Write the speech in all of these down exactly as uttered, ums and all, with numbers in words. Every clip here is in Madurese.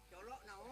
Colo' nao.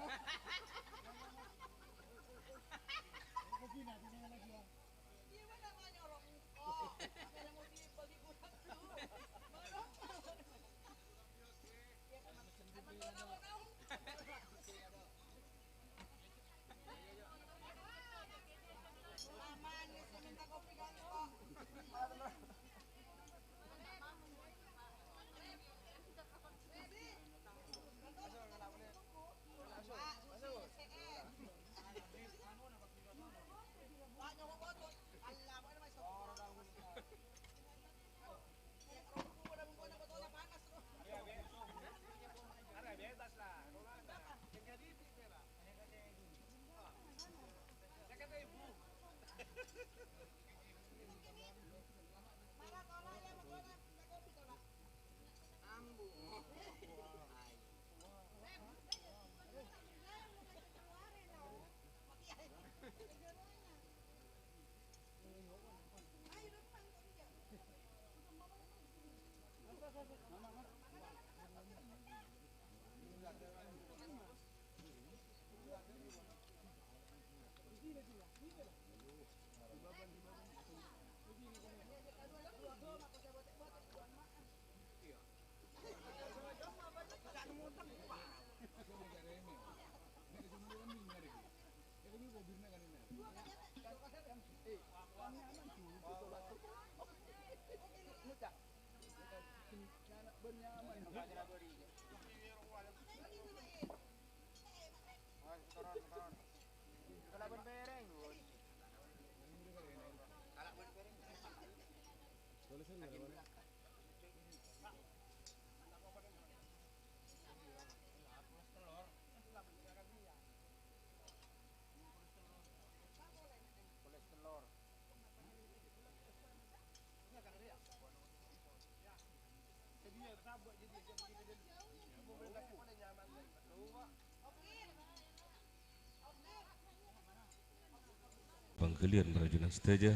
Pangghâliyân parajhuwâna sadhâjâ,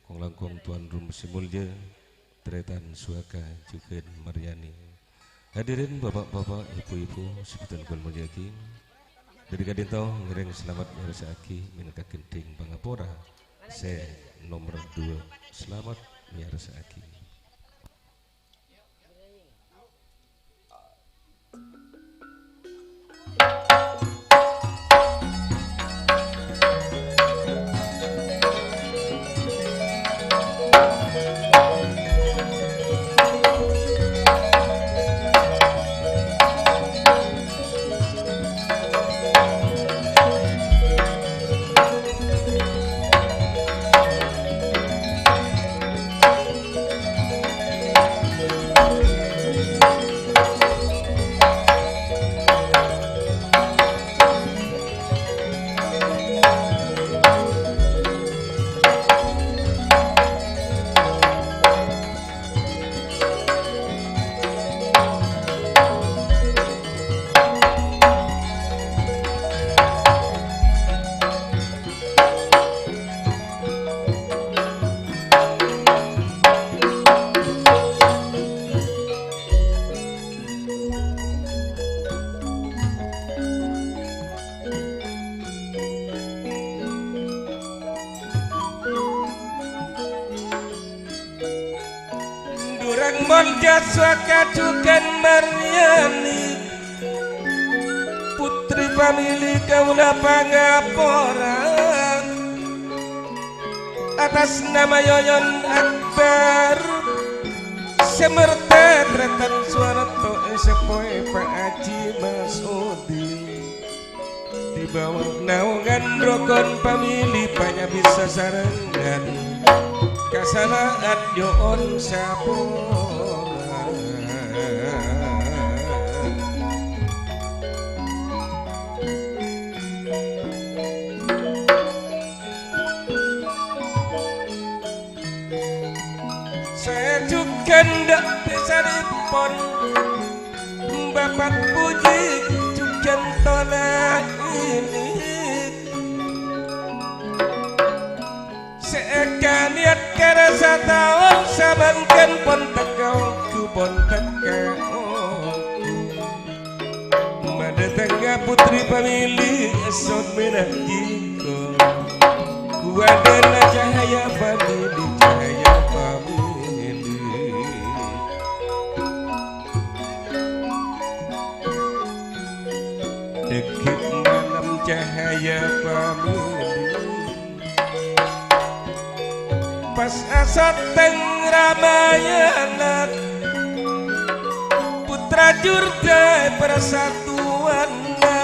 kong-langkong tuan rumah sè molja, tarètan suaka jhughân Maryani. Hadirin bapa'-bapa', èbhu-èbhu sè bhâdhân kaulâ molja'aghi. Dhâri ka'dinto ngèrèng salamet nyarèsa'aghi mènangka ghândhing pangapora sè nomer dua. Salamet nyarèsa'aghi. Durang molja suaka jhughân Maryani, putri pamili kaulâ pangapora, atas nama Yoyon Akbar, sè martè tarètan Suwarto èsèpoè Pa' Haji Mas'udi. Dibâbâ naongan rokon pamili panyabis sasarengan. Kasala'an nyo'on sapora. Sè jhughân dâ' bisanèpon, Bapa' Puji jhughân tolak. Sè èkanèyat karè sataon samangkèn pon tèka ongghu pon Pamili esot mena jiko, kuadana cahaya pamili, cahaya pamili. Degit malam cahaya pamili. Pas asateng Ramayana, putra jurda persatuanna,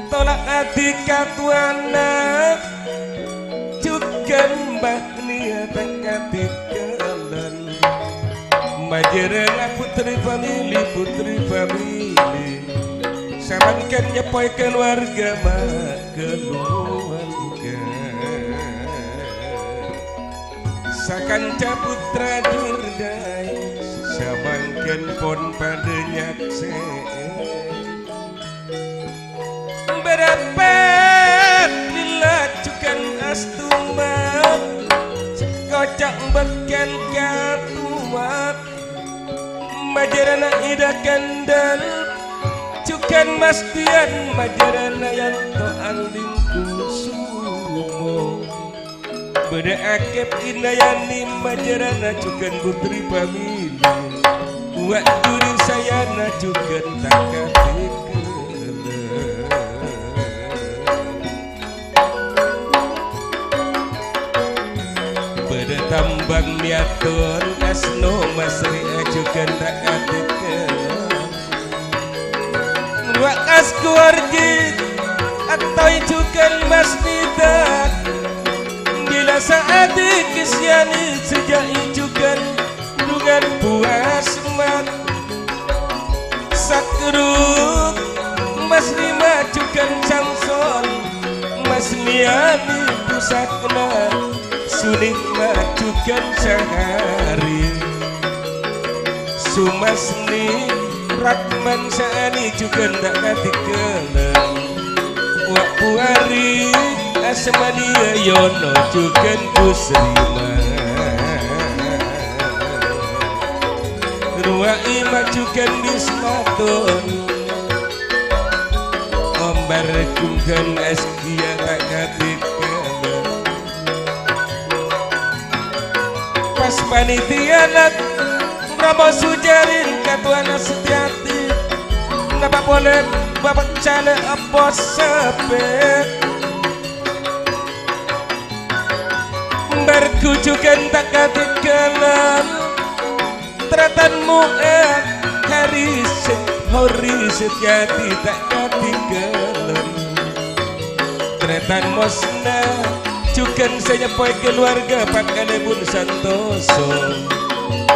tolak adi katuana, jugan bak niat katigalan. Majârâna putri pamili, putri pamili, samangkèn nyèppoè kaluwarga ma-, kaluwarga. Sakanca putra jurda, samangkèn pon padâ nyaksè'è. Berepet lilla jugan astuma, sekoca' bekel katuwa. Majârâna Ida Kendel, jugan Mastian majârâna Yanto Anding Kusumo. Bâdâ Akep Indayani majârâna jugan putri pamili. Wa' Juri Sayana jugan takatikellan. Bâdâ Tambang Miyaton Asno Masri jugan takatikellan. Wa' Kas Kuwarji, attoy jugan Mas Nida. Bila saadi kisiani sejai jugan dungan buas mat. Sakruk Mas Rima jugan Samson, Mas Niyani pusakna. Sunikma jugan Sahari, Sumasni, Ratman Sa'ani jugan takatikellan. Wa' Puwari, Asmania Yono jugan Busrima. Ruwa'i ma jugan Bismaton. Ombar jugan Askia takatikellan. Pas panitiana Rama Sujarin katuwana Setyati, napa polè Bapak Calè' Apos Sapè. Bargu jugan takatikellan, Tratan Mu'ad, Hari Set-, Hori Setyati takatikellan. Tratan Mosna, jugan sè nyèppoè kaluwarga pakanèpon santoso.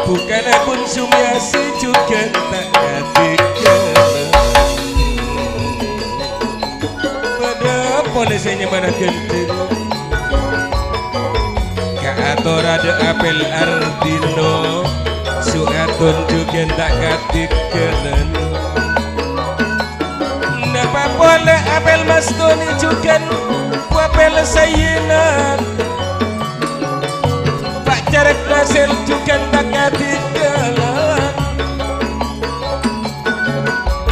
Bukanèpon Sumiyasi jugan takatikellan. Padâ polè sè nyamana ghândhing. Kaator adâ' Apel Ardino, Su'aton jugan takatikellan. Napa polè Apel Mastoni jugan Apel Sayyinan. Pak Carek Nasir jugan takatikellan.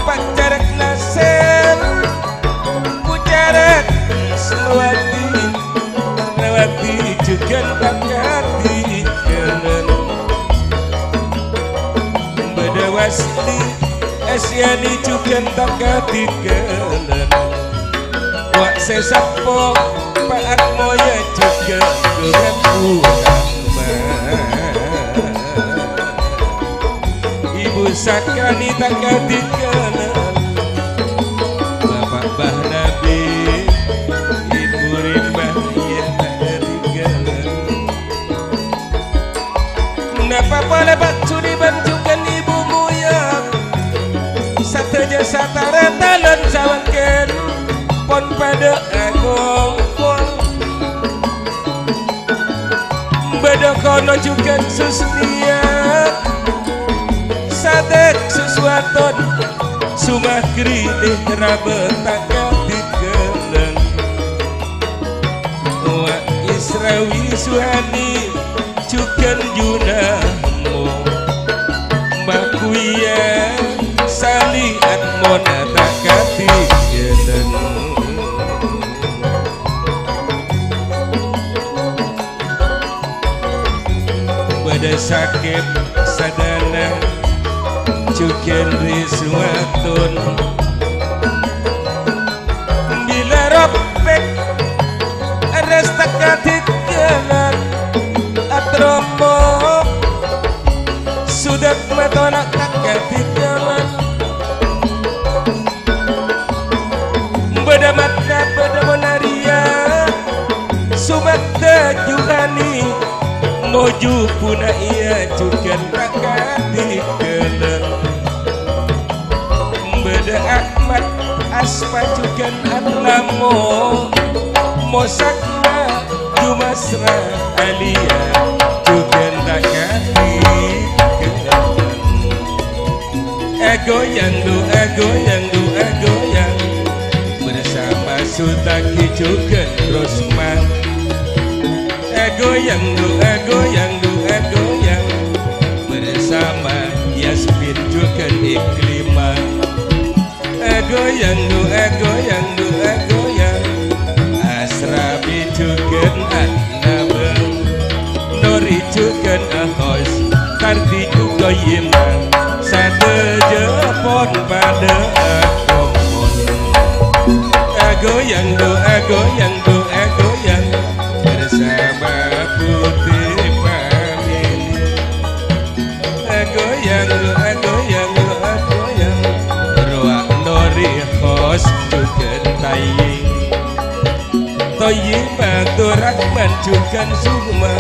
Pak Carek Nasir, Pu Carek Sumawati, Rawati jugan takatikellan. Bâdâ Wasli, Asyani jugan takatikellan. Wa' sè seppo, Pak Atmoyo jugan Gurangku Rahmat. Ibu Sakani takatikellan. Bapak Bah Nabi, Ibu Rimah iyâ takatikellan. Napa polè Pak Juniban jugan Ibu Muya? Sadhâjâ satara talon samangkèn pon padâ akompol. Bâdâ Kono jugan Susniya, Sadek Suswaton, Sumagri Nèhraba takatikellan. Wa' Israwi Suhani, jugan Junamo. Makuya Sali Atmona taka Bâdâ sakèp sadhâna, jhughân Rizwatun. Bilâ ropèk, arès ta' kadhighânan, atrompo, sodâk matona ta' kadhighânan. Bâdâ matna, bâdâ monarèya, somadâ juhani, moju punaiya jhughân ta' kadhighânan. Bâdâ Ahmad, Aspa jhughân Atlamo, mosakna Jumasra Alia, jhughân ta' kadhighânan. Agoyang du, agoyang du, agoyang, bersama Sutaki jhughân Rosma. Agoyang du, agoyang du, agoyang, bersama Yasmin jhughân Iklima. Agoyang du, agoyang du, agoyang, Asrabi jhughân Annabang, Nori jhughân Ahos, Kardi jhughân Yima, sadhâjâ pon padâ akompol. Agoyang du, agoyang du, agoyang, bersama Putri Family. Agoyang, agoyang, agoyang, rowa Nori Hos jhughân Tayi. Toyib Abdurrahman jhughân Sukma.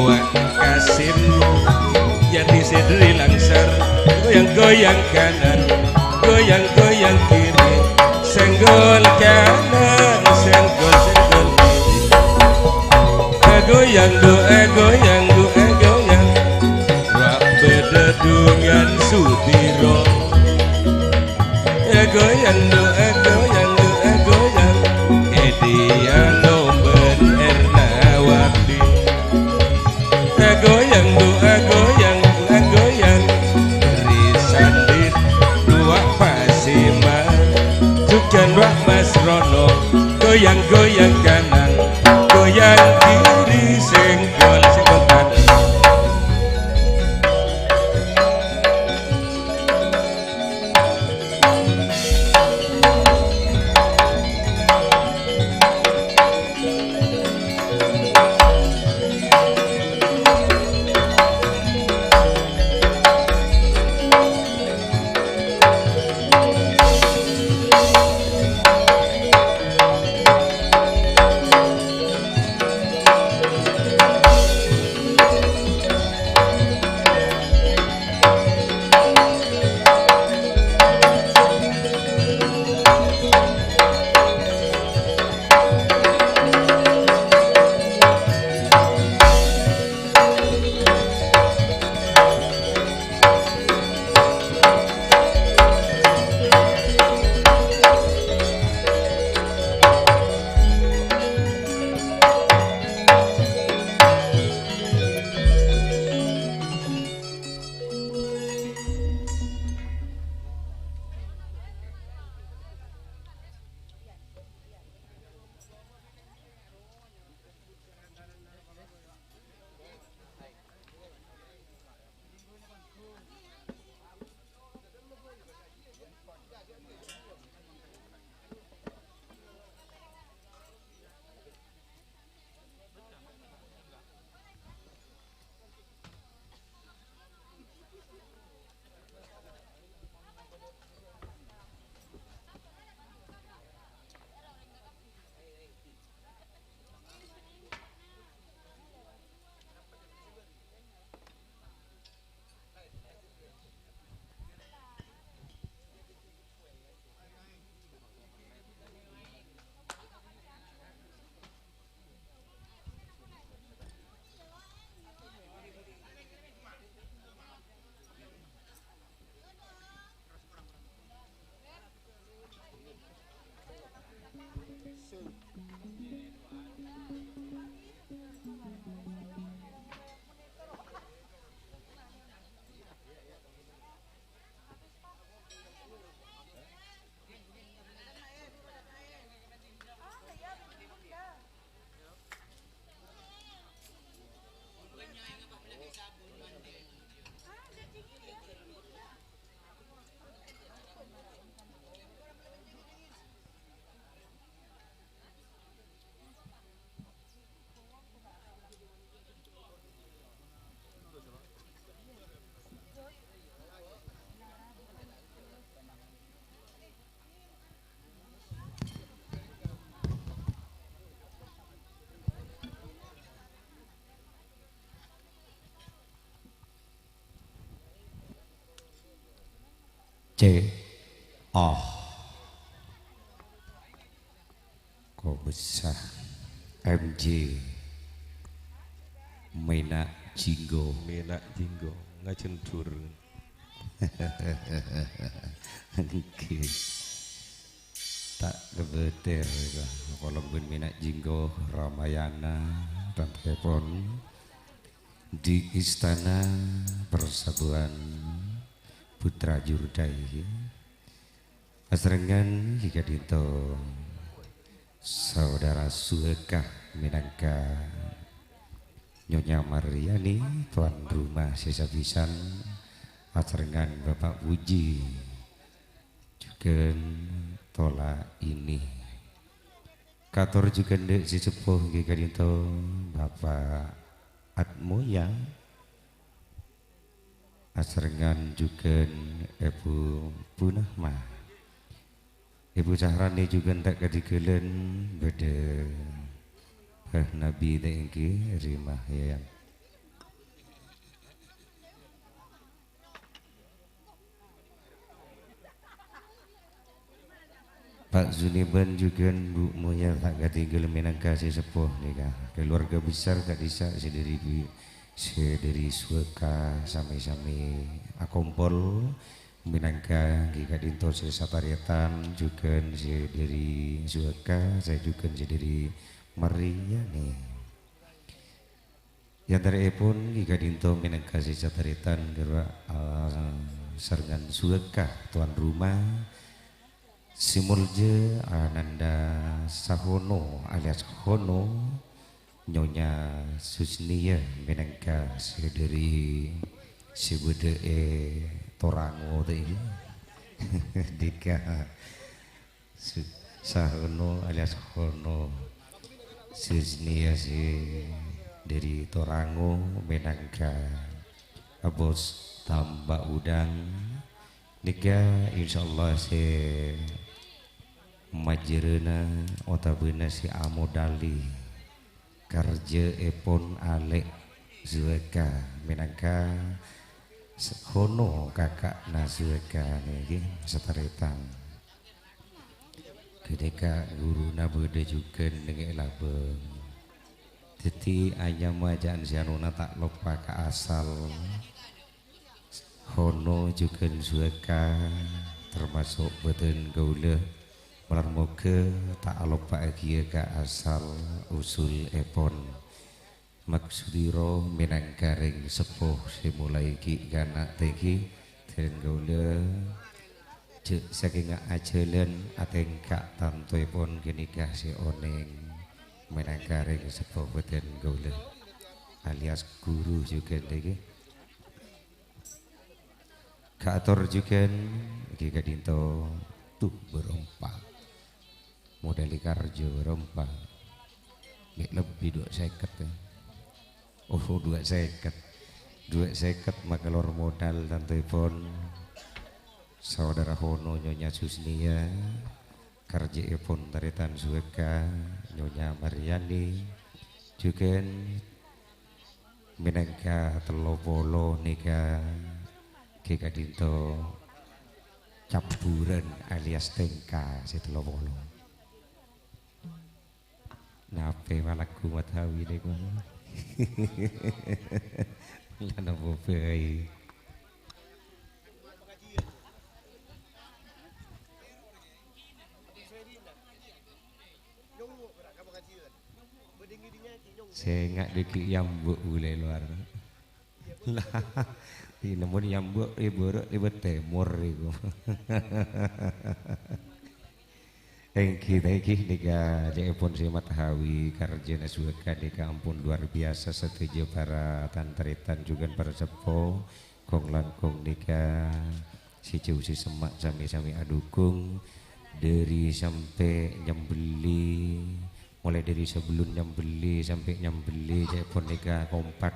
Wa Kasim, Yati Sidri Langsar. Goyang-goyang kanan, goyang-goyang kiri. Senggol kanan, senggol, senggol kiri. Agoyang du, agoyang du, agoyang. Wa bâdâ dungan Sudiro. Agoyang du, agoyang du, agoyang. Ediano bân Ernawati. Agoyang du, agoyang du, agoyang. Risandit dua Pasima. Jhughân Wa Mas Rono. Goyang-goyang kanan, goyang kiri, senggol, senggol kanan. C. Oh. Kobessa. M J. Mena' Jinggo. Mena' Jinggo. Ngajendhur. Nggih. Ta' kebeter, polong bân Mena' Jinggo Ramayana, tantepon di Istana Persatuan Putra Jurdai. Asarengngan ghi ka'dinto Saudara Suwaka mènangka Nyonya Mariani, tuan rumah sè sapisan, asarengngan Bapak Puji, jhughân tola' ini. Kator jhughân dâ' sè seppo ghi ka'dinto Bapak Atmoya. Asarengngan jhughân Èbhu Punahma. Èbhu Sahrani jhughân ta' kadhingghâlân bâdâ Bah Nabi ta' èngghi, Rimah Yayan. Pak Zuniban jhughân Bu Moya ta' kadhingghâl mènangka sè seppo nèka. Keluarga besar ka'dhissa' sè dâri, sè dâri Suwaka sami-sami akompol mènangka ghi ka'dinto sè satarètan jhughân sè dâri Suwaka, sè jhughân sè dâri Mariani. È antara'èpon ghi ka'dinto mènangka sè satarètan ghâruwa, ah, sarengngan Suwaka tuan rumah, sè molja Ananda Sahono alias Hono, Nyonya Susnia mènangka sè dâri sè bâdâ è Torango tadi. Dika. Su-, Sahono alias Hono. Susnia sè dâri Torango mènangka Bos Tambak Udang. Nèka insyaallah sè majârâna otabâna sè amodhâli karjâèpon alè' Suwaka mènangka s-, Hono kaka'na Suwaka nèka satarètan. Ghânèka ghuruna bâdâ jhughân neng è labâng. Dhâddhi anyama jhâ' sè anona ta' loppa ka asal. Hono jhughân Suwaka, tamaso' bhâdhân kaulâ. Malar moghâ ta' aloppa'aghiyâ ka asal usulèpon. Maksudiro mènangka rèng seppo sè molaè ghi' kana' tèngghi, dhân kaulâ jhâ' sakènga ajhâlân atèngka' tantoèpon ghânèka sè onèng mènangka rèng seppo bhâdhân kaulâ, alias ghuru jhughân tèngghi. Kaator jhughân, ghi ka'dinto, tu, bârâmpa. Modhâli karjâ bârâmpa. Mè' lebbi dua sèket, ya. Oh, dua sèket. Dua sèket makalor modhâl tantoèpon Saudara Hono Nyonya Susnia, karjâèpon tarètan Suwaka Nyonya Mariani, jhughân mènangka tello polo nèka ghi ka'dinto cabbhurân alias tèngka sè tello polo. Napè malagghu Madhawi nèko? La napa bhâi? Sènga' dhâggi' yambu' bulâ è lowar. Lah, ini mon yambu' è bârâ' è tèmor iku. Èngghi, èngghi, nèka ca'èpon sè Madhawi, karjâna Suwaka nèka ampon luar biasa sadhâjâ para tan-tarètan jhughân para seppo. Kong-langkong nèka sè jhâu sè semma' sami-sami adhukung, dhâri sampè' nyambelli, molaè dhâri sabellun nyambelli sampè' nyambelli, ca'èpon nèka kompak.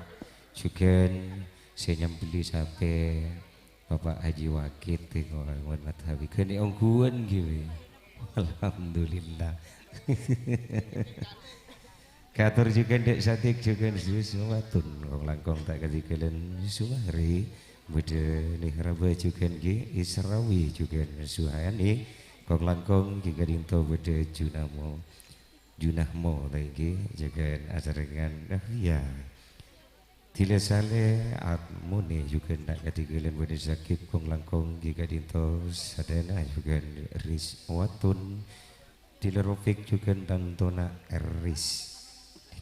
Jhughân sè nyambelli sapè Bapak Haji Wakit, ngon Madhawi. Ghânèka ongghuwân ghi, wè. Alhamdulillah. Kator jhughân Dèk Sadik, jhughân Susu Watun, kong-langkong ta' kadhingghâlân Susu Mahri, Bâdâ Nihraba jhughân ghi, Israwi jhughân Suhani. Kong-langkong ghi ka'dinto bâdâ Junamo, Junahmo ta' ghi, jhughân asarengngan, ah, iyâ. Dhila Saleh, Atmone jhughân ta' kadhighâlân bâdâ Sakib, kong-langkong ghi ka'dinto sadhâjâna jhughân Rizwatun. Dhila Rafiq jhughân tantona Ris.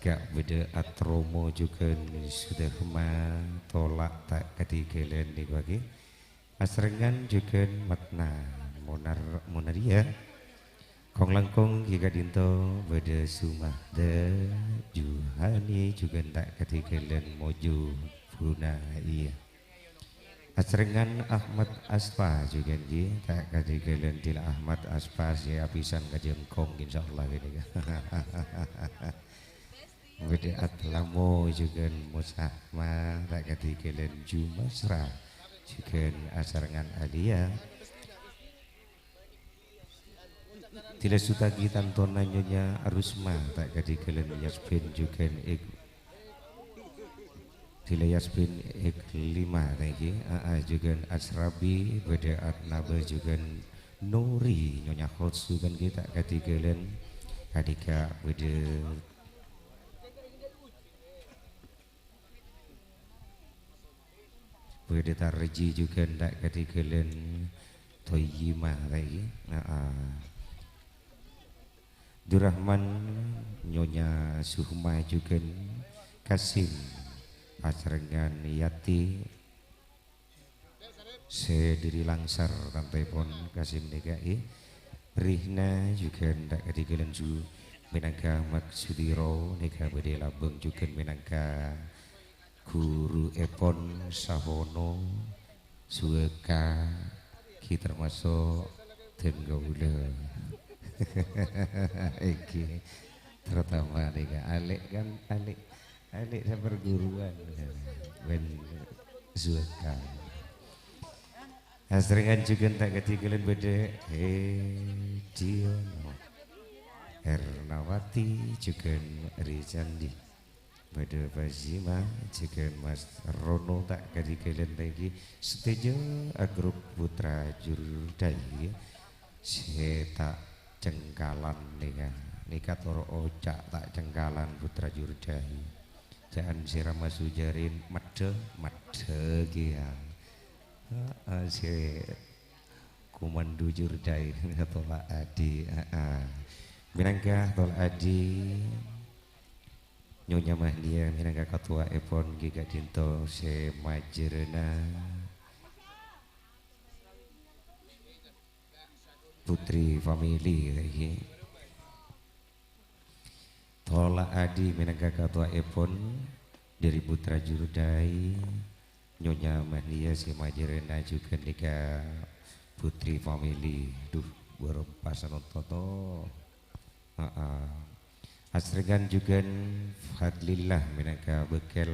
Ghâ' bâdâ Atromo jhughân Sudarma, tola' ta' kadhighâlân nèko ghi. Asarengngan jhughân Matna Monar-, Monariya. Kong-langkong ghi ka'dinto bâdâ Sumahda Juhani jhughân ta' kadhighâlân Mojo Buna, iyâ. Asarengngan Ahmad Aspa jhughân ghi, ta' kadhighâlân dhila Ahmad Aspa sè abhisan ka jhângkong, insyaallah ghânèka. Bâdâ Atlamo jhughân Musahma, ta' kadhighâlân Jumasra jhughân asarengngan Alia. Dhila Sutagi tantona Nyonya Arusma, ta' kadhighâlân Yasbin jhughân ek-, dhila Yasbin ek lima ta' ghi, aa, jhughân Asrabi, bâdâ Atnaba jhughân Nuri, Nyonya Khotsu kan ghi ta' kadhighâlân, kadhika bâdâ Bâdâ Tarji jhughân ta' kadhighâlân Toyimah, ta' ghi? Aa. Durrahman, Nyonya Suhma jhughân Kasim, asarengngan Yati, sè dhâri Langsar, tantoèpon Kasim nèka, i. Rihna jhughân ta' kadhighâlân Su-, mènangka Maksudiro, nèka bâdâ Labâng jhughân mènangka Guruèpon Sahono, Suwaka, ghi tamaso' dân kaulâ. Èngghi, terutama nèka, alè' kan, alè', alè' saperguruan, bân Suwaka. Asarengngan jhughân ta' kadhighâlân bâdâ Hediono, Ernawati, jhughân Rizandi. Bâdâ Fazima, jhughân Mas Rono ta' kadhighâlân ta' èngghi, sadhâjâ agrup Putra Jurdai sè ta' cengkalan nèka. Nèka toro' oca' ta' cengkalan Putra Jurdai. Jâ'ân sè Rama Sujarin maddhâ, maddhâ kèya. Heeh, sè komando Jurdai, Tola Adi, heeh. Mènangka Tola Adi, Nyonya Mahnia mènangka katoa'èpon ghi ka'dinto sè majârâna Putri Family, ghi. Tola Adi mènangka katoa'èpon dhâri Putra Jurdai, Nyonya Mahnia sè majârâna jhughân nèka Putri Family. Duh, bârâmpa sanonton to. Heeh. Asarengngan jhughân Fadlillah mènangka bâkkèl.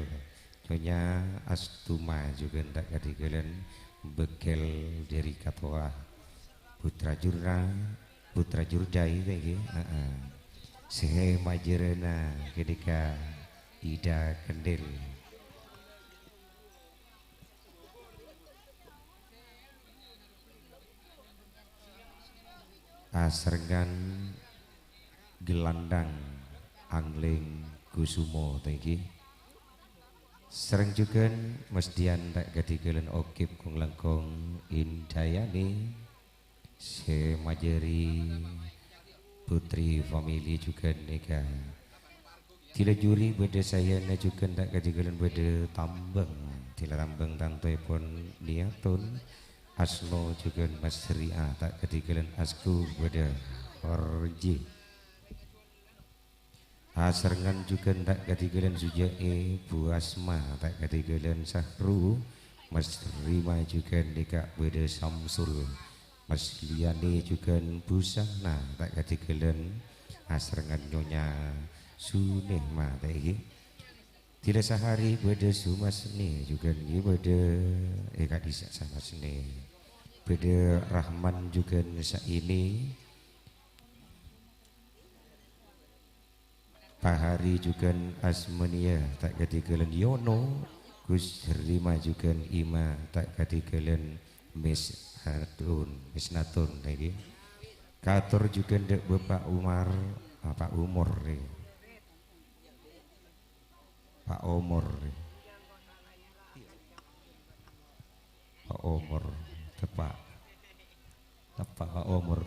Nyonya Astuma jhughân ta' kadhighâlân bâkkèl dhâri katoa Putra Jurna, Putra Jurdai ta' èngghi? Heeh. Sè majârâna ghânèka Ida Kendil. Asarengngan Gelandang Angling Kusumo ta' èngghi. Sareng jhughân Mas Dian ta' kadhighâlân Okip kong-langkong Indayani sè majâri Putri Family jhughân nèka. Dhila Juri bâdâ Sayana jhughân ta' kadhighâlân bâdâ Tambang. Dhila Tambang tantoèpon Niatun. Asno jhughân Mas Ri'a ta' kadhighâlân Asku bâdâ Horji. Asarengngan jhughân ta' kadhighâlân Suja'è, Bu Asma ta' kadhighâlân Sahru, Mas Rima jhughân nèka bâdâ Samsul. Mas Liani jhughân Busana ta' kadhighâlân asarengngan Nyonya Sunehma ta' èngghi. Dhila Sahari bâdâ Sumasne jhughân èngghi bâdâ, eh, ka'dhissa' Samasne. Bâdâ Rahman jhughân Sa'ini. Pahari jhughân Asmania ta' kadhighâlân Yono, Gus Rima jhughân Ima ta' kadhighâlân Misnatun, Misnatun nèka. Kator jhughân dâ' Bapa' Umar, Bapa' Umur nèka. Pa' Omor. Pa' Omor, teppa'. Teppa' Pa' Omor.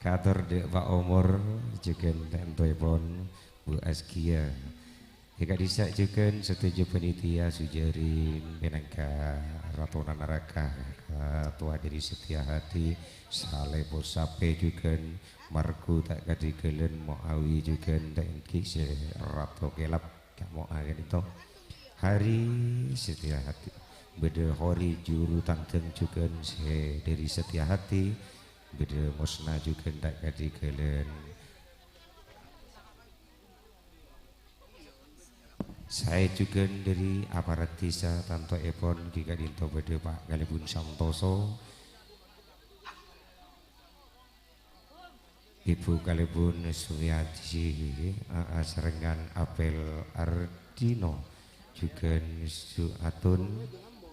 Kator dâ' Pa' Omor, jhughân tantoèpon Bu Askia. È ka'dissa' jhughân sadhâjâ panitia sojhâri mènangka ratona naraka, katowa dâri Setia Hati, salè posapè jhughân, marghu ta' kadhighâlân Moawi jhughân ta' èngghi sè rato kèlap ka Moa ka'dinto. Hari Setia Hati. Bâdâ Hori juru tandhâng jhughân sè dâri Setia Hati. Bâdâ Mosna jhughân ta' kadhighâlân. Saè jhughân dâri aparat dhisa tantoèpon ghi' ka'dinto bâdâ Pa' Kalèbun Santoso. Ibu Kalèbun Sumiati, A A Sarengan Apel Ardino, jhughân Su'atun,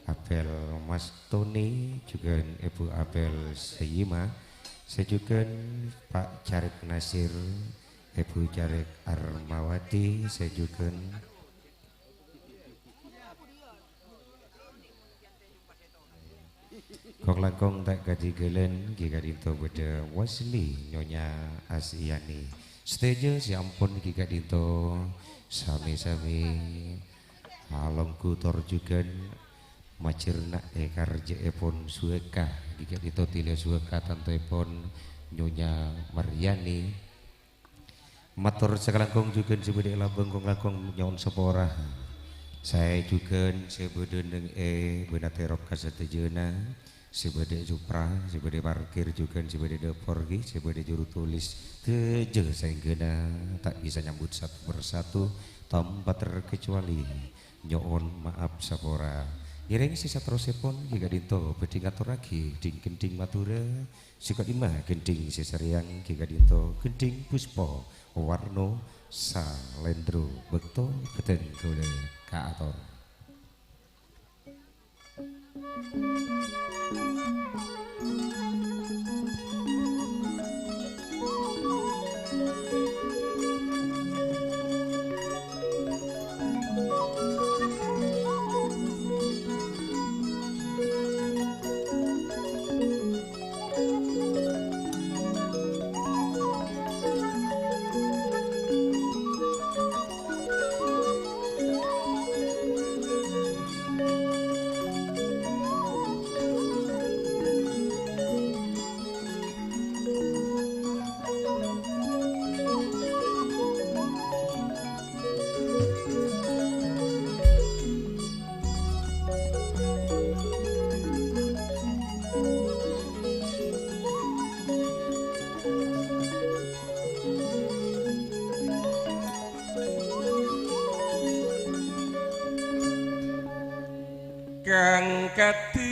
Apel Mastoni, jhughân Ibu Apel Sayima, sè jhughân Pa' Carèk Nasir, Ibu Carèk Armawati, sè jhughân Kong-langkong ta' kadhighâlân, ghi' ka'dinto bâdâ Wasli, Nyonya Asyani. Sadhâjâ sè ampon ghi' ka'dinto sami-sami alongghu tor jhughân majârna è karjâèpon suwèka, ghi' ka'dinto tèla suwèka tantoèpon Nyonya Maryani. Mator sakalangkong jhughân sè bâdâ è labâng kong-langkong nyo'on sapora. Saè jhughân sè bâdâ neng è bâna terop ka sadhâjâna, sè bâdâ è Supra, sè bâdâ è parkir jhughân sè bâdâ è dâpor ghi, sè bâdâ è juru tulis, sadhâjâ saèngghâna ta' bisa nyambut satu persatu tanpa terkecuali. Nyo'on maaf sapora. Ngèrèng sè saterrossèpon ghi ka'dinto bhâdhi ngatorraghi dhing-ghendhing Madhurâ, sè ka'dimma ghendhing sè sarèyang ghi ka'dinto ghendhing Puspa Warna Salendro. Bâkto bhâdhân kaulâ kaator. Kang kadhi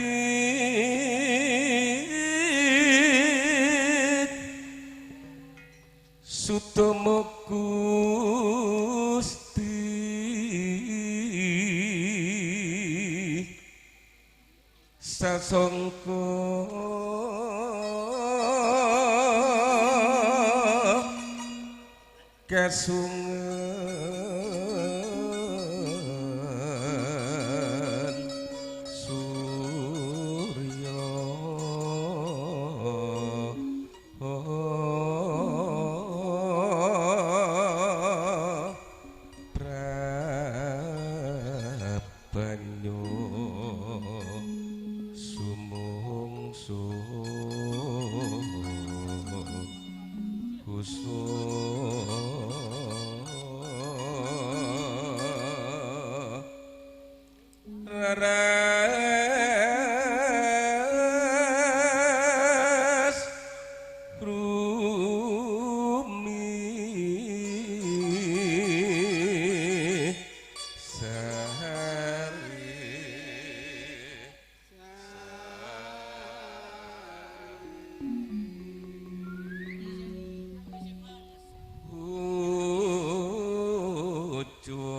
sutama Gusti sasongko kasungan surya. Prapanyo sumongso kusuma. Raras rumi sari. Ucua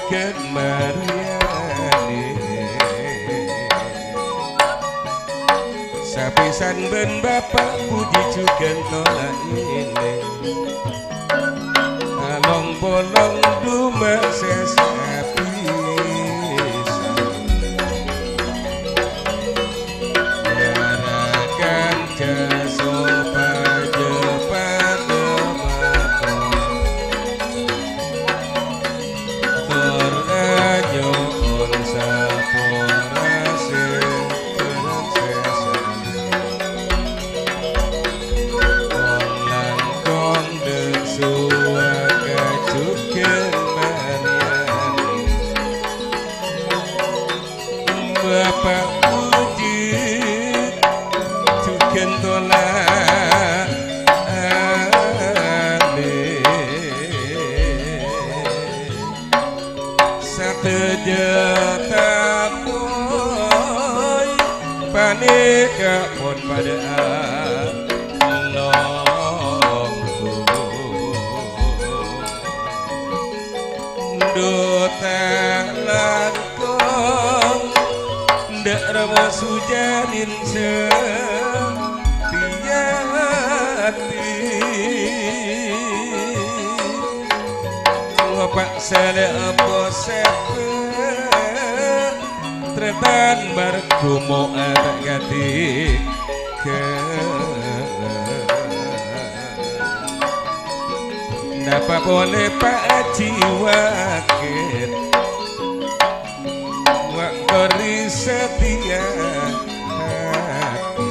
Ghân marèyanè. Sapèsan bân Bapa' pojhi jhughân tola' ènèng. Along-polong dhuma sè sapisan. Nyarakan jhâ' sopajâ padâ mator. Tor anyo'on sapora sè bhârâng sèsan. Kong-langkong dâ' sowarghâ jhughân marèyanè. Bapa' pojhi jhughân tola' anè. Sadhâjâ tapoy panèka pon padâ alongghu. Dhu ta' langkong, dâ' roma Sujanin satèya atè. Ngopak sala posèt, trètan marghâ mo'a ta' ghâdhika. Napa polè Pa' Aji Wakèt? Wa' korè satèya atè.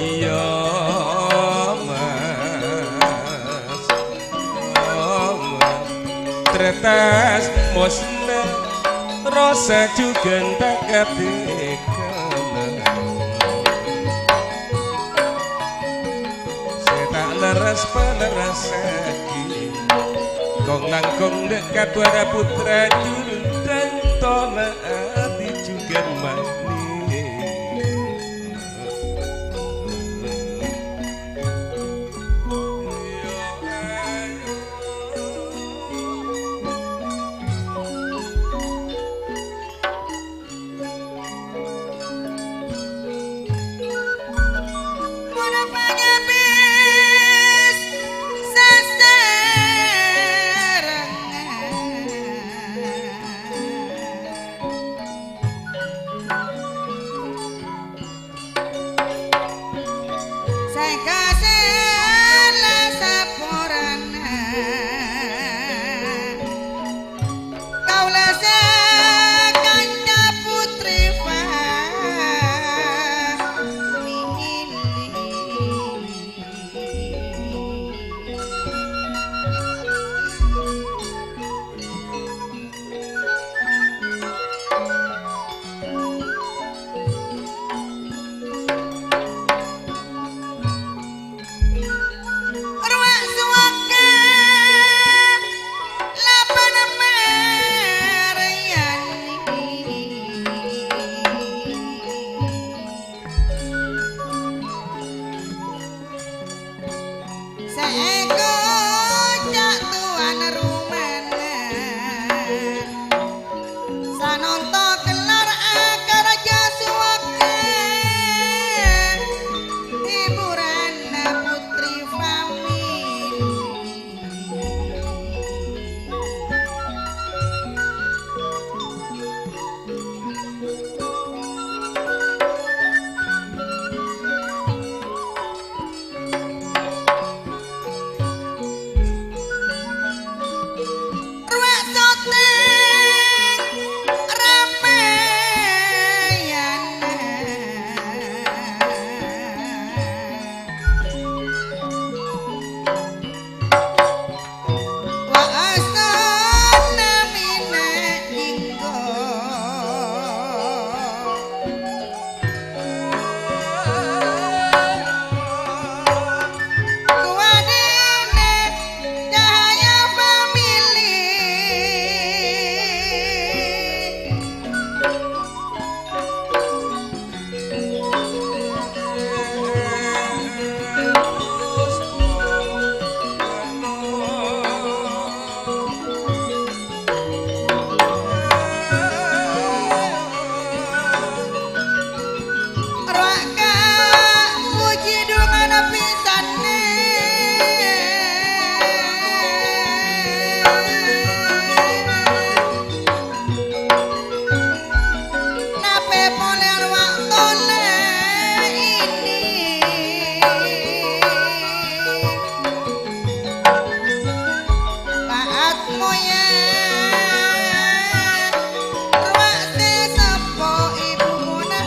Iyâ, Mas. Iyâ, Mas. Trètas mosna rosa jhughân ta' katèkana. Sè ta' lerres palerressaghi. Kong-langkong dâ' kadhuwâna pottra jhundhâng tola' atè jhughân manè. Mon panyapis sasarengan, sè kasèla saporana. Kaulâ sakanca pottrè Fahmi. Rowa ka' pojhi dhungana bhisanè. Napè polè rowa tolè ini. Pa'at moyang rowa sè seppo ibu mona.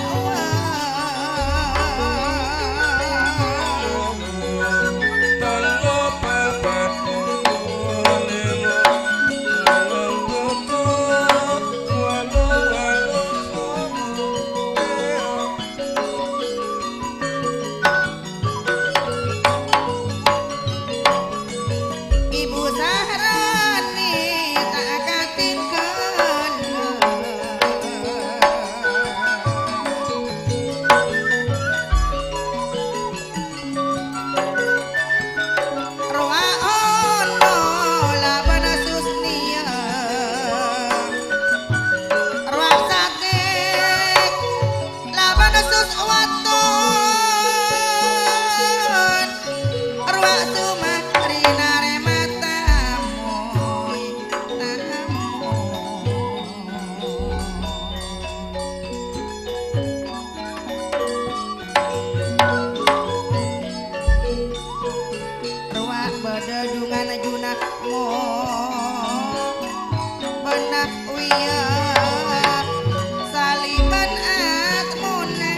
Ibu Sahrani ta' katinggala. Rowa Ono labana Susniya. Rowa Satik labana Suswaton. Rowa Sumahrina rèma tamoy, tamoy. Rowa bâdâ dhungana Junahmo, bâna Wiya Saliman Atmona.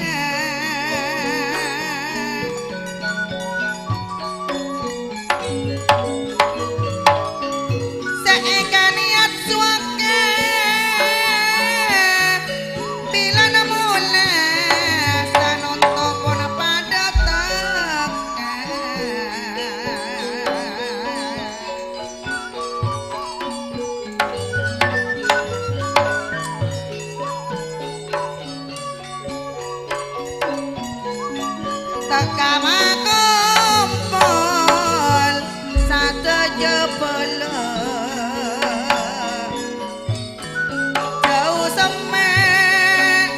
Sè èkaniyat sowarghâ, bilâna mola sanonto pon padâ tèka. Tèka makompol sadhâjâ bhâlâ. Jhâu semmè'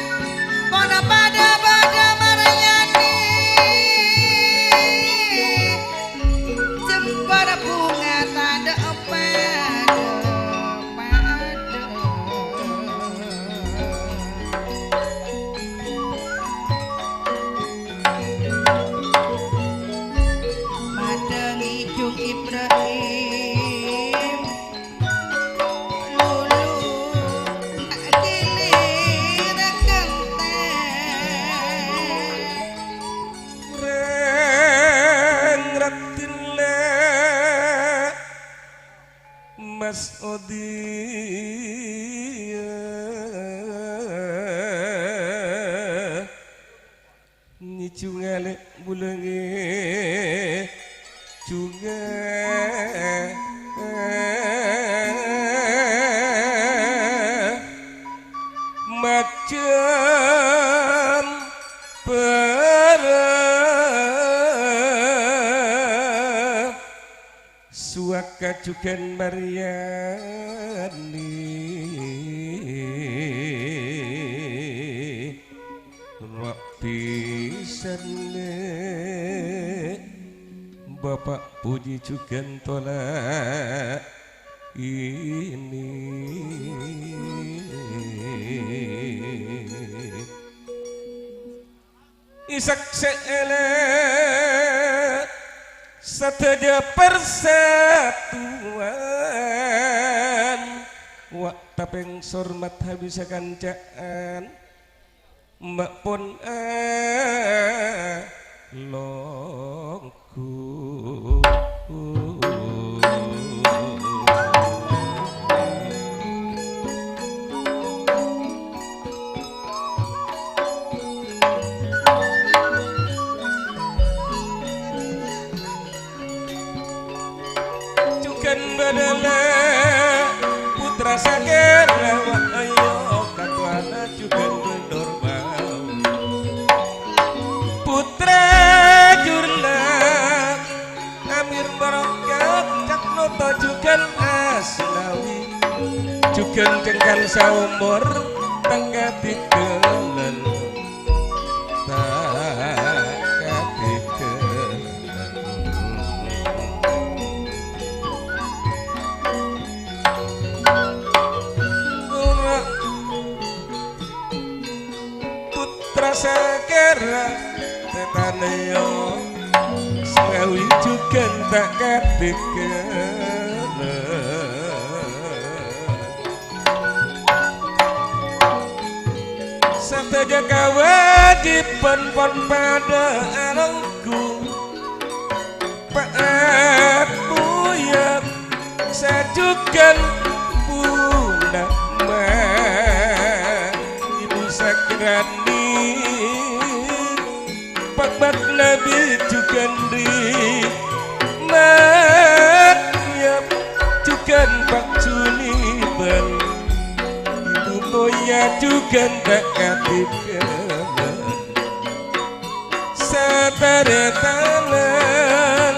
pon padâ bâdâ marèyani. Jembhâr bhunga tadâ' padâ-padâ. Madhângè Jung Ibrahim, lulu ghilir ghentè. Rèng raddhin lè' Mas Odi. Nyèjhunga lè' bulâ ngèjhunga. Majhâm bârâ. Suwaka jhughân marèyani. Rabbhi shalli. Bapa' pojhi jhughân tola' ini. Èsaksè'è lè' sadhâjâ parsatuwan. Wa' tapèng sor madhabi sakanca'an. Ma' pon alongghu. Jhughân bâdâ lè' pottra sakèra, wa' ayo katowana jhughân bâdâ normal. Pottra jurna Amir Barokat, Cak Noto jhughân Asnawi. Jhughân cengkal saomor tang kadhi dhâlân. Ta- Tanèyo sèngawi jhughân ta' katèngghâlân. Sadhâjâ kawâjibhân pon padâ alongghu. Pa'at moya sajhughân punama Ibu Sakrani, pakbak Nabi jhughân ri Maryam, jhughân Pak Juniban, Ibu moya jhughân ta' katèngghâlân. Sataretanan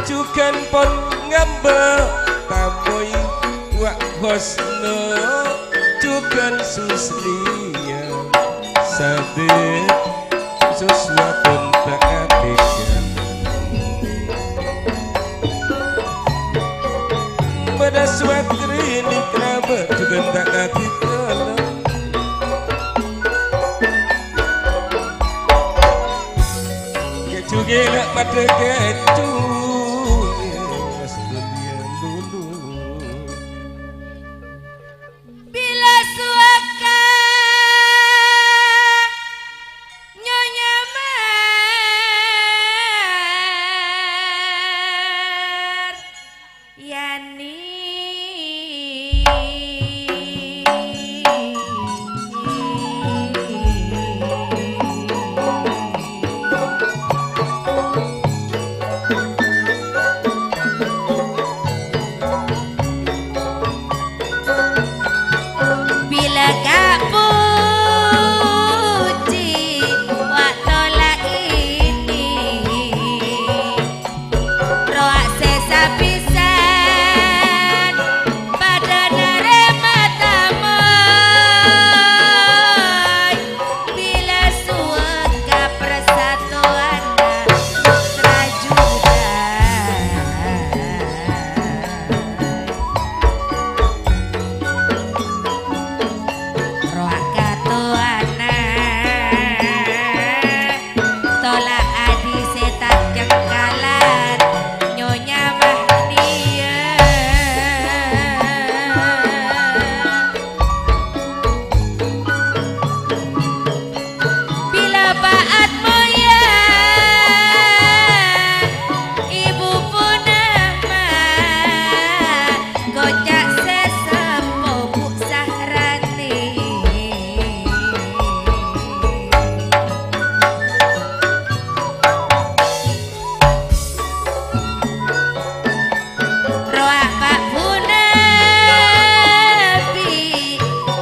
jhughân pon ngambâ' tamoy Wa' Hosno jhughân Susliya. Sadhâjâ soswadon ta' katèngghâlân. Bâdâ sowat rènè kerabat jhughân ta' katèngghâlân. Kèju ghi' la' padâ kèju, sadhâjâ lulu. Bilâ suwaka Nyonya Mar- Yani. Bilâ kapuji wa' tola' ini, rowa' sè sapisan padâ narèma tamoy. Bilâ suwaka parsatowanna putra Juda. Rowa' katowana tola' adi sè ta' cengkalan Nyonya Mahnia. Bilâ pa'at moya Ibu Purnama, koca' sè seppo Bu Sahrani. Rowa' Pak Bunabi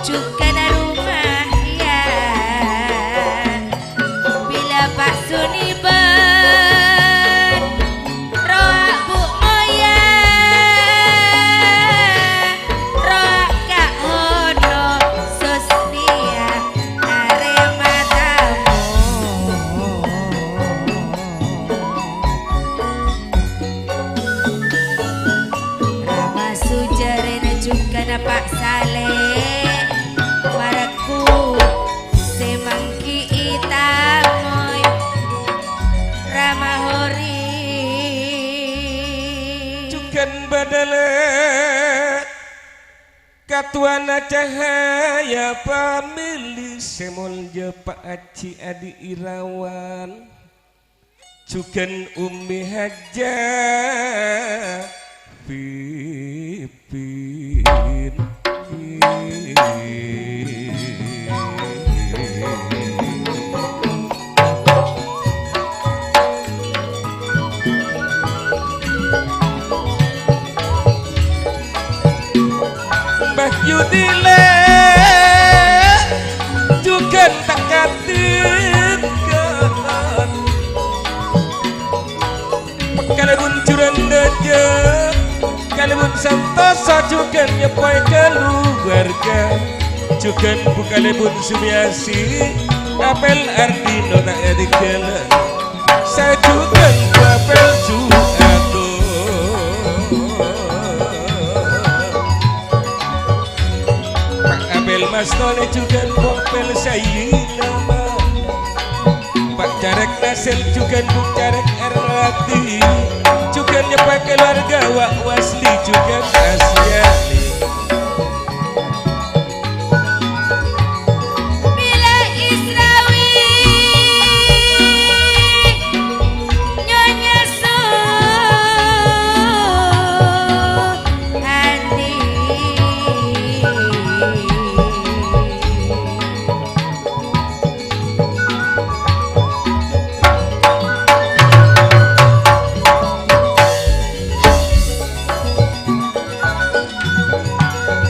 jhughân Rumahyah. Bilâ Pak Suniban, rowa' Bu Moya, rowa' Ka' Hono Sustia narèma tamoy. Rama Sujarèna jhughân Pak Saleh, Marku sè mangghi'i tamoy Rama Hori. Jhughân bâdâlâ katowana Cahaya Family sè molja Pak Aji Adi Irawan. Jhughân Ummi Hajjah Pipin. Mbah Yudilè jhughân ta' katèngghâlân. Kalèbun Jurandhâjâ, kalèbun Santosa jhughân nyèppoè kaluwarga. Jhughân Bu Kalèbun Sumiasi, Apel Ardino ta' katèngghâlân. Sajhughân Bu Apel Juato. Pak Apel Mastoni jhughân Bu Apel Sayyidama. Pak Carèk Nasel jhughân Bu Carèk Erwati, jhughân nyeppa keluarga Wa' Wasli jhughân Asyani. Bila Israwi Nyonya Suhandi.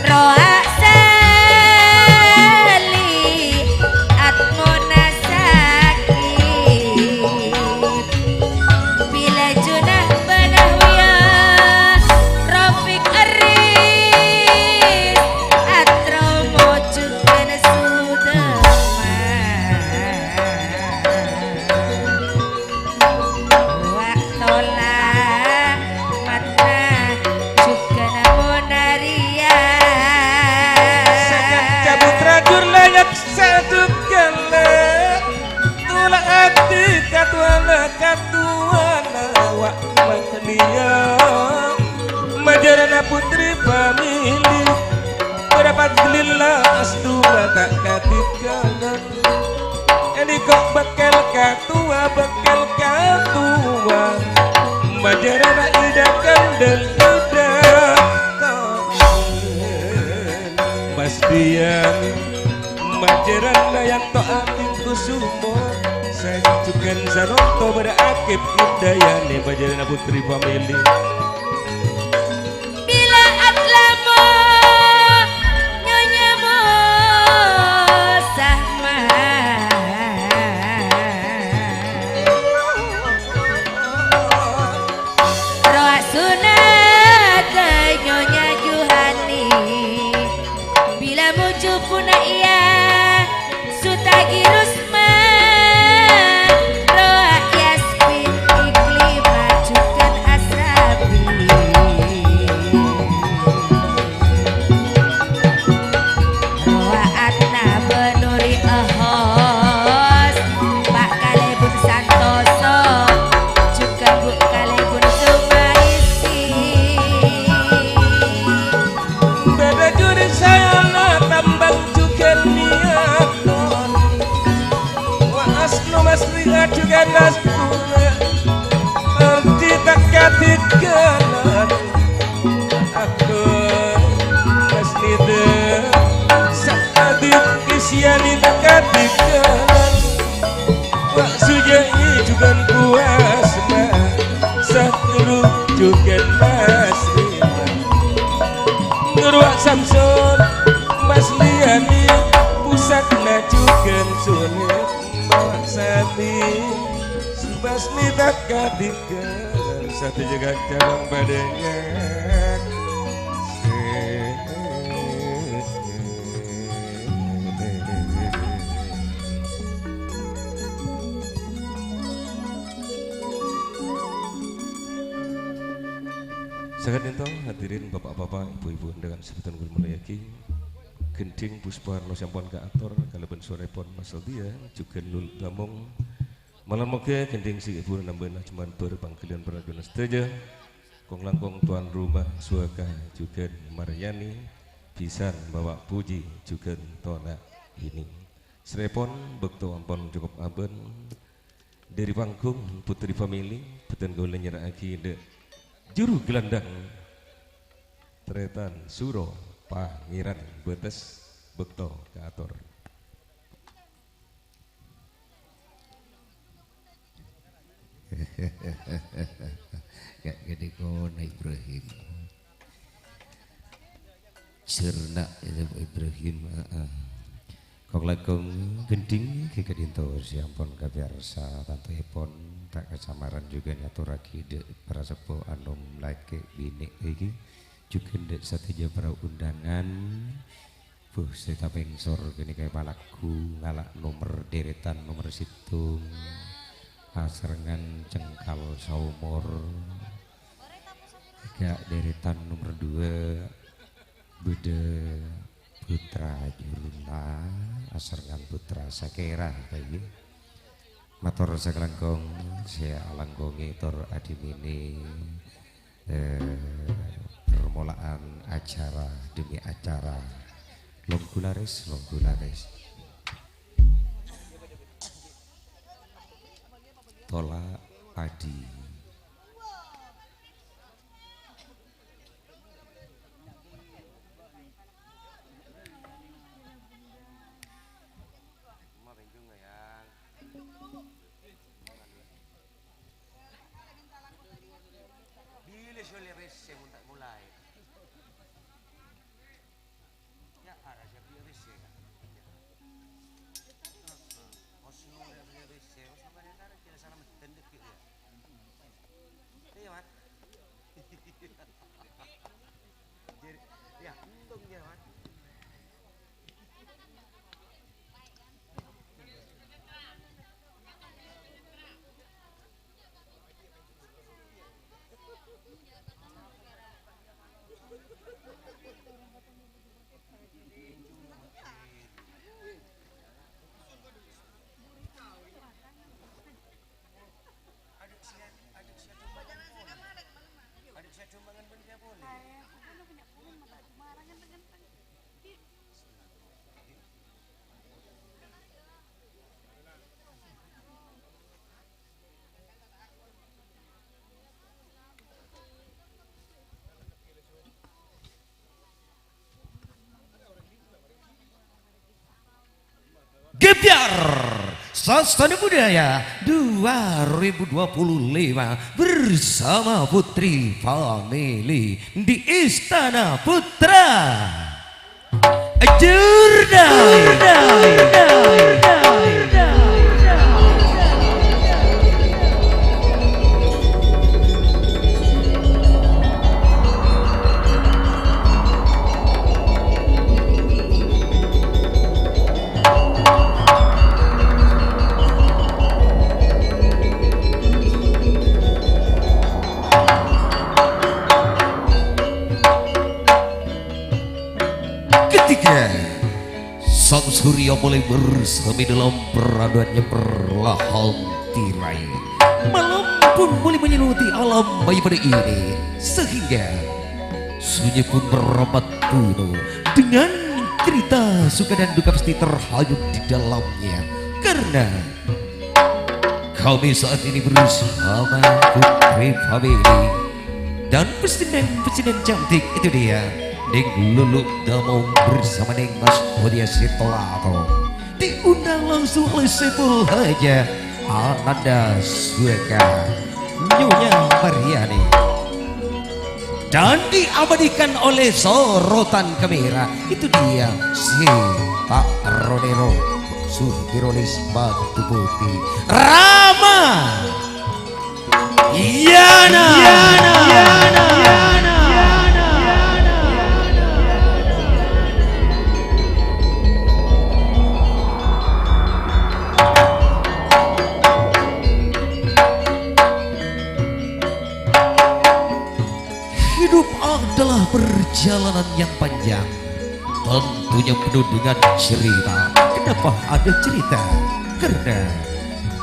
Rowa' sali atmona sakit. Bila junah banah wiya, Rafiq Aris, atro mojud kana sudama. Wa' tola matna jhughân Monariya. Sakanca putra jur layak sadhukana, tulak ati katowana, katowana Wa' Mahliya. Majârâna putri pamili, berapa lilla astuna ta' kadhingghânan. Èniko bâkkèl katowa, bâkkèl katowa. Majârâna idhâ kandhâng idhâ. Mas Dian, majârâna Yanto Ating Kusumo. Sè jhughân sanonto bâdâ Akib Indayani, majârâna putri pamili. Bila atlamo Nyonya Mosahma. Rowa' sunat Nyonya Juhani. Bila mujubuna iya Sutagi Rusma, Rowa' Yasmin Iklima jhughân Asrabi. Rowa' Atna Benuri Ehos, Pa' Kalèbun Santoso, jhughân Bu Kalèbun Sumaisi. Bâdâ juri sayana tambang jhughân niyaton. Wa' asno masriya jhughân astuna. Ardi ta' kadhingghânan. Aku masnida. Sa'adit isyani ta' kadhingghânan. Wa' Suja'i jhughân Kuwasma, Sahru jhughân Masrima. Nurwa' Samsun, Masliyani, Pusakna jhughân Sulit. Maksani, Basmi ta' kadhingghânan, sadhâjâ kanca bân padhângan. Saka'dinto hadirin, bapak-bapak, ibu-ibu, undangan sè bhâdhân kaulâ molja'aghi. Gendhing Puspa Arno sè ampon kaator kalabân sowarèpon Mas Aldia, jhughân Lul Gamong. Malar moghâ gendhing sè èburu nambâna jembar pangghâliyân parajulân sadhâjâ. Kong-langkong tuan rumah Suwaka jhughân Maryani, bhisan mawa puji jhughân tona ini. Saèrèpon bâkto ampon cokop abân. Dhâri panggung Putri Family, bhâdhân kaulâ nyerra'aghi dâ' juru gelandang Trètan Suro Pangèran Bâtes bâkto kaator. Ka' ghâdhâ kona Ibrahim. Sèrna itu Ibrahim, heeh. Kong-langkong gendhing ghi' ka'dinto sè ampon kapèyarsa, tantoèpon ta' kasamaran jhughân ngatorraghi dâ' para seppo anom lakè' binè' iki, jhughân dâ' sadhâjâ para undangan. Bhuh, sè tapèngsor ghânèka èpalagghu ngala' nomer dèrètan nomer sèttong, asarengngan cengkal saomor. Ga' dèrètan nomer duwâ', bâdâ Putra Jurula, asarengngan Putra Sakèra, ta' iyâ? Mator sakalangkong sè alangkongè tor adhimènè, eh, permulaan acara demi acara. Longghu larès, longghu larès. Tola' padi. Bilâ sè ollè pèssè mon ta' molaè? Ya, arassa bilâ pèssè, Kak. Heeh. Kos nolè bilâ pèssè, kos sampèyan entar jâ' salamet dendek gitu ya. Iya, Mat. Jadi, ya, untung ya, Mat. Gebyar Sasana Budaya dua ribu dua puluh lima bersama Putri Family di Istana Putra. Jurdai. Ketika sang surya mulai bersemi dalam peraduan yang perlahan tirai, malam pun mulai menyelimuti alam pada ini, sehingga sunyi pun merambat penuh dengan cerita suka dan duka pasti terhanyut di dalamnya. Karena kami saat ini bersama Putri Family dan pecinan-pecinan cantik itu dia, Neng Lulu Damong bersama Neng Mas Mulia Sitolato. Diundang langsung oleh Saiful Haja Ananda Suaka, Nyonya Mariani. Dan diabadikan oleh sorotan kamera, itu dia si tak ronero, Suhirolis Batu Putih, Rama Yana. Yana, Yana, Yana, Yana. Hidup adalah perjalanan yang panjang, tentunya penuh dengan cerita. Kenapa ada cerita? Karena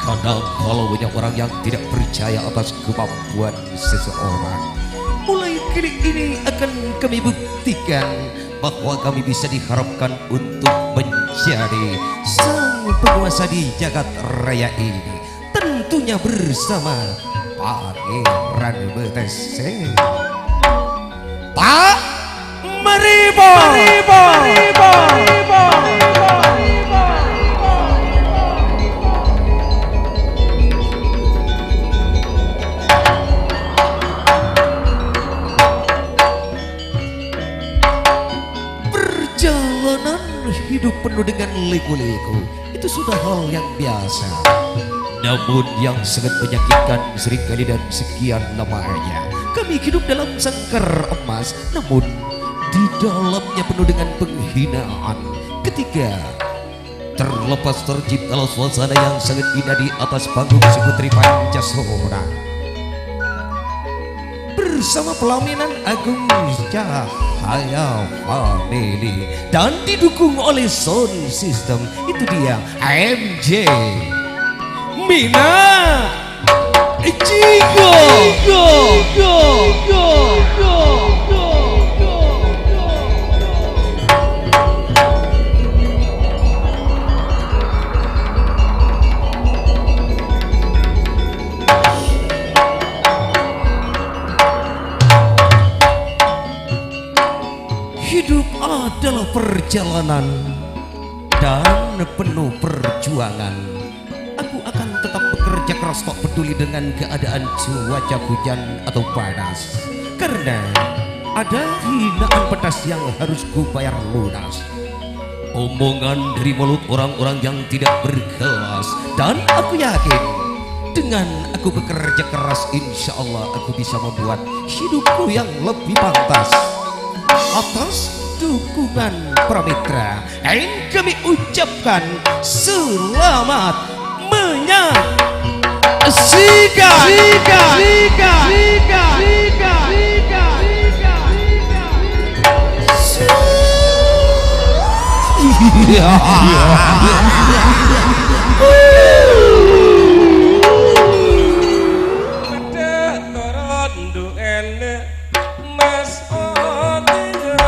kadang kalau banyak orang yang tidak percaya atas kemampuan seseorang. Mulai kali ini akan kami buktikan bahwa kami bisa diharapkan untuk menjadi sang penguasa di jagat raya ini. Tentunya bersama Pangeran Betese. Pak Maripo. Perjalanan hidup penuh dengan liku-liku. Itu sudah hal yang biasa. Namun yang sangat menyakitkan seringkali dan sekian lamanya kami hidup dalam sangkar emas, namun di dalamnya penuh dengan penghinaan. Ketika terlepas terciptalah suasana yang sangat indah di atas panggung si Putri Pancasona. Bersama pelaminan Agung Cahaya Family dan didukung oleh sound system, itu dia M J. Pina. Jigo. Hidup adalah perjalanan dan penuh perjuangan. Aku akan tetap bekerja keras, tak peduli dengan keadaan cuaca hujan atau panas. Karena ada hinaan pedas yang harus ku bayar lunas. Omongan dari mulut orang-orang yang tidak berkelas. Dan aku yakin, dengan aku bekerja keras, insya Allah aku bisa membuat hidupku yang lebih pantas. Atas dukungan para mitra, yang kami ucapkan selamat menyaksikan. Toron du'en Mas Otiga,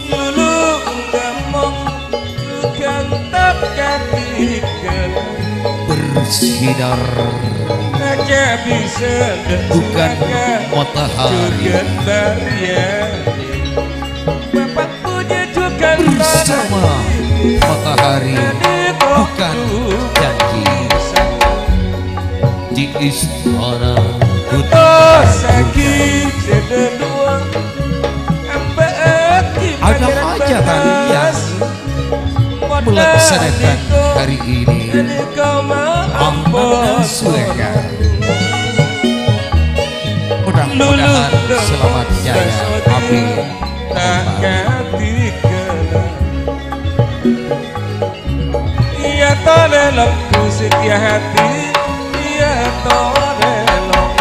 lulu ngamong gantap katikel. Bersinar. Kaca bisa bukan matahari. Juga tarian. Bapak punya juga bersama matahari bukan janji. Di istana Kuta Ada hajatan yang melaksanakan hari ini. Ampun suweka. Mudah-mudahan selamat jaya. Amin. Iya tolelok ku setia hati, iya tolelok.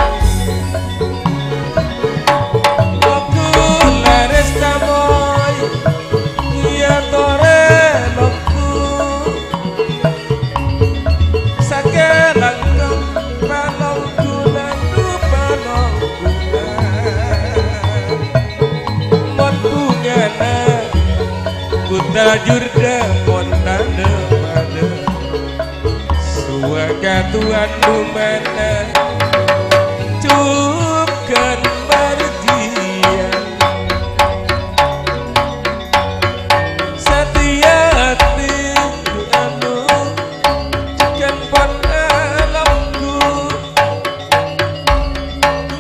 Lokku laris tamoy, iya tolelokku. Sakalangkong panonggunan du panonggunan. Mon bungana Kuta jurda mon tadâ'-padâ', suwâ katuwan dumana jhughân margiyan. Satèya ati anu jhughân pon alonggu.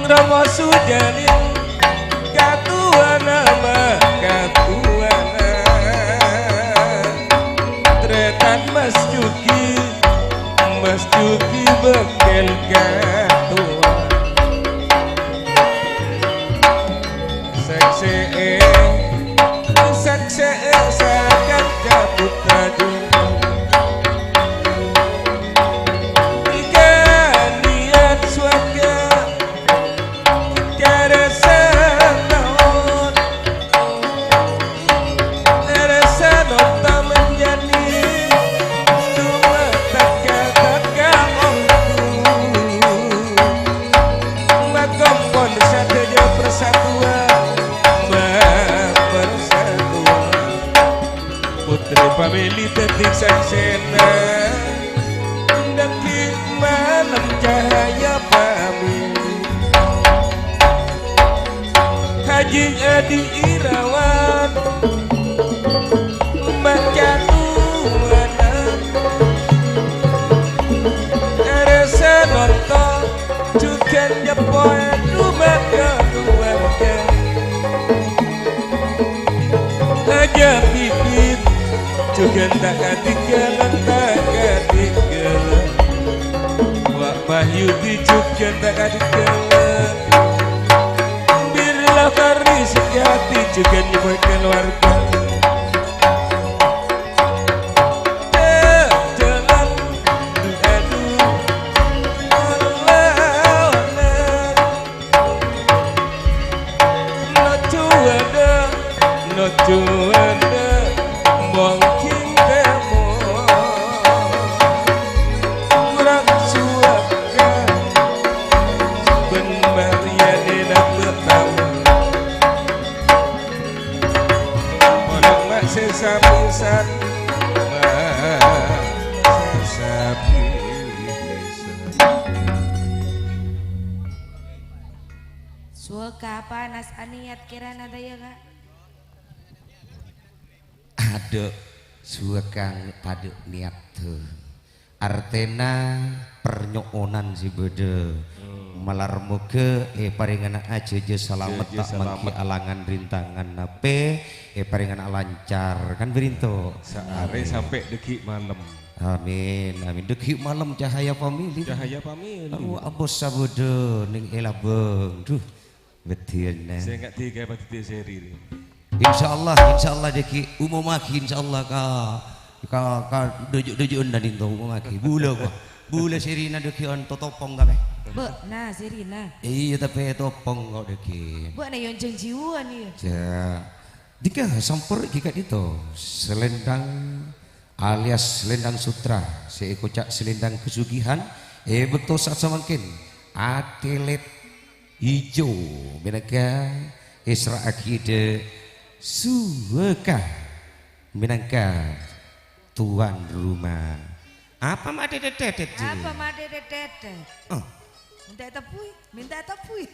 Rama sujaning katuwana ma' katuwana. Tretan Mas Juki, Mas Juki bengkel katuwa. Saksè'è, saksè'è sakanca putra jumbo. Ika niat suwarga, karasa taon. Rasa nonta menjadi cuma teka-teka onggu. Makompon sadhâjâ persatuan, ma-, persatuan. Putri pamèlè dhâddhi saksèna, dhâddhi malem cahaya pamèlè. Haji Adi Irawan, maca tuwana. Rasa nonton jhughân nyepo'è dumaga keluarga. Aja pipit, jhughân ta' katinggalan, ta' katinggalan. Wa' Mahyudi jhughân ta' katinggalan. Birla Kari Sukyati jhughân nyepo'è keluarga. Jhâ-, jhâlân, adu, adu, Allah, Allah. Nojo ada, nojo ada, mungkin temo. Ka panas aniyat kèrana dâ' iyâ, Ka'? Adhu, suwâghân padâ niyat, to. Artèna parnyo'onan sè bâdâ. Hmm. Malar moghâ èparèngana ajhâjhâ salamet, ajhâjhâ ta' mangghi salamet. Alangan rintangan napè, èparèngana lancar. Kan bârinto? Saarè amin. Sampè' dâgghi' malem. Amin, amin. Dâgghi' malem cahaya family. Cahaya family. Aduh, abos sabâdâ nèng è labâng. Duh. Beddhiyânna. Sè ngadhi ghâbây dhâddhi seri rè. Insyaallah, insyaallah dâgghi' umumaghi insyaallah ka, ka, ka dhuju'-dhuju'na dinto umumaghi. Bulâ, wah. Bulâ serina dâgghi' onto topong kabeh. Bâ'na serina. Iyâ, tapè topong kok dâgghi'. Bâ'na yonjhâng jiwâna, iyâ. Jhâ'. Dika sampor ghi' ka'dinto. Selendang alias Selendang Sutra sè èkoca' Selendang Kasugihan è bâkto sa'at samangkèn atlet ijo mènangka èserra'aghi dâ' Suwaka mènangka tuan rumah. Apa ma' dèdèt-dèdèt, Ji? Apa ma' dèdèt-dèdèt? Oh. Minta tepui, minta tepui.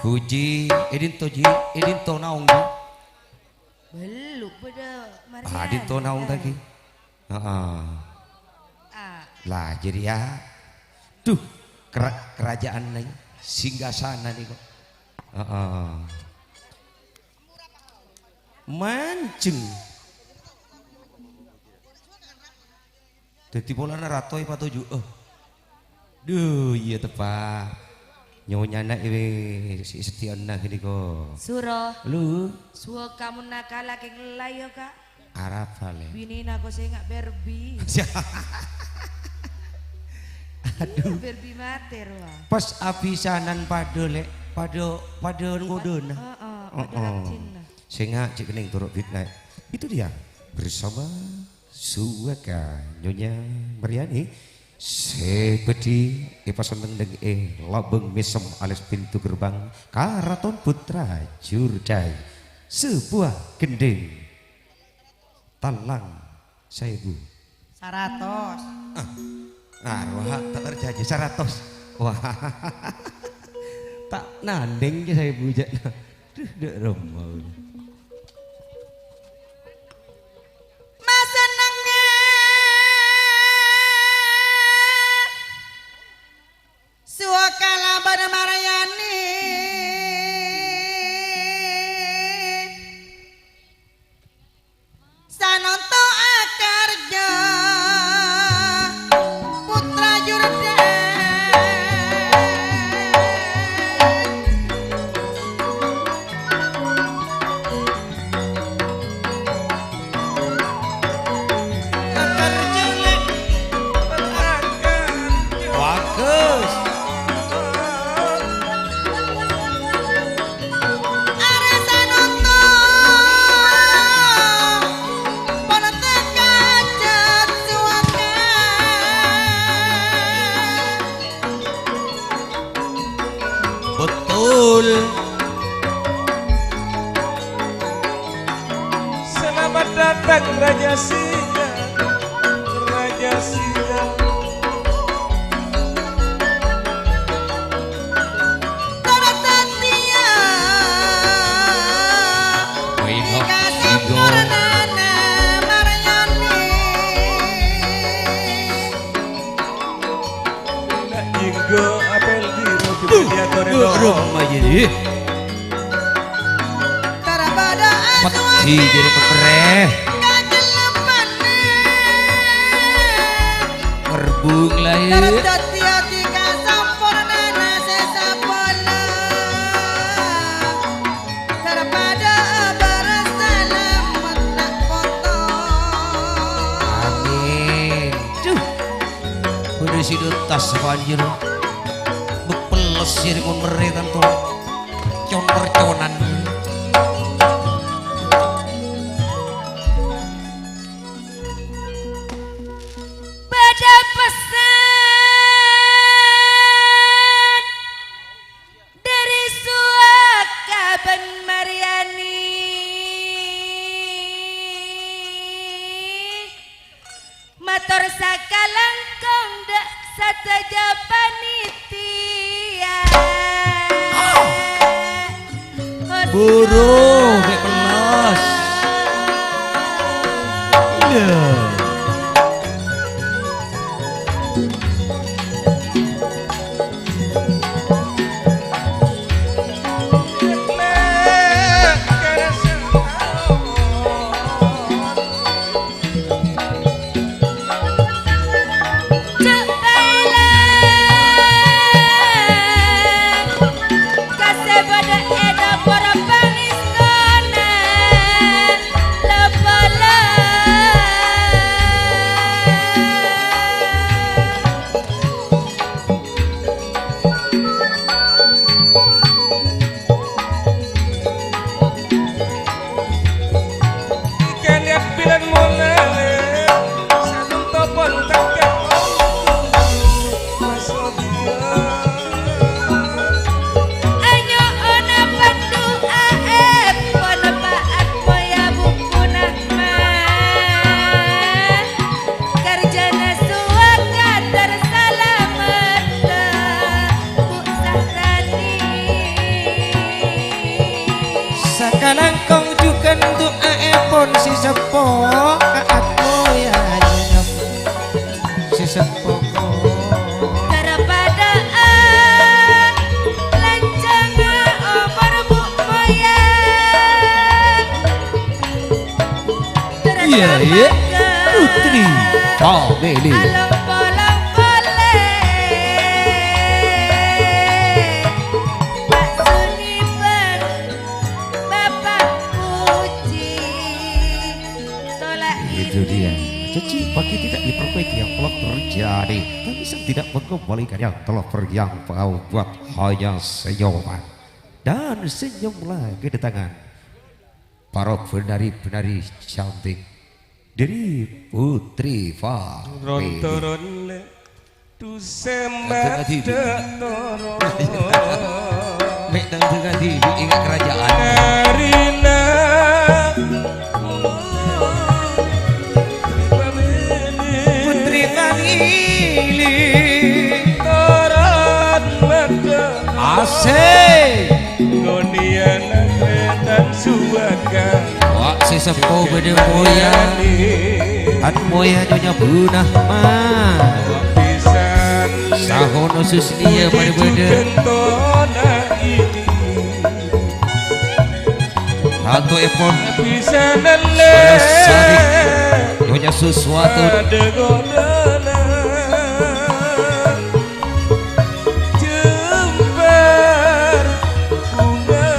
Puji, è dinto, Ji, è dinto naong, Ji. Bellu' bâdâ marèya. Ah, dinto naong, ta, Ji? Heeh. Ah. Lah, jârèya. Duh, kera-, kerajaan nèng singgasana nèko. Heeh. Manjeng. Dhâddhi polana rato èpatoju'â. Duh, iyâ teppa'. Nyonyana è sè sadhiyâna ghâniko. Suro. Lu. Suwâ kamunna kalakè ngella, yâ, Ka'. Arapa, Lè'? Binèna ko sènga' Barbie. Aduh. Barbie matè, rowa. Pas abhisanan padâ, Lè'. Padâ, padâ ngodâna. Heeh, padâ Heeh. Rajinna. Sènga' cè' kennèng toro' fitnah. Itu dia. Bersama Suwaka Nyonya Maryani sè bâdhi èpasenneng neng è labâng mèsem alias pintu gerbang Karaton Putra Jurdai. Sebuah gending talang saèbu. Saratos. Ah, ah, rowa ta' terjadi saratos. Wah. Ta' nandeng kè saèbu jâ'. Duh, dâ' remma. Masennengnga Suwaka kalabân Maryani. Sanonto akarja Putra Jurdai. Akarja lè'. Bagus. Arè sanonto. Ponapa kajat suwaka? Betul. Selamat datang, Raja Singa, Raja Singa. Jinggo apel biru di mediator itu. Pedhi jârèya pèpèrè. Ngerbung laè. Amin. Duh. Bâdâ sè dâ' tas panjir. Bepelles sè rèng mon merrè tanto. Con-perconan. Bâdâ pesan dâri Suwaka bân Maryani. Mator sakalangkong dâ' Sadhâjâ panitia. Buru, mè' pellas. Iyâ. Anyo'ona pandu'a èpon pa'at moya bukuna ma'. Karjana suwaka tarsalamet, Bu Sahtani. Sakalangkong jhughân du'aèpon sè seppo ka'at moya nyonya sè seppo. Karapadhâ'ân lanjhângnga omor Bu moya. Iyâ, iyâ. Putri Family. Along-polong polè. Pak Suniban, Bapak Puji. Tolak. Itu dia. Caci maki tidak diperbaiki yang telah terjadi. Tapi saya tidak mengembalikan yang telah pergi, yang kau buat hanya senyuman. Dan senyumlah kedatangan para penari-penari cantik dari Putri Family. Ron-toron le, du sè maddhâ toron. Mè' nang dengngadi ingat kerajaan. Narina. Putri Family. Toron maddhâ. Asik. Ngonèyana tretan suwaka. Wa' sè seppo bâdâ moya. At moya nyonya bunah ma. Pisan. Sahono Susniya bâdâ-bâdâ. Jugentona ini. Ratuèpon. Pisanan le. Sadik. Nyonya Suswatun. Ada godana. Jembhâr bhunga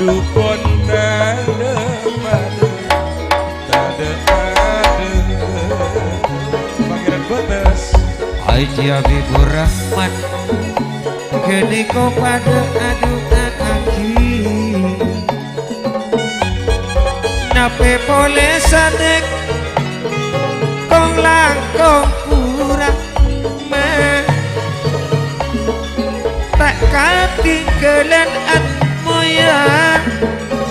dukon tadâ' padâ, tadâ' padâ. Pangèran Batas. Haji Habibur Rahman, ghânèka padâ adu'a'aghi. Napè polè Sadik, kong-langkong pura, ma. Ta' katinggalan at moya,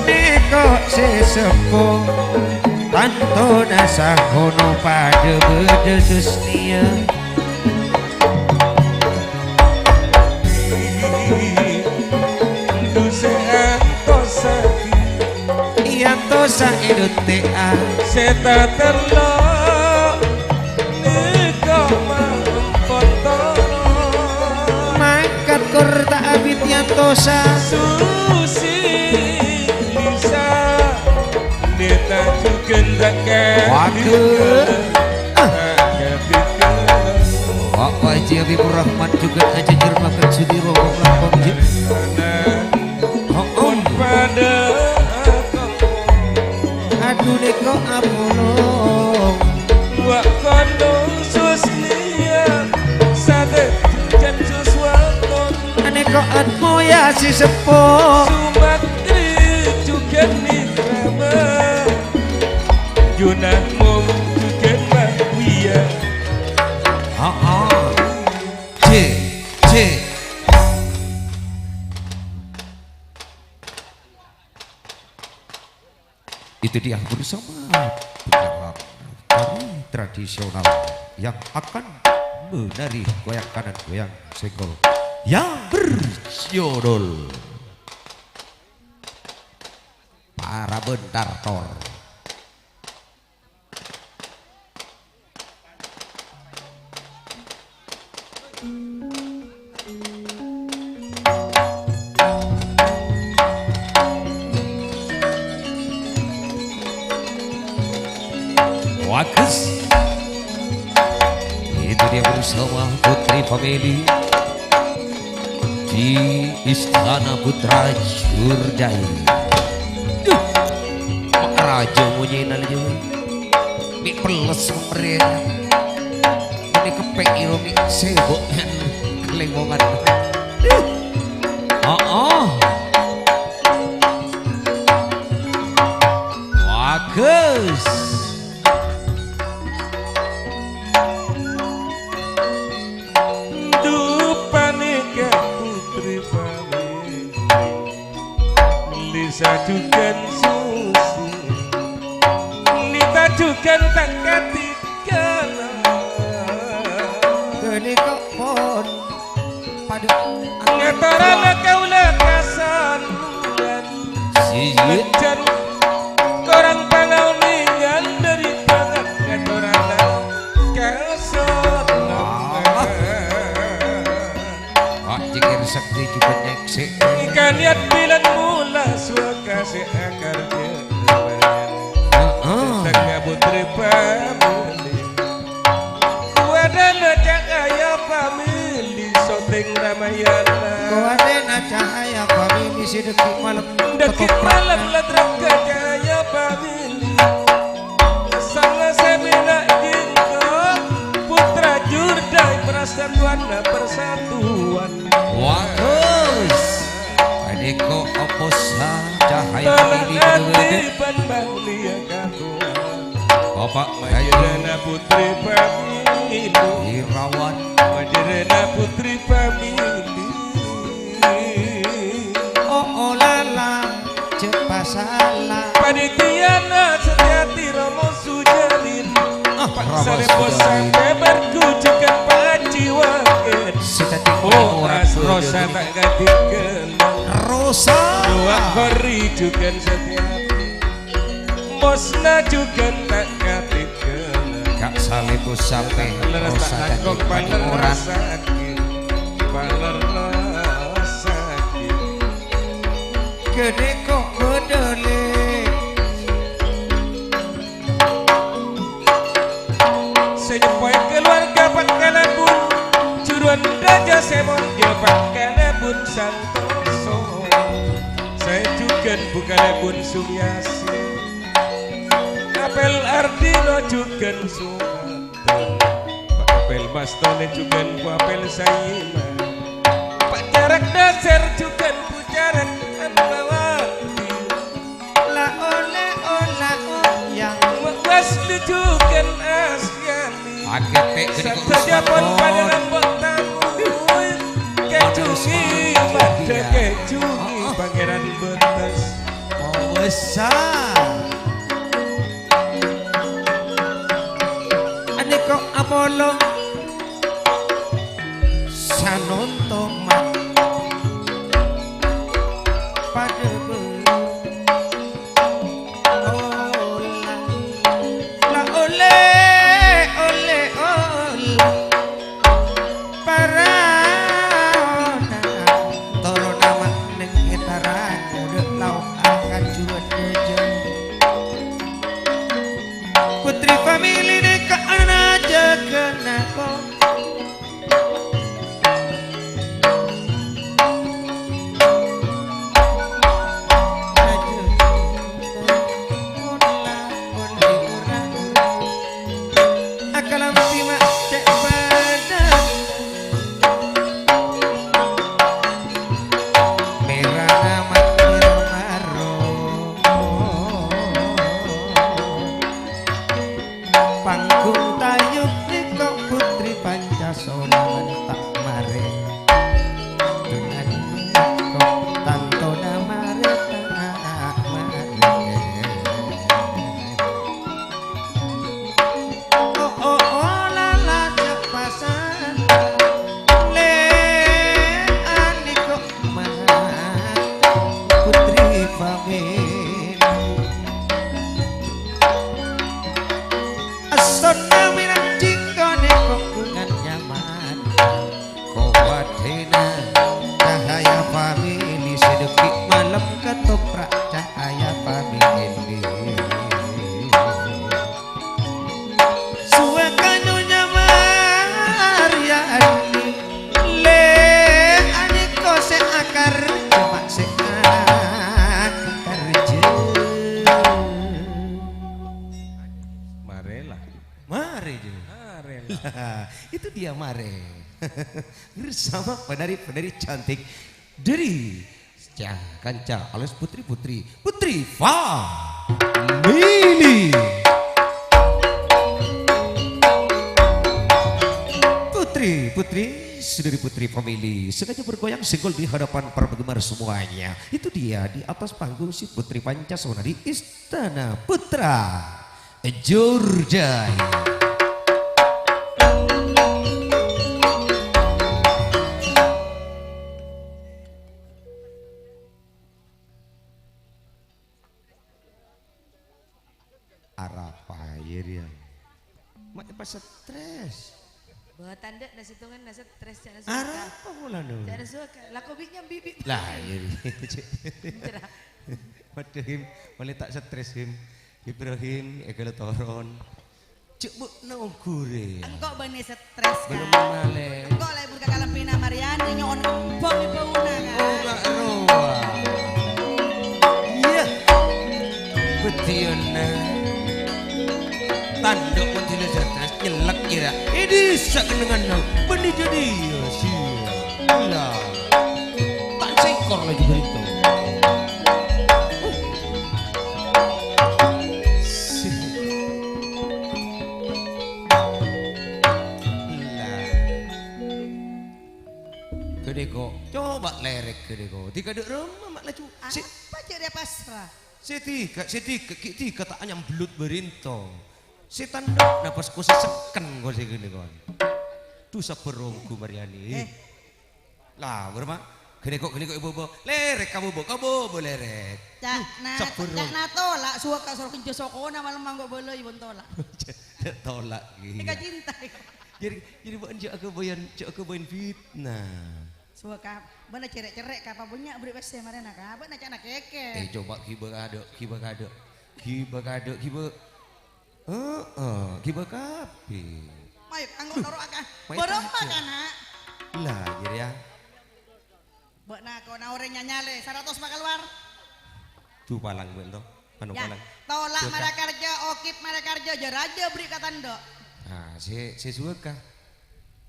nèko sè seppo. Tantona sahono padâ bâdâ Susniya. Dusè antosaghi. Èantosa è dotte'a. Sè tatello' nèko mampon toro'. Mangkat kor ta' abit èantosa. Susi Lisa. Neta jugân ta' kèbikèl. Waduh. Ah. Ta' kèbikèl. Bapak Haji Habibur Rahman jugân ajhâjhâr makan sudiro kong-langkong, Ji. Oh, oh. Padâ. Adu nèko apolong. Wa' kono Susniya. Sadhâjâ jhân Suswatun. Anèka at moya sè seppo. Sumatri jugân nirama. Junah mung jugân mawiya. Ha, ha. J, J. Itu dia bersama tari tradisional yang akan Menari goyang kanan, goyang senggol. Yang berjudul Para Bentar Tor. Bagus. Itu dia bersama Putri Family di Istana Putra Jurdai. Duh, Pak Raja monyena laju. Mi' pelles pemeren. Ini kepek iro mi' sibuk. Kelengongan. Duh. Oh, oh. Bagus. Duh, panèka putri pamèlè, lisa jhughân susu, nita jhughân ta' katikala. Ghânèka pon padâ ngatorana kaulâ ka Sanuan. Siji. Jan korang pangaoningan dâri bângat ngatorana ka Sanuan. Ah. Pak Jikir Sakti juga nyeksè. Kaniat bilân mula suwaka sè akarja. Heeh. Tengah putri pamèlè. Kuwadana cahaya pamèlè, soteng Ramayana. Kuwadana cahaya pamèlè, sè dâgghi' malem. Dâgghi' malem la terang ka cahaya pamèlè. Sanga sè mèna jinggo, putra Jurdai, persatuan, persatuan. Bagus. Panèka apa sa cahaya pamèlè ati bân banglia katowan. Bapak Haji Majârâna putri pamèlè. Irawan. Majârâna putri pamèlè. Oh, oh, lala, jhâ' pasala. Panitiana Setyati Romo Sujalin. Ah, Pak Romo Salèpo Sujalin. Sampai berkujukan paciwakan. Setyati Oh, Romo Ras Rosa Sujalin. Tak katinggalan. Rosa. Dua kori jhughân Setyati. Bosna jhughân ta' katinggalan. Kak Salèpo sampe Leres rosa tak dadi langkong panuran. Palerressaghi, palerressaghi. Ghânèka bhâdhâlè. Sè nyeppoè kaluwarga Pakkalabun, juruan raja sè molja Pakkalabun santoso. Sè jhughân Bhukalabun Sumyasa. Apel Ardino jhughân Sumanten. Pak Apel Mastone jhughân Bhu Apel Saima. Pak Carak Nasir jhughân Bhu Carak Anwawati. La ole ola oyang. Wa-, Wasli jhughân Asyani. Agete gede Sadhâjâ pon padâ rembug tamu. Kejungi, padâ kejungi, Pangeran Betes. Oh, wes, ah. Anèka apolong sanonto ma-, padâ bâ-, ola. La ole, ole, ola. Para ona, toronna ma' neng etara, kodhu lao akajuwât dâjâ. Putri familine ka ana jagana ko. Akalambi ma' cè' padâ. Merana ma' mero-maro. Panggung tayub nèko putri Pancasona ta' mare. Dengan nèko tantona mare ta' mare. Oh, oh, oh, la, la, cak pasang. Tonna mèrah jingkone kongkongan nyaman. Kowadhena cahaya famili sedikit malam ketoprak cahaya famili. Suwakano nyamar ya ani. Le ani kose akar cuma se akar je. Marela. Mare, Jo. Marela. Lah, itu dia mare. Bersama penari-penari cantik dari Cah, kanca alias putri-putri, Putri Family. Putri-putri, saudari Putri Family, sengaja bergoyang senggol di hadapan para penggemar semuanya. Itu dia di atas panggung si Putri Pancasona di Istana Putra. Jurjai. Arapa, ya, Rian? Ma' pas stres. Bâ, tandhâ' na sèttongan na stres, jhâ' na suka. Arapa polana? Jhâ' na suka. Lako bi' nyambi bi'. Lah, iya, iya. Enjera. Waduh, Him, mole ta' stres, Him. Ibrahim, èghâlâ toron. Jhâ' bâ'na ongghu rè. Engko' bânnè stres, Kak. Belum malè. Engko' la èbur ka kalambhina Maryani nyo'on kembhâng è bâuna, Kak. Oh, enggak rowa. Iyâ. Bhâdhiyânna. Tandhâ' mon dhina stres, nyellek kèra. È dhisa kennengnganna. Bânnè jhâdhiyâ, siyâ. Ella. Ta' sèngkor laju bârito. Lah. Ghânèka, coba lèrèk ghânèka. Dikadâ' roma ma' laju. Si- Apa jârèya pasra? Sè dhika, sè dhika, ghi' dhika ta' anyamblut bârito. Sè tandhâ' napas ko sè sekken ko sè ghânèka. Dhu sabbhâr ongghu Maryani. Eh. Lah, bârâmma? Ghânèka, ghânèka, ibu-ibu. Lèrèk ka bubu, ka bubu lèrèk. Ca'na, sabbhâr. Ca'na tola', suwâk ka soro kenja sokona malem mangko bâlâi pon tola'. Tola' ghi. Eka cinta. Jadi, jadi bâ'na jhâ' aghâbâyân, jhâ' aghâbâyân fitnah. Suwâk ka, bâ'na cerrè'-cerrè' ka apa bânnya' bâri' pèssè marèna ka, bâ'na ca'na kèkè. Eh, coba ghibâ kadâ', ghibâ kadâ'. Ghibâ kadâ', ghibâ. Heeh, ghibâ kabbhi. Mayu, kanggo noro' aka. Mayu bârâmma, aja. Kana'? Lah, jârèya. Bâ'na kona orèng nyanyalè, saratos makaluar. Dhu palang, bân, to. Anu, ya, palang. Tola' mara karja, okip mara karja, jâ-rajâ bâri' ka tandhâ'. Nah, sè, sè suwâk ka.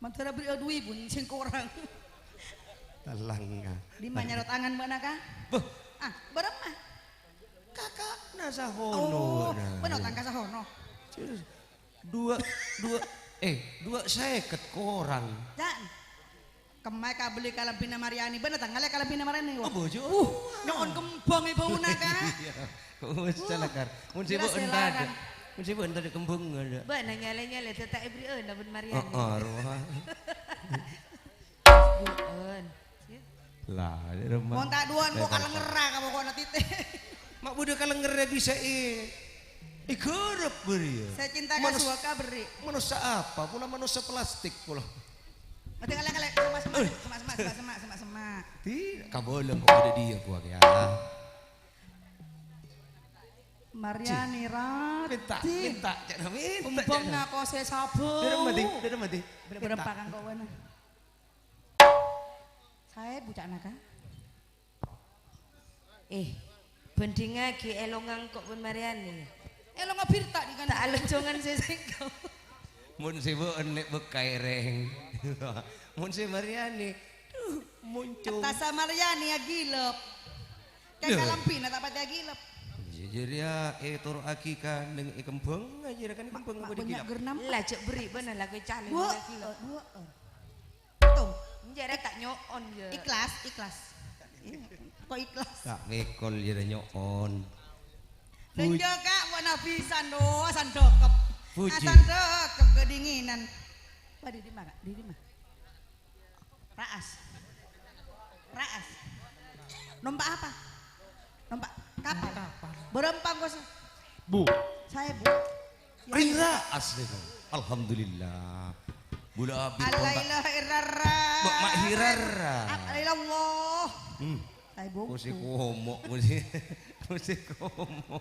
Mandhârâ bâri' adhuwi, bun, sè korang. Talang, ah. Dimma nyaro tangan bâ'na, ka? Bâh. Ah, bârâmma? Kaka'na sahono, oh, nah. Bâ'na tang ka sahono. Serius. Dua, dua, eh, dua sèket korang. Jan. Kemma kabelli kalambhina Maryani. Bâ'na tang ngalè kalambhina Maryani, wah. Oh, bojo. Uh, nyo'on kembhâng è bâuna, ka? Iya. Oh, wis, uh, salakar. Mun sibuk jelas entar, laran. Mun sibuk entar kembhâng, ada. Bâ'na nyalè-nyalè, tètè èbri, eh, nabun Maryani. Heeh, rowa. Bu'en. Lah, di rumah. Mon ta' duwân, kok kalengera ka pokokna titè. Ma' bâdâ kalengera bisa è, ègarep bâri' ya. Saya cinta ka suaka beri. Manossa apa? Pola manossa plastik pola. Mati kale-kale, semak-semak, semak-semak, semak-semak. Di, kabolong kok bâdâ dia gua ya. Maryani Rati. Minta, minta, cak minta. Kembhâng nako saya sabu. Dârâ mati, dârâ mati. Berempa kan kok wena. Saè buca'na, Ka? Eh, bhândhingngaghi èlongan kok bân Maryani. Èlongan birta di kan. Ta' aloncongan sè sengko. Mon sè bâ'en lè' bâkkaè rèng. Mon sè Maryani, duh, monco. Tasa Maryani aghilep. Lho. Kalambhina ta' patè aghilep. Jâ-, jârèya ètoro'aghi ka neng è kembhâng, jârèya kan kembhâng ma-, apa dia? Lah, jhâ' beri bâ'na la kowe calèng. Dua, aghilep. Eh, dua, eh. Tuh. Jârèya ta' nyo'on, ya. Ikhlas, ikhlas. Iya, kok ikhlas? Ta' mèkol jârèya nyo'on. Puji. Neng jâ, Ka', bâ'na bisa, ndo, sandokep. Puji. Ah, sandokep kedinginan. Wah, di, di mana, Ka'? Di, di mana? Raas. Raas. Nompa' apa? Nompa' kapal. Nompa' kapal. Berempa, Bos? Bu. Saya, Bu. Rira asli. Alhamdulillah. Bula abit Allah kontak. Ilaha illallah. Mbok Mak Hirara. Al-, ilallah. Hmm. Sai bungku. Kose komo, kose, kose komo.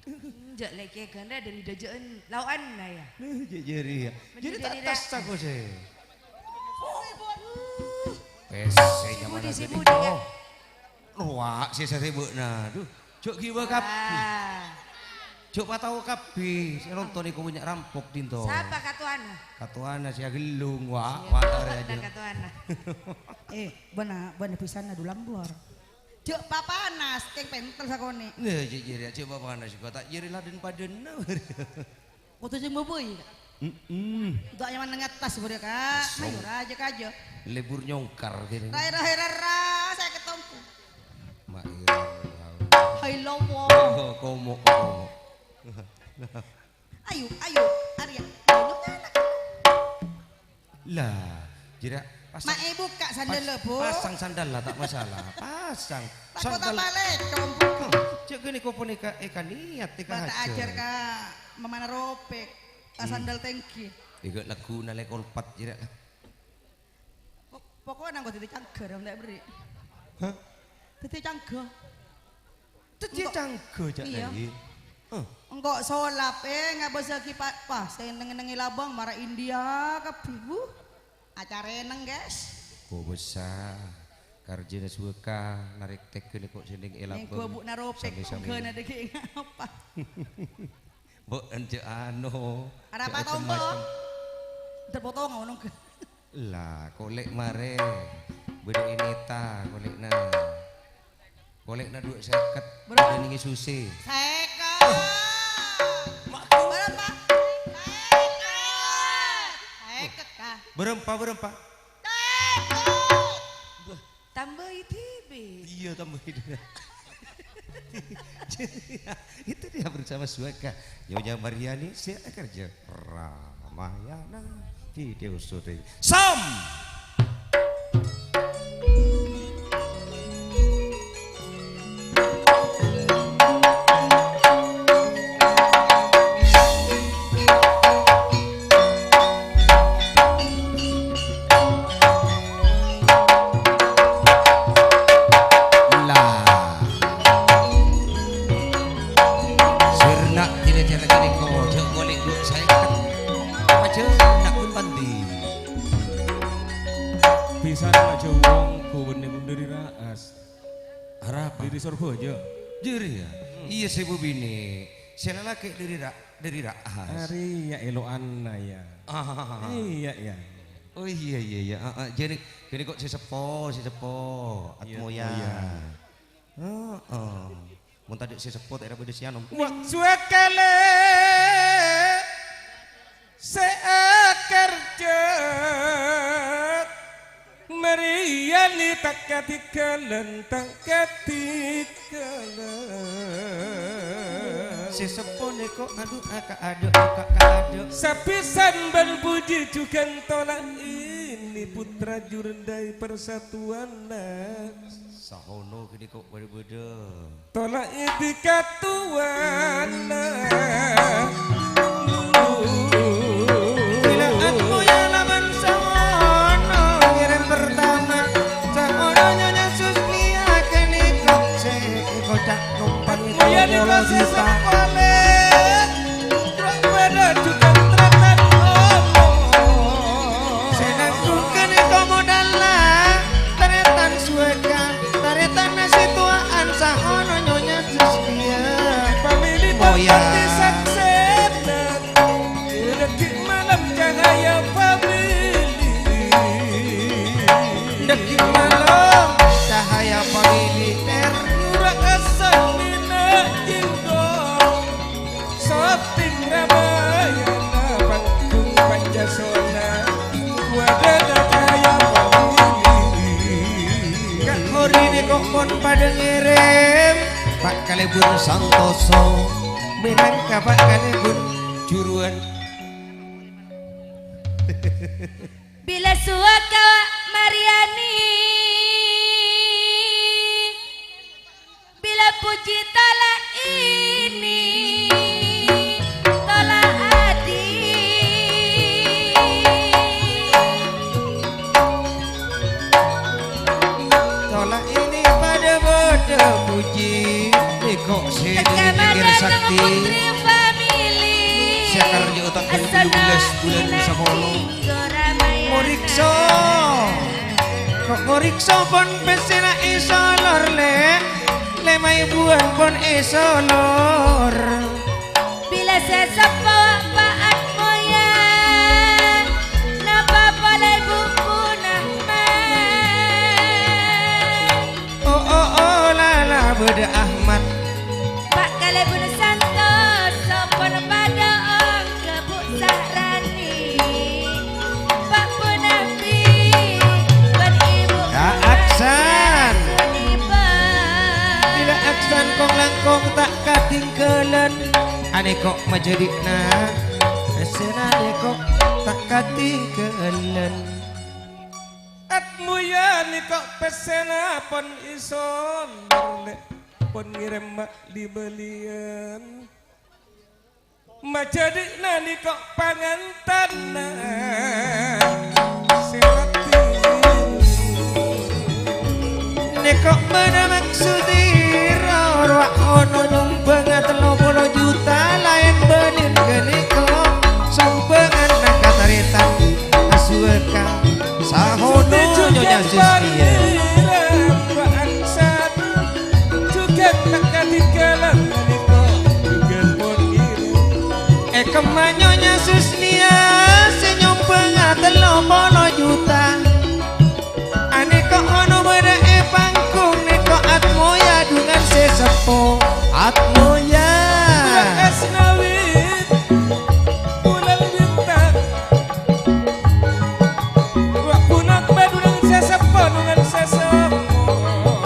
Enjak leke ganda dari dajaan lawan na ya. Nah, jek jeri ya. Bener. Jadi tak jadi tas ra-, tak kose. Pese nyaman aja. Sibuk, sibuk, ya. Rowa' sè sasèbuna. Duh, jhâ' ghiwâ kabbhi. Ah. Jhâ' patao kabbhi. Sè nonton iku bânnya' rampok dinto. Sapa katowana? Katowana sè aghellung, wa', iya, wa' arè aja. Katowana. Eh, bâ'na, bâ'na bhisanna dulambor. Jhâ' papanas, kèng pentel sakonè'. Nah, jhâ' jârèya, jhâ' papanas, kok ta' jârèya ladân padâna. Kodhu sè mabâi, Ka'. Mm-mm. Entok nyaman neng attas, bâriyâ, Ka'. Song. Ayo, rajâ kajâ. Lebur nyongkar kene. Rai, rai, rara, saya ketongku. Mak, iya, iya. Hai, lowo. Oh, komo, komo. Ayo, ayo, Arya. Ayo, nyok, anak. Lah, jârèya pasang. Mak, eh, buka sandal pas-, lo, Bu. Pasang sandal lah, tak masalah. Pasang. Takut sandal. Apa, Lè'? Coba. Cek gini, kok ponèka, eh, kan niat, eh, kan Bata ajar. Ajar, Ka'. Mamana ropek, ta' sandal tèngghi. Iga lagu nalè kolpat jârèya. Pok-, pokokna engko' dhâddhi cangghâ, ta' bherri'. Hah? Dhâddhi cangghâ. Dhâddhi cangghâ, ca'na, iya. Hah? Engko' solap, eh, ngabâsaghi pa-, wah, sè neng-ennengngè labâng, mara India kabbhi, wuh. Acarèneng, guys. Kobâsa, karjâna suwâka, narèk tèghâna kok sè neng è labâng. Neng gobukna ropek, sami-sami. Tonggâna dhâggi' ngapa? Mbok enjâ' ano. Arapa tongko? Macem-macem. Terpotong ngono. Lah, kolè' marè. Bâdâ ineta kolè'na. Kolè'na dua sèket. Berapa? Bâdâ nèngè susè. Sèket. Mak. Berapa? Sèket. Sèket, Ka'. Berempa, berempa? Sèket. Wah. Tambâi dhibi'. Iya, tambâi dhibi'. Itu dia bersama suaka. Nyonya Mariani, siap kerja. Ramayana. Video syuting. Sam! Lah. Sirna' dina-dina kene ko, jhâ' kolè' du' sèket. Apa jhâ' nak pun pandi? Bisa nak jhâ' wong ku benne pun dâri Raas. Arapa? Dâri Sorbhâjâ. Dâri ya? Hmm. Iya, sè bubine. Sè lalakè' dâri Ra-, dâri Raas. Ari ya elo'anna ya. Ah. Iya, ya. Oh, iya, iya, iya. Ah, ah. Jadi, jadi kok sè seppo, sè seppo. Iya, Atmoya. Atmoya. Heeh. Mon tadâ' sè seppo, ta' èra bâdâ sè anom. Wah, suwakale. Sè akar jhât, Mariani ta' kadhighâlân, ta' kadhighâlân. Sè seppo nèko, adu, aka adu, aka ka adu. Sapisan bân puji jhughân tola' ini, putra jurendai persatuan. Sahono ghâniko bâdâ-bâdâ. Tola' idi katuwana. Bilâ aku ya laban sahono ngirim pertama. Sahono Nyonya Susmia ghâniko sè koca' nompan itu. Aku ya niko sè sepole. Bâdâ jhughân tarètan omong. Sè nanggung ghâniko modalla, tarètan suwèka, tarètanna sè towa'an sahono Nyonya Zaskia. Pamili. Oh, ya. Pati saksèna, dhâggi' malem cahaya pamili. Dhâggi' malem cahaya pamili, ter. Nura asanina jinggo. Soting Ramayana, panggung Pancasona, wadana cahaya pamili. Ka' orine kok pon padha ngerem, Pak Kalebur santoso, minangka Pak Kalebur juruan. Bilâ suwaka Mariani, bilâ puji tola' ini, tola' Jâ' otak bân tello bellâs bulân sapolo. Ngoriksa. Kok ngoriksa pon pèssèna èsolor, Lè'? Lèma èbuwân pon èsolor. Bilâ sè seppo pa'at moya, napa polè bubuna, Ma'? Oh, oh, oh, la, la, bâdâ Ahmad. Pa' kalèbun santos, sopon padâ ongghâ Bu Sahrani. Pa' Bu Nabi, bân Ibu Ya, Aksan. Suniba. Bilâ Aksan kong-langkong ta' katinggalan. Anèko majâdhi'na, pèssèna anèko ta' katinggalan. Atmoya nèko pèssèna pon èsolor, Lè', pon ngèrèm ma' li-bâliyân. Majâdhi'na nèko pangantanna sè raddhin. Nèko bâdâ maksod rowa ono nyombhângnga tello polo juta laèn bâlin ghânèko sombhângan nang katarètan. Asuwaka sahono Nyonya Sustiya. È kemma Nyonya Susnia sè nyombhângnga tello polo juta. Anèko ono bâdâ è panggung nèko Atmoya dhungan sè seppo. Atmoya. Asnawi, Bulan Bintang. Wa' punapa dhungan sè seppo, dhungan sè seppo.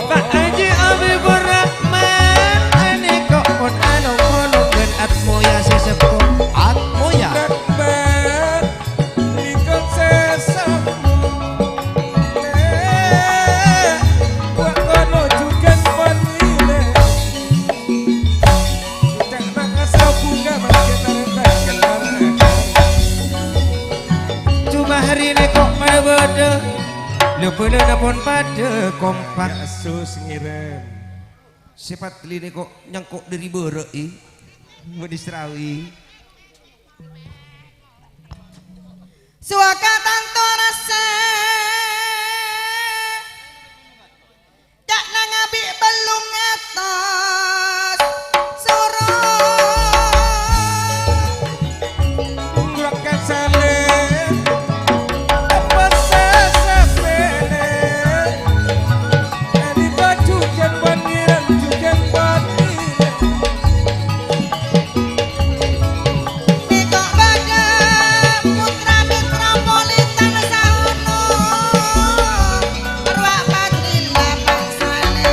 Pak Haji Habibur Rahman, anèko pon along-polong bân Atmoya sè seppo. Atmoya. Rahman, nèko sè seppo. Eh, wa' kono jhughân pon lilè. Ca'na kasa bunga mangkèn arètan gelar. Cuma hari ini kok pada bâdâ. Lho, bâlâna pon padâ kompak. Ya, sus ngèrèm. Sè patellina kok nyengko' dâri bârâ'i. Bâdâ srawi. Suaka tanto rasa. Ca'na ngabi' bellung atos soro. Ngulak kasale, apa sasapele. Adi baju jan pangeran, jugan pangeran. Nèko bâdâ putra metropolitan saono. Rowa patri lapang salè,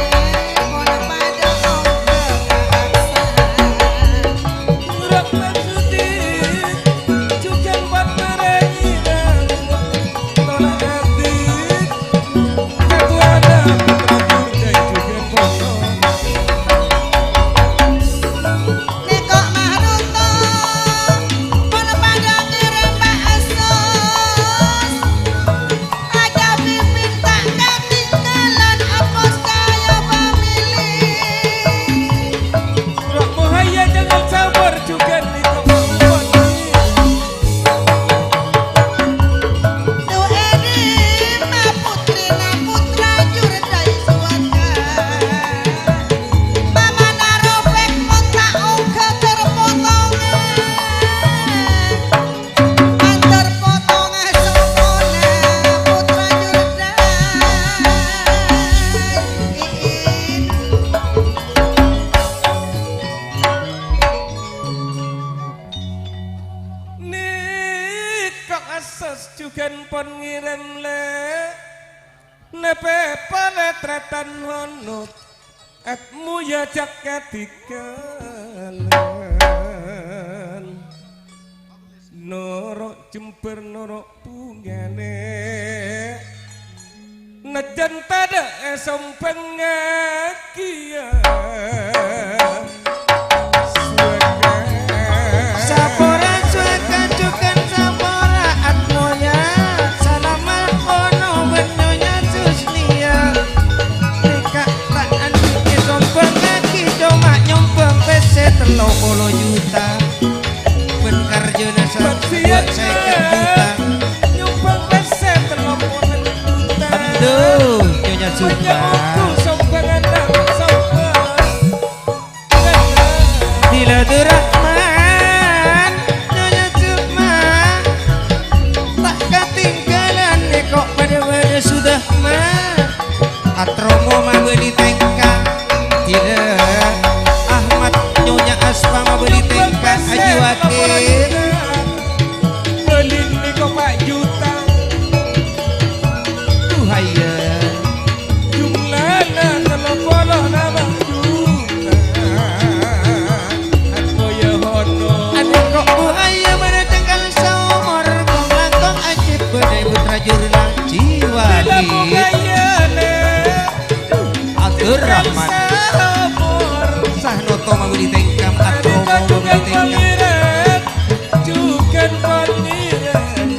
mon padâ ongghâ paksa. Rowa maksudi, jugan patmarangi, tolak ati. Katuana putra putri jugan poso. Nèko mahrunto, mon padâ ngèrèm bâ'sos. Aja pipin ta' katinggalan, apos kaya pamili. Roh muhaya jangan sabar juga nèko. Du'e dhimma putrina putra jur dhâri suwarga. Mamana robek mon ta' ongghâ ter potongan. Antar potongan sopona putra jur dhâri. Nèko asos jugan pon ngèrèm, Lè'. Nèpè paletratan honot, Atmoya jhâ' katinggalan. Noro' jembhâr, noro' bhungane. Najjhân tadâ' èsombhângngagiyâ. Suwaka. Sapora suwaka jugan sapora Atmoya. Salama ono bân Nyonya Susnia. Nèka ta' andi' èsombhângngagi, coma nyombhâng pèssè tello polo juta. Bân karjana Buat sèket juta. Nyumbang pèssè tello polo juta. Tentu, Nyonya Sukma. Menyebutku sombong anak sombong. Bila Durrahman, Nyonya Sukma. Ta' katinggalan nèko padâ-padâ sodâ, Ma. Atromo mabâli tèngka. Iyâ, Ahmad Nyonya Aspa mabâli tèngka, ajuwaghi. Bâlina kop juta. Duh, hayya. Jumlana tello polo lama juta. Aku ya hono. Anu kok buaya mana tengkal saumur, kong langkong ajib badai putra jurlang jiwa. Bila di bukayana. Abdurrahman. Sahnoto mabâli tèngka, Atromo mabâli tèngka. Jugan pangeran.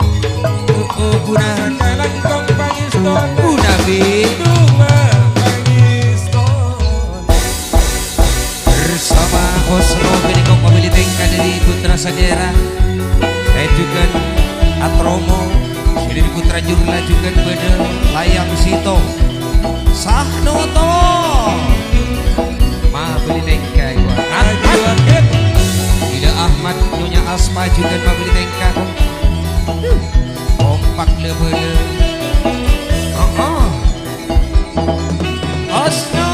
Oh, oh, Bu Nabi. Sakalangkong pangeston. Bu Nabi. Duma pangeston. Bersama Osno ghânèka mabâli tèngka dâri Putra Sagera. Eh, jugan Atromo, dâri Putra Jurla jugan bâdâ Layang Sito. Sahnoto. Mabâli tèngka, Iwan. Ahmad. Ila Ahmad, Nyonya Aspa jugan mabâli tèngka. Kompak lè bâdâ. Oh, oh. Osno.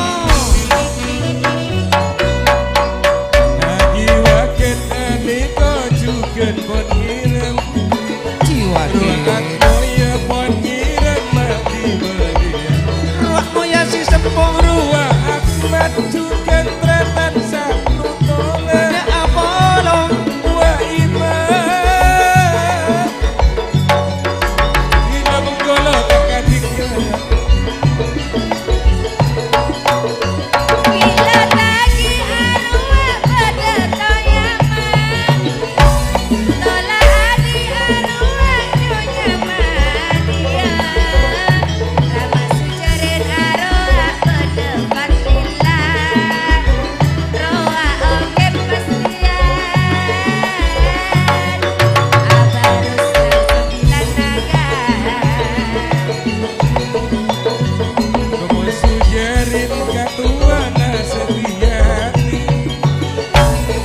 Lagi wakèt nèko jugan pon ngèrèm. Jiwa Ruwa'at kèya. Moya pon ngèrèm mati bâdâ. Ruwa' moya si sempong. Ruwa'at maju kan tratan sanutongan. Ya apolong. Wa iman. Ila mengkono kakadiknya. Bila tagi arowa padâ toyaman, tola adi arowa Nyonya Maria. Rama Sujarin arowa padâ Fadlillah. Rowa oke pastiyan. Abarus sembilan naga. Komo Sujarin katowana Setiani.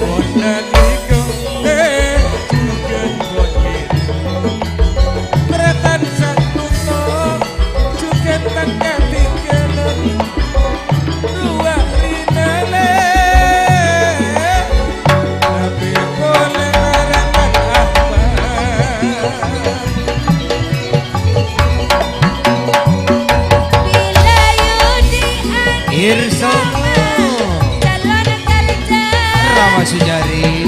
Mon nalika, eh, jugan bocil. Tratan sanuto, jugan tang katinggalan. Dua rinane. Tapi pole larangan apa? Irsa. Rama Sujari.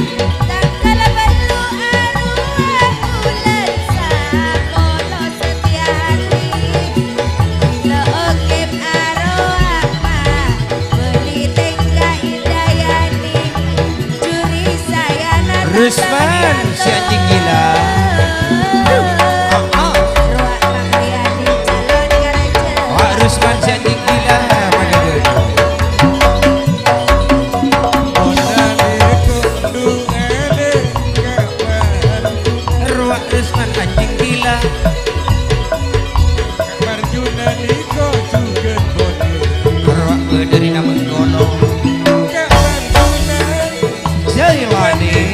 Rusman, si anjing gila. Ah, ah. Wak Rusman, si anjing gila. Mana dia? Wak Rusman, anjing gila. Marjuna niko juga boni. Roh berdiri namun kono. Jailani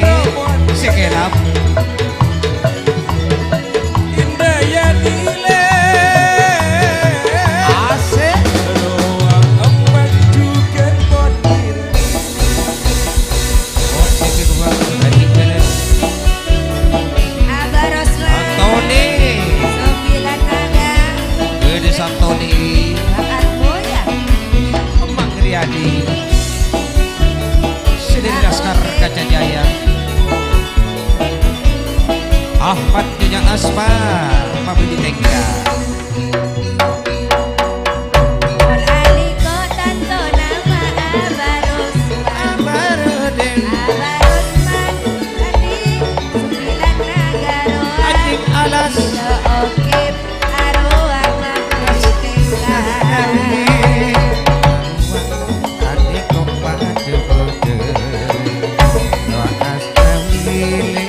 sekelap. Indayani le. Asik. Roh emas juga boni. Oh, sini gua tadi kene. Abah Rosman. Antoni. Sembilan naga. Gede Santoni. Bakat Boya. Emang Riyadi. Sidin Laskar Kaca Jaya. Ahmad Nyonya Aspa, Pabudi Tengka. Aliko tanto nama Abarus. Abarudin. Abarusman. Tadi sembilan nagara. Anjing alas. Oke. Arowa mati tinggal. Adi kompak jebodel. Doa astagfirullah.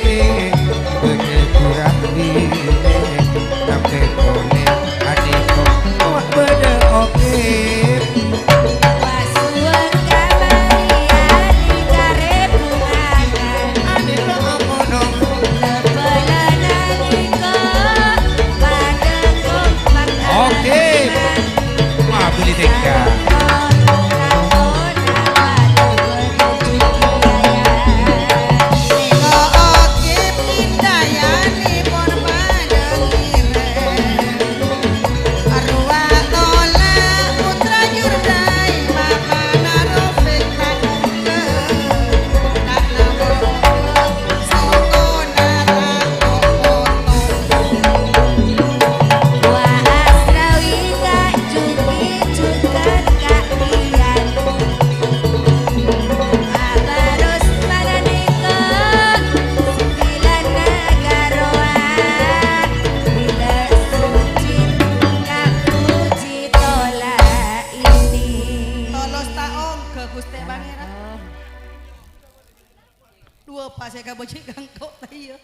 Cè' kangko' ta' iyâ?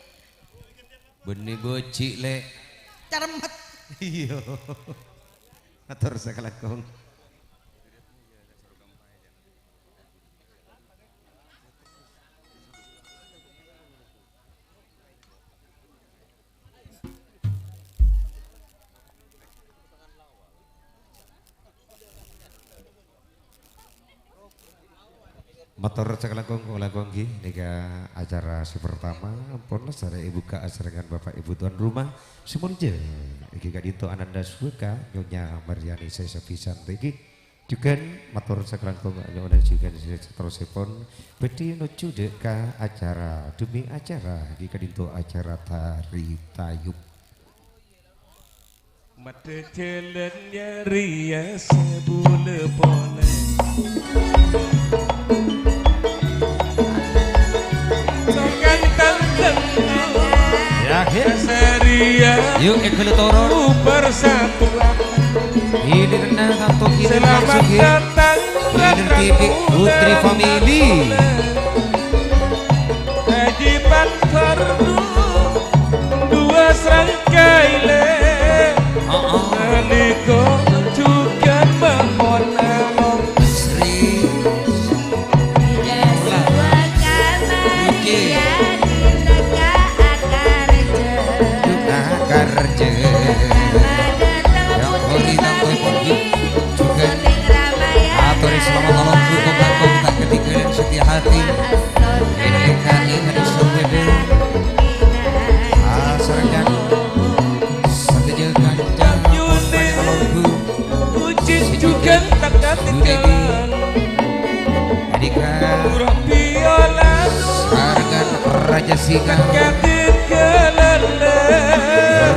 Bânnè bâji', Lè'. Caremmet. Iyâ. Mator sakalangkong. Mator sakalangkong, kalangkong ghi, nèka acara sè pertama, ampon sarè èbukka' asarèngan Bapak Ibu tuan rumah sè molja. Èngghi ka'dinto Ananda Suwaka, Nyonya Maryani sè sapisan nèka. Jhughân mator sakalangkong, nyo'ona jhughân sè saterrossèpon bhâdhi nojjhu dâ' ka acara dhemmi acara, èngghi ka'dinto acara tari tayub. Maddhâ jhâlân nyarèya sè bulâ polè. Songkan tentang Yâ, ghi. Sariya Yuk, èghâllu toron. Persatuan. Ini kena satu kiri Selamat langsung, ghi. Datang Ini T V Putri Family. Haji Pan Fardu. Dua serangkai le. Heeh. Niko juga mawon alon. Sri. Oke. Duka kerja. Ya, oli tanto pun juga. Atur selamat malam, dukung langkung tak ketinggalan setia hati. Ini kali ini sungguh. Ah, serangkan. Sadhâjâ kanca, Yuni. Puji juga tak ketinggalan. Andika. Pura piala. Sareng Raja Singa. Ketinggalan.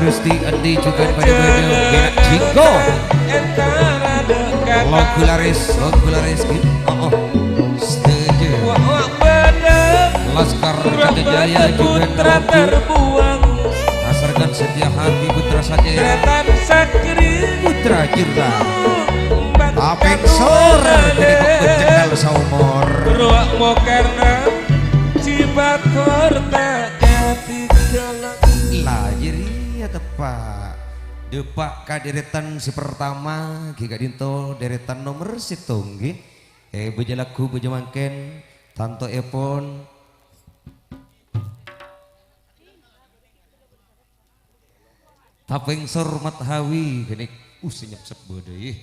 Rusti Andi juga pada-pada. Bina Jinggo. Entara dekat. Lagu laris, lagu laris. Oh, oh. Setuju. Wah, wah, bener. Laskar Jaya juga Putra terbuang. Asarkan setia hati putra saja. Tretan Sakri. Putra Jurda. Tapeng sor, jadi pembencengan saumur. Ruak Mokarna, Cibat Horta, Katikala. Lah, jadi ya tepak. Depak ka deretan si pertama, ghi ka'dinto deretan nomor sèttong, ghi. Eh, bâjâ lagu, bâjâ mangkèn, tantoèpon. Tapeng sor Mat Hawi, ghânik. Uh, sè nyepsep bâdâ, yè.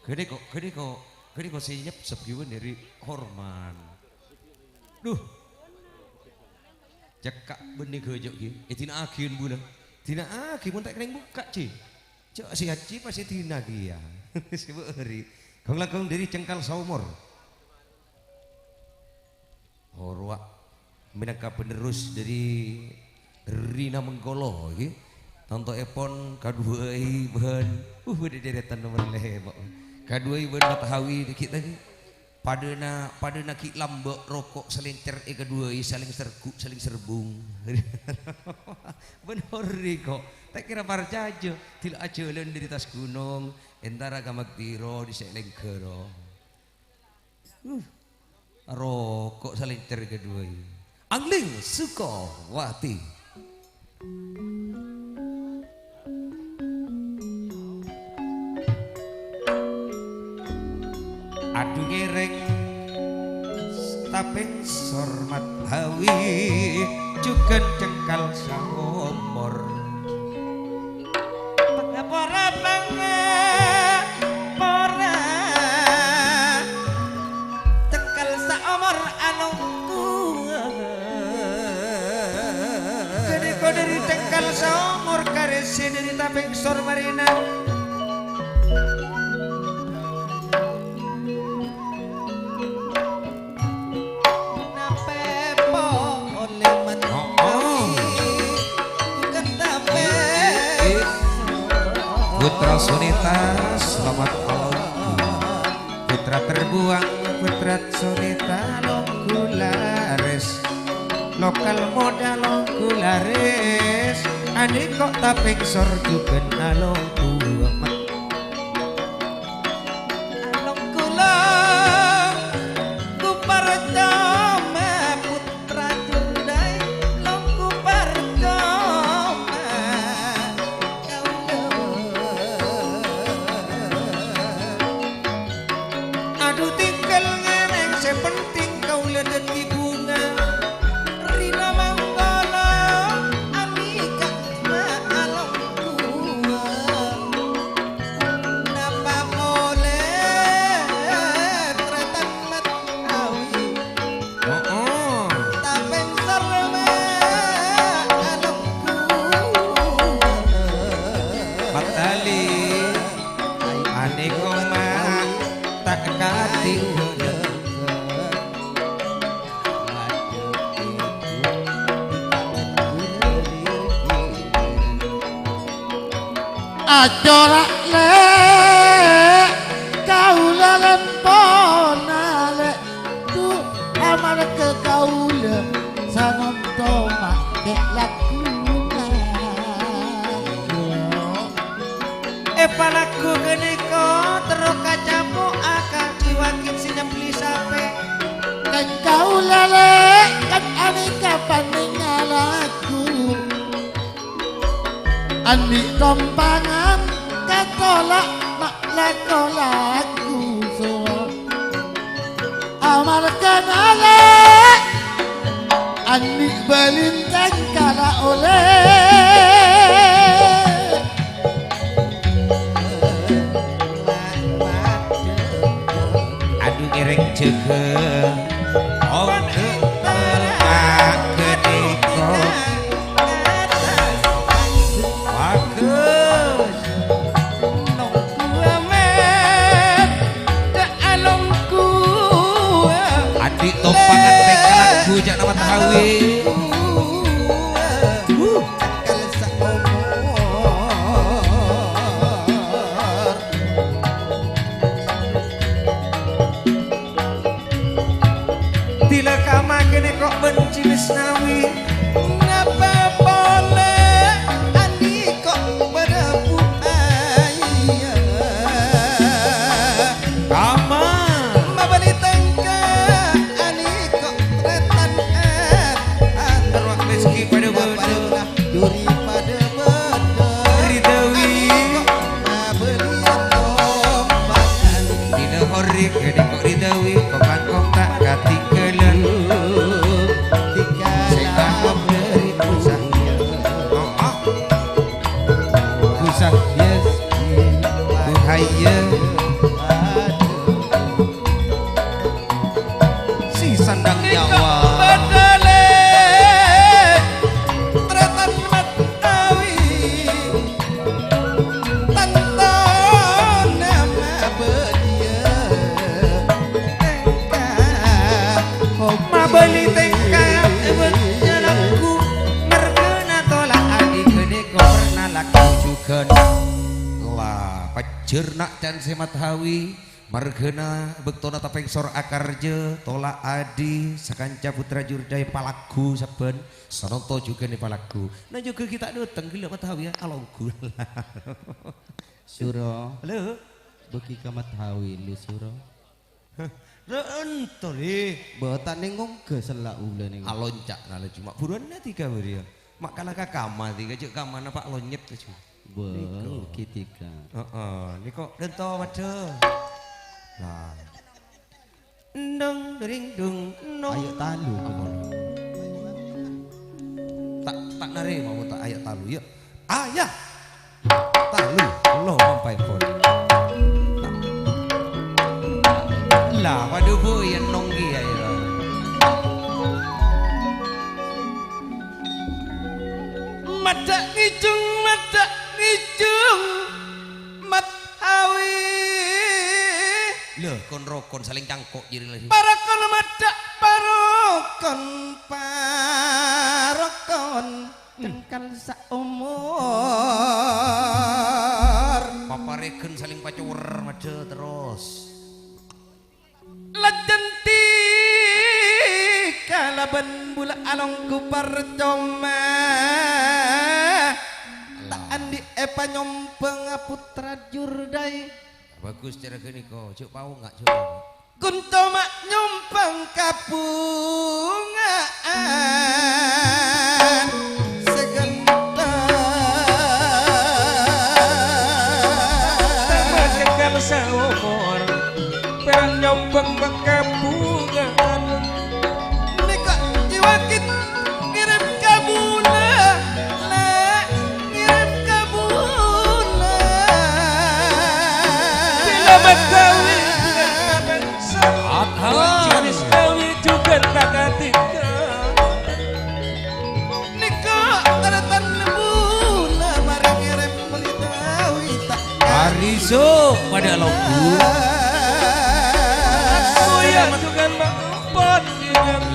Ghânik kok, ghânik kok, ghânik kok sè nyepsep ghi bân dâri Horman. Duh. Cekka' bânnè ghâjâ' ghi. Eh, dina'aghi embuna. Dina'aghi, mon ta' kennèng bukka', Ji. Jâ' sè haji pas èdina'aghi, yâ. Sè bâri'. Kong-langkong dâri Cengkal Saomor. Horwa mènangka penerus dâri Rina Mengkolo, ghi. Tantoèpon kaduwâi bân, uh, bâdâ deretan nomor lèma'. Kaduwâi bân Mat Hawi dâggi' tadi. Padâna, padâna ghi' lambâ' roko' salèncèr èkaduwâi, salèng sergu', salèng serbung. Bân horri ko', ta' kèra parcajâ, dila ajhâlân dâri attas ghunong, entara ka Magdiro, dhisè' lèngghâr. Uh. Roko' salèncèr kaduwâi. Angling Sukawati. Adu ngèrèng tapèng sor Mat Hawi, jhughân Cengkal Saomor. Pangapora, pangapora. Cengkal saomor alongku. Ghâdhâ dâri cengkal saomor karèsè dâri tapèng sor marèna. Napè polè matawi, oh, oh, bukan tapè. Putra Sunita, selamat malam. Putra terbuang, putra Sunita, longgu laris. Lokal modal, longgu laris. Andi' ko' tapèng sor jhughân alonggu. Along kula ku parcoma putra Jundai. Acara, Lè', kaulâ lempona, Lè', du, amarghâ kaulâ sanonto ma' kè' lagguna. Èpalagghu ghânèka terro kacapo'a ka Ki Wagin sè nyembelli sapè. Kan kaulâ, Lè', kan anèka panèngnga lagghu. Andi' tompangan katola' ma' lako-lako sowa. Amarghâna Lè', andi' bâlintèng kala ollè. Adu ngèrèng jâgâ. Ongghâ terma ghânèka. Bagus. Nonggu amèt, dâ' alonggu. Andi' tompangan tèngka lagghu jâ' nama Tawi. Wuh. Dila kama ghânèka bân Ciwisnawi. Napa polè andi' kok bâdâ buaya? Kama. Mabâli tèngka andi' kok trètan, eh, ah. Terro Rizki padâ bâdâ. Duri padâ bâdâ. Ridawi. Abâliyâ tompangan. Dina horri ghânèka Ridawi, komangkong ta' katinggalan. Sè kakop dâri pusat. Oh, oh. Pusat, yes. Buhaya. Si sandang nyawa. Padâ, Lè', trètan Matawi. Tantona mabâliyâ tèngka. Mabâli tèngka, èbâ nyalabku. Marghâna tola' andi' ghânèka perna lagghu jhughân. La, pajhâr na' can sè Matawi. Marghâna bâktona tapèngsor akarjâ, tola' adi, sakanca putra jurdâi palagghu sabbhân, sanonto jhughân èpalagghu. Na jhughân ghi' ta' dâteng, ghellâ' Matawi alongghu. Suro. Halo. Bâgi ka Matawi lu, Suro. Hah, ra ento, Lè'. Bâ ta' nèng ongghâ sella' ulâ nèng. Alonca' na la cuma buruan na tiga bâriyâ. Ma' kala ka kama tiga, jhâ' kamana Pak Lonyet ka jhu. Bâ, nèko. Ki tiga. Heeh, nèko dento, waduh. Nah. Dong, dering, dung, nong. Ayo talu. Apa? Tak, tak narèma, tak ayo talu, yuk. Ayah. Talu, lo mampai pon. Lah, waduh, Bu, ya nonggi ya, ya. Madhâ' ngijung, madhâ' ngijung, Matawi. Lho, kon-rokon saling cangkok jârèya lagi. Parokon madhâ', parokon, parokon. Cengkal saomor. Paparèghân saling pacower madhâ' terros. Lajân ti kalabân bulâ alongghu parcoma. Ta' andi' èpanyombhângnga putra jurdâi. Bagus cara ghânèka, jhâ' paonga', jhâ' paonga'. Ghun coma nyombhâng kabhungaan sè ghântheng. Tambah cengkal saomor, pèra' nyombhâng kabhungaan. Nèka jiwakit ngèrèm ka bulâ, Lè', ngèrèm ka bulâ. Selamat kawin, Adhan. Jenis kawin juga tak ketika. Nèka tarètan bulâ marè ngèrèm Ridawi ta'. Ariso pada lagu. Aku yang juga mampon.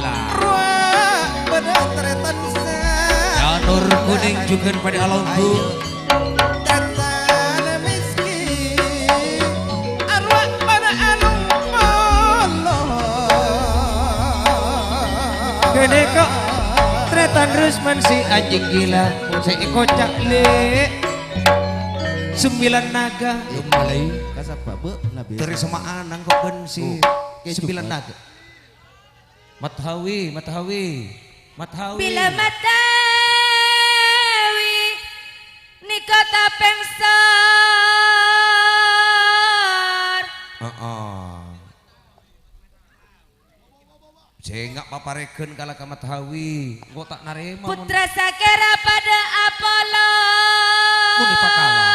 Lah. Rowa pada tarètan sa. Janur kuning juga pada lagu. Ayo. Èko', Tretan Rusman si anjing gila, sè èkoca', Lè'. Sembilan Naga. Lè', alai, ka sapa, Bu? Nabi. Terus sama Anang kok bân si Oh, Sembilan Naga. Mathawi, Mathawi, Mathawi. Bilâ Mathawi nèka tapèngsor. Heeh. Sènga' paparèghân kala ka Mathawi, engko' ta' narèma mon Putra sakèra padâ apolong. Mon èpakala.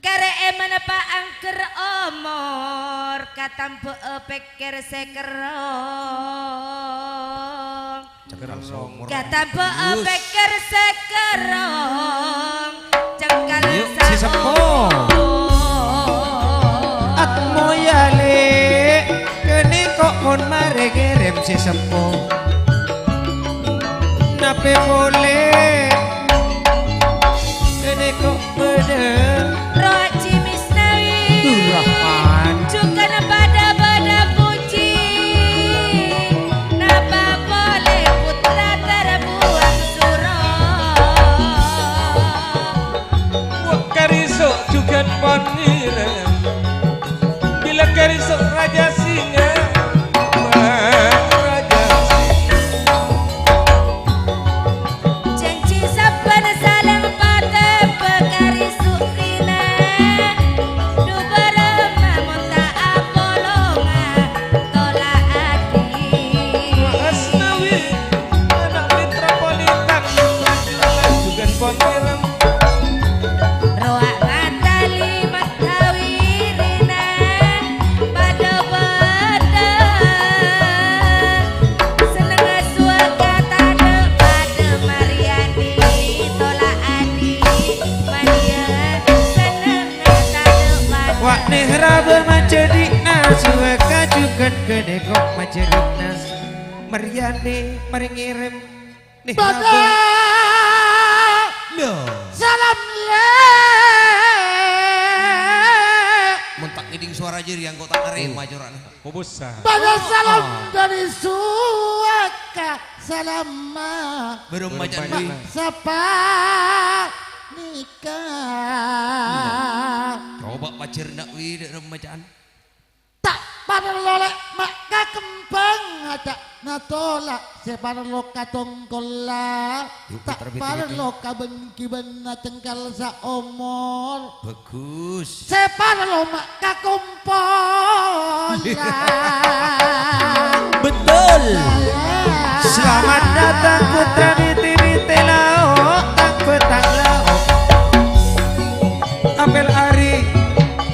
Karè èmana paangghâr omor, katamba'a pèkkèr sè kerrong. Cengkal saomor. Katamba'a pèkkèr sè kerrong, cengkal Ayo, si Seppo. Saomor. Atmo ya, Lè', kènè kok mon marè ngèrèm si Seppo. Napè polè, kènè kok Bâdâ. Rowa Ji Misnawi. Durrahman. Jhughân padâ-padâ pojhi. Napa polè putra terbuang suro. Wa' kariso' jhughân pon ngèrèm. Bilâ kariso' Rajâ Singa, Rajâ Singa. Janji sabbhân salèng patèbâ kariso' rèna. Dhu bârâmma mon ta' apolonga tola'aghi. Asnawi, ana' metropolitan, jhughân pon ngèrèm. Rowa Matali Matawirina padâ-padâ. Sennengnga suwâka tadâ' padâ Maryani tola'aghi. Maryani sennengnga tadâ' padâ. Wa' nèhrabâ majhâdi'na suwâka jhughân ghânèka majhâdi'na. Maryani marè ngèrèm. Nih, Bada. Lho. Salam, Lè'. Mon ta' ngèdhing sowara jârèya engko' ta' narèma cora'na. Kobusa. Bada salam dâri suwâka. Salam ma. Bârâmma ca'na. Sapa nèka? Coba pajhâr na' wi, dâ' remmaca'an. Ta' parlo lè' ma' ka kembhâng, ajâ' natola' sè parlo ka tongkolla. Ta' parlo ka bân-ghibânna cengkal saomor. Bagus. Sè parlo ma' ka kompolla. Betul. Selamat datang putra biti-biti lao', tang bâtang lao'. Apel ari,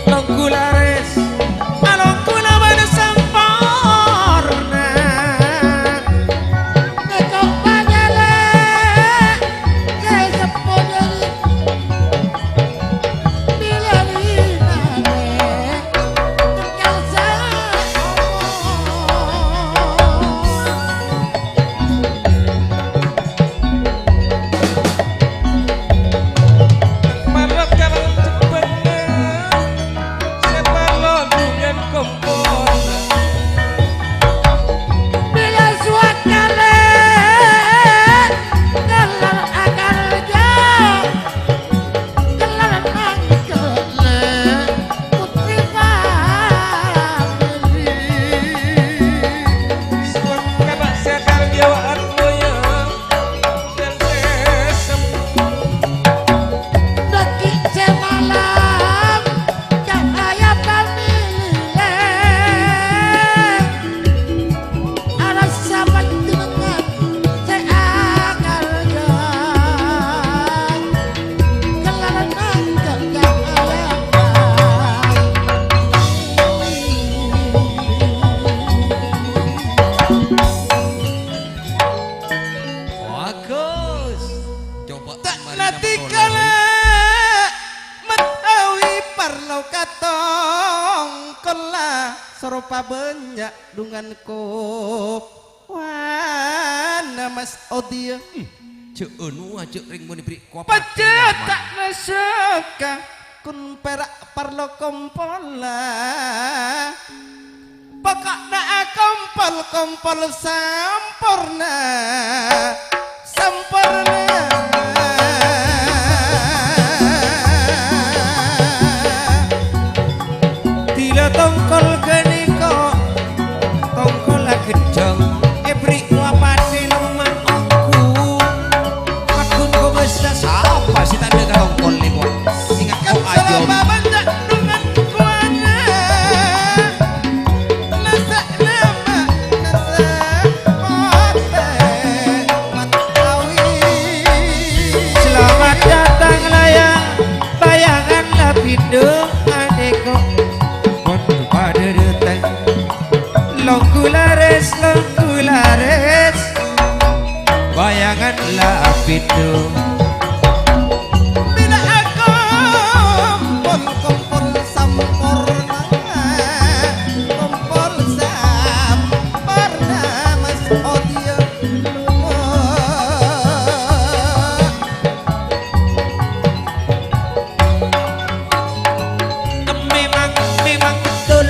longghu lares, alongghu lawan samporna. Nèko panyala, sè seppo dâri bilâ rinane. Gelar nangkele putri famili. Suwun kaba' sè karya wa'at moya dan sesem. Daki semalam cahaya pamilile. Arassa panjhennengngan sè akarja. Gelar nangkele cahaya. Bagus. Coba ta' marina nadhikala matawi parlo ka tongkolla soro pabânnya' dungan kowana Mas Odiya. Hmm. Jhâ' anu, ajhâ' rèng monè bherri' kowa pajhât ta' masaka kun pèra' parlo kompolla. Pokokna akompol-kompol samporna, samporna. Dila tongkol ganeka, tongkol agenjong, eberri' wapane lemah onggu. Padun kobasa sapa sè tandha ka tongkol nèko? Ingat kok aja. Selamat datang layang, bayangan la pindho anèko. Mon padha dhateng, longgu lares, longgu lares. Bayangan la pindho. Bila akompol-kompol samporna, kompol samporna, Mas Odio. Memang, memang betul.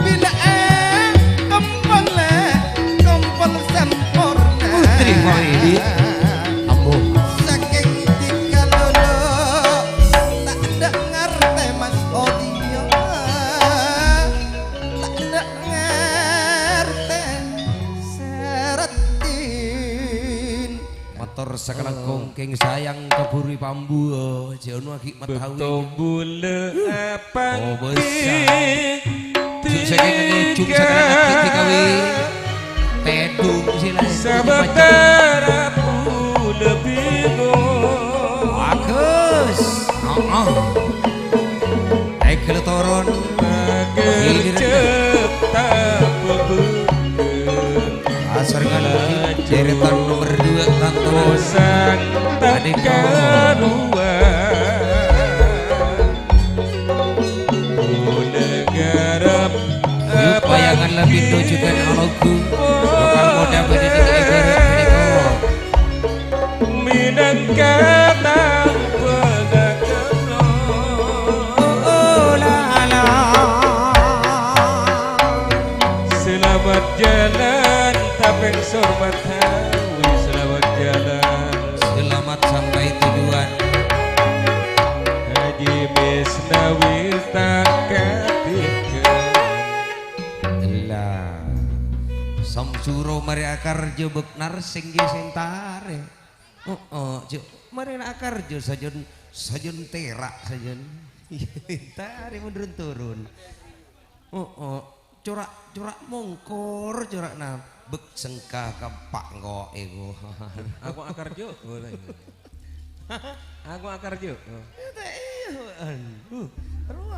Bilâ, eh, kempol, eh, kempol samporna. Putri Khairi. Ambo. Saking tiga lolo, ta' endâ' ngartè Mas Odio. Ta' endâ' ngartè saratin. Mator sakalangkong kèng sayang ka buri pambuwâ, jhâ' ono aghi' matawi. Bâkto bulâ Oh, bessa. Jhuk sakalangkong jhuk sakalangkong aghi' dikawi. Tèdung sila. Sabâtara bulâ bingung. Bagus. Heeh. Egel toron. Ini cipta pembuka. Asar ngalami deretan nomor dua, Tanto. Adhika. Yuk, bayangan lebih nujukan alogu. Lokal moda pada di negara mereka. Minangka tang pangakaro. Oh, la, la. Selamat jalan, Tapeng Sormatawi, selamat jalan. Selamat sampai tujuan. Haji Misnawi tak ketiga. Lah, Samsuro mare akarjo bek narsing ge sentare. Oh, oh, jo, mare na akarjo sajon, sajon terak sajon. Tare mundurun turun. Oh, oh, corak, corak mongkor, corak na bek sengka kempak engko ego. Aku akarjo. Aku akarjo. Ente iyo, an. Uh, rowa.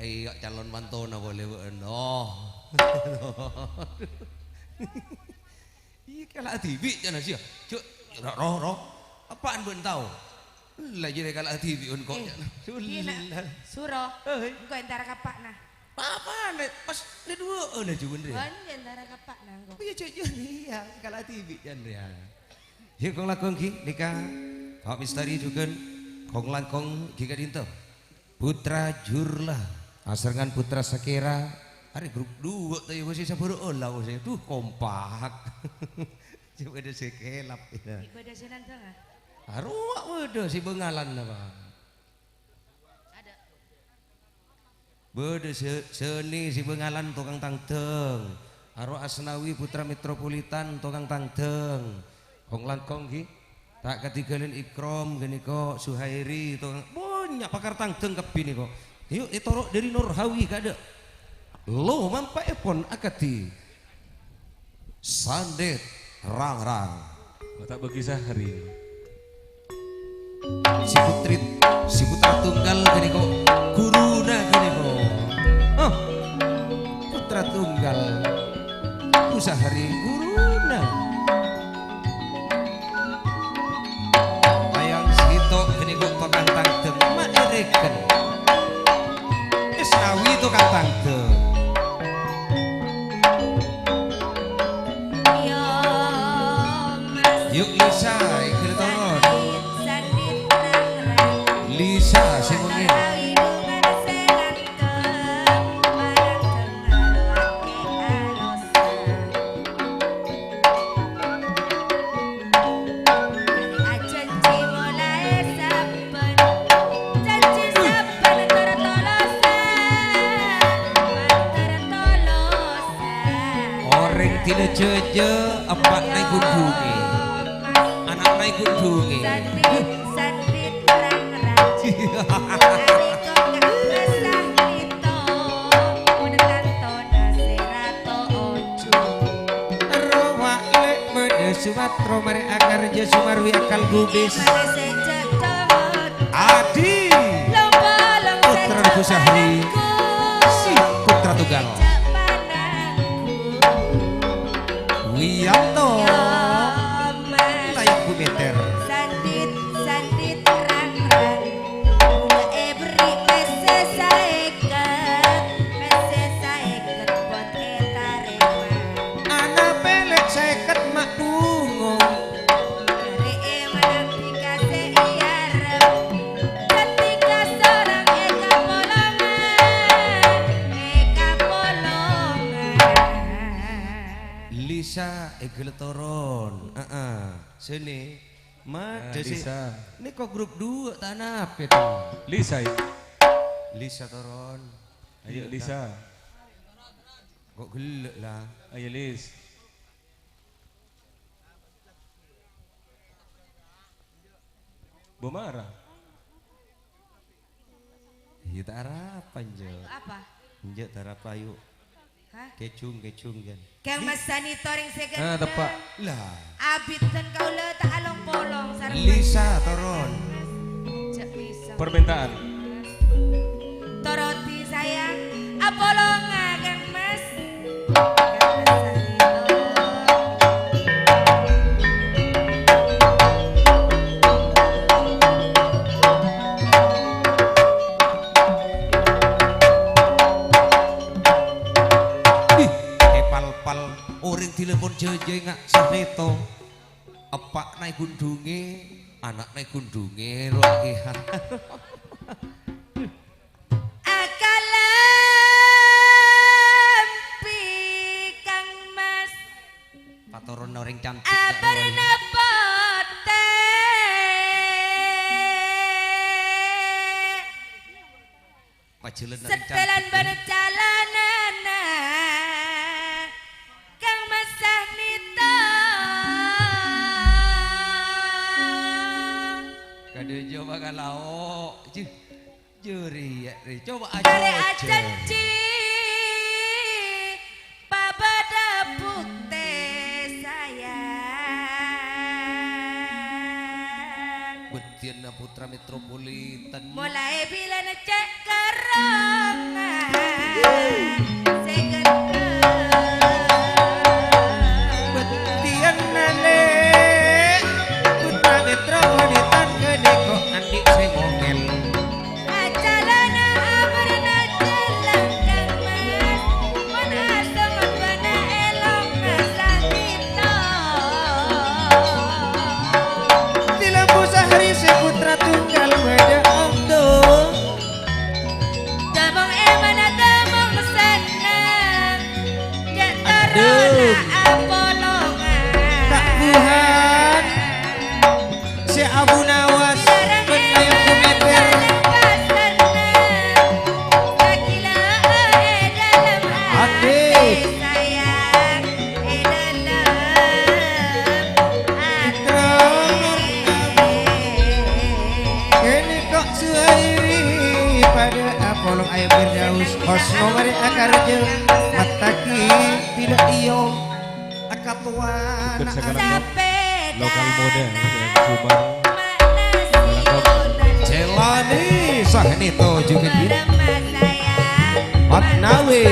Iya, calon mantona boleh, Bu. Oh. Iya, kala adibi, jana sia. Cuk, ro, ro, ro. Apaan, Bu, tau? Lah, jadi kala adibi, un, kok, Eh, jana. Iya, nak. Suro. Hei. Engko entara kapakna. Apa, ne? Pas, ne dua, oh, lah, cuman, Ria. Kan, entara kapakna, engko. Iya, cuk, iya, iya. Kala adibi, jan, Ria. Yuk, kong lakong, Ki, nika. Pak Mistari juga. Kong langkong, Ki, kadinto. Putra Jurla, asarengan Putra Sakera, are grup dua ta' ya, wis saburu ola, wis. Duh, kompak. Sing bâdâ sè kelap, ya. Sing bâdâ sè nandhâng, ah? Arowa bâdâ sè Bengalan apa? Ada. Bâdâ sè, seni sè Bengalan tokang tangdhâng. Aro Asnawi Putra Metropolitan tokang tangdhâng. Kong langkong, ghi. Ta' kadhighâlân Ikrom ghânèka, Suhairi, tokang, bânnya' pakar tangdhâng kabbhi nèko. Yu, ètoro' dhâri Norhawi kaadâ'. Lo mampa'èpon akadhi Sandet Rangrang. Kota Bugis Sahri. Si putri, si putra tunggal ghânèka, ghuruna ghânèka. Oh, putra tunggal. Usahari ghuruna. Tayang sèto ghânèka tokang tangdhâng, maèrèken. Wis rawi tokang tangdhâng. Yuk, Lisa, ikut turun. Lisa, sing mungkin. Eppa'na è Gundhungè. Ana'na è Gundhungè. Sandit, sandit, rang-rang. Adhika ka' mesah lito. Mon kantona sè rato oju. Rowa lè' bâdâ sumatro marè akarja sumarwi akal budis. Mare sè cedhot. Adi. Lomba-lomba Putra Ibu Sahri. Si putra tunggal. Wiyanto. Layak gumeter. Sandit, sandit, rang-rang. Kaulâ èberri' pèssè saèket, pèssè saèket bât ètarèma. Ana pèlè' saèket ma' bungong. Arè'è manabi ka sè èarep. Ketika sorang è kapolongan, è kapolongan. Lisa èghellâ' toron. Heeh. Sènè. Madâ sè. Lisa. Nèko grup dua ta' napè to. Lisa, ya? Lisa toron. Ayo, Lisa. Kok ghellâ' la? Ayo, Lis. Bu Mara. Iyâ, ta' arapa, Njo'. Apa? Njo', ta' arapa, ayo. Hah? Kèjung, kèjung, Jan. Kang Mas Sani torèng sè Ah, teppa'. Lah. Abit dân kaulâ ta' along-polong sareng Lisa, Mas. Toron. Cek Lisa. Permintaan. Toroti sayang, apolonga, Kang Mas. Ih, èpal-pal orèng dilapor jhâjâ nga' sarèto. Eppa'na è Gundhungè, ana'na è Gundhungè, rowa kèya. Akalambi Kang Mas. Patoronna orèng cantik, Kak, Abârna potè. Pajhâlân orèng cantik. Setelan bân calanana Kang Mas Sahnita. Kadhâjâ bâkal lao'. Jih. Jârèya, rè. Coba Arè aja, ajanji, pabâdâ buktè sayang. Bâdhiyânna putra metropolitan. Molaè bilâna cè' kerrongan sè ghellâ'. Bâdhiyânna, Lè', putra metropolitan ghânèka andi' sè mongkel. Acalana abârna jhâlâng Kang Mas, mon asongobbhâna èlong asakèta. Dilambhu Sahri sè putra tunggal bâdâ onto. Damong èmana damong sennang, jhâ' toronna apolongan. Ka' Tuhan. Sè Abu Nawas, bân Ayam Kumeter. Ade. Kènè' kok Zuhairi padâ apolong Ayam Firdaus. Hosno marè akarja. Mataki bila iyo. Akatowana. Ikut sekarang lokal muda, Jumar. Jelani Sahnito juga di Matnawi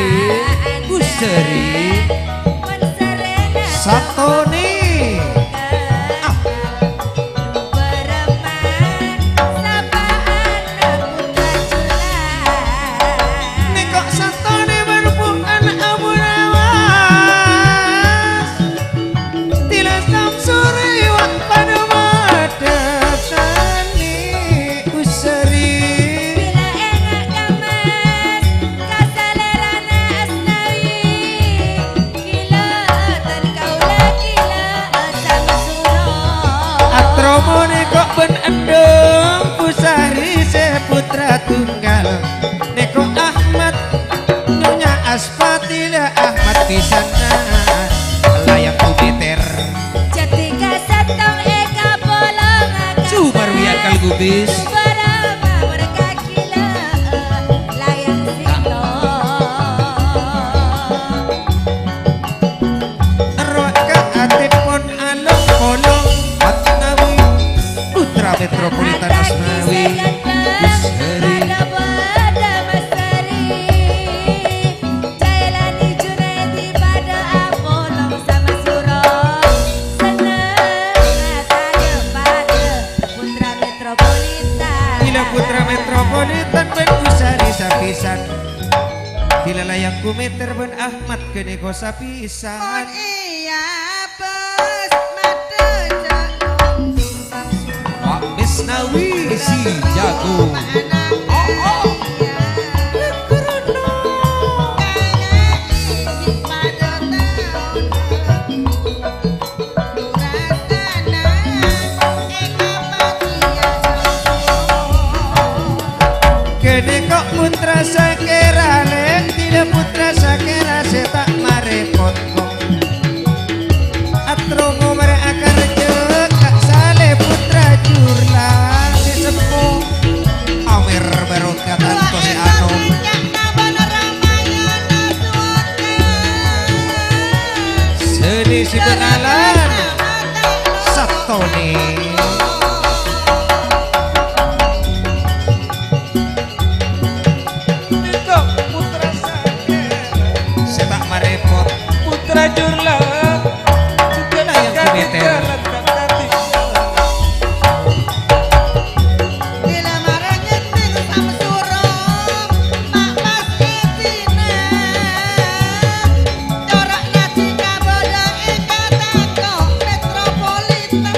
Buseri Satoni. Ah. Nèko satone marbu'an Abu Nawas. Tilas tam sore wa' padha madhatane usari. Bila enga' kamas, kasalerana asnawi. Gila atan kaula, gila atan suro. Atromone kok ben endhung, Busari se putra tunggal. Neko Ahmad, Nyonya Aspatila Ahmad pisanna. Layang kumeter. Bis. Barama merkakila layang sito. Roh ka atepon alok polong Masnawi, putra metropolitan Masnawi. Bis hari. Pada-pada Masari. Jailani Junaidi padha apolong sama suro. Seneng tadha padha putra metropolitan. Bila putra metropolitan bân Busari sapisan. Bila layang kumeter bân Ahmad ghânèka sapisan. Mon iya, Bos, madhâjâ Pak Misnawi si jago. Oh, oh. Kene kok putra sakera, lentila putra sakera se ta' marepot. Atrongo mare akarja ka' sale putra jurla se seppo. Awer barokah tanto se anom. Seni si pengalan Satoni. Niko putra sakera. Se ta' marepot. Putra jurla. Layang kumeter. Dilamara nyeting samsuro, mak pas edina. Corak nyaji kabodha e katako metropolitan.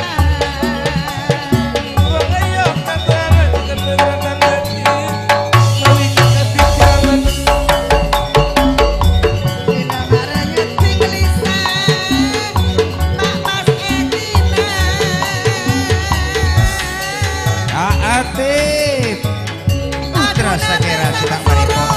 Aatip, putra sakera se ta' marepot.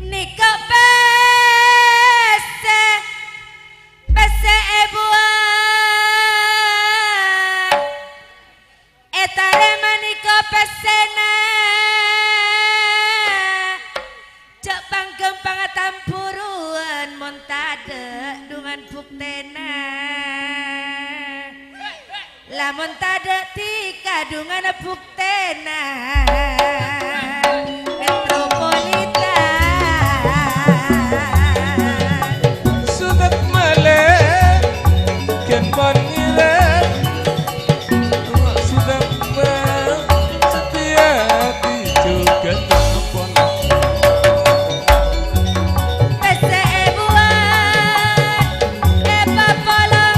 Niko pesse, pesse ebuwang. Etarema niko pessena. Ja' panggampang tamburuan mon tadha' dungan buktena. Lamon tadha' ti kadhungana buktena, metropolitan. Sutet malè, ken pon ngilè. Sutet ma-, setia di juga pon. Pèssè èbuwân, èpapolongan,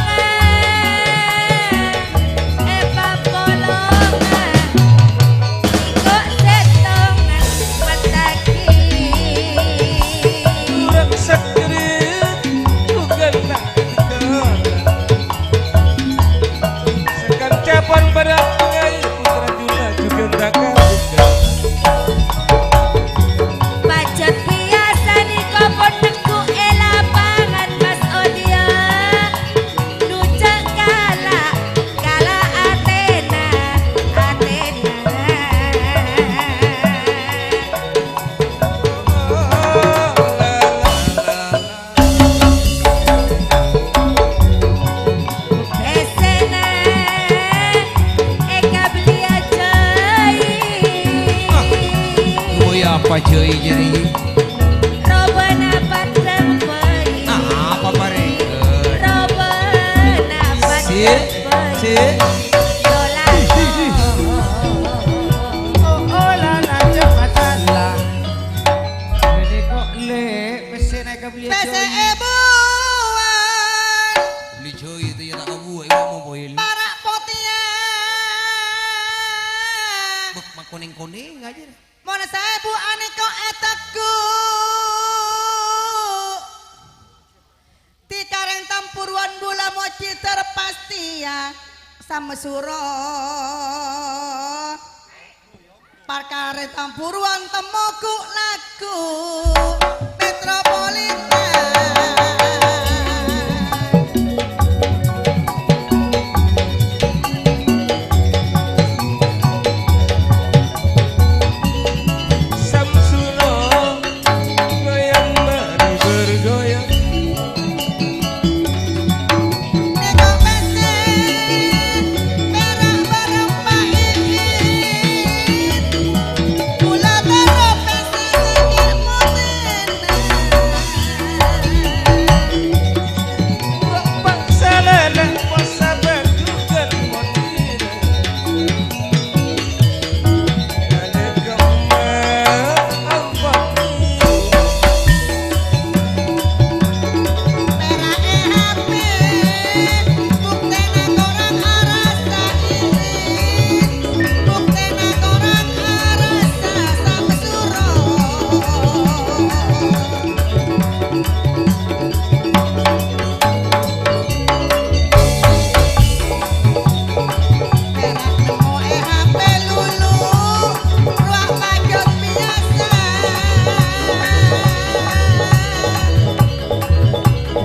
èpapolongan, engko' sèttongan matagi. Kurang sakri, bukan tak dengar. Sakanca pon padâ ngai, putra jula juga tak kabukka. Pajhât biyasa nèko pon neggu' è lapangan, Mas Odia. Nu jhâ' kala', kala' atèna, atèna. Pèssèna èkabelliyâ jhâi. Woi, apa jhâi jârèya? Robâna padâ bhâi. Ah, apa parèngghât? Robâna padâ bhâi. Si, si. Yola. Oh, oh, la, la, cepatlah. Ini kok, Le, pèssèna èkabelliyâ jhâi. Pèssè èbuwân. Beli jhâi itu ya tak kabuwâ, ya, mau poin. Para' potèya. Bek, makonèng-konèng aja. Mon saèbu anèko èteggu'. Ti karèng tampuruwân bulâ mojhi ter pastèya. Samesuro. Parka- Arè tamburuwân temmogu lagu Metropolitan. Samsuro goyang mari bergoyang. Tèko pèssè, pèra' bareng pa'it. Mula terro pèssè sè ghi' motèna. Bang salèlè possa bâdhughân motèna.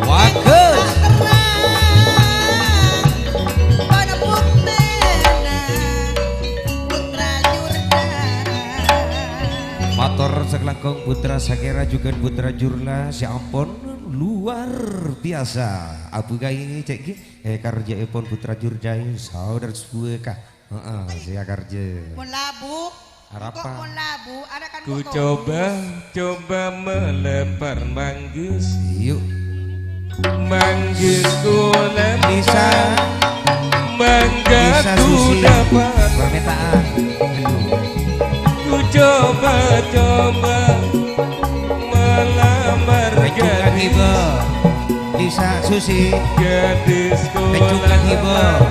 Bagus. Mator sakalangkong Putra Sakera jhughân Putra Jurla sè ampon luar biasa. Abu kaè cè' ghi, eh, karjâèpon Putra Jurla, saudara sepuh ka. Heeh, sè akarjâ. Mon labu. Arapa? Kok mon labu, ana kan Ku kok coba, tolus. Coba melempar manggis. Yuk. Manggis ku lempar. Bisa. Mangga Bisa, ku Susi. Dapat. Permintaan. Ku coba-coba melamar Pecungan gadis. Iba. Bisa, Susi. Gadis ku Pecungan Iba. Lamar.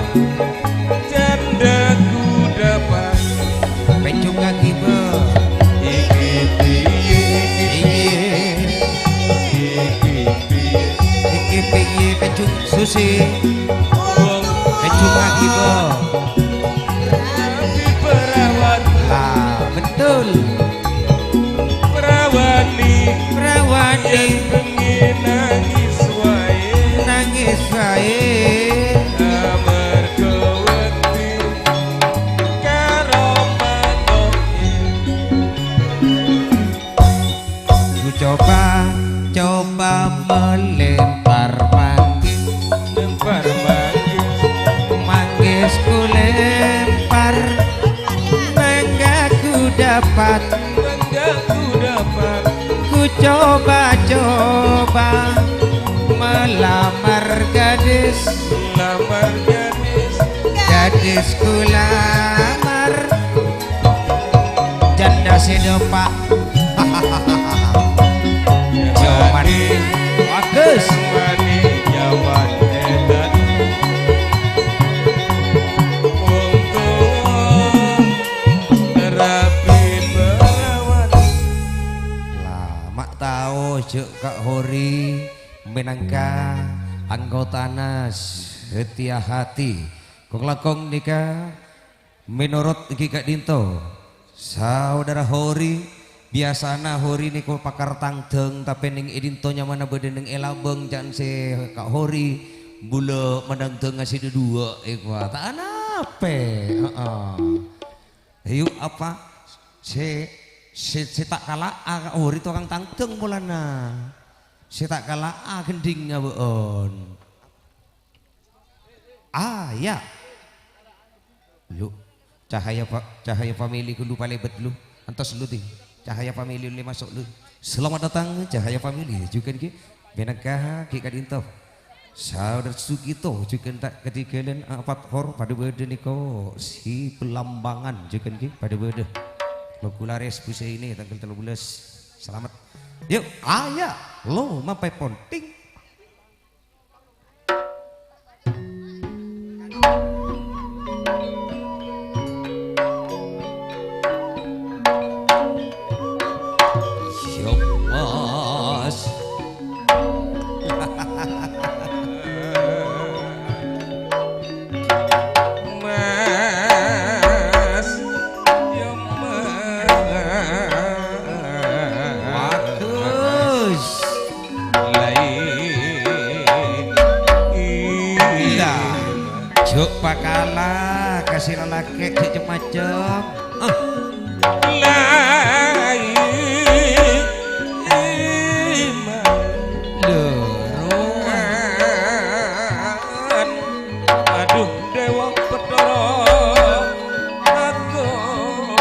Janda ku dapat. Pecung kaki, Bro. Iki piye? Iki. Iki piye? Iki piye, Pecung Susi? Wong Pecung kaki, Bro. Rabi perawan. Lah, betul. Prawani. Prawani. Yen bengi nangis wae. Nangis wae. Amarga wedi karo manoke. Ku coba, coba melempar manggis. Lempar manggis. Manggis ku lempar. Mangga ku dapat. Mangga ku dapat. Ku coba-coba melamar gadis. Lamar gadis. Gadis ku lamar. Janda sè dâpa'. Jaman bagus. Mani jaman edan. Wong tuwa rabi perawan. Lah, ma' tao jhâ' Ka' Hori mènangka anggotana Setia Hati. Kong-langkong nèka menorot ghi' ka'dinto. Saudara Hori, biyasana Hori nèko pakar tangdhâng, tapè neng è dinto nyamana bâdâ neng è labâng, ca'na sè Ka' Hori, bulâ manangdhângnga sè dhâduwâ', èkowa. Ta' anapè. Heeh. Ayo, apa? Sè, sè, sè ta' kala'a Ka' Hori tokang tangdhâng polana. Sè ta' kala'a ghendhingnga bâ'ân. Ah, ya. Lu, Cahaya Fa-, Cahaya Family ghâllu palèbât lu. Antos lu, Di. Cahaya Family lu maso' lu. Selamat datang, Cahaya Family. Jhughân ghi. Mènangka ghi' ka'dinto. Saudara Sugito jhughân ta' kadhighâlân, ah, Fathor padâ bâdâ nèko. Si Belambangan jhughân ghi padâ bâdâ. Lo Gulares Busaini tanggal tello belas. Selamat. Yuk, ayo. Lo, mampè ponting. Siap, Mas. Mas, ya, Mas. Macem. Ah. Lai iman. Lho, rowan. Aduh, Dewa Bathara Agung.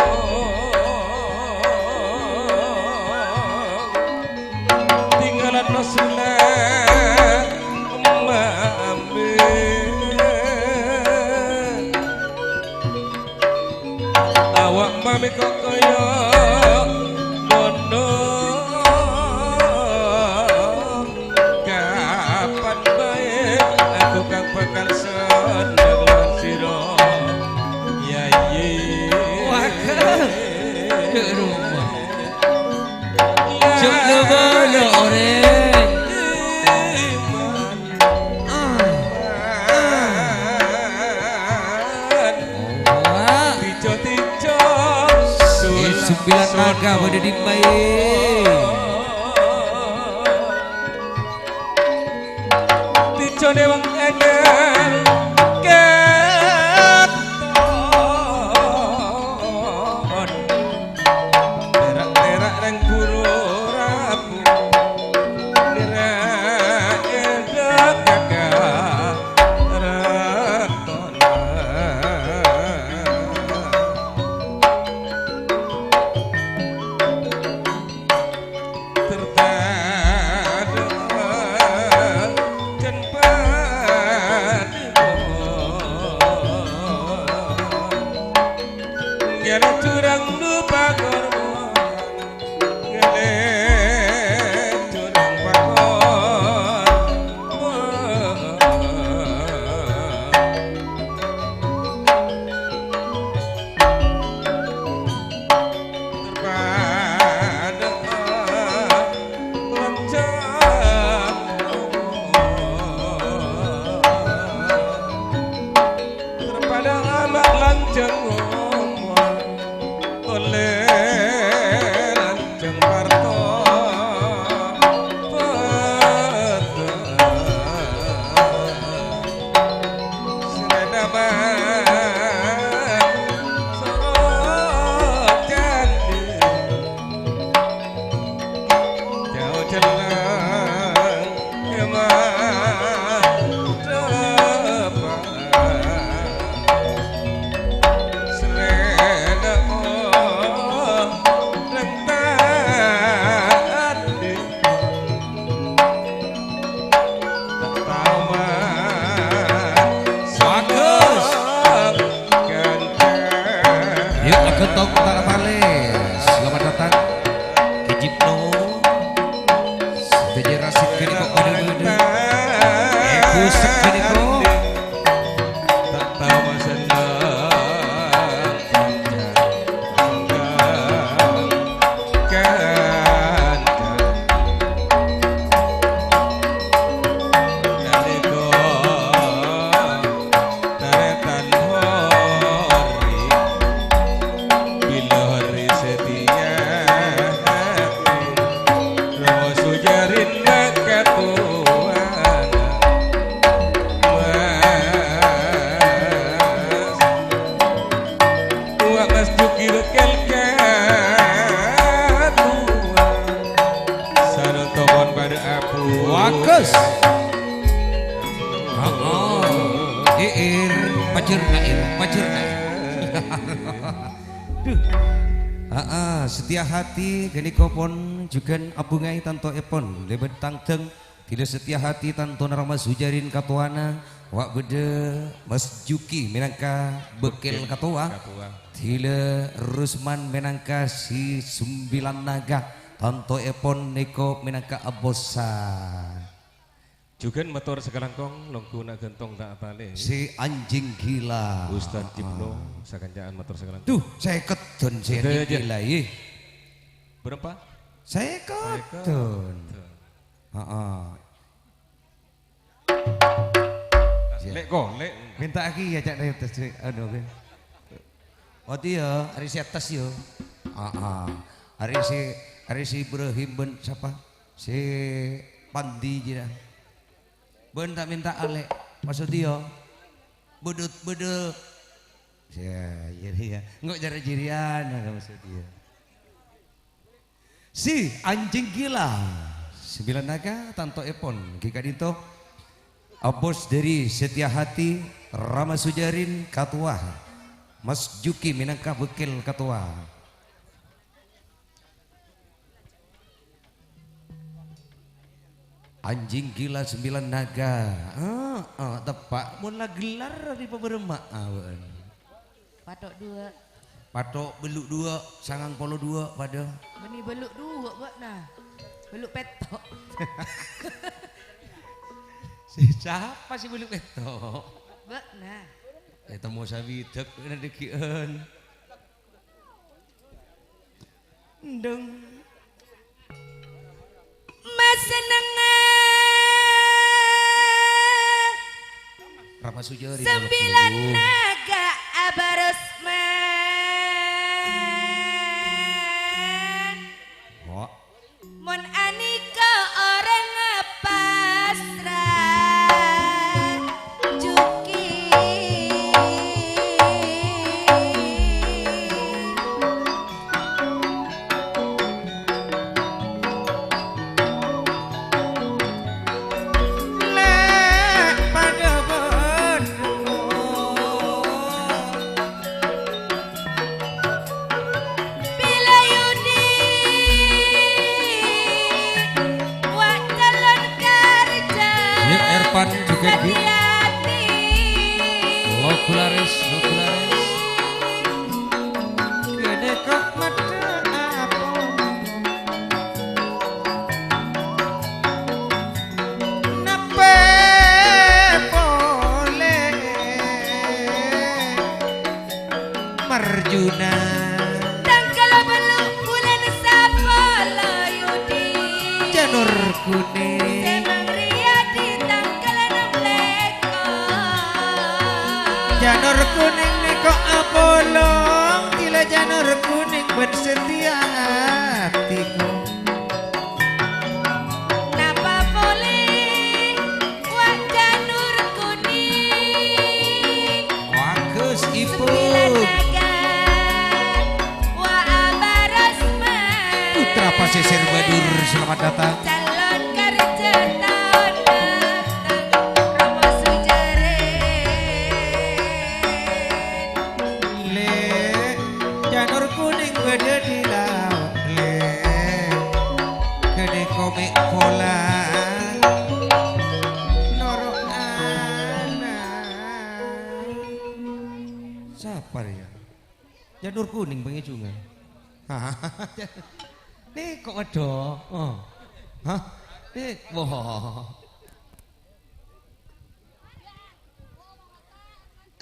Tinggalan Rasulullah mambe. Awak mambe kok kaya ngono. Kapan bae aku kang bakal seneng lan sira. Ya, ye. Wah, ke-, ke rumah. Jok lu bolo, oreng. Ah. Ah. Wah. Tico-tico. Sembilan naga pada dimbae. Tico dewang anyar katon. Terak-terak reng guru rabu. Nera edak kakak raton. Tertadha jân padhimon. Ngèlè jurang du pagor, ngèlè jurang pagor. Terpadu lanjang. Terpadu amat lanjang omor. Oleh lanjang parto. Srena soro candi. Jauh jelang kemah depan. Srena orang tadi. Bagus. Yuk, aghântong tara palè. Selamat datang, Ki Jipno. Sadhâjâ rasit ghânèka padâ-padâ. Eh, kusek ghânèka. Nalika tarètan hori, bilâ hori satèya ati, Rama Sujarin makatowana. Mas Wa Mas Juki bâkèl katowa. Sareng tomon padâ abu. Bagus. Heeh. Ir, pajar na ir, pajar na ir. Duh. Heeh, Setia Hati ghânèka pon jhughân abhungaè tantoèpon lèbât tangdhâng. Dhila Setia Hati tantona Rama Sujarin katowana, wa' bâdâ Mas Juki mènangka bâkèl katowa. Katowa. Dhila Rusman mènangka si sembilan naga, tantoèpon nèko mènangka abossan. Jhughân mator sakalangkong, longghu na' ghântong ta' atalè. Si anjing gila. Ustaz Jipno, sakanca'an mator sakalangkong. Duh, sèket don si anjing gila, yè. Berapa? Sèket don. Sèket don. Heeh. Lè' ko, lè'. Mènta'aghi yâ, Cak Dayo, tes, anu, kan. Odi yâ, arè sè attas yâ. Heeh. Arè sè, arè sè Ibrahim bân sapa? Sè Pandi jiyâ. Bân ta' mènta'a lè'. Maksod iyâ, bâdâ, bâdâ Ya, ya, ya. Engko' cara jiriyan, maksud dia. Si Anjing Gila, sembilan naga, tantoèpon, ghi' ka'dinto. Abos dhâri Setia Hati, Rama Sujarin, Katowa. Mas Juki mènangka bâkkèl katowa. Anjing Gila sembilan naga. Heeh, teppa'. Mon la gellar, dhi' pabârâmma'a, bâ'ân. Patho' duwâ'. Patho' bâllu' duwâ', sangang polo duwâ' padâ. Bânnè bâllu' duwâ', bâ'na. Bâllu' pètto'. Si, sapa sè bâllu' pètto'? Bâ'na. È, temmo sabidhâk, bâ'na dhâggi'ân. Ndeng. Masennengnga Rama Sujari, sembilan naga abarosman. Wah. Mon anèka orèng pasra, Juki. Lè' padâ bâdâ. Bilâ Yudi, wa' calon kerja. Yuk, Erpan juga, Gi. Sadiati. Lagu laris, lagu laris. Kene kok medha apa? Nape pole? Marjuna. Tanggal bâllu' bulân sapolo, Yudi. Janur kuning. Semang Riyadi tanggal ennem lèkor. Janur kuning nèko apolong, gila janur kuning bân setia atiku. Napa pole wa' janur kuning? Bagus, Ibu. Sembilan naga wa' abarosman. Putra Pasisir Badur, selamat datang. Calon kerja taon datang, Rama Sujare. Lè', janur kuning bâdâ di laut, Lè'. Ghâdhâ komè' pola. Noro' ana'. Sapa rèya? Janur kuning pangèjungan. Nèko wedho. Oh. Hah? Nèko. Wah.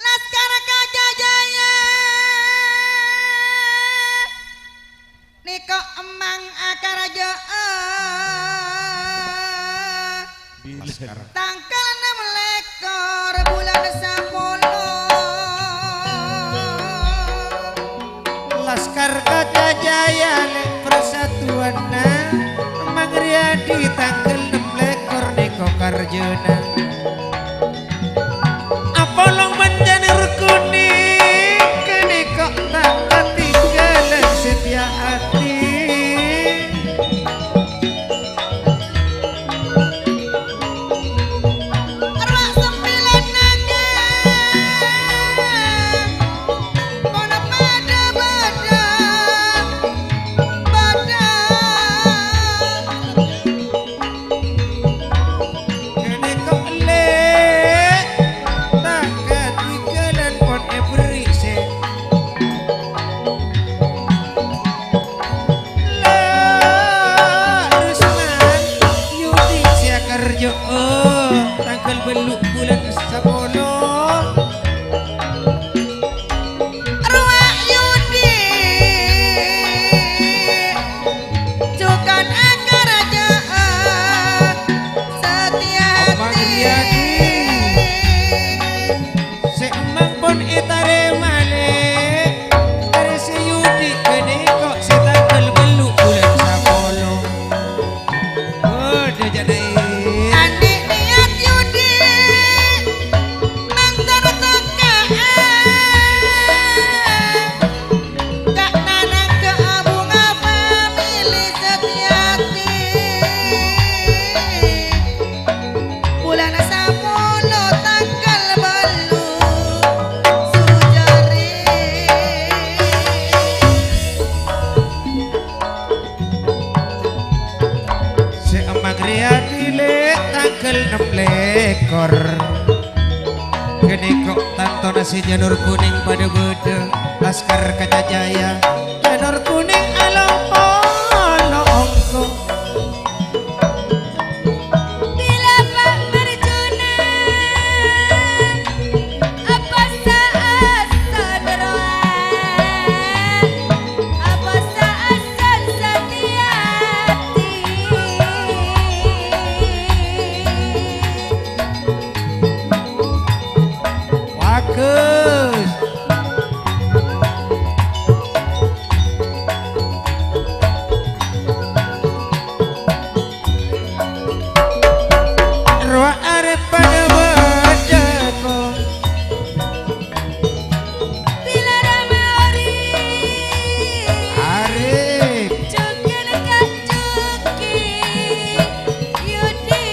Laskar Kaca Jaya nèko emmang akaraja. Laskar. Tanggal ennem lèkor bulân sapolo. Laskar Kaca Jaya lè' persatuanna, Mang Riyadi tanggal ennem lèkor nèko karjana. Apolong bân janur kuning, kènè kok ta' katinggalan setia ati. Arwah sembilan naga, pon padâ-padâ, padâ. Kènè kok Sè Janur Kuning padâ bâdâ, Laskar Kaca Jaya, Janur Kuning along polo ongko. Bilâ Pak Marjuna, apa sa'at sadârowa, apa sa'at satèya ati. Bagus. Rowa arep padâ bâdâ, kok. Bilâ Rama ori. Arep. Jhughân ka jhughân. Yudi.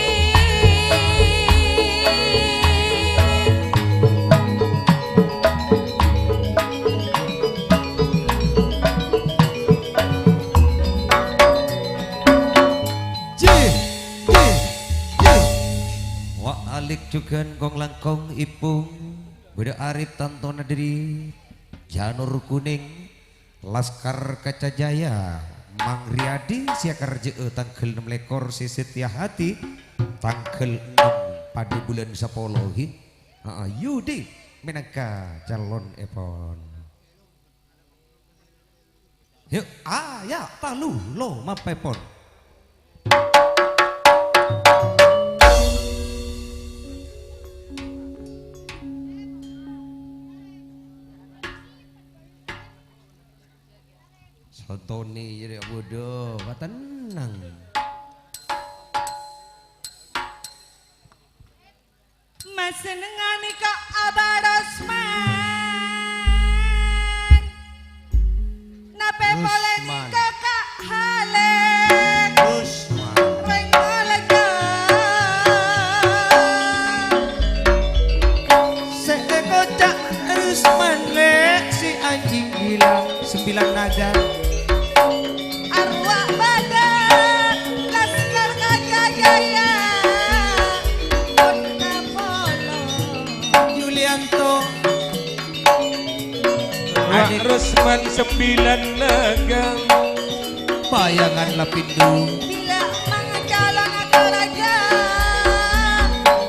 Ji, ji, ji. Wa' alik jhughân kong-langkong, Ipung. Bâdâ arep tantona dâri Janur Kuning. Laskar Kaca Jaya, Mang Riyadi sè èkarjâ'â tangghâl ennem lèkor sè satèya ati, tangghâl ennem padâ bulân sapolo, ghi. Aa, Yudi mènangka calonèpon. Yu, aya' palu lo mapèpon. Sontoni jârèya budhu, patennang. Masenengngan ka Aba Rosman. Napè polè Rosman. Nèka ka Halèk. Rosman. Rèng Malaga. Sè èkoca' Rusman, Lè', si anjing gila, sembilan naga. Arwah bâdâ, Laskar Kaca Jaya, Kota Polo. Yulianto. Wak Adik. Rusman sembilan naga. Bayangan Lapindo. Bilâ mangcalon ataraja,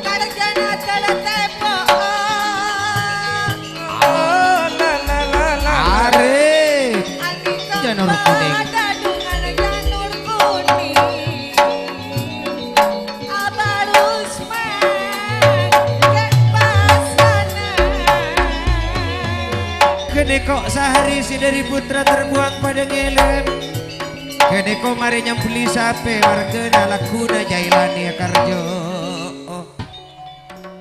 karjana tèla tèpo. Oh, la, la, la, la, la. Arè. Andi Janur Kuning. Ada dungan Janur Kuning. Aba Rusman, kè' pasana. Ghânèka Sahari sè dâri Putra Terbuang padâ ngèlèm. Ghânèka marè nyambelli sapè wargana lagghuna Jailani Akarjo.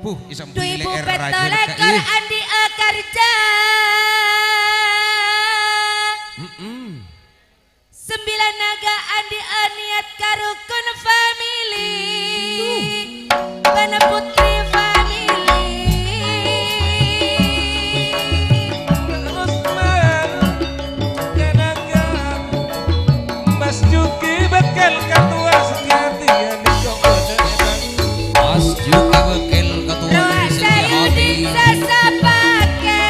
Buh, isam Dwi bunyi le'er pètto rajin lèkor ka, ih. Andi Akarja. Mm-mm. Sembilan naga Andi Aniat ka Rukun Family. Bân Putri Family. Terus, Bang, kenangan Mas Juki bakal ketua sejati ya, di Jokowi. Mas Juki bakal ketua Roa sejati. Sayudin sasapake.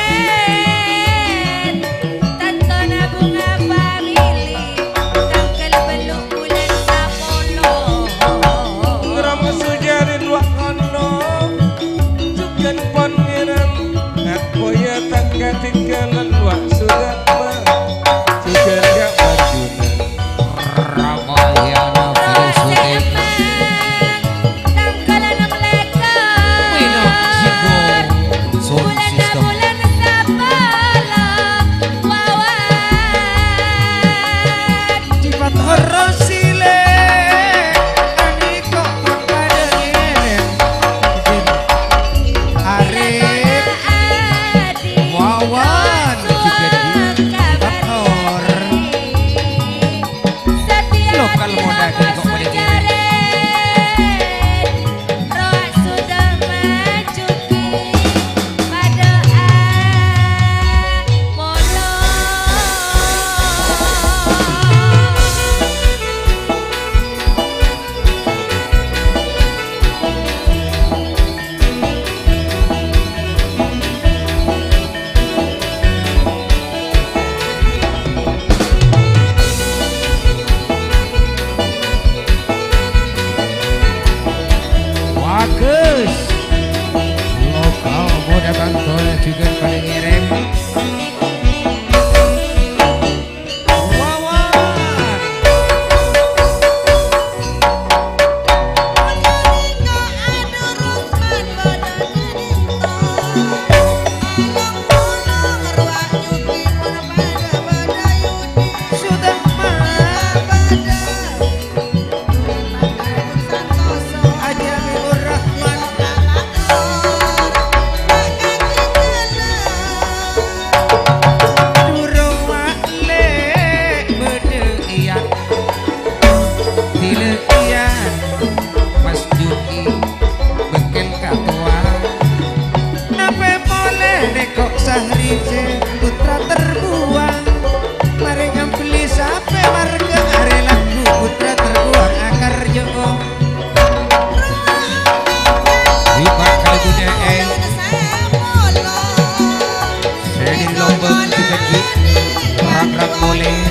Boleh.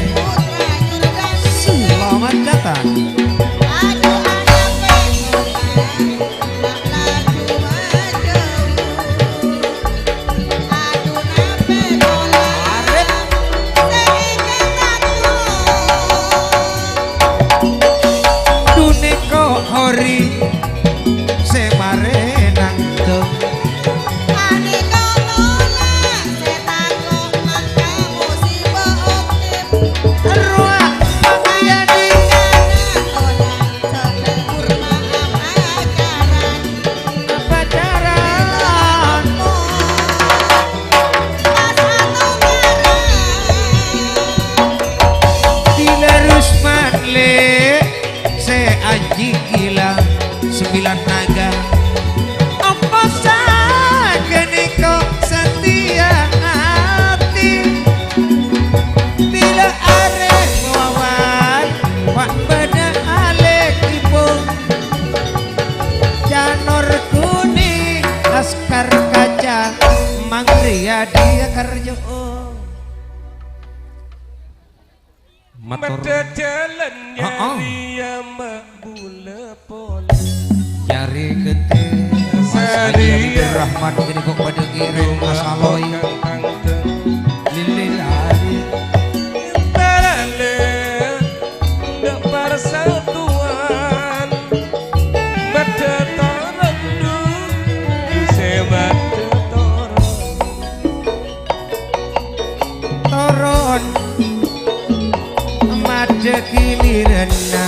Selamat datang. Duneko hori se mare nangtung. Paneka tolak se tako' mangka musibah uktim. Rowa pangayadi. Tolak sedang kurma apacaran. Apacaran. Pas atokaran. Dilerus mat le. Se anji gila sembilan naga. Apa saganeko setia ati? Bila are wawan, wa' bada alekipun. Janur kuning, laskar kaca, mangriya dia karjo. Mator. Medda jalan. Heeh. Nyariya ma' bula pole. Nyari gede. Mas Haji Habibur Rahman kene kok pada ngirim Mas Aloy. Lili lali. Talale. Ndak persatuan. Medda toron du. Ise medda toron. Toron madda giliranna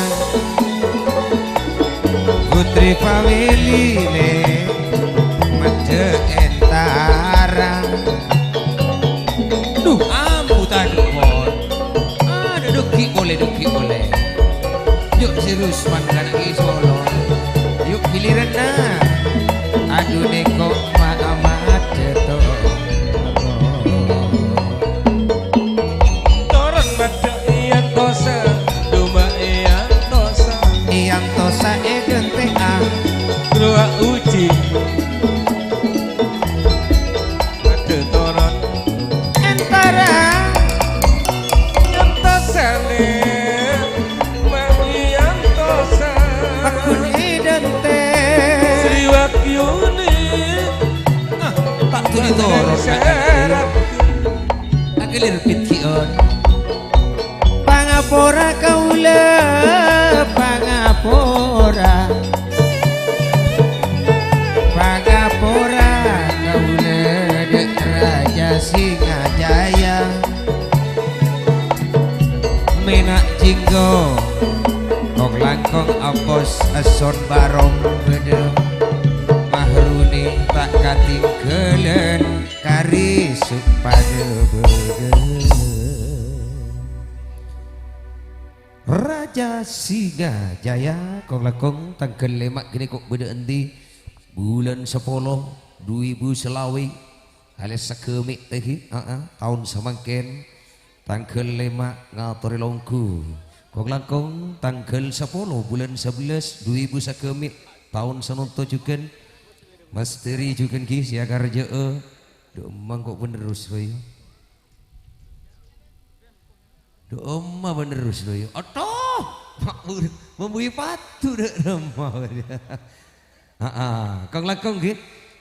Putri Pawiline madda entara. Duh, ambu tadhepon. Adhu, dhuggi' pole, dhuggi' pole. Yu' si Rusman kana' Ki Solo. Yu' giliranna. Adhu, neko ma-, ma-, adeto. Toron madda iyantosa, duma iyantosa. Iyantosa e genteka. Rowa uji. Madda toron. Entara. Nyantosane. Mangiyantosa. Pakun idante. Sri Wakyuni. Ah, tak tuli toron. Serak. Agelir pitkion. Pangapora kaula, pangapora. Pangapora kaula, Dek Raja Singajaya. Mena' jinggo, kong-langkong apos eson barong beda. Mahruni ta' katinggalan. Kari supada bâdâ. Raja Singajaya, kong-langkong tangghâl lèma' ghânèka bâdâ endi? Bulân sapolo, du èbu salawe. Alias sagâmè' tèghi, aa, taon samangkèn. Tangghâl lèma' ngatorè longghu. Kong-langkong tangghâl sapolo bulân sabellâs du èbu sagâmè', taon sanonto jhughân. Masteri jhughân ghi sè èkarjâ'â. Dhu emma kok panerros, rowa. Dhu emma panerros, rowa. Atoh! Mambui padu dha' remma. Aa, kong-langkong ghi.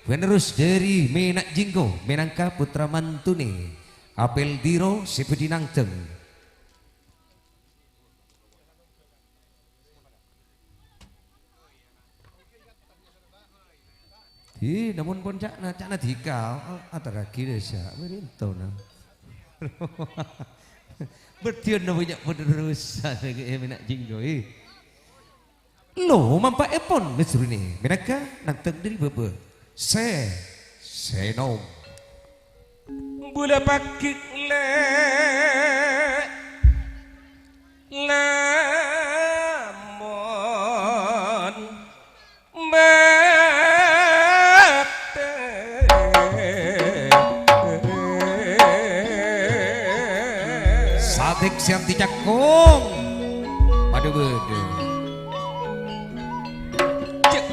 Panerros dhâri Mena' Jinggo mènangka pottra mantonè Apel Diro sè bhâdhi nangdhâng. Dhi, namong pon ca'na, ca'na dhika, aterraghi dâ' sa', mèrèntona. Bâdhiyân napa nya' panerrosan, Mena' Jinggo, è. Lo, mampa'èpon, mèsrunè, mènangka nangdhâng dhâri bâbâ. Sè, sènom. Bulâ paghi' lè-, lamon matè. Sadek sè anti cakong. Padâ bâdâ.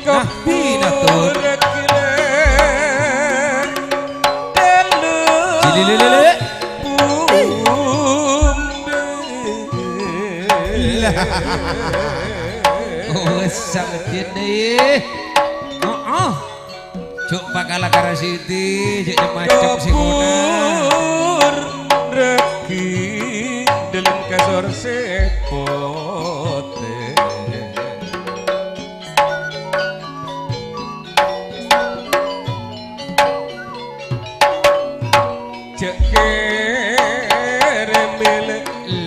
Nah, pinatur. Cilililili. Oh, wes, sampèyan, yè. Heeh. Jhâ' pakala ka Rasidi, jhâ' cem-macem sè kona. Kabur ragi dâlem kasor sè potè. Jhâ' kèrèm mèlè.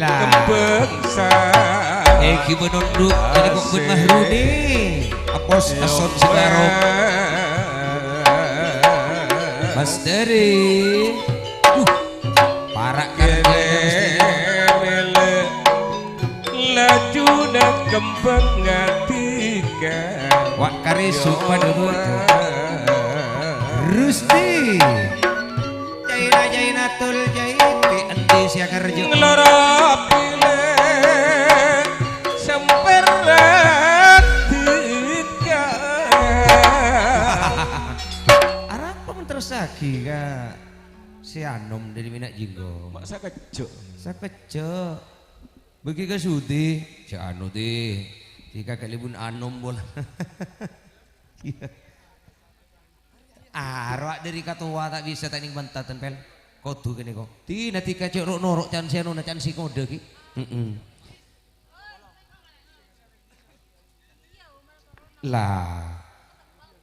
Lah. Kembhâng sa-, eh, ghibâ nondhu', jadi kok bân Mahruni. Apos ason segaro. Mas Deri. Duh. Para' kerja mesti. Kèrèm mèlè. Lajuna kembhâng ngadika. Wa' karè supan. Rusti. Jaina, jaina tul jaiti, endi sè akarjo? Ngloro pilè semper radika. Arapa men terrosaghi ka sè anom dâri Mena' Jenggo? Ma' sakejjhâ'. Sakejjhâ'. Bâgi ka Sudi, sè anu, Di. Di kagak lebun anom bola. Iya. Arowa dâri katowa ta' bisa ta' nèng bântaten, Pel. Kodhu kènè ko. Ti, na ti kacè' ro'-noro' can sè anona can sè ngodâ ghi. Heeh. Lah.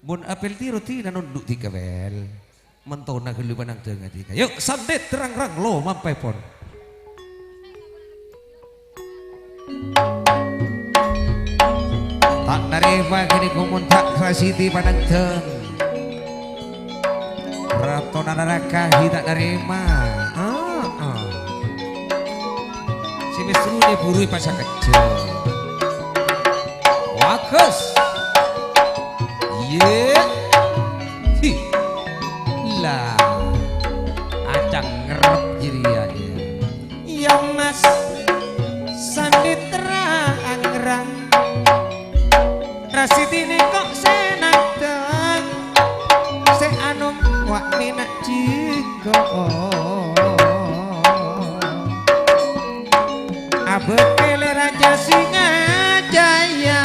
Mon apel tiro ti na nondhu' dika, Pel. Mentona ghâllu panangdhângnga dika. Yu, sandhit rang-rang lo mampèpon. Ta' narèma ghânèko mon ta' Rasidi panangdhâng. Ratona naraka ghi' ta' narèma. Heeh. Sè mèsrune buru pasakejjhâ'. Bagus. Yè. Hi. Lah. Acang ngerrep jârèya, yè. Iyâ, Mas, sandhit rang-rang. Rasidi nèko sè nangdhâng, sè anom wa' Mena' Jenggo. Abâ' kèlè Raja Singajaya.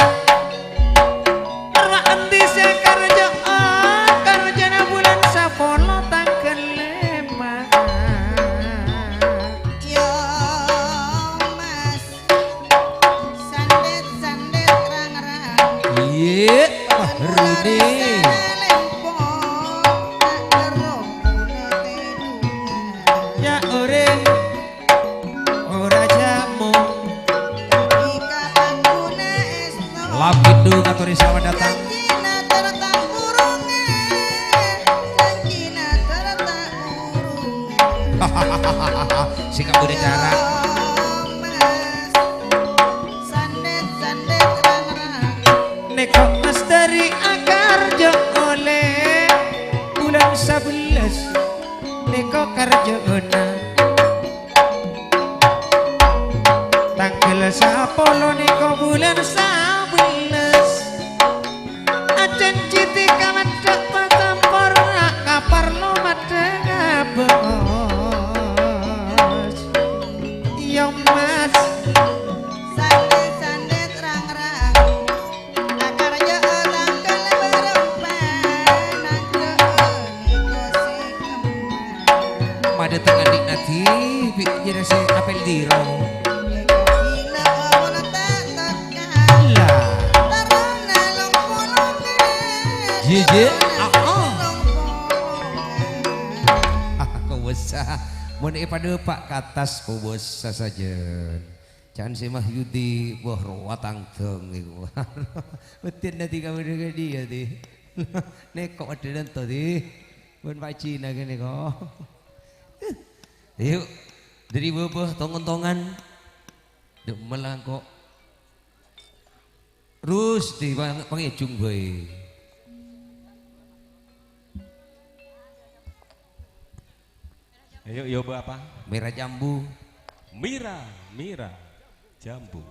Arwah endi sè karjo? Oh, karjona bulân sapolo tangghâl lèma'. Iyâ, Mas. Sandhit-sandhit rang-rang. Iyâ, Mahruni. Lempo, ta' terro kula tèdungan. Yâ, orèng. Ora jamu. Tapi kapangguna èsto. Lapidu ngatori selamat datang. Janjina tertang burunge. Janjina tertang burunge. Sing kabudhe cara. Mas. Sandet-sandet rang-rang. Neko misteri akarjo oleh bulan sabellas. Neko karjona. Tanggal sapolo nèko bulân sabellas. Ajanji dika maddhâ' patampor, kaparlo maddhâ' ngabâs. Iyâ, Mas. Sandhet-sandhet rang-rang. Akarjâ'â tangghâl bârâmpa, nanggâ'â nèko sè kemma. Madâteng andi' nadhi, bi' jârèya sè apel diro. Nèko gila mon ta' tekka. Lah. Tarona lompo-lompo. Jiji, ah, ah. Lompo. Kobâsa. Mon èpadâpa' ka attas, kobâsa sajân. Can sè Mahyudi, wah, rowa tangdhâng iku. Beddhina dhi kabâdâ ka dhiyâ, dhi. Nèko adhâlân to, dhi. Bân Pak Jina kènè, ko. Ayo, dâri bâbâ, tong-ontongan. Dâ' mellangko. Terros, dhi, pang-, pangèjung bhâi. Ayo, yo, Bapak. Mira jambu. Mira, mira, jambu.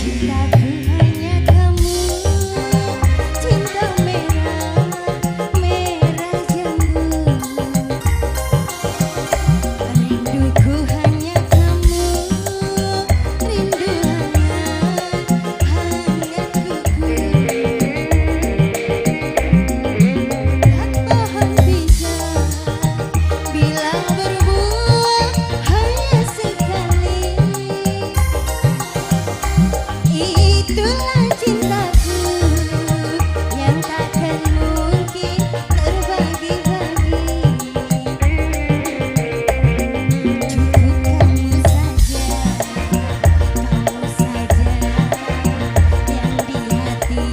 Cintaku hanya kamu, cinta merah, merah jambu. Rinduku hanya kamu, rindu hangat, hangat kuku. Pohon pisang bila berbuah hanya sekali. Itulah cintaku yang takkan mungkin terbagi-bagi. Cukup kamu saja, kamu saja yang di hati.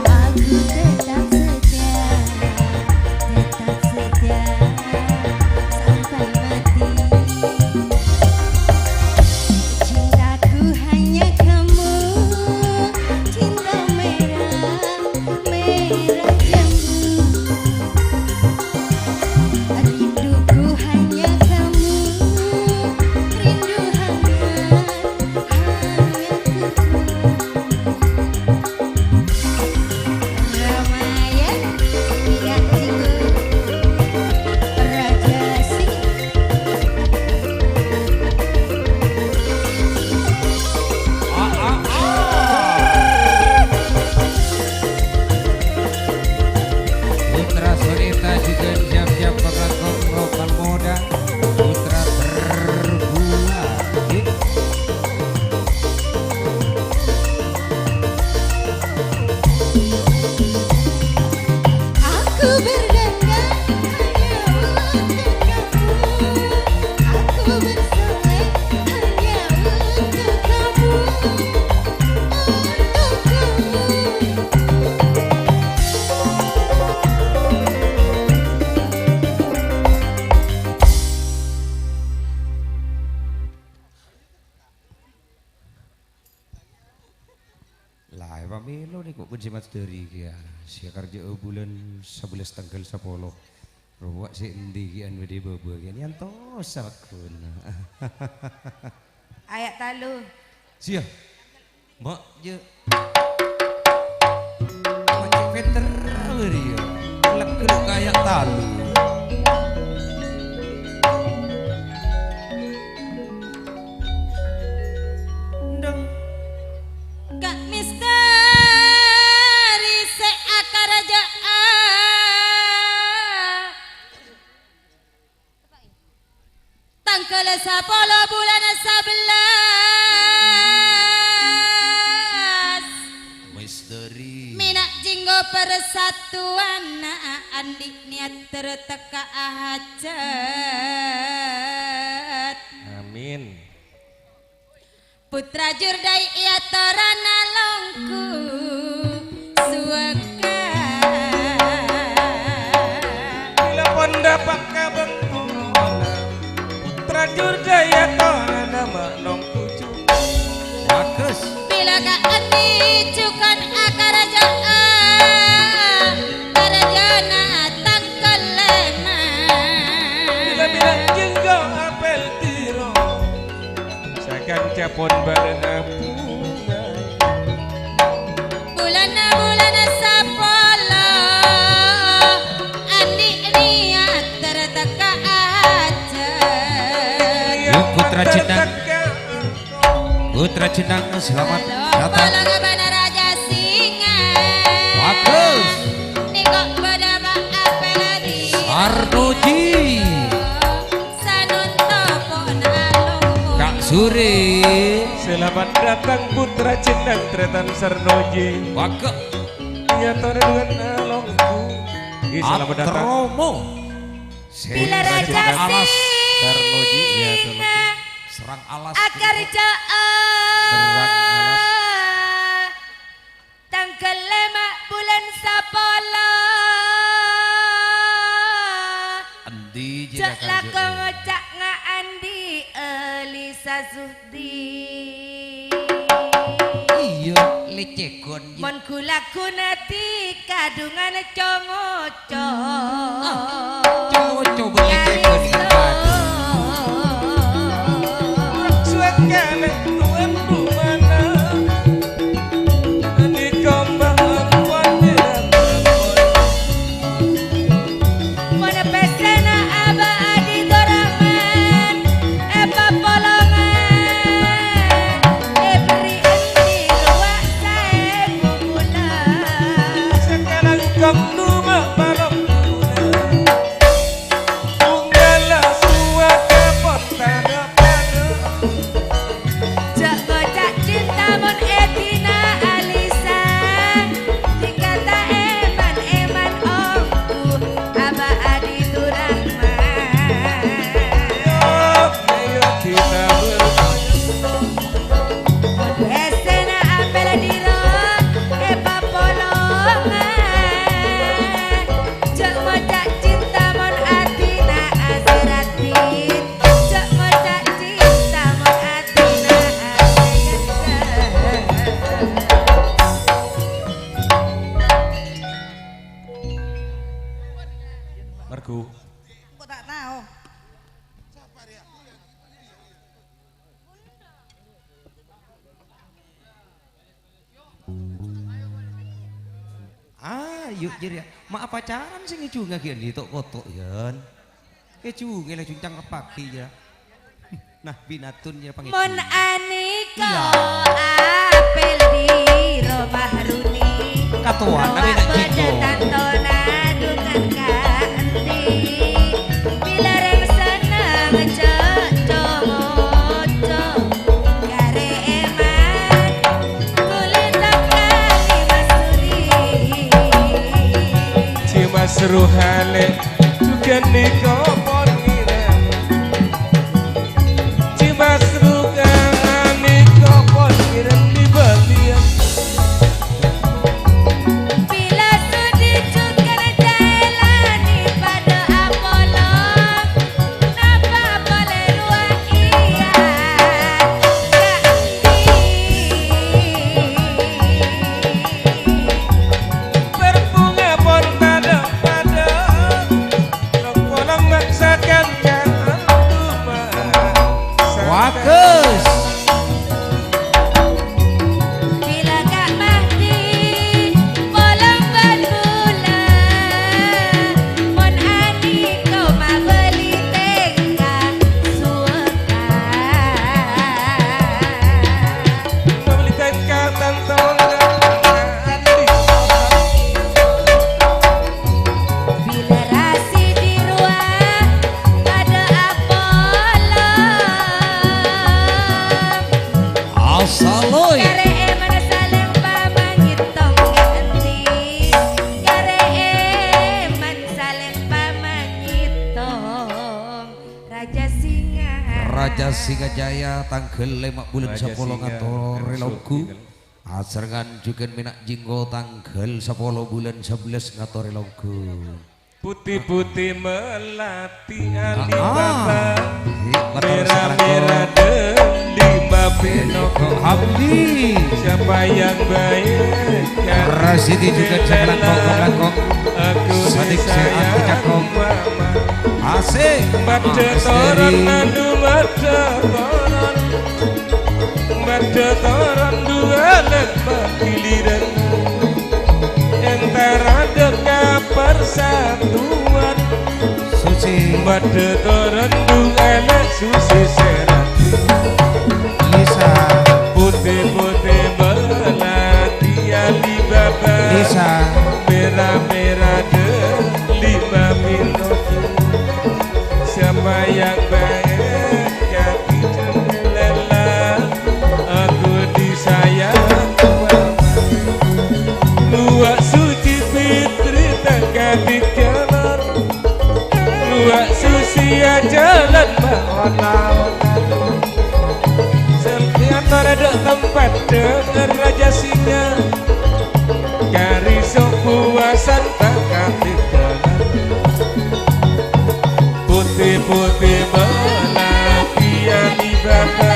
Aku tetap setia, tetap setia sampai mati. Cintaku hanya kamu, cinta merah, merah jambu. Rinduku hanya kamu, rindu hangat, hangat kuku. Ramaya, tidak tidur. Raja sing. Ah, ah, ah. Putra Sonita juga siap-siap bakal kongkrokan moda. Putra berbuah. Aku berdendam hanya untuk kamu. Aku bersolek hanya untuk kamu. Untuk kamu. La, èpamèlo nèko bân sè Mas Dari kèya. Sè karjâ'â bulân sabellâs tangghâl sapolo. Rowa sè endi kèya bâdâ bâbâ kèya. Nyantos saghuna. Aya' talu. Siya. Mbak, ya. Macet Peter, bâri' ya. Legger kaya talu. Ndang. Ka' misteri sè akaraja'a. Tangghâl sapolo bulân sabellâs. Misteri. Mèna' jhinggo parsatuan, andi' niyat terteka hajat. Amin. Putra Jurdai èyatorana longku suwâkka. Bilâ pon dâpa' ka bengkona, Putra Jurdai èyatorana ma' longku ju-. Bagus. Bilâ ka'dinto jhughân akaraja'a, karajâna tangghâl lèma'. Bilâ-bilâ jhinggo apèl tiro. Sakanca pon bârâ' abunga. Bulân-bulân sapolo, andi' niyat terteka hajat. Yuk, Putra Jenang. Putra Jenang, selamat datang. Halo, Palangabana Raja Singa. Bagus. Niko bâdâ Pak Apeladi. Sarnoji. Sanonto pon alongko. Kak Suri. Selamat datang Putra Jenang Tretan Sarnoji. Wagek. Iya, tore dengan alongku. Iya, selamat datang. Atromo. Bila Putra Raja Jenang Alas. Singa. Sarnoji, iya, tolong. Serang alas. Akar ja'a. Serang alas. Tangghâl lèma' bulân sapolo. Endi jâ' lako ngoca' nga' andi' Elisa Suhdi. Iyâ, lecegon, jâ'. Mon ghulâ ghunadi kadhungan co-ngoco. Ah, co-ngoco bâ lecegon. Suwèk kan Yu', jârèya. Ma' apacaran sè ngèjungngaghi andi' to'-koto', Yan? Ngèjungè la juncang pagi, ya. Nah, binatun, ya, pangèjung. Mon anèka apel di Romahruni. Katowana, Rowa Bina Jiko. Padâ tantona dungan ka endi. Bilâ rèng senneng cocco-mocco. Karè èman, kulâ tangkali masuri. Cimas ruhale, jhughân nèko pon ngèrèm. Cimas ruhale nèko pon ngèrèm di bâliyân. Bilâ sudi jhughân jhâlâni padâ apolong. Napa polè rowa iyâ, Kak Andi? Berbunga pon padâ-padâ, polong maksakan ka rumah. Bagus. Bilâ Ka' Mahdi polong bân bulâ, mon anèka mabâli tèngka suwâkta. Mabâli tèngka tanto. Bilâ rasi di rowa padâ apolong. Asaloy. Karè èman salèng pamangètong nganti. Karè èman salèng pamangètong. Raja Singa. Raja Singa Jaya, tangghâl lèma' bulân Raja sapolo Singa, ngatorè kan longgu. Sugih, kan? Asarengngan jhughân Mèna' Jinggo, tangghâl sapolo bulân sabellâs ngatorè longgu. Putih-putih melati Alibaba. Ah, ah. Mera-mera delima Pinoko. Abdi. Siapa yang baik? Rasidi juga sekelangkong-kelangkong. Sadik sehat kecakong. Asik. Badhe toron nandu badhe toron. Badhe toron dua lek giliran. Entar adek ka persatuan. Susi. Badhe toron dua lek Susi Serati. Lisa. Putih-putih melati Alibaba. Lisa. Merah-merah delima Pinocchio. Siapa yang baik? Kaki jendela, aku disayang Tuhan. Luwak suci Fitri tengka di jalan. Luwak susi ajalan maona-ona. Sampeyan ora dek tempat dengan Raja Singa. Kari sobuasan tak katinggalan. Putih-putih melati Alibaba.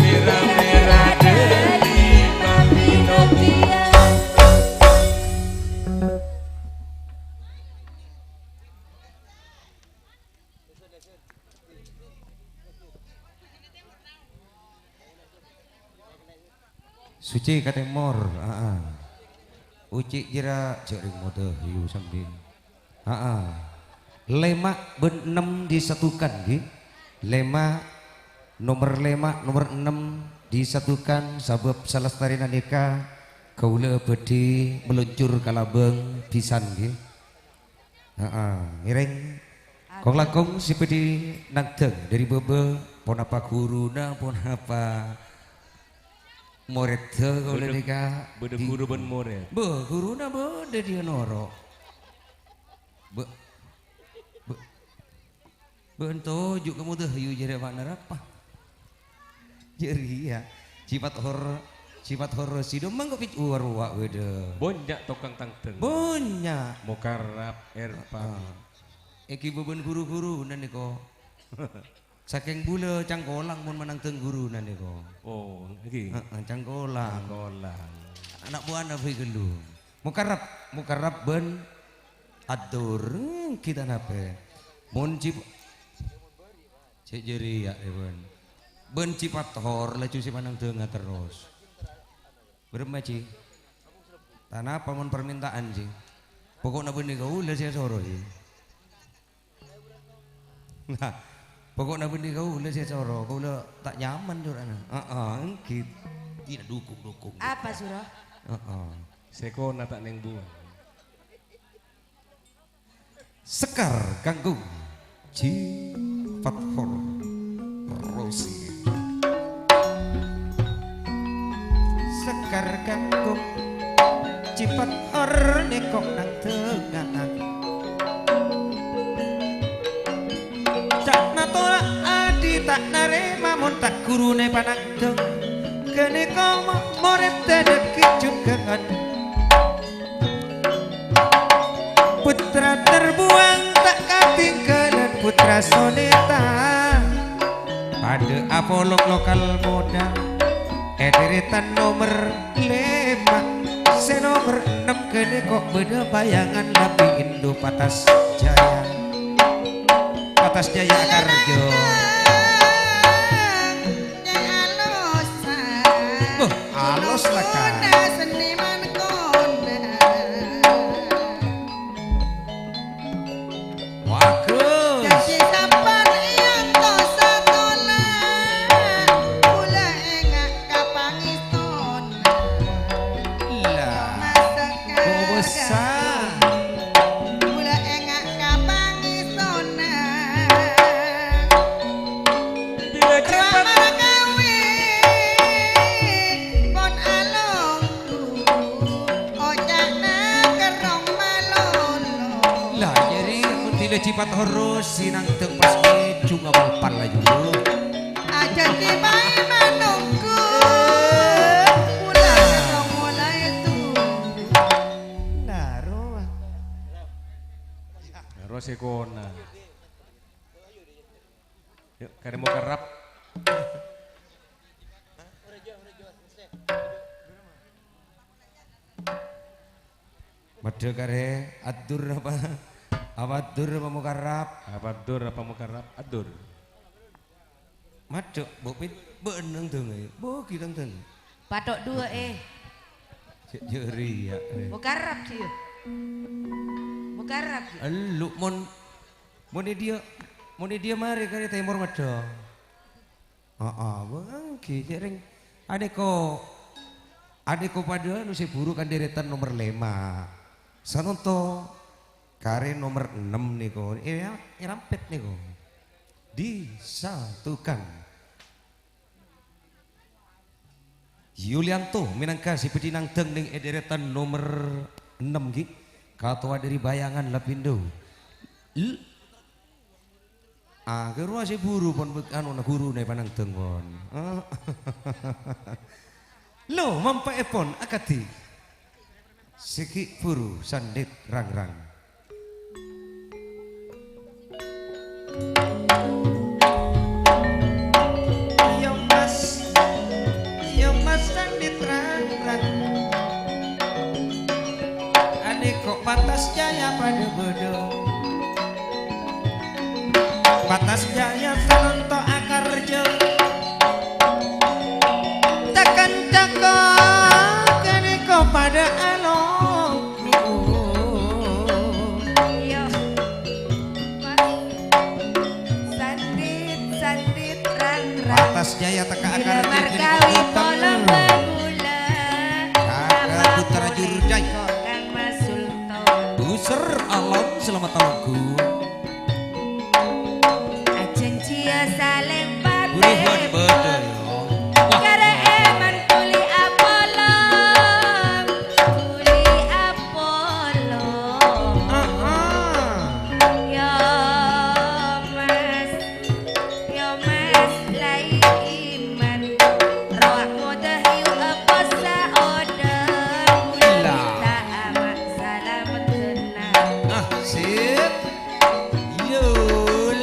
Merah-merah delima Pinocchio. Suci ka tèmor, aa. Uci' jârèya jhâ' rèng modâ, yu sambi. Aa. Lèma' bân ennem disatukan, ghi. Lèma', nomer lèma', nomer ennem disatukan, sabâb salastarèna nèka kaulâ bhâdhi meluncur ka labâng bhisan, ghi. Heeh, ngèrèng. Kong-langkong sè bhâdhi nangdhâng dhâri bâbâ, ponapa ghuruna, ponapa morèdda kaulâ nèka. Bâdâ, bâdâ ghuru bân morèd. Bâ, ghuruna bâdâ dhiyâ noro'. Bâ, bâ, bâ ento ju' ka modâ yu jârèya bâ'na rapa? Jârèya. Sifat hor-, sifat horor sidhu mangko pic-, uwar-uwa' bâdâ. Bânnya' tokang tangdhâng. Bânnya'. Mukarrab, Erpan. Heeh. Èghi bâbân ghuru-ghuruna nèko. Sakèng bulâ cangkolang mon manangdhâng ghuruna nèko. Oh, èghi. Heeh, cangkolang. Cangkolang. Ana' buwâna bhâi ghâllu. Mukarrab, Mukarrab bân Adur, hmm, kita napè. Mon cip-, Cè' jârèya, Ewan. Bân Cipator laju sè manangdhângnga terros. Bârâmma, Ci? Anapa mon parmintaan, sih? Pokokna bânnè kaulâ sè èsoro, sih. Nah, pokokna bânnè kaulâ sè èsoro, kaulâ ta' nyaman jurana. Heeh, èngghi. Ina dukung-dukung. Apa, Suro? Heeh. Sèkona ta' nèng buwâ. Sekar kanggo Ji Fathor Rosi. Sekar kanggo Ji Fathor nèko nang tengnga'an. Ca'na tola' adi ta' narèma mon ta' ghuruna panangdhâng. Ghânèka mo-, morèdda dhâggi' jhughân. Putra terbuang ta' katinggalan putra sonèta. Padâ apolong lokal modal. È dèrètan nomer lèma'. Sè nomer ennem ghânèka bâdâ Bayangan Lapi Indo Patas Jaya. Patas Jaya Akarjo. Nyè alus, Beuh, alus, la, Kang. Kona seniman kona. Bagus. Dâddhi sampon èantos satola, kaulâ enga' ka pangèstona. Lah. Mas Sekar. Kok bisa? Kaulâ enga' ka pangèstona. Bilâ Rama kawi pon alonggu, oca'na kerrong malolo. Lah, jârèya mon bilâ Ji Fathor Rosi nangdhâng pas ngèjung awal pal laju. Ajâ dipaè manonggu, mula kerrong molaè tu. Nah, rowa. Rosi kona. Yuk, karè Mukarrab. Maddhâ karè Addur apa? Apa Addur apa Mukarrab? Apa Addur apa Mukarrab? Addur. Maddhâ, Bu Pin, bâ'na dângè. Bu, kita dângè. Patok dua, eh. Cek jeri ya. Eh. Mukarrab sih, ya. Mukarrab sih. Elu, mon, mon dia, mon dia mari karè tèmor maddhâ. Heeh, bânggi, jhâreng. Anèko, anèko padâ anu sè buru kan dèrètan nomer lèma'. Sanonto karè nomer ennem nèko. È, èrampèt nèko. Disatukan. Yulianto mènangka sè bâdhi nangdhâng nèng è dèrètan nomer ennem, ghi. Katowa dâri Bayangan Lapindo. L-, Ah, ghâruwa sè buru pon bek-, anona ghuruna panangdhâng pon. Lo, mampa'èpon akadhi. Sè ghi' buru sandhit rang-rang. Iya, Mas. Iya, Mas, sandhit rang-rang. Anèko Patas Jaya padâ bâdâ. Patas Jaya sanonto akarja. Tekan cako' ghânèka padâ alonggu. Iya. Sandhit, sandhit, rang, rang. Patas Jaya teka akar. Markawi polong bangula. Kakak Putra Jurjai. Kang Mas Sultan. Buser alam selamat tahun. Ajanjiya salèng padâ. Buru bân bâdâ, ya. Wah. Karè èman tuli apolong, tuli apolong. Aha. Ya, Mas, ya, Mas, lai iman. Rowa modâ yu apa saodâ. Lah. Minta ama' salamet genah. Ah, sip. Yul.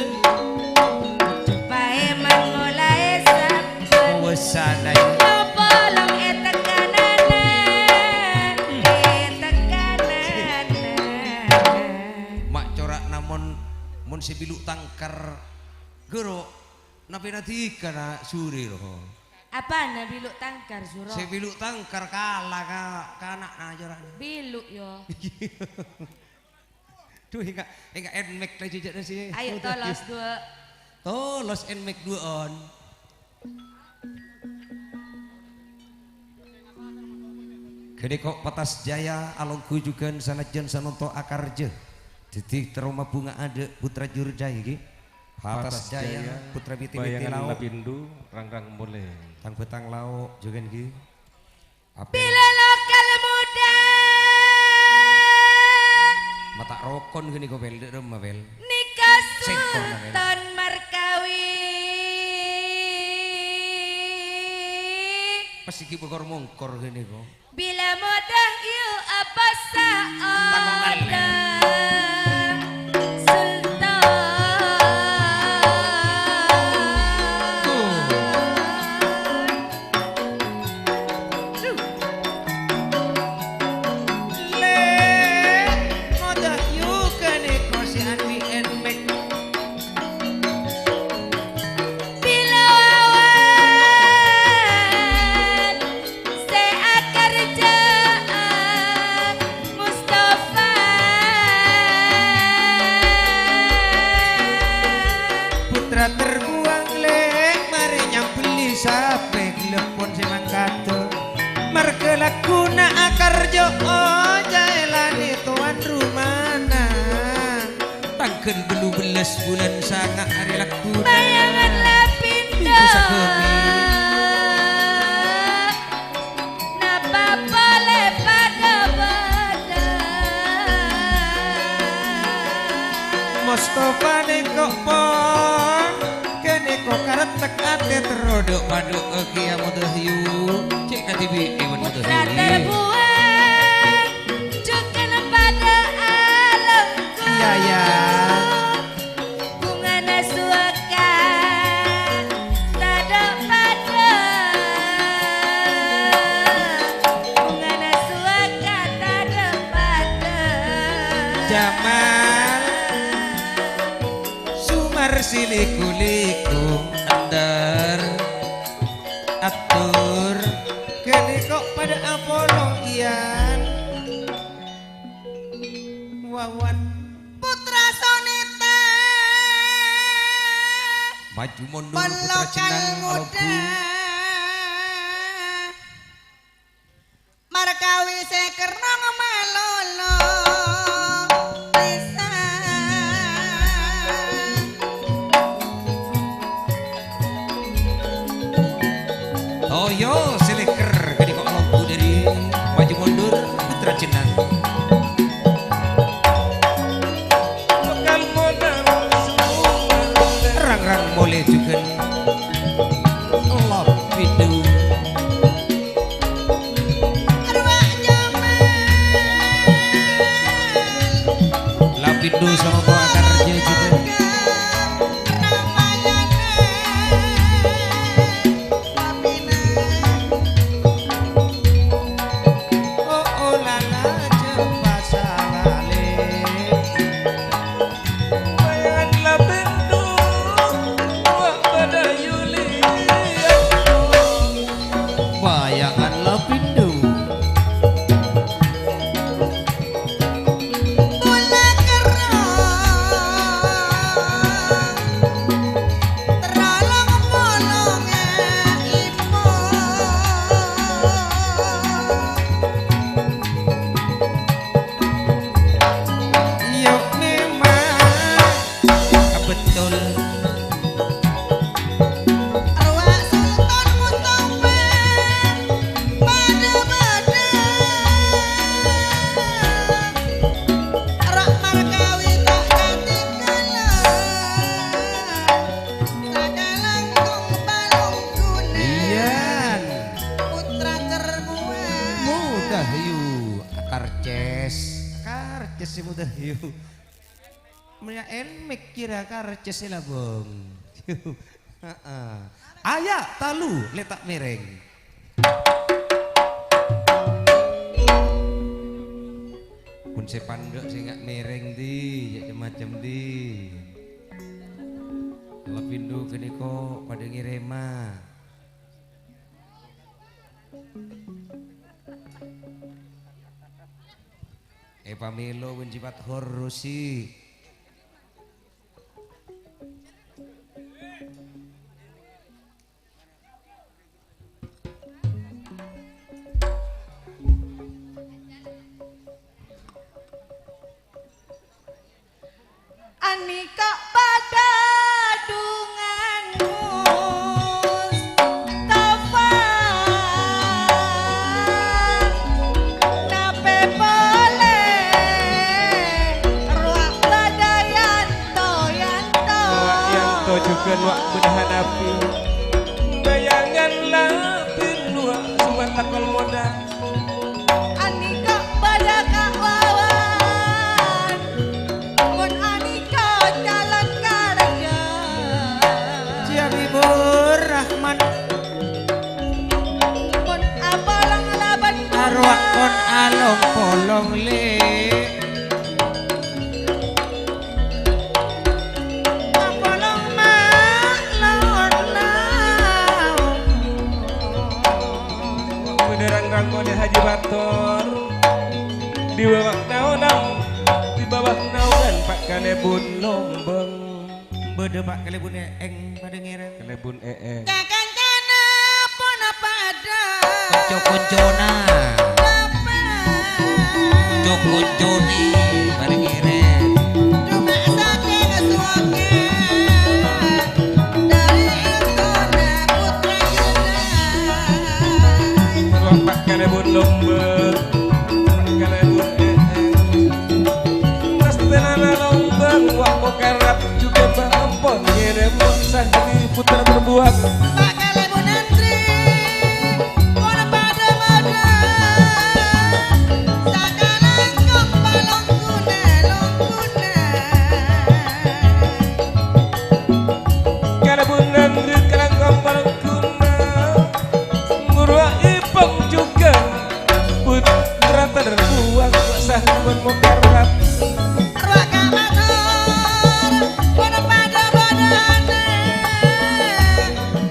Paèman molaè sabbhân. Wes sanai. Nyopolong è tekanana, è tekanana. Mak corak namon, mon sè bilu' tangkar, guru, napèna dika na suri roh. Apana bilu' tangkar, Suro? Sè bilu' tangkar kala ka, ka ana'na, jârâna. Bilu', yo. Dhu, enggak, enggak Nmax la jhâjâna sè. Ayo, tolos, dua. Tolos Nmax duwâ'ân. Ghânèka Patas Jaya alongghu jhughân sanajjhân sanonto akarjâ. Dhâddhi terro mabhunga adâ' Putra Jurdâi, ghi. Patas Jaya, Putra Biti-Biti Lao. Lapindo, rang-rang molè. Tang-bhâtang lao, jhughân, ghi. Apel. Bilâ lokal muda. Mata' rokon ghânèka, Pel, dâ' remma, Pel. Nika Sèngkor, Pel. Sultan Markawi. Pas iki bokor mongkor ghânèka. Bilâ moda yu apa saoda Sultan. Lè, moda yu ghânèka sè anwi Nmax. Bilâ awan sè akarjâ'â Mustafa. Putra terbuang lè, marè nyambelli sapè ghellâ' pon sè mangkato. Marghâ lagghuna akarjâ'â jhâ' èlanè towan rumana. Tangghâl bâllu bellâs bulân sanga' arè lagghuna. Bayangan Lapindo. Minggu sagâmè. Napa polè padâ-padâ. Mustafa nèngko' pon, ghânèka karettek atè terro dâ'-padâ'â kèya Mudahyu. Cè' kadhibi' èwân Mudahyu. Putra terbuang. Jhughân padâ alongghu. Iyâ, iyâ. Bhungana suwaka tadâ' padâ. Bhungana suwaka tadâ' padâ. Jamal Sumar sè liku-liku, Andar Atur, ghânèka padâ apolong, Iyan. Wawan. Putra Sonita. Maju mundur, Putra Jennang, alongghu. Markawi sè kernong malolo pisan. Toyo sè lèker ghânèka alongghu dâri maju mundur Putra Jennang. Rang-rang molè jhughân. Lapindo. Lapindo sareng Akarja jhughân. Bayangan Lapindo. Iyâ, memang. Betul. Arwah Sultan Mustafa padâ-padâ. Arwah Markawi ta' katinggalan. Sakalangkong palongguna. Iyân. Putra Cerbuan. Mudahyu. Karces. Karces sè Mudahyu. Mènangka èlmèk kèra karces sè labâng. Heeh. Aya' talu lè ta' mèrèng. Pon sè pandhâ' sè nga' mèrèng, ndi, jhâ' cem-macem, ndi. Lapindo ghânèka padâ ngèrèma. Èpamèlo bân jipat horrosi. Anèka padâ dhungan Mustafa, napè polè rowa padâ Yanto, Yanto. Rowa Yanto jhughân wa' bân Hanafi. Bayangan latin wa' sumat takol modal. Anèka padâ ka' wawan, mon anèka calon karajân. Jiyâ Habibur Rahman. Mon apolong labân arwah, mon along-polong lè'. Apolong ma' laonna. Bâdâ rang-rang polè Haji Bator. Di bawah naonan, di bawah naonan Pa' Kalèbun Lombang. Bâdâ Pa' Kalèbun Eeng padâ ngèrèng. Kalèbun Eeng. Ka-kancana pon padâ. Konco-koncona. Bapa'. Konco-konconè padâ ngèrèng. Coma sakèng suwâkè. Dâri engkona putra Yuna. Rowa Pa' Kalèbun Lombang. Pa' Kalèbun Eeng. Rastènana Lombang wa' Mukarrab jhughân bâ' ampon ngèrèm sanjâni putra terbuang. Pa' Kalèbun Andri, mon padâ-padâ, sakalangkong palongguna, longguna. Kalèbun Andri kalangkong palongguna. Nguru ipong jhughân putra terbuang, Sahibul Mukarrab. Rowa ka' mator, pon padâ-padâna.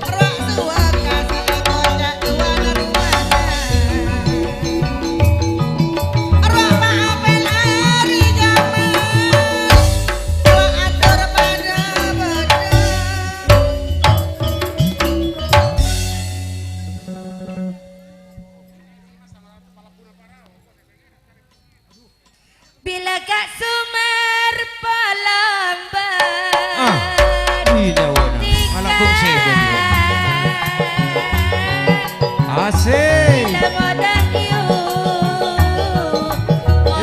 Rowa suwâkè sè èkoca' tuwana-tuwana. Rowa paapèl ari jaman. Rowa ator padâ-padâ. Bilâ ka' somar polong bâ-, ah, bilâ wâna. Malah bung sèbung. Asik. Bilâ modâ yu.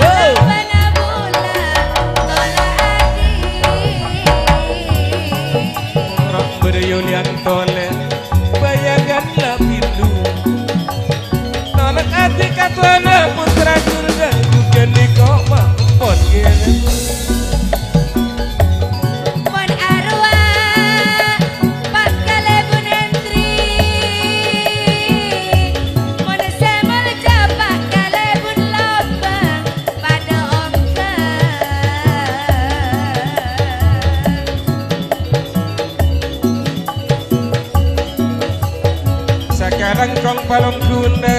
Yo. Modâ bâna bulâ, tolak adi. Rambâ Yulian tolè. Bayangan la pilu. Tolak adi katowana putra jurda, jhughân nèko ma' pon ngèrèm. Mon arowa Pa' Kalèbun Andri, mon sè molja Pa' Kalèbun Lombang, padâ ongghâ. Sakalangkong palongguna,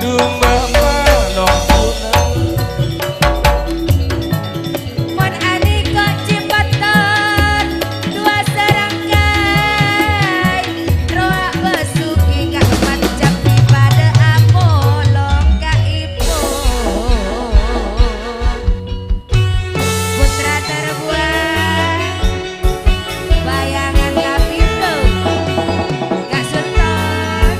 dumba palongguna. Mon anèko cipaton duwâ sarangkay, rowa basuki ka empat jambi padâ apolong ka ibu. Putra terbuang, bayangan kapindho, Kak Sultan.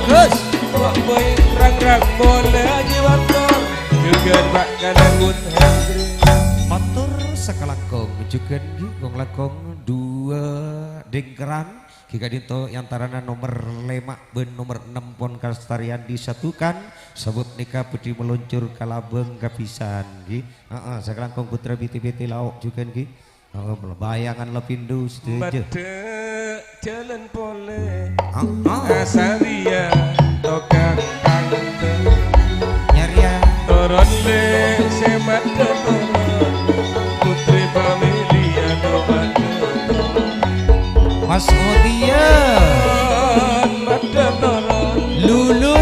Gus. Pak Boy, rang-rang, molaè Haji Mator. Jhughân Pak Kalangun Hendri. Mator sakalangkong, jhughân ghi, kong langkong, duwâ' dhingkeran. Ghi ka'dinto è antarana nomer lèma' bân nomer ennem pon kalestarèyan disatukan, sabâb nèka bhâdhi meluncur ka labâng kabisaan, ghi. Heeh, sakalangkong putra bhiti-bhiti lao' jhughân, ghi. Heeh, bayangan la pindhu sadhâjâ. Bâdâ jhâlân polè. Heeh. Asariya tokang tante. Nyarèya. Toron lè sè maddhâ toron. Putri pamilya no maddhâ toron. Mas Mutia. Toron maddhâ toron. Lulu.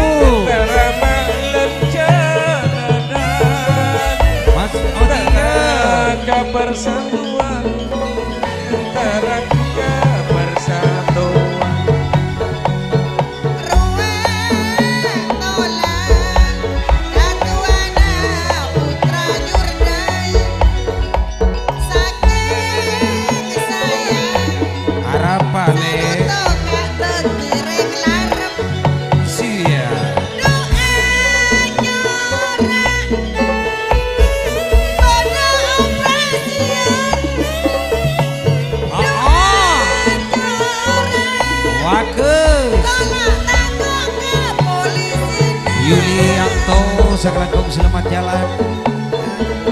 Karama lan jalanan. Mas Mutia. Tentara kabersatuan. Tentara kabersatuan. Rowa tolang, datuwana putra Jurdai. Sakèng sayang, arapa, Lè'? Samoto ka' dhâddhi rèng larem. Siap. Doa nyorak, padâ operasian. Aa. Doa nyorak. Bagus. Tolak tangkap ke polisi. Yulianto, sakalangkong selamat jalan.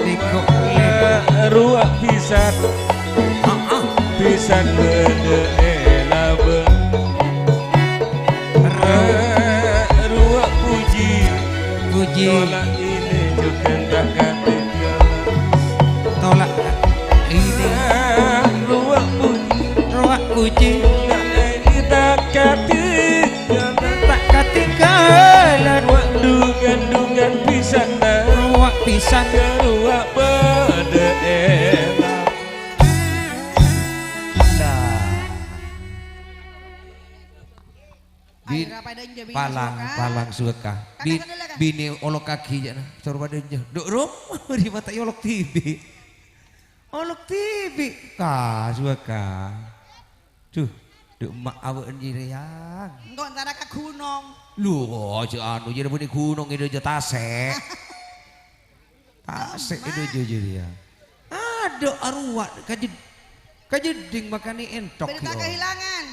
Niko, Lè'. Rowa pisan. Aa. Pisan bâdâ è labâng. Rowa puji. Puji. Tolak ini jhughân ta' katinggalan. Tolak ini. Rowa puji. Rowa puji. Tolak ini ta' katinggalan. Ta' katinggalan. Rowa dhungan-dhungan pisan. Rowa pisan. Rowa bâdâ è labâng. Nah. Bi-, ayo, ra padâ enjâ, binè palang, suwaka. Palang suwaka. Kata bi-, kedua, Kak. Binè olok kaghi jâ'na. Soro padâ enjâ. Duk rom, ri mata olok dhibi'. Olok dhibi'. Ka, suwaka. Duh, duk ma' awa'en jârèya. Engko' entara ka ghunong. Lho, jâ' anu, jârèya bânnè ghunong, jâ' tasè'. Tasè' Roma. Itu jâ-, jârèya. Adhu arowa kajed-, kajeddhing makanè entok. Berita kehilangan.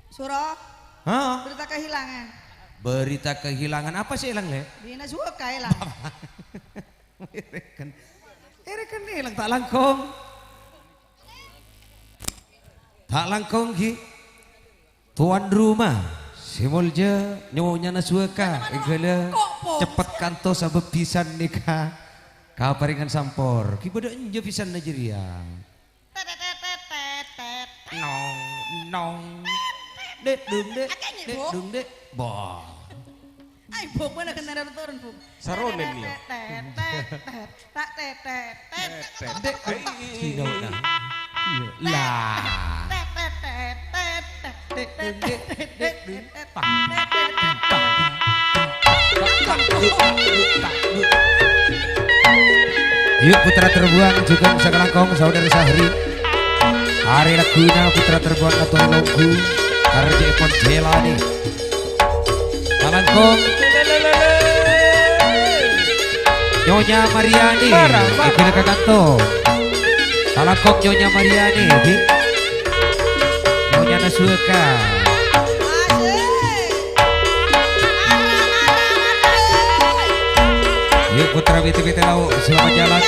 Suro. Hah? Berita kehilangan. Berita kehilangan apa sih ilang, Lè'? Binè suwaka ilang. Èrèken. Èrèken ilang ta' langkong. Ta' langkong, ghi. Tuan rumah, sè molja, nyonyana suwaka, ènggala, cepet kantos sabâb bhisan nèka kaparèngan sampor. Ghi bâdâ enjâ bhisanna jârèya. Nong, nong. Dek, dung, dek. Dek, dung, dek. Bah. Ai, Bu, mana kena turun, Bu? Saronen, ya. Tet, tet, tet, tet. Dek, dek, dek. Sino, nah. Iya. Lah. Tet, tet, tet, tet, tet. Dek, dek, dek, dek, dek. Yuk, putra terbuang jhughân sakalangkong, Saudara Syahri. Arè lagghuna putra terbuang ator longgu, karjè'èpon Jelani. Kalangkong. Nyonya Mariani, mara, mara. Ibu Leka Kanto. Kalangkong Nyonya Mariani, Bi. Nyonyana suwaka. Yuk, putra bhiti-bhiti lao', selamat jalan.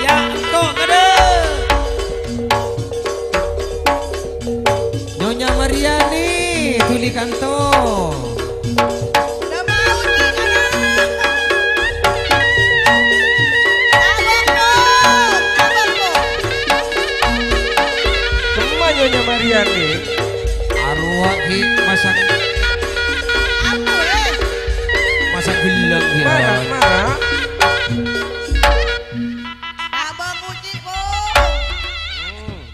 Ya, engko' kedde. Nyonya Mariani, dhuli kanto. Kemma Nyonya Mariani? Arowa ghi' masang. Apa, eh? Masang gellâng, ya. Mara, mara. Abang Uci, Bu. Hmm.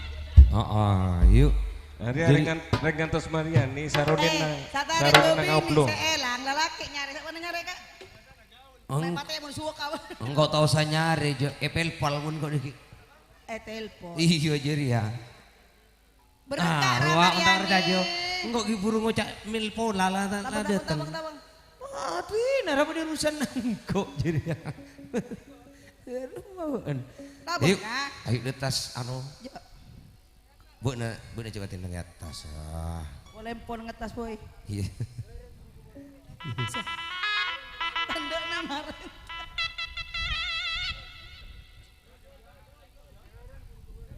Heeh, yuk. Arèya rèng ngan-, rèng ngantos Mariani, saronen nang, saronen nang oblong. Sè èlang, lalakè' nyarè, sapa nyarè, Kak? Eng-, mate mon suwek, Kak. Engko' ta' osa nyarè, Jo. Èpèlpal mon kok nèkè. Eh, telepon. Iyâ, jârèya. Berkat Ah, rowa Rama otak Yani. Percaya. Engko' ghi' buru ngoca' mil pola la, la, Tabang, la tabang, dâteng. Tabang, tabang. Aduh, nara padâ urusan engko' jârèya. Aduh, mawon. Tabang, Ayo, ah. Ayo di atas, anu. Yo. Bâ'na, bâ'na coba tendang ke atas. Ah. Boleh pon ngetas, boy. Iya. Tanda'na marèn.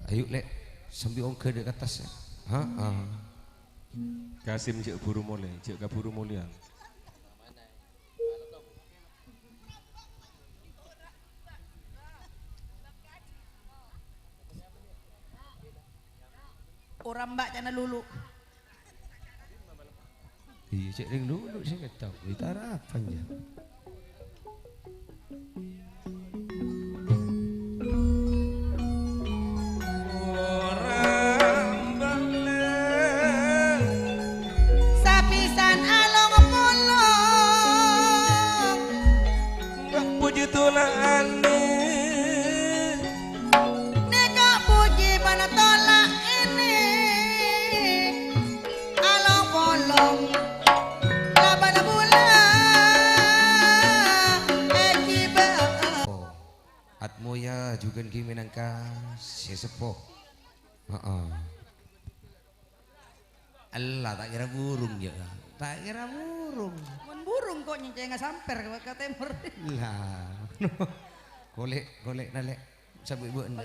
Ayo, Lè', sambi ongghâ dâ' ka attas, yâ. Ha, ah. Kasim jhâ' buru molè, jhâ' kabhuru molèya. Ora mbak cana lulu. Iyâ, cè' rèng dulu sè ngetok. Wih, tarapan, yâ. Sapisan along-polong. Puji tula'ane. Nèka puji bân tola' ini. Along-polong. Labana bulâ èghibâ. Atmoya jhughân ghi' mènangka sè seppo. Heeh. Ella, ta' kèra burung, jâ'. Ta' kèra burung. Mon burung kok nyèncèngnga sampèr ka, ka tèmor. Lah. Kolè', kolè' nalè'. Sabu ibu en.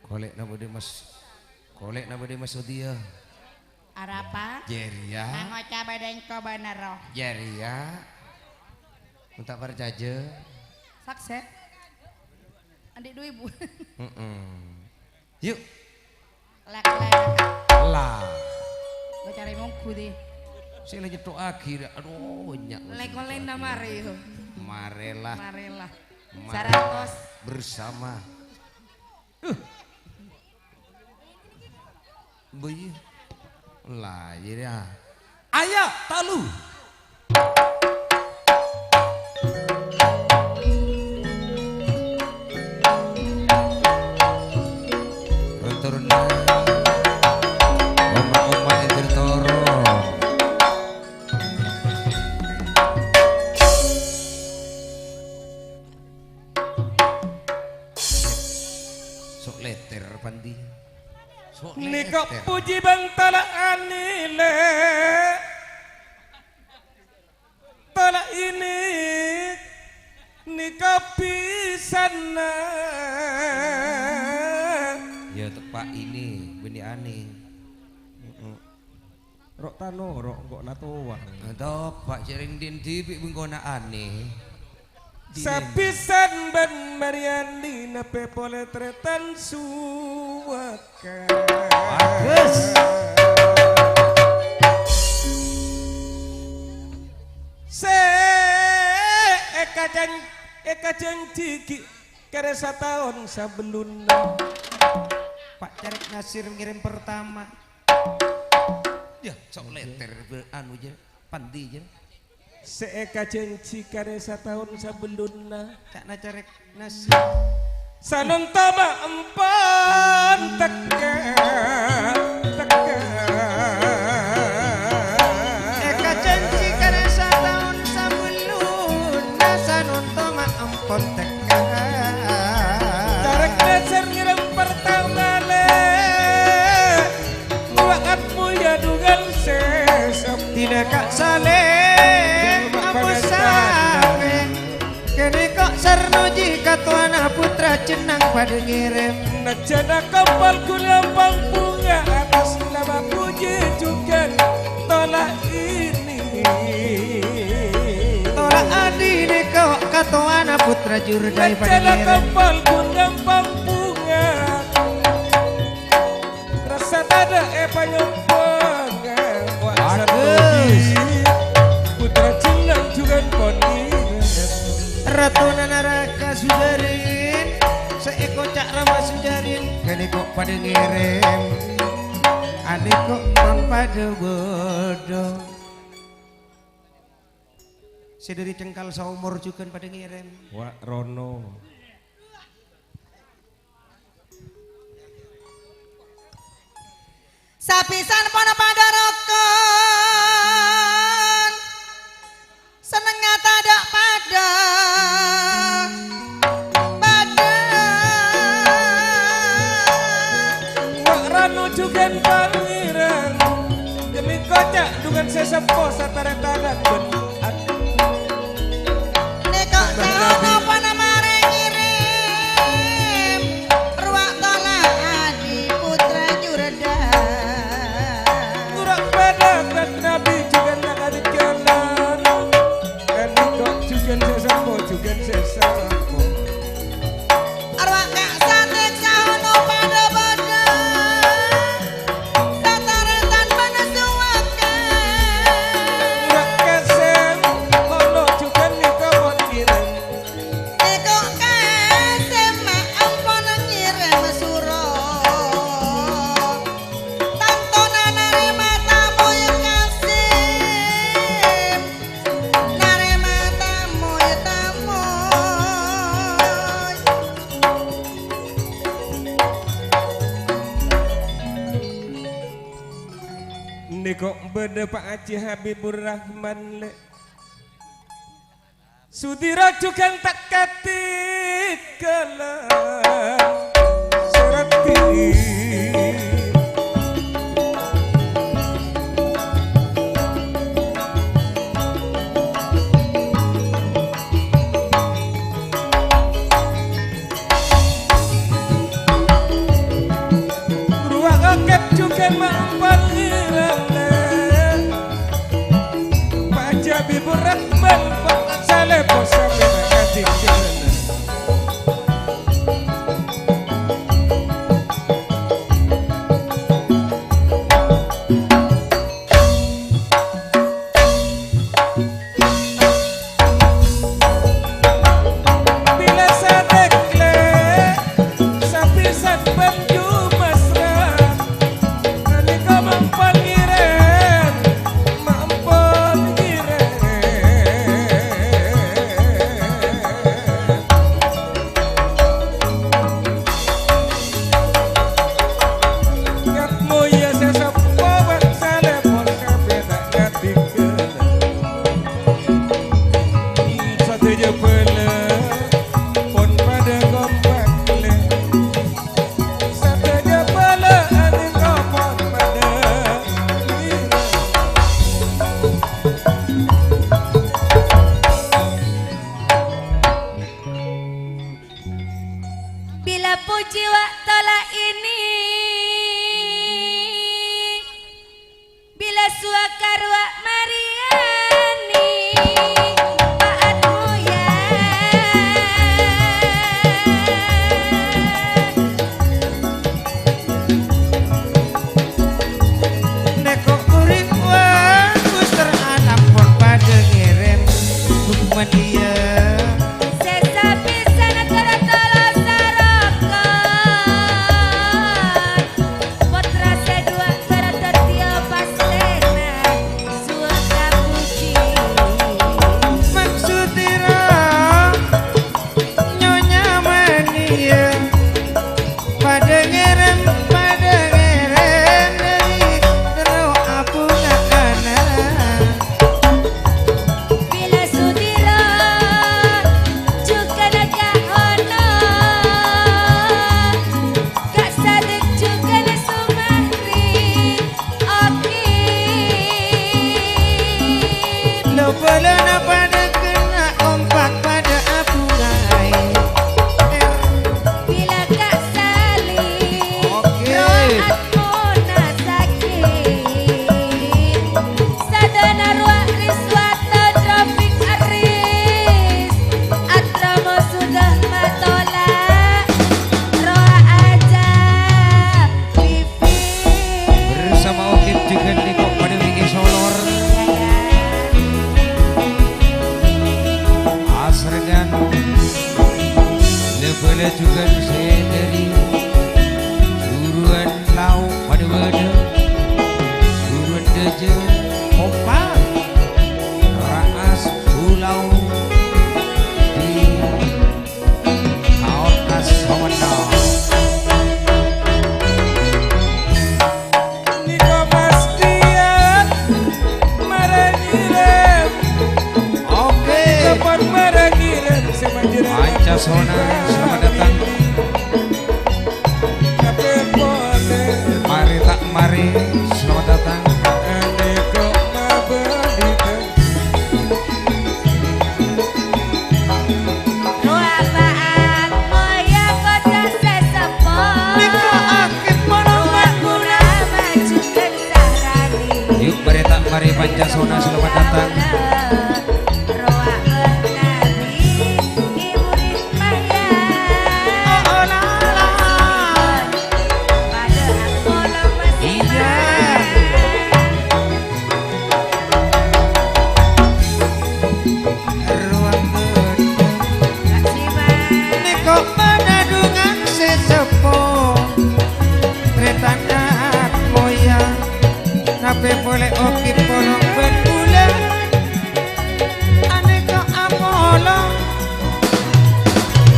Kolè' napa dhi, Mas? Kolè' napa dhi, Mas Udiya? Arapa? Jârèya. Angoca' bâdâ engko' bâ'na, roh. Jârèya. Mon ta' parcajâ. Saksè. Andi' du ibu. Heeh. Yu. Lak-lak. Lah. Lo carè mongghu, dhi. Sè la nyetto'aghi, rè. Aduh, nya'. Lek-olena marè, yo. Marèlah. Marèlah. Marè Saratos. Bersama. Uh. Bâi. Lah, iyâ, ya. Aya, talu. Turunna. Oma-oma entar toro. Sok lètèr, Pandi. Sok lètèr. Nèka puji bân tala'ane, Lè'. Tala' ini nèka bhisanna. Ya, teppa' ini, bânnè anè. Heeh. Ro' tanoro' engko' la towa. Teppa' jhâreng din dhibi' bengkona anè. Sapisan bân Maryani nape pole tretan suwaka. Bagus. Se ekajan-, ekajanjigi kare sataon sabellunna. Pak Carik Nasir ngirim pertama. Ya, sok letter be-, anu, jâ. Pandi, jâ. Se ekajanji kare sataon sabellunna. Ca'na Carik Nasir. Sanonto ma' empon tekka, tekka. Ekajanji kare sataon sabellunna, sanonto ma' empon tekka. Carik Nasir ngirim pertama, Le. Wa'at moya dungan sesep. Dina ka' sale aposame. Kene ko' sarno ji katowana putra jenang padha ngirim. Najana kapal gula pang bunga atas nama puji jugan tolak ini. Tolak adine ko' katowana putra jurdai padha ngirim. Najana kapal gula pang bunga. Rasa tadâ' è panyombhângan, wa Bagus. Sartoji, putra jenang jugan pon iran. Ratona naraka Sujarin, saèko ca' Rama Sujarin, kene Kok padâ ngèrèm, anèko mon padâ bâdâ. Sè dâri cengkal saomor jhughân padâ ngèrèm. Wa' rono. Sapisan pon padâ rokon, sennengnga tadâ' padâ, padâ. Wa' rono jhughân Pangèran, ghânèka ca' dhungan sè seppo satarètan bân Nèko' saonopana marè ngèrèm, rowa tola' adi' pottra jurada. Ghuru padâ bân nabbhi jhughân nangadi jalan. Ghânèka jhughân sè seppo, jhughân sè seppo. Arwah ka' satèk saono padâ bâdâ. Satarètan bân suwaka. Rak kasem, kono jhughân nèka mon kirem. Nèko' kasem ma' ampon ngèrèm suro. Tantona narèma tamoy kasem. Narèma tamoy, tamoy. Nèko' bâdâ Pa' Haji Habibur Rahman, lè'. Sudira jhughân ta' kati kala serati. Ruwak akad jhughân ma' Pangèran, lè'. Paja bibur Rahman, Pak Saleh, bos sampeyan kajingkana. Bilâ sadek, lè', sapisan bân Jumasra. Ghânèka ma' ampon ngèrèm, ma' ampon ngèrèm. Kat moya sè seppo bângsa lèpon kabina' kadhingghâna. Sadhâjâ bhâlâ pon padâ kompak, lè'. Sadhâjâ bhâlâ adi' kompak padâ. Bilâ pojhi wa' tola' ini, bilâ suwaka rowa marèyani, pa'at moya. Nèko' orèng wa' Guster Alam pon padâ ngèrèm hukuman iyâ. Sè sapisan tara tolo sarokon. Pottra sè duwâ' tara dhâddhiyâ pastèna suwâka pojhi. Maksud ira Nyonya Mania, padâ ngèrèm, padâ ngèrèm, dâri terro abhunga'ana. Bilâ sudira, jhughân ka' Ono, ka' Sadik jhughân Sumahri. Oke. Lo-, polana padâ kènè' kompak padâ abhungaè. Bilâ ka' Sali. Oke. Ro'at mona sakit. Sadhâna rowa' Riswata Trafik Aris. Atramo sudah matola'. Rowa' aja. Bersama Ogip jhughân nèko' padâ bingkèh solor. Kancana sona, selamat datang. Iya. Ruang gedhe. Nèko panadhungan sè seppo. Tretan at moyang. Napè polè oki polong bân bulâ. Anèka apolong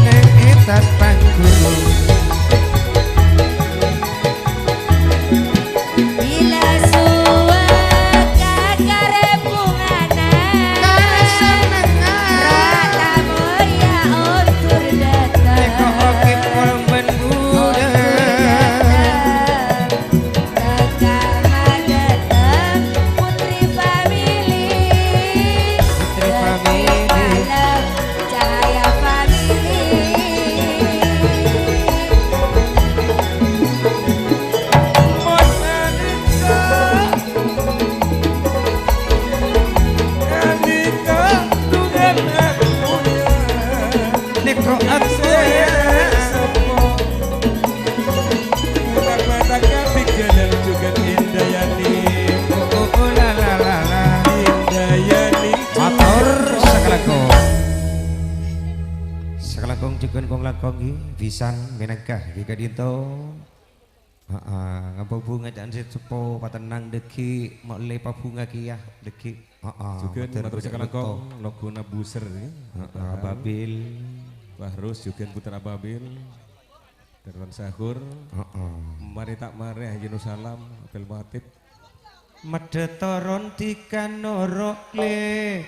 neng attas panggung. Bilâ suwâk ka karè bungana. Karè sennengnga. Rata moya ondur dâteng. Nèko oki polong bân bulâ. Ondur dâteng. Ka kamma dâteng Putri Family. Putri Family. Palem Cahaya Family. Mon Andika, Andika, Tuhan aku. Nèko aku ya. Utang mata katiga dan juga Indayani. Oh, oh, oh, la, la, la, la. Indayani. Mator sakalangkong. Sakalangkong jugan kong langkong nggih, pisan mènangka nggih ka'dinto. Heeh, ngabhâ bhunga ca'na sè seppo, patennang dhâggi', ma'lè pabhunga kèya dhâggi'. Heeh, jugan mator mator sakalangkong, logona buser, ya. Heeh, Ababil. Fahrus jugan putra Ababil. Darwan Sahur. Heeh. Marè ta' marè, Haji Nur Salam, Abdul Wahid. Medhâ toron dhika noro' lè,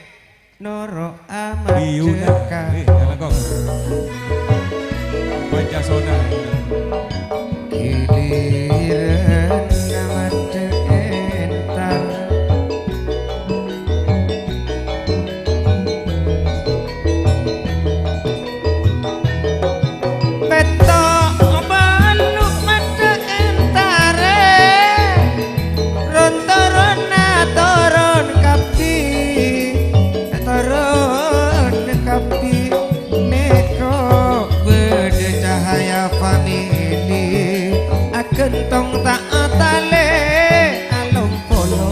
noro' Biyuna. Amadheka. Eh, kalangkong. Pancasona. Giliran Amadhe entar. Petto' ballu' maddhe entare, ron-toronna toron kabbi, toron kabbi, neko bâdâ Cahaya Family, agantong ta' atale along-polong.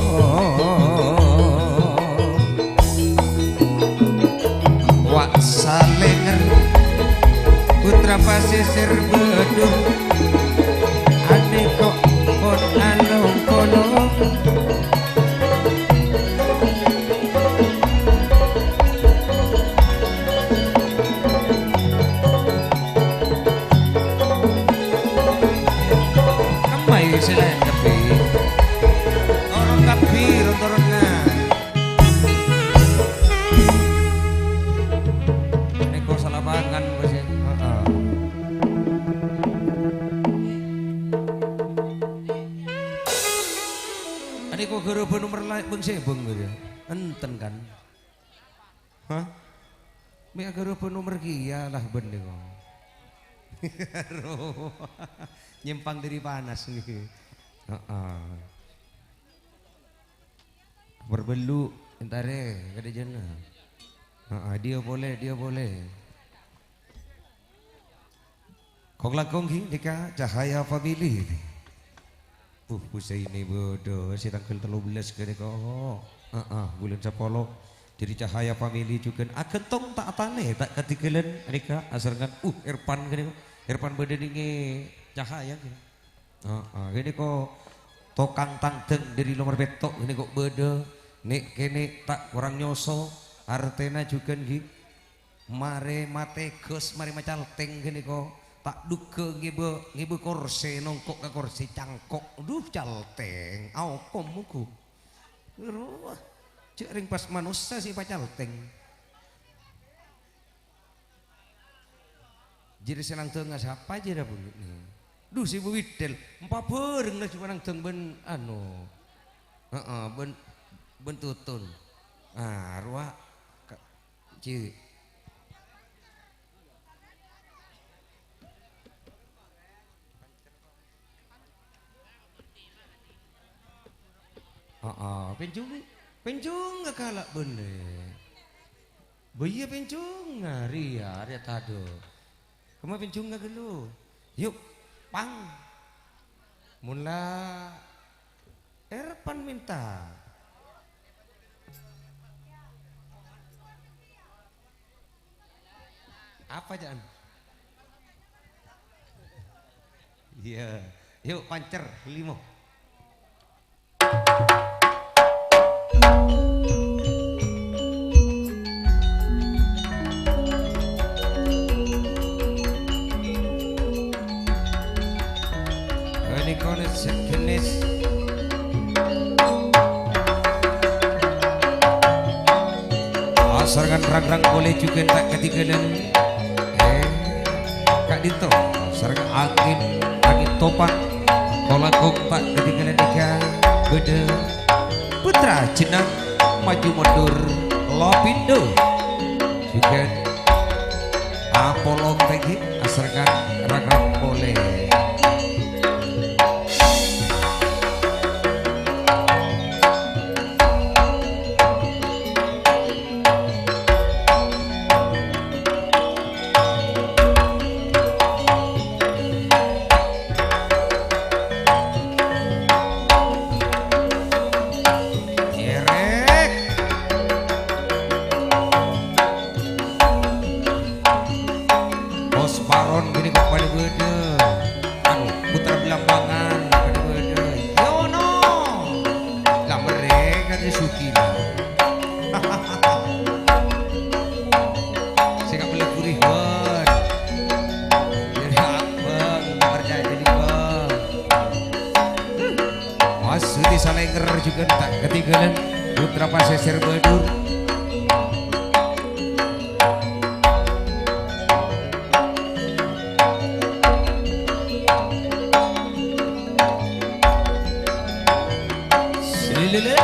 Wa' Salenger, putra pasisir Bedung, ane kok pon along-polong. Kemma sè laèn kabbhi. Toron kabbhi, ron-toronna. Anèko salapangan, Mas, ya. Heeh. Anèko ghârâbhâ nomer laèn bâng-sèbâng, gitu ya. Enten, kan? Hah? Mè' aghârâbhâ nomer kèya lah bân nèko. Nyèmpang dâri panas nèko. Heeh. Perbellu' entarè kadhâjâna. Heeh, dhiyâ polè, dhiyâ polè. Kong-langkong ghi nèka Cahaya Family. Uh, Husaini bâdâ sè tangghâl tello bellâs ghânèka. Heeh, bulân sapolo. Dâri Cahaya Family jhughân agantong ta' atalè, ta' kadhingghâlân nèka asarengngan. Uh, Erpan ghânèka. Erpan bâdâ nèngè Cahaya ghânèka. Heeh, ghânèka tokang tangdhâng dâri Lomer Petto' ghânèka bâdâ. Nè'-kènè' ta' korang nyoso, artèna jhughân ghi. Marè matè ghâs, marè macaltèng ghânèka. Ta' dhugghâ ngèbâ, ngèbâ korsè, nongko' ka korsè cangko'. Dhu, caltèng. Aokom mongghu. Rowa. Jhâ' rèng pas manossa sè èpacaltèng. Jârèya sè nangdhângnga sapa jârèya, Bu? Dhu, sè Bu Widel. Empa' bhâreng la jhâ' nangdhâng bân, anu. Heeh, bân, bân Tutun. Ah, rowa. Ka-, Ci. Heeh, penjuru. Pènjhungnga kala' bânnè. Bâ iyâ pènjhungnga rèya, rèya tadâ'. Kemma pènjhungnga ghâllu. Yu', pang. Mon la Erpan mènta. Apa, jhân? Iyâ. Yu', pancer, limo. Ghânèka sajenis. Asarengan rang-rang polè jhughân ta' kadhinggâlân. Eh, ka'dinto sareng angin, angin topan, kolakok ta' kadhinggâlân nèka bâdâ putra jennang maju mundur Lapindo. Jhughân apolong lagi asarengan rang-rang polè. Pos paron ghânèka kok padâ bâdâ. Anu, putra Blambangan padâ bâdâ. Yono. Lah, mereka ni suki lah. Sè kabelli buriban. Jadi abang, percaya jadi bang. Mas Sudi Salenger jhughân ta' kadhinggâlân, putra pasèsèr Badur. Selelele.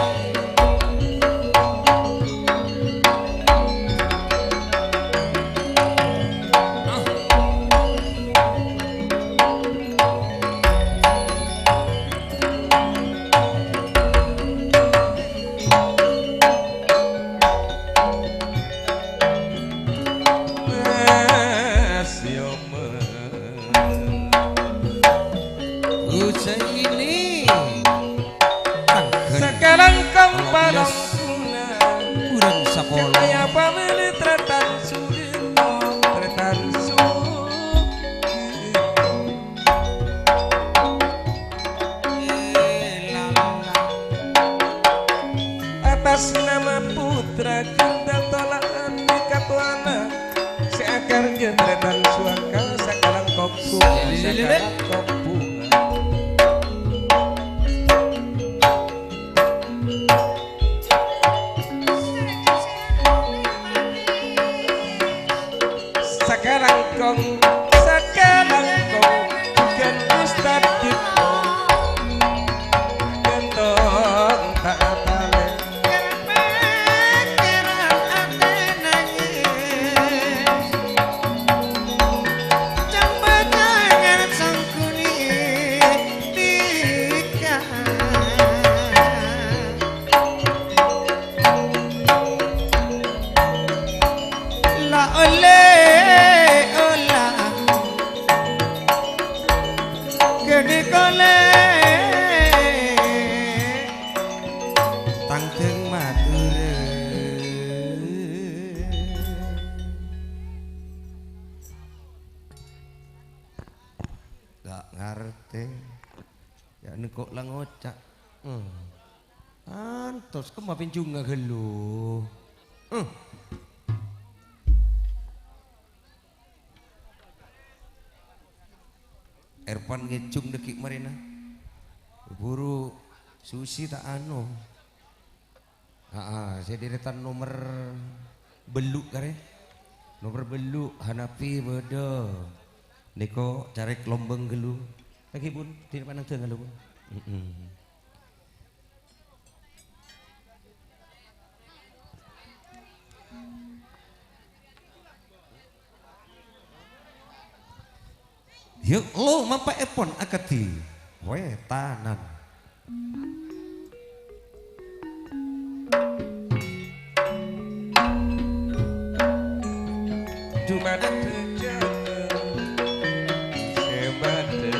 Husaini. Sakalangkong palonggungan. Bulan sapolo. Kaya pamili tretan sudino, tretan sudino. Atas nama putra gandal tolaan di katowana. Sè akarja tretan suaka sakalangkong bunga, sakalangkong bunga. Sakalangkong, sakalangkong, bukan Ustad Dipong. Gantong tak apale. La olle ola gede kole tang teng Madura. Gak ngartè. Ya, nengko' la ngoca'. Hmm. Antos, kemma pènjhungnga ghâllu. Hmm. Erpan ngèjhung dâggi' marèna. Buru Susi ta' ano. Aa, sè dèrètan nomer bellu' karè. Nomer bellu', Hanafi bâdâ. Nèko carèk lombâng ghâllu. Lagi pun, dina panang dâ' ghâllu pun. Mm-mm. Yâ, lo mampa'èpon akadhi wètanan. Sè bâdâ.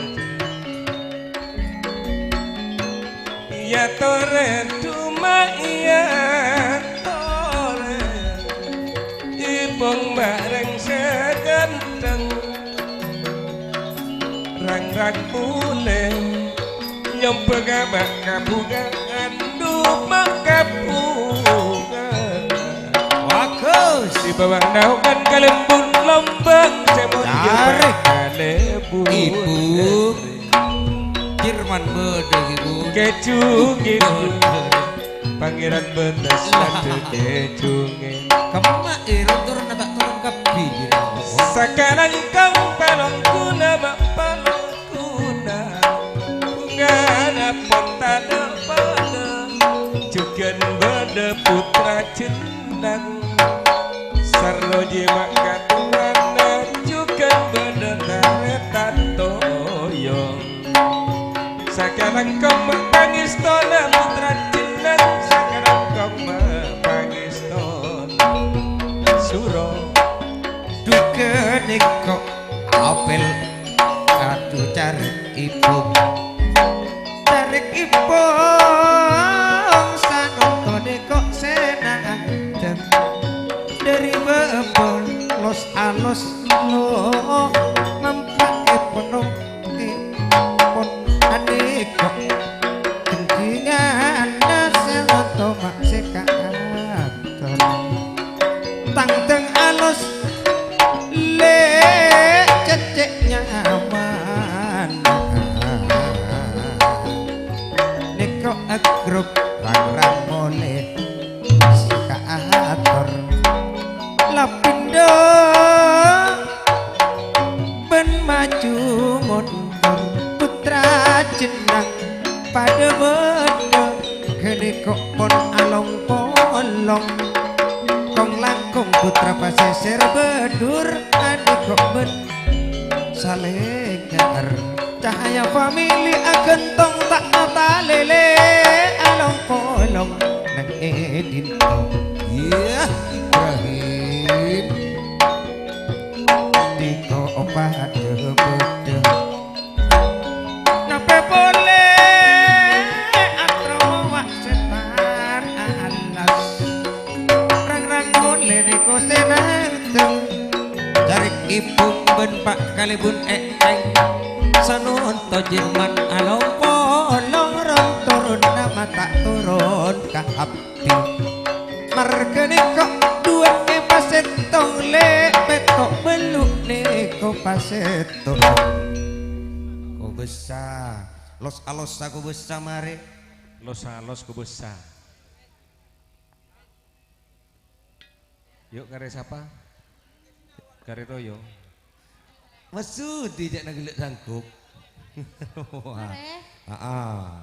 Iyâ torè, dumma iyâ torè. Ipong bâreng sè ganteng. Rang-rang polè. Nyombhângnga ma' kabhunga, andu' ma' kabhunga. Bagus. È bâbâ naongan kalembun lombang sè molja. Tarik. Kalembun. Ibu. Firman bâdâ, Ibu. Kèjung, Ibu. Pangèran bâtes adâ kèjungè. Kemma, è, turun apa turun kabbhi, Ibu? Sakalangkong palongguna ma' palong- Kuna bhungana pon tadâ' padâ, jhughân bâdâ pottra jennang. Sarro jiyâ ma' katurana, jhughân bâdâ tarètan toyong. Sakalangkong ma' pangèstona pottra jennang, sakalangkong ma' pangèstona suro. Dhu ghânèka apèl. Kadhu carèk ipong. Carèk ipong sanonto nèko sè nangdhâng. Dhâri bâbâ los-alos lo mampa'è ponong ipon anèko. Gendhinganna sè lonto ma' sè kaator. Tangdhâng alos lè' cècè' nyaman. Nèko agrok rang-rang molè sè kaator. La pindho bân maju mon- Pottra jennang padâ bâdâ, ghânèka pon along-polong. Kong-langkong pottra pasèsèr bâdhur, anèka bân salèngèr. Cahaya famili aghântong ta' atalèlè, along-polong neng è dinto. Iyâ, Ibrahim. Diko padâ bâdâ. Napè polè atromo wa' sètan alas. Rang-rang polè nèko sè nangdhâng. Carèk ipong bân pa' kalèbun è'èng. Sanonto jemman along-polong ron-toron nama ta' toron ka hap- Marghâ nèko dhuwâ'na pasèttong, lè' pètto' bâllu' nèko pasèttong. Kobâsa, los-alos sa kobâsa marè. Los-alos kobâsa. Yuk, karè sapa? Karè Toyo. Masudi ca'na ghellâ' sanggup. Wah. Karè. Aa.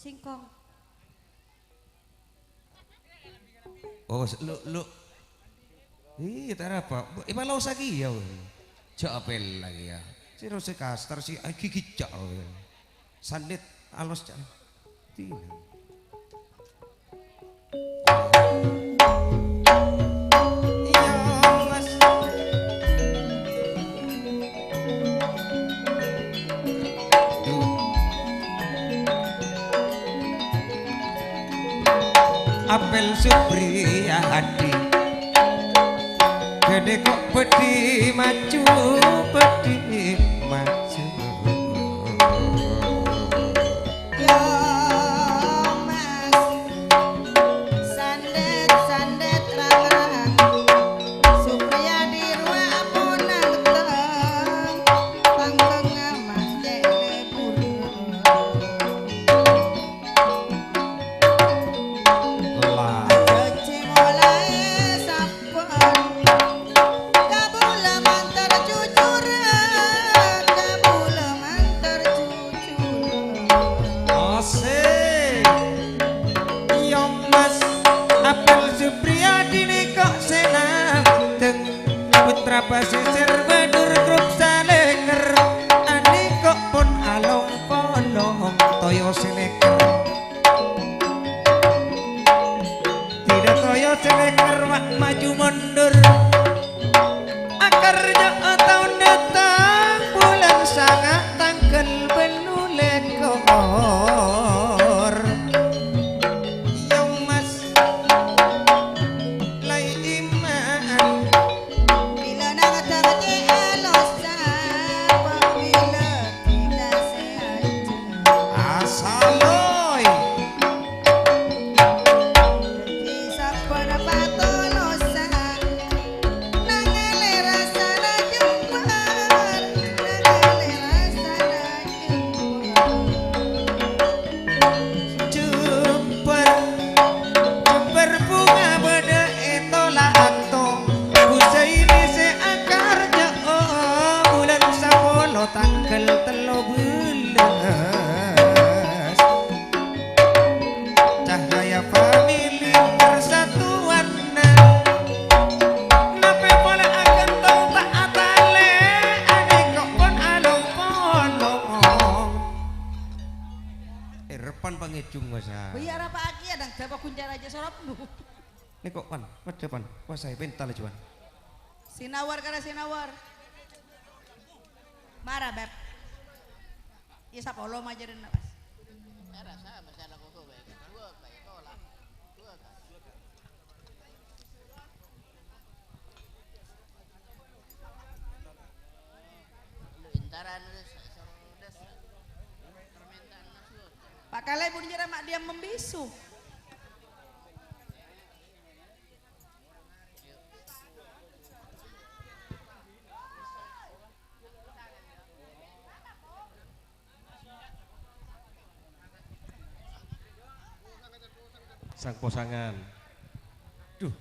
Singkong. Oh, s-, lu, lu. Iyâ, ta' arapa. Bu-, èpalaosa kèya, wè. Jhâ' apèl la kèya. Sèro sè kastar, sè agigit jhâ', wè. Sandhit alos, jhâ'. Tina. Apel Supriyadi, gedhe kok bhâdhi maju, bhâdhi maju. Yo, Mas. Sandhet-sandhet rang-rang, Supriyadi rowa aponang teng pangkeng mah cek lebur. Lah. Aja cemolae sampun. Kabula mantar jujur. Nga' tangghâl bâllu lèkor. Yâ, Mas, la ima'an. Bilâ nang dâ' cè' lossa, bilâ kita sè ajâ. Asaloy. Sabbhân patolossa, nangèlè rassana jembhâr, nangèlè rassana jembhâr. Jembhâr, jembhâr bhunga bâdâ è tola' atto, Husaini sè akarjâ'â bulân sapolo tangghâl tello bellâs. Cahaya Family persatuanna. Napè polè aghântong ta' atalè, anèko pon along-polong. Erpan pangèjung masa. Bâ iyâ arapa'aghi yâ, Dang, dâpa' ghun carajâ soropmu. Nèko pan, padâ pan, kuasaè pènta laju pan. Sinawar kara sinawar. Mara, Beb. Iyâ, sapolo majârânna, pas. Pakalè bun jârâ ma' diam membisu. Sang-posangan. Duh.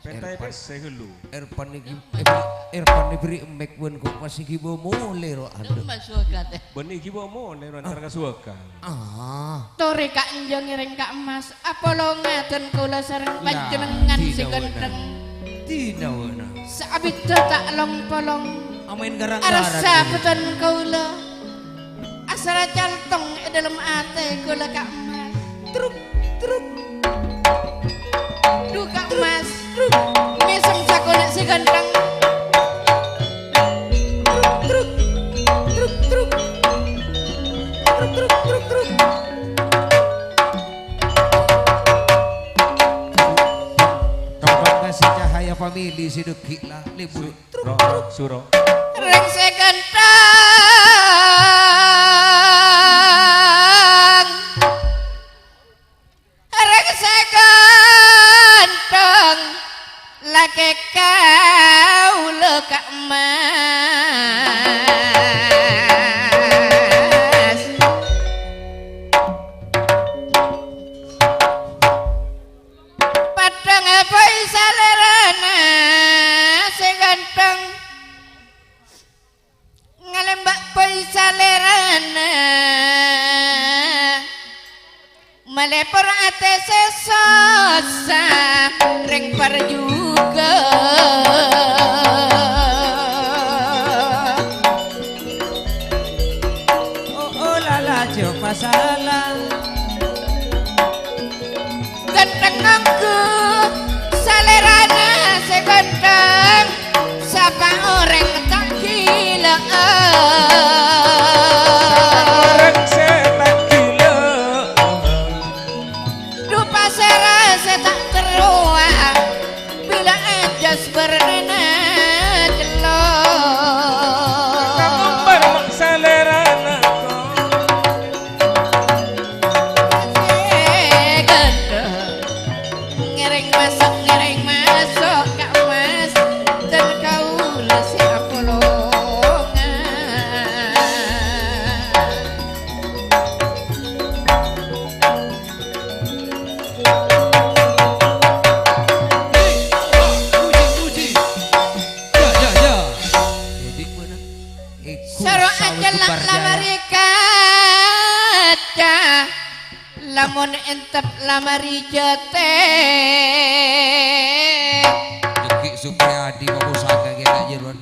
Pèntaè pèssè ghâllu. Erpan nèki, Erpan nèbèrri' emmèk bân kok pas èghibâ molè ro, adhu. Bânnè èghibâ molè ro, entar ka sowarghâ. Ah. Torè ka' enjâ' ngèrèng ka' emmas, apolonga dân kaulâ sareng panjhennengngan sè ghântheng. Dina wâna. Saabiddhâ ta' long-polong. Amaèn garang-garang. Arassa bhâdhân kaulâ. Asarra calthong è dâlem atè kaulâ ka' emmas. Truk, truk. Dhu ka' emmas. Truk. Mèsem sakonè' sè ghântheng. Truk, truk. Truk, truk. Truk, truk, truk, truk. Tolong kasih cahaya family sè dhâggi' la, lebur. Truk, truk, suro. Rèng sè ghântheng. Rèng sè ghântheng. Lakè kaulâ ka' emmas. Padhâng bhâi salèrana sè ghântheng. Ngalèmbâ' bhâi salèrana. Malèpor atè sè sossa rèng parjhughâ. Oh, oh, la, la, jhâ' pasala. Ghântheng ongghu salèrana sè ghântheng, sapa orèng ta' ghila'a? Orèng sè ta' ghila'a. Dhu pasèra sè ta' terrowa. Bilâ ajas bârnana cellok. Kakompar ma' salèrana kok. Sè ghântheng. Ngèrèng maso', ngèrèng maso' ka' emmas. Dân kaulâ sè apolongan. Hei, puji, puji. Ya, ya, ya. Jadi mana? Soro acelak la marè kaca, lamon entep la marè jâtè. Dâggi' Supriyadi mapusaka kèra jeroan.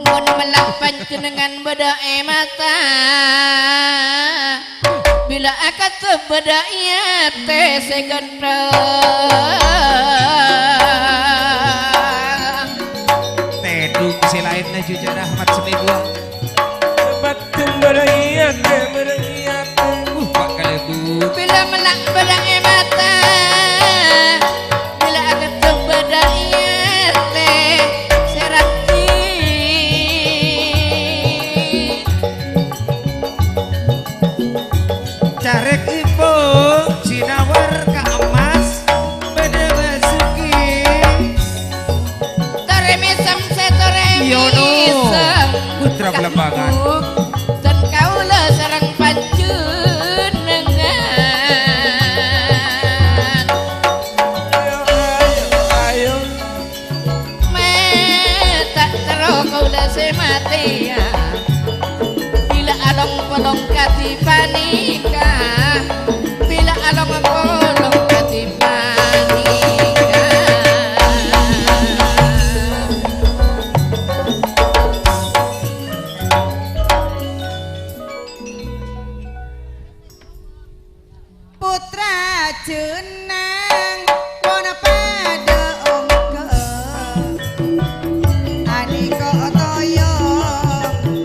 Mon mella' panjhennengngan bâdâ è mata, bilâ akadhep bâdâ è atè sè ghântheng. Tèdung sè laènna jhujhur Ahmad Semibuan. Ate bâdâ è ate. Uh, Pak Kalebu. Bilâ mella' bâdâ è mata, bilâ aghâdhâ bâdâ è ate sè rajin. Carèk ipo jinawar ka emmas bâdâ basuki. Torè mèsem sè torè Yono, mèsem. Putra Blambangan. Dhân kaulâ sareng panjhennengngan. Ayo, ayo, ayo. Mè' ta' terro kaulâ sè matèya. Bilâ along-polong kadhi panèka, bilâ along-polong kadhi panèka. Putra Junang pon padâ ongghâ, anèko toyo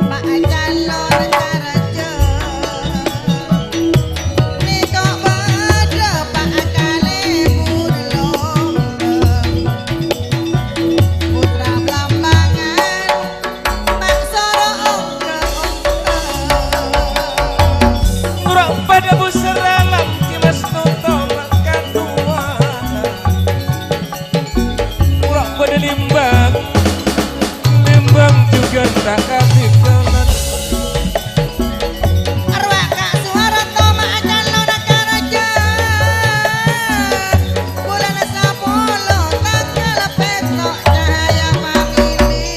ma' calon karaja. Nèko padâ pa' kalè burlong, Putra Blambangan. Mak soro ongghâ-ongghâ. Noro' padâ busera lan Dimas Noto mak katowana. Noro' padâ lèmbâng, lèmbâng jhughân ta' katinggalan. Arwah Ka' Suwaranto ma' calon karaja. Bulân sapolo tangghâl pètto' cahaya pamili.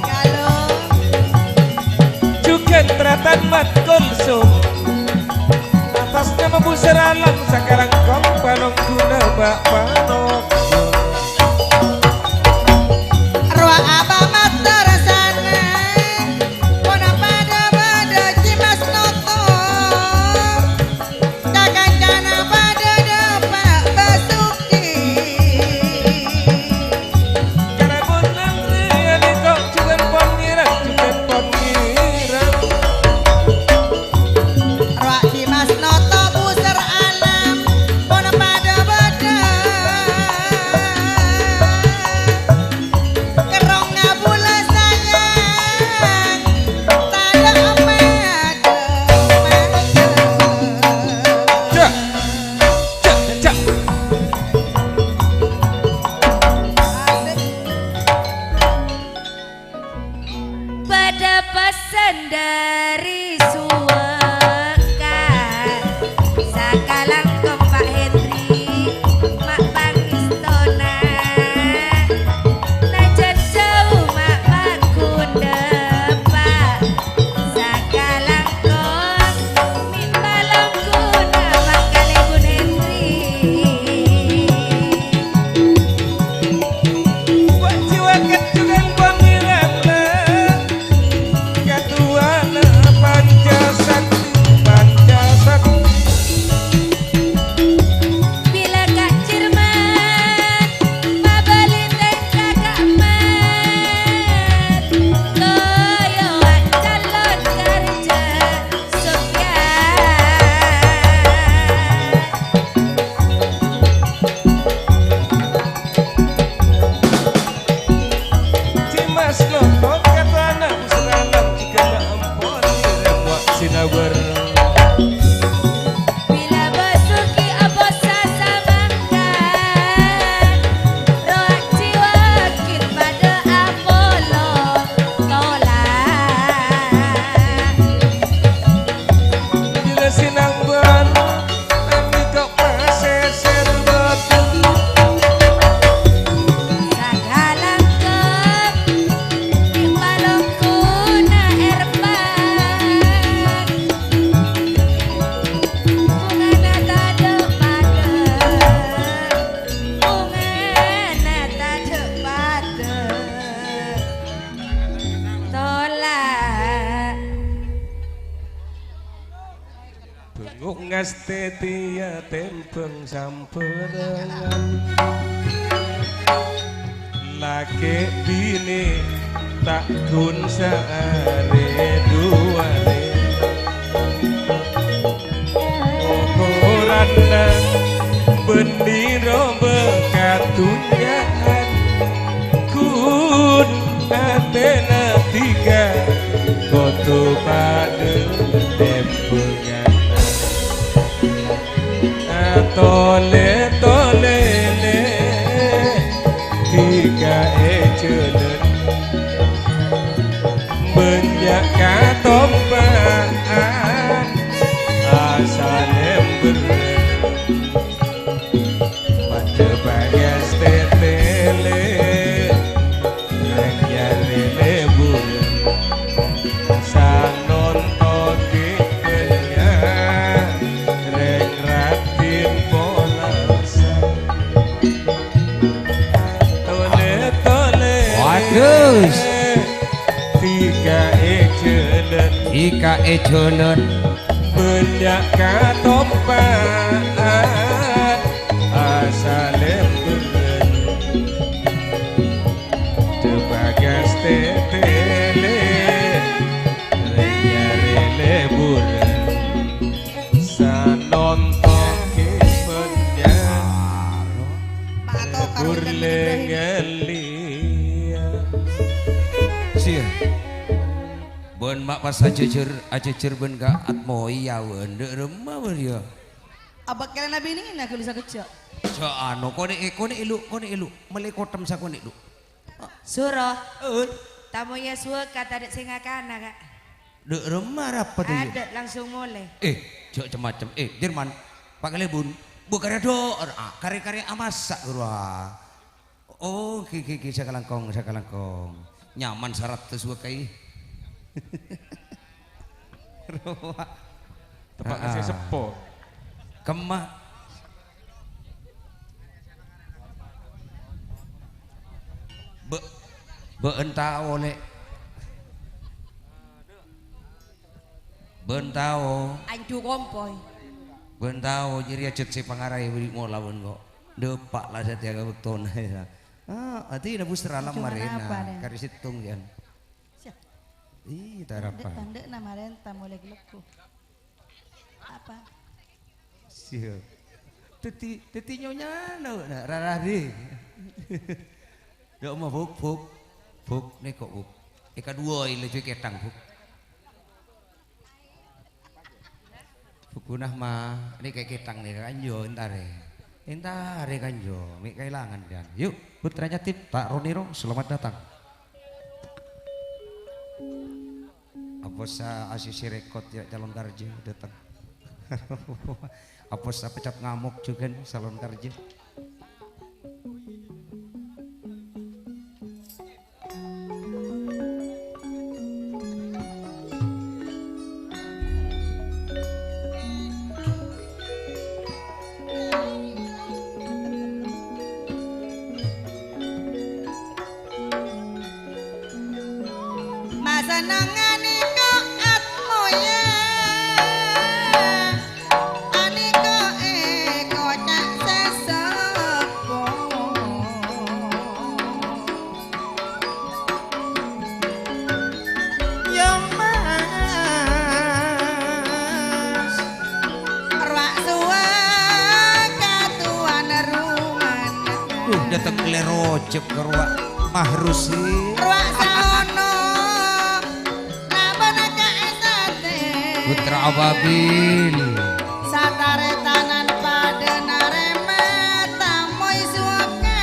Kalo jhughân Tratan Mat Kulsum. Atas nama busera lan sakalangkong panongguna bak panongguna. Rowa aba mator sana, pona padâ-padâ Dimas Noto. Kakancana padâ dâpa' Basuki. Kalamun nangri alèko jhughân pon ngèrang, jhughân pon ngèrang. Rowa Dimas Noto busera alam, pon padâ-padâ. Kerrong ngabula sayang, tadâ' padâ-padâ. Cak, cak, cak. Asik. Padâ pesen dhâri Suwaka, sakalangkong Pa' Hendri, ma' pangèstona, najân jhâu ma' paggun dâpa', sakalangkong mè' palongguna mangkalè Bun Hendri. Wa' jiwa kejungan pangeran, katuana Pancasakti, Pancasakti. Bilâ Ka' Jerman, pabâli tèngka Ka' Mat, toyo wa' calon karja. Sofyan. Dimas Noto katoana busera lan jhughân ampon, rèng wa' sinawar. Bilâ Basuki apossa samangka, rowa jiwa ghi' padâ apolong. Tola'. Bilâ sinambân, ami kok pasèsèr bâdâ. Sakalangkong, di palongguna Erpan. Bungana tadâ' padâ. Bungana tadâ' padâ. Tola'. Bengok ngastètèya tèmbhâng sambhârângan. Lakè' binè Ta' ghun saarè duwâ arè. Okoranna bânnè robâ kadhunnya'an. Ghun atèna dhika kodhu padâ tèmbhângan. Atolè-tolènè dhika è jhâlân, bânnya' katompa'an asal emberrâ. Padâ bagas tètèlè, rèng nyarè lèbur. Sanonto ghi' bânnya', rèng raddhin polasa. Tolè-tolè. Waduh. Dhika è jhâlân. Dhika è jhâlân. Bânnya' katompa'an asal emberrâ. Dâ' bagas tètèlè, rèng nyarè lèburân. Sanonto ghi' bânnya', lèbur lè-ngallèya. Sir. Bân ma' pas ajhâjhâr, ajhâjhâr bân ka Atmoy, ya, bân. Dâ' remma bân, ya. Abâkkèlana binèna ghâllu sakejjhâ'. Jhâ' ano, konè'è, konè'è, Lu', konè'è, Lu'. Mellè kotthem sakonè', Lu'. Soro. Oi. Tamoy Aswaka tadâ' sè ngakana, Ka'. Dâ' remma arapa, yâ? Adâ', langsung molè. Eh, jhâ' cem-macem. Eh, Dirman, Pa' Kalèbun, bu karè dâ', ah, karè-karè amassa, ghuru, ah. Oh, ghi, ghi, ghi, sakalangkong, sakalangkong. Nyaman sarat Aswaka, yâ. Rowa. Tepa' ka sè seppo. Kemma. Bâ-, bâ'en tao, Lè'. Bâ'en tao. Anju kompoy. Bâ'en tao, jârèya jhât sè pangaraè bâri' mola bâ'en ko'. Dâpa' la satèya ka bâktona, yâ. Ah, atèna busra la marèna. Karè sèttong, yâ. Ih, tarapa. Tandhâ-tandhâna marènta molè glegghu. Apa? Siap. Dhâddhi, dhâddhi nyonyana, na, rararè. Ya, ma, Buk, Buk. Buk, nèko, Buk. È kadhuwâ, laju kèthang, Buk. Buk Gunah, ma, nèko kèthang nèko, kanjo, entarè. Entarè, kanjo, mè' kaèlangan, kan. Yuk, Putra Nyatip, Pak Roniro, selamat datang. Apossa A C C Record, yâ, calon karjâ dâteng. Apossa Pecap Ngamok jhughân calon karjâ. Masanang anèko Atmoya, anèko èkoca' sè seppo. Yâ, Mas. Rowa' sowa ka towana romana. Duh, dâteng lèro jep ka rowa'. Mahrusi. Rowa' saono. Labâna ka èsatè. Putra Ababil. Sataretanan padâ narèma tamoy suwaka.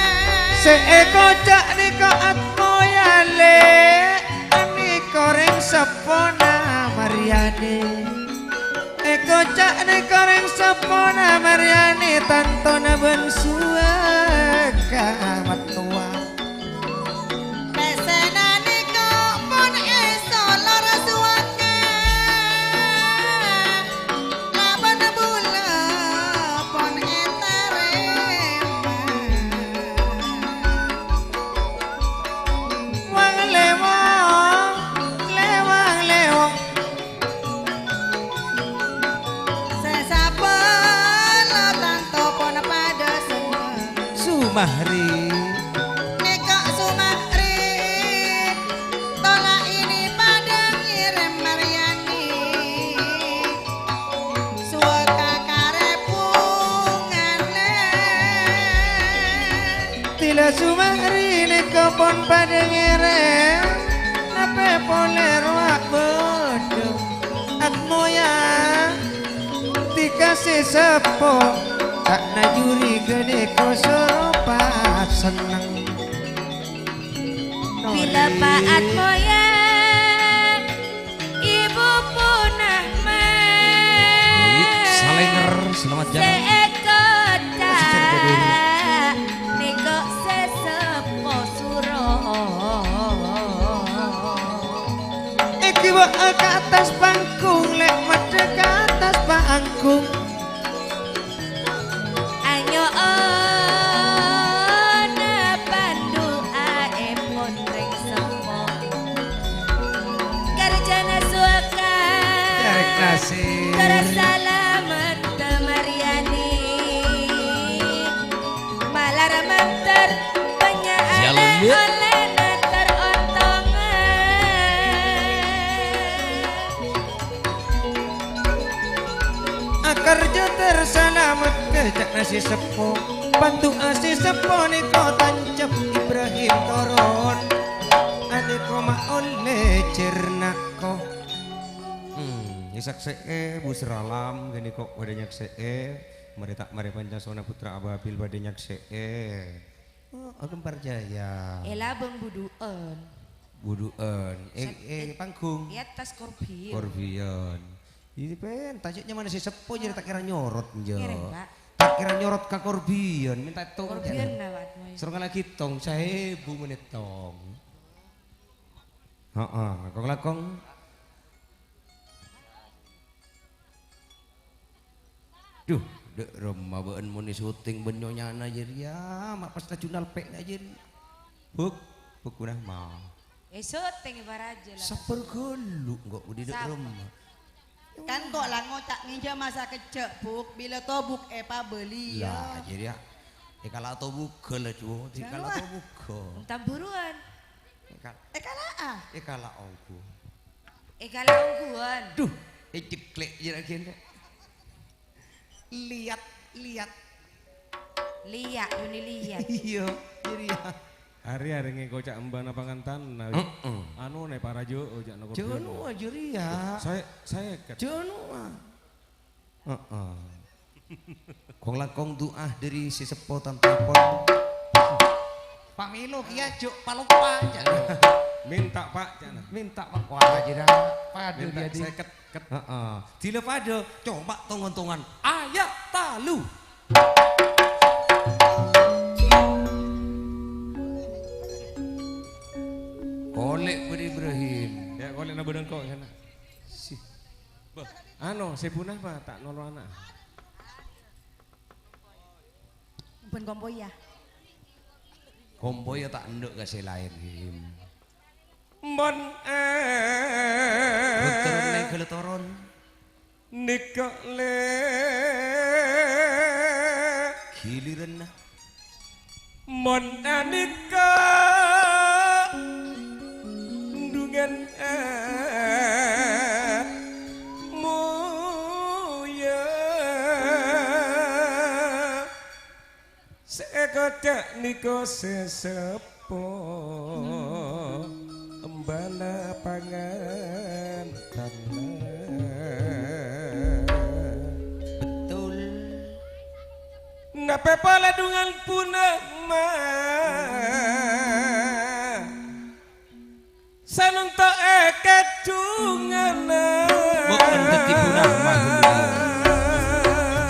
Sè èkoca' nèko Atmoya, Lè', anèko rèng seppona Maryani. Èkoca' nèko rèng seppona Maryani, tantona bân suwaka Matnowa. Pèssèna nèko pon èsolor suwaka, labâna bulâ pon ètarèma. Wang lèwang, lèwang, lèwang. Sè sabâlâ tanto pon padâ senneng. Sumahri. Nèka Sumahri. Pon padâ ngèrèng, napè polè rowa bâdâ. Atmoya, dikasè seppo, ta' najuri ghânèka soro pasenneng. Bilâ pa'at moya, Ibu Punahma. Baik, Salenger, selamat jalan. Sè èkoca' nèko sè seppo suro. Èghibâ'â ka attas panggung, lè' maddhâ ka attas panggung. Anyo'ona pandu'aèpon rèng sempo. Karjana suwaka. Terima kasih. Terus salamet Maryani. Malar manter bânnya' Jalan, ya. Olèna ter ontongan. Akarjâ ter salamet, ca'na sè seppo. Pandu'a sè seppo nèko tancep Ibrahim toron. Anèko ma' ollè jernako. Hmm, èsaksè'è, Bu Seralam, ghânèko padâ nyaksè'è. Marè ta' marè Pancasona Putra Ababil padâ nyaksè'è. Oh, Agem Parjaya. È labâng budhu'ân. Budhu'ân. Eh, Sat-, eh, eh, panggung. È attas korbion. Korbion. Ini pen, tajuk nyamana sè seppo jadi tak kira nyorot, njo. Ngereng, Pak. Tak kira nyorot ka korbion, minta tong. Korbion na, Pak, mau. Serong lagi tong, saebu menit tong. Heeh, langkong-langkong. Duh, dâ' remma bâ'ân mon èsoting bân nyonyana jârèya, ma' pas laju nalpè'na jârèya. Buk, buk ghuna ma. Èsoting è paraja la. Sabbhâr ghâllu engko' budi dâ' Sab- remma. Kan ko' la ngoca' ngènjhâma sakejjhâ', Buk, bilâ tobuk èpabâli, ya. Lah, jârèya. Èkala' tobuk ghâllu, Ju. Èkala' tobuk ghâllu. Entam buruan. Èkal- Èkala'a. Èkala' ongghu. Èkala' ongghuwân. Duh, èceklek jârèya ghenna. Liat, liat. Liya', muni liya'. Iyâ, jârèya. Arè-arè ngèkoca' embana pangantanna. Heeh. Anu, nè parajo, oja'na Jâ' korban. Nuwâ, jârèya. Saè-, saèket. Jâ' nuwâ. Heeh. Kong-langkong du'a dâri sè seppo tanto pon. Pamèlo kèya jhâ' paloppa, ca'na. Minta, Pak, ca'na. Minta, Pak. Wah, jârèya. Padâ Minta jadi. Sèket, ket. Heeh. Dila padâ, coba tong-ontongan. Ayat talu. Kolè' bâdâ Ibrahim. Ya, kolè' na bâdâ engko' sana. Si. Bâh, ano, sè punah apa? Ta' nolo ana'. Bân kompoy, ya. Kompoy, ya, ta' endâ' ka sè laèn, Him. Mon, eh. Betul, nih, kalau toron. Nèka lè. Giliranna. Mon anèka dhungan, eh, moya. Sè èkoca' nèka sè seppo, embana pangantanna. Betul. Napè polè dhungan punama. Sanonto è kajhungana. Bâ'ân dhâddhi punama, ghulâ.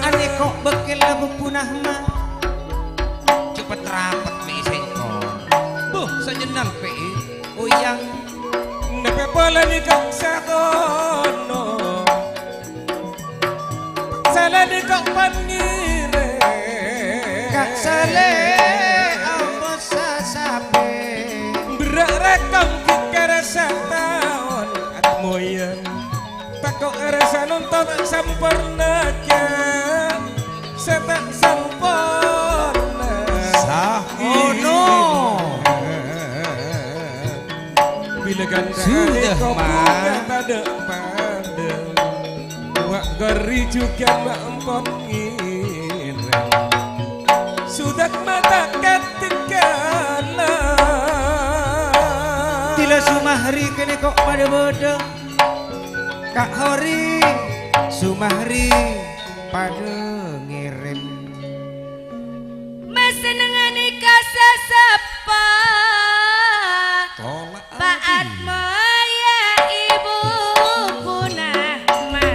Anèko' bâkkèl labu punama. Cepet rapet mè' sèngko'. Buh, sajennal pè'è. Oyang. Napè polana kok sakono. Salana kok pan ngèrèng. Ka' salè ambo sasapè. Berrâ' rakong ghi' karasa taon atmoyan. Tako' rasa nonton samporna kèya. Sè ta' samporna. Sahono. Bilâ ganteng sudah, adikku Ma. Tadâ' padâ. Wa' ghâri jhughân ma' empon ngèrèng. Sudah mata ketinggalan. Sumahri kènè' ko' padâ bâdâ. Ka' Hori, Sumahri padâ ngèrèm. Masenengngan ka saseppo. Tola' Pa'at Adi. Moya ibu punah ma.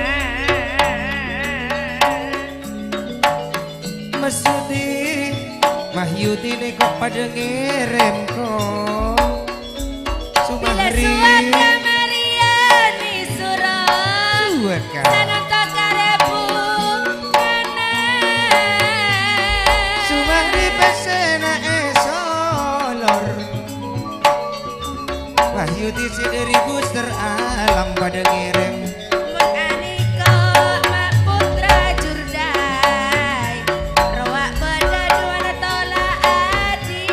Masudi, Mahyudi nèko padâ ngèrèm, ko'. Sumahri. Suwaka Mariani suro. Suwaka. Sananta karèbungana. Sumahri pèssèna èsolor. Wahyudi sè dâri Booster Alam padâ ngèrèm. Mon anèko ma' putra Jurdai, rowa' padâ duwana Tola' Adi,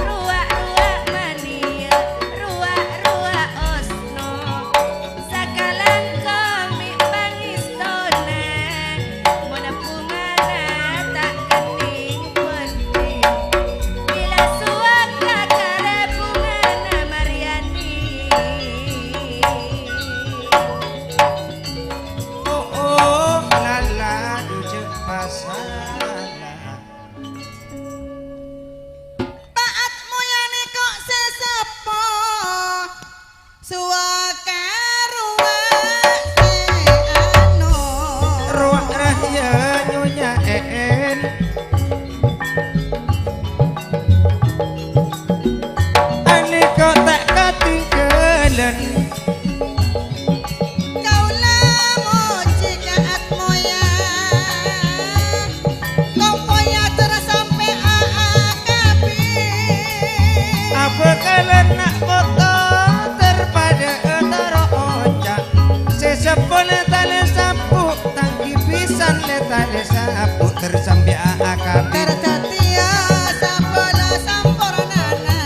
rowa'-rowa' Mania, rowa'-rowa' Osno. Sakalangkong mè' pangèstona, mon bhungana ta' kennèng bhunten. Bilâ suwaka karèbungana Mariani. Oh, oh, lala, jhâ' pasala. Pa'at moyana ko' sè seppo. Suwaka rowa' sè ano. Rowa' rahya Nyonya E'en. Anèko ta' katinggalan. Kaula mojhi ka Atmoya. Kompoya terra sampè' A A K B. Abhâkalan na' poto terpadâ toro' oca'. Sè seppona talè sapo, tanggi pisan lè talè sapo, tersampè' A A K B. Terdatèya sapola sampornana.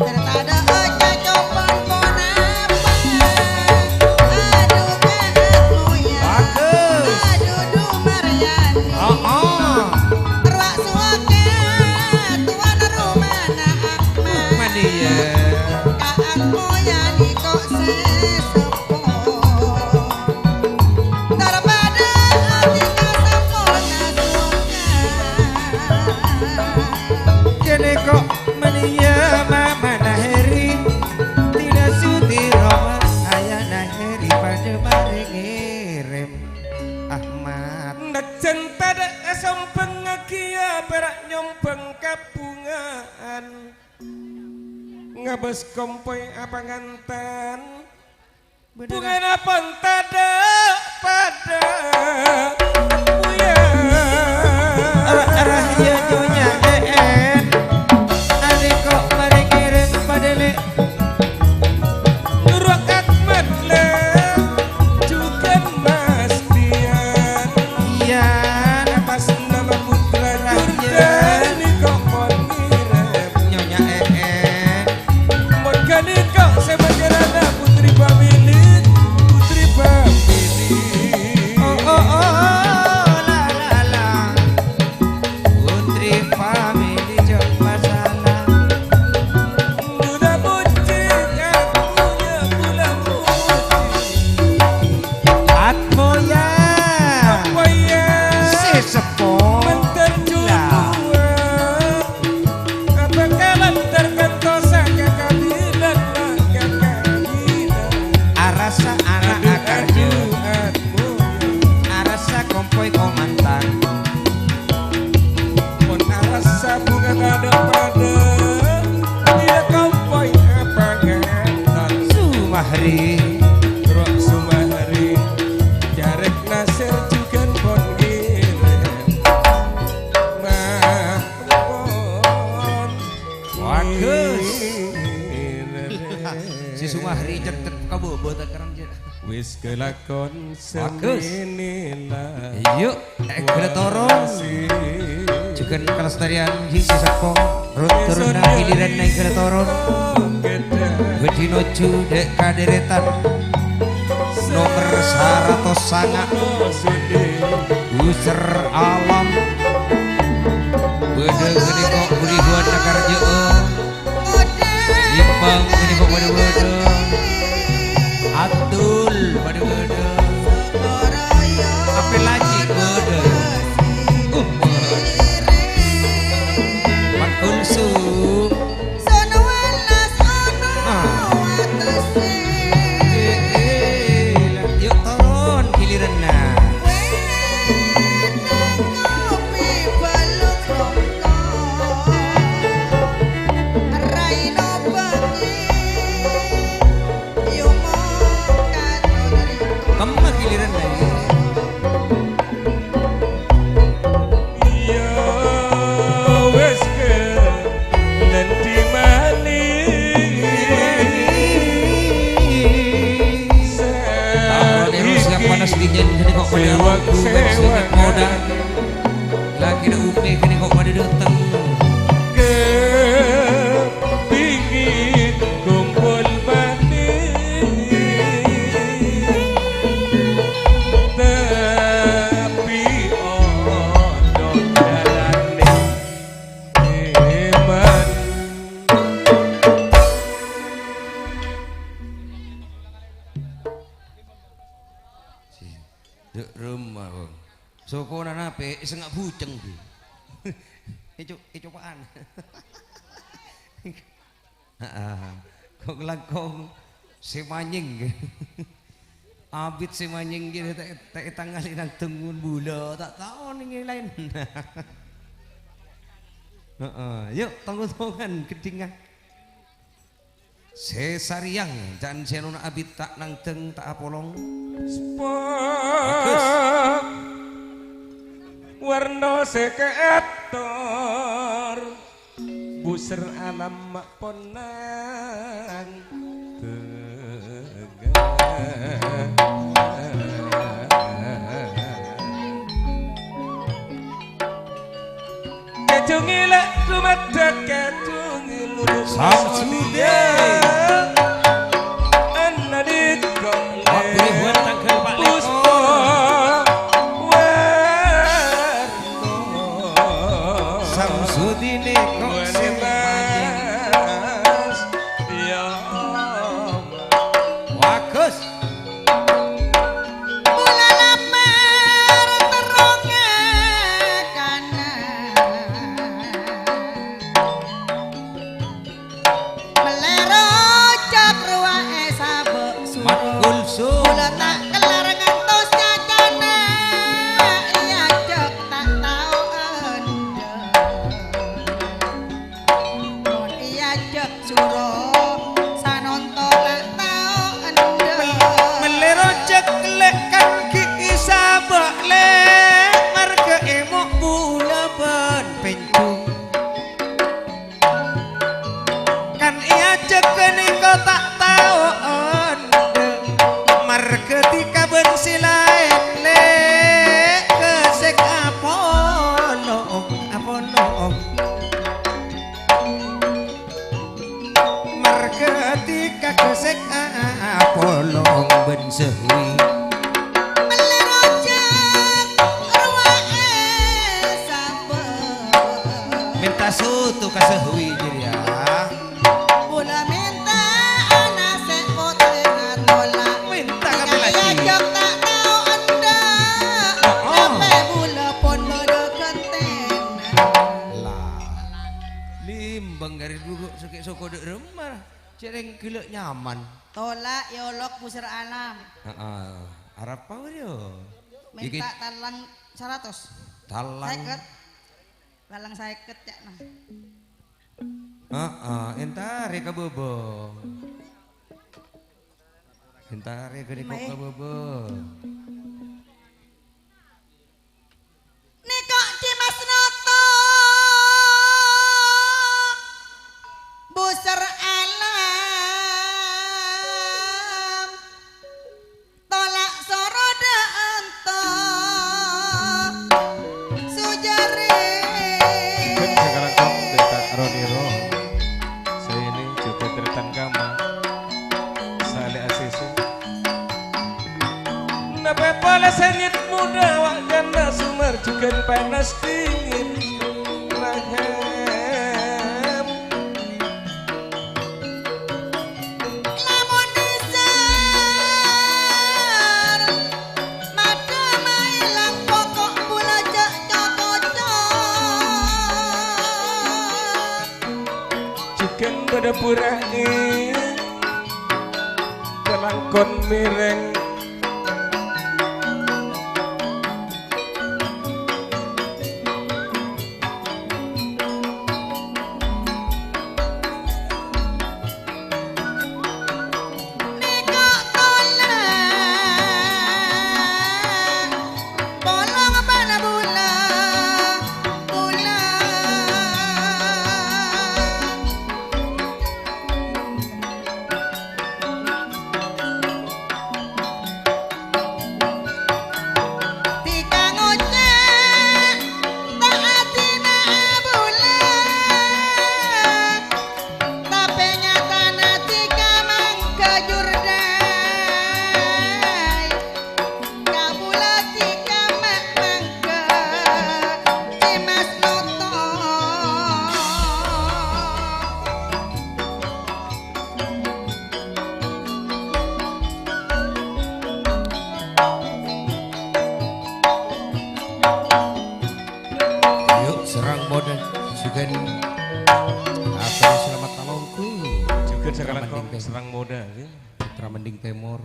Tertadâ' oca' copon ponapa? Adu ka Atmoya. Bagus. Adu du Maryani. Oh, oh. Rowa' suwaka tuan romana Akmal. Mania. Ka Atmoya nèko sè seppo. Terpadâ ati ka samponna suwaka. Kènè ko' Mania mamana Heri, Tina Sudi Roma, ayana Heri padâ marè ngèrèm Ahmad. Najjhân tadâ' èsombhângngaghi, pèra' nyombhâng kabhunga'an. Ngabâs kompoy apangantan. Bhungana pon tadâ' padâ, Buya. Ra-, rahya Nyonya E'en. Anèko marè ngèrèm padâ lè. Nurok Akmal lè, jhughân Mas Dian. Iyâ. Pas nama putra rahya. Jurdani kok pon ngèrèm. Nyonya E'en. Mon ghânèka sè majarana putri famili, putri famili. Oh, oh, oh, la, la, la. Putri famili jhâ' masalah. Mula muji, ya, mula, mula muji. Atmoya. Atmoya. Sè seppo. Mènter juluwâ. Abhâkalan terkantosa kakabilan lan kakabilan. Arassa ana' akarjâ. Arassa kompoy komantan. Mon arassa bhunga tadâ' padâ, iyâ kompoy apangantan. Sumahri. Ro' Sumahri, carèk nasèr jhughân pon ngèrèm. Ma- Bagus. Si Sumahri cètèt kabobo ta' kerrang, Cèt. Wis kelakon. Bagus. Seni la. Iyâ, èngghi la toron. Jhughân kalestarian ghi si seppo. Rut turunna giliran èngghi la toron. Bâdhi noju dâ' kadheretan. Nomer saratos sanga'. Booster Alam. Bâdâ ghânèka budi buat nakarjâ'â. Bang, ini kok pada bâdâ. Atul, pada bâdâ. Apel Aji, bâdâ. Uh, bâdâ. Mat Kulsum. Ah. Eh, eh, la-, yuk, toron giliranna. Kemma giliran lagi. Ya wes ke nanti manis. Tahu nih, siap panas dingin, jadi kok pada sewak, waktu, sewak. Moda. Lagi ada Umi, kene kok pada dateng. Kepingin kumpul manis, tapi ono jalane eman. Dek rumah, Bang. Sokona nape? Senga' buceng, bi. Eco-, ecopa'an. Heeh. Kok langkong se manyeng. Abit se manyeng, ta', ta' etangali nang tengun bula, ta' tao ning laen. Heeh. Yuk, tong-tongan, gedhingan. Se sareyang, can senona abit ta' nangdeng, ta' apolong. Sepo. Bagus. Warna se keator, buser alam ma' ponang. Kacungi la' dumaddhâk kacungi lurus. Samsudin. Anadhika. Waktu ribuan tanggal empat puspa. Warna. Samsudin kok sing ya. Bagus. Mula lamar terro ngakana. Mellè rojak rowa è sabâ' suro. Mat Kulsum. Mula ta' kellar ngantos cacana. Èajhâk ta' tao endâ'. Mon èajhâk suro, sanonto ta' tao endâ'. Mellè rojak lè' kan ghi' sabâ' lè', marghâ èmo' bulâ bân pènjung. Kan èajhâk ghânèka ta' tao endâ', marghâ dhika bân sè laèn lè', ghâsèk apolong, apolong. Marghâ dhika ghâsèk apolong bân sehwi. Mellè rojak rowa è sabâ'. Mènta soto ka sehwi jârèya. Bulâ mènta ana sè potèna tola'. Mènta ka Bellaju. Èajhâk ta' tao endâ'. Oh. Tapè bulâ pon bâdâ ghântèna. Lah. Limbang ghâri' dulu sè soko dâ' remma. Cèrèng ghellâ' nyaman. Tola' yâ olok busèr alam. Heeh. Arapa wèr yo? Mènta iki tallang saratos. Tallang. Sèket. Tallang sèket, ca'na. Heeh, èntarè ka bâbâ. Èntarè ghânèka ka bâbâ. Nèko' Dimas Noto, busèr alam, tola' soro dâ' anto, sujâri. Ikut sekarang kong deta roniro, saya ini cuti tretan kama, sale asese. Napè pole sèngèt muda, wa' jhâna sumar jhughân panas dingin rahèm. Kon mireng. Nèko tola', polong bân bulâ, bulâ. Dhika ngoca' ta' adina abulâ, tapè nyatana dhika mangghâ jhurdhâi. Kabulâ dhika ma' mangghâ, Dimas Noto. Yu', serrang modâ. Jhughân atur salamet alongghu. Jhughân Putra sakalangkong Manding Tèmor. Serrang modâ, ya. Putra Manding Tèmor.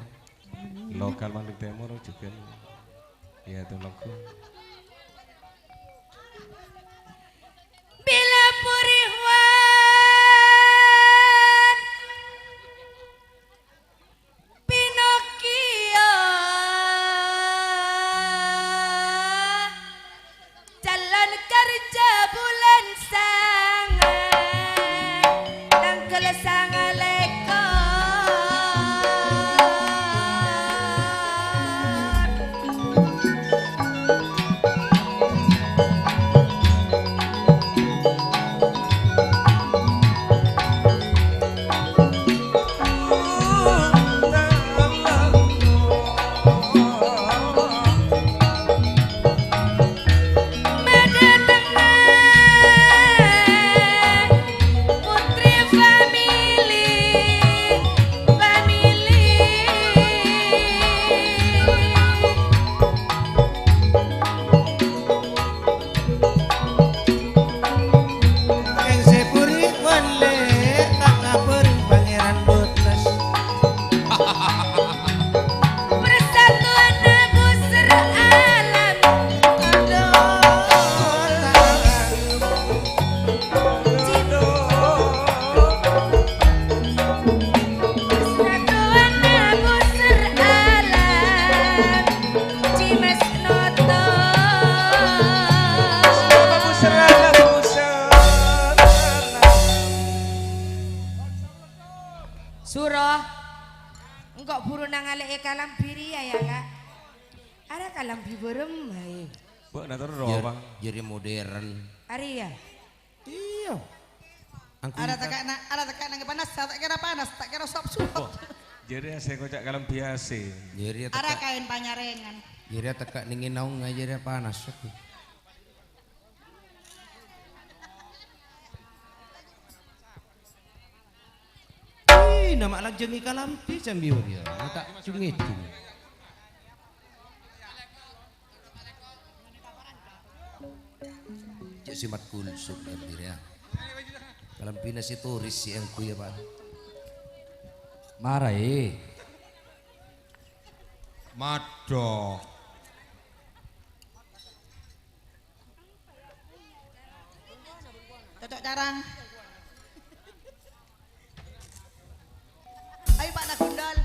Lokal Manding Tèmor jhughân. Ya, itu lagu. Bilâ purihwan Pinokio, calon kerja bulan sanga, tanggal sanga lekor. Putri family, family. Kèng sè buri wali, ta' kabhâr Pangèran Botes. Persatuan Abu Seralam. Aduh, Persatuan Abu Seralam. Dimas Noto. Suro. Engko' buru nangalè'è kalambhi rèya, ya, Ka'. Arèya kalambhi bârâmma, è. Bâ'na terro, Jâr-, Bang. Jârèya modern. Arèya. Iyâ. Angku Ara ika- tekka' na-, ara tekka' nang panas, ta' kèra panas, ta' kèra sop-suop. Oh, jârèya sè koca' kalambhi A C. Jârèya Ara tekka', kaèn panyarèngan. Jârèya tekka' nèng è naongnga jârèya panas, aduh. Ih, nama lanjhâng è kalambhi sambi wâriyâ. Ta' jung-èjung. Cè' sè mat kulsuk, ya, Bir, ya. Kalambhina sè toris sè èngghu, ya, Pak. Mara, è. Madhok. Cocok carang. Ayo, Pak, na gundal.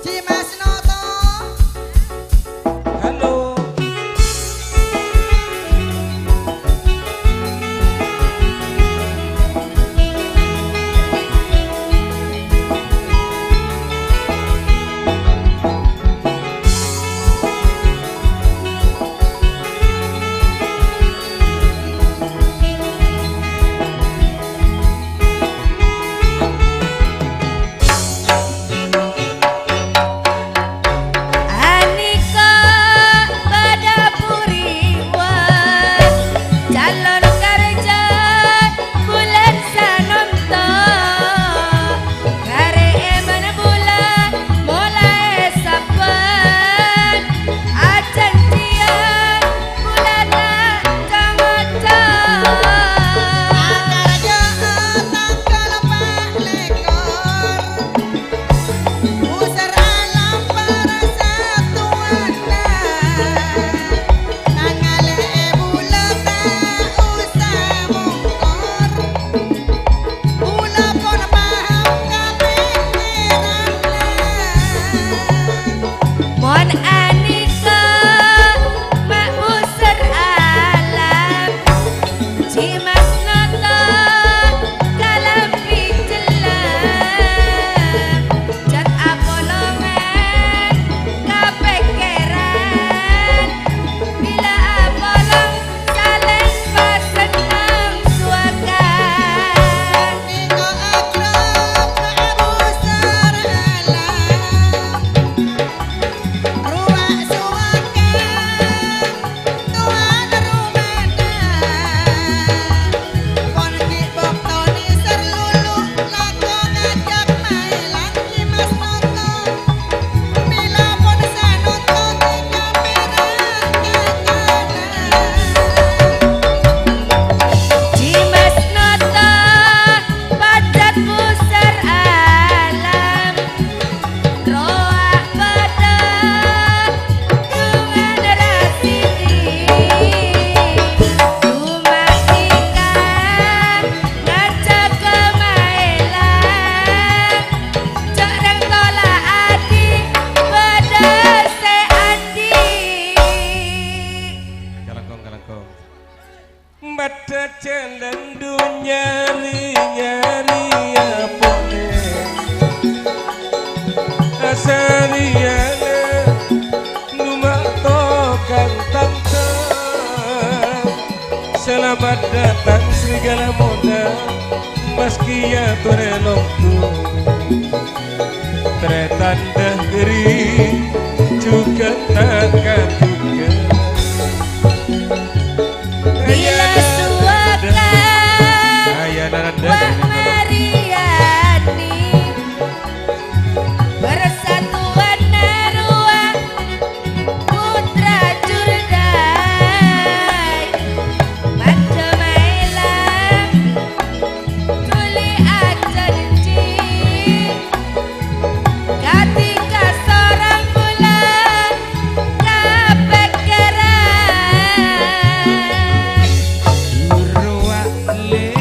Cimas Noto. Halo. Padâ jhâlân dhunnya rè-nyarè aponè. Asarèyana noma' tokang tantang. Salamet dâteng serigala mona, maskè atorè longgu. Trè tandhâ ghâri jhughân ta' kadughân. Bila suwaka Wa' Mariyani, persatuan rowa putra jurdai, padâ maèlang dhuli ajhânjhi. Ghâtèka sorang bulâ kapèkkèran. Rowa lè'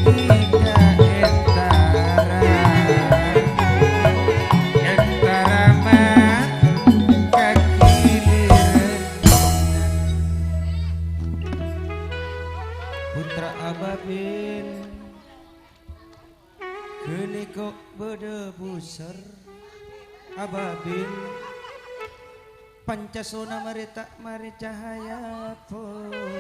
ènga' èntara, èntara ma' kaghiliran. Putra Ababil. Ghânèka bâdâ busèr, Ababil, Pancasona marè ta' marè cahaya purnama.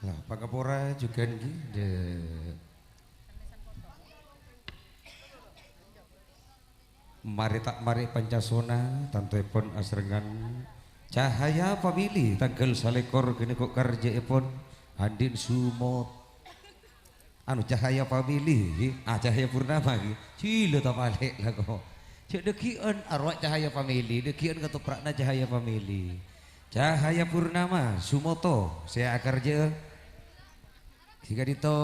Lah, pangapora jhughân ghi, dâ'. Marè ta' marè Pancasona, tantoèpon asarèngan Cahaya Family, tangghâl salèkor ghânèka karjâèpon Andin Sumot. Anu, Cahaya Family, ah, Cahaya Purnama, ghi. Jhilâ ta' palè' la, ko'. Jhâ' dhâggi'ân arowa Cahaya Family, dhâggi'ân katoppra'na Cahaya Family. Cahaya Purnama, Sumoto, sè akarjâ. Sè ka'dinto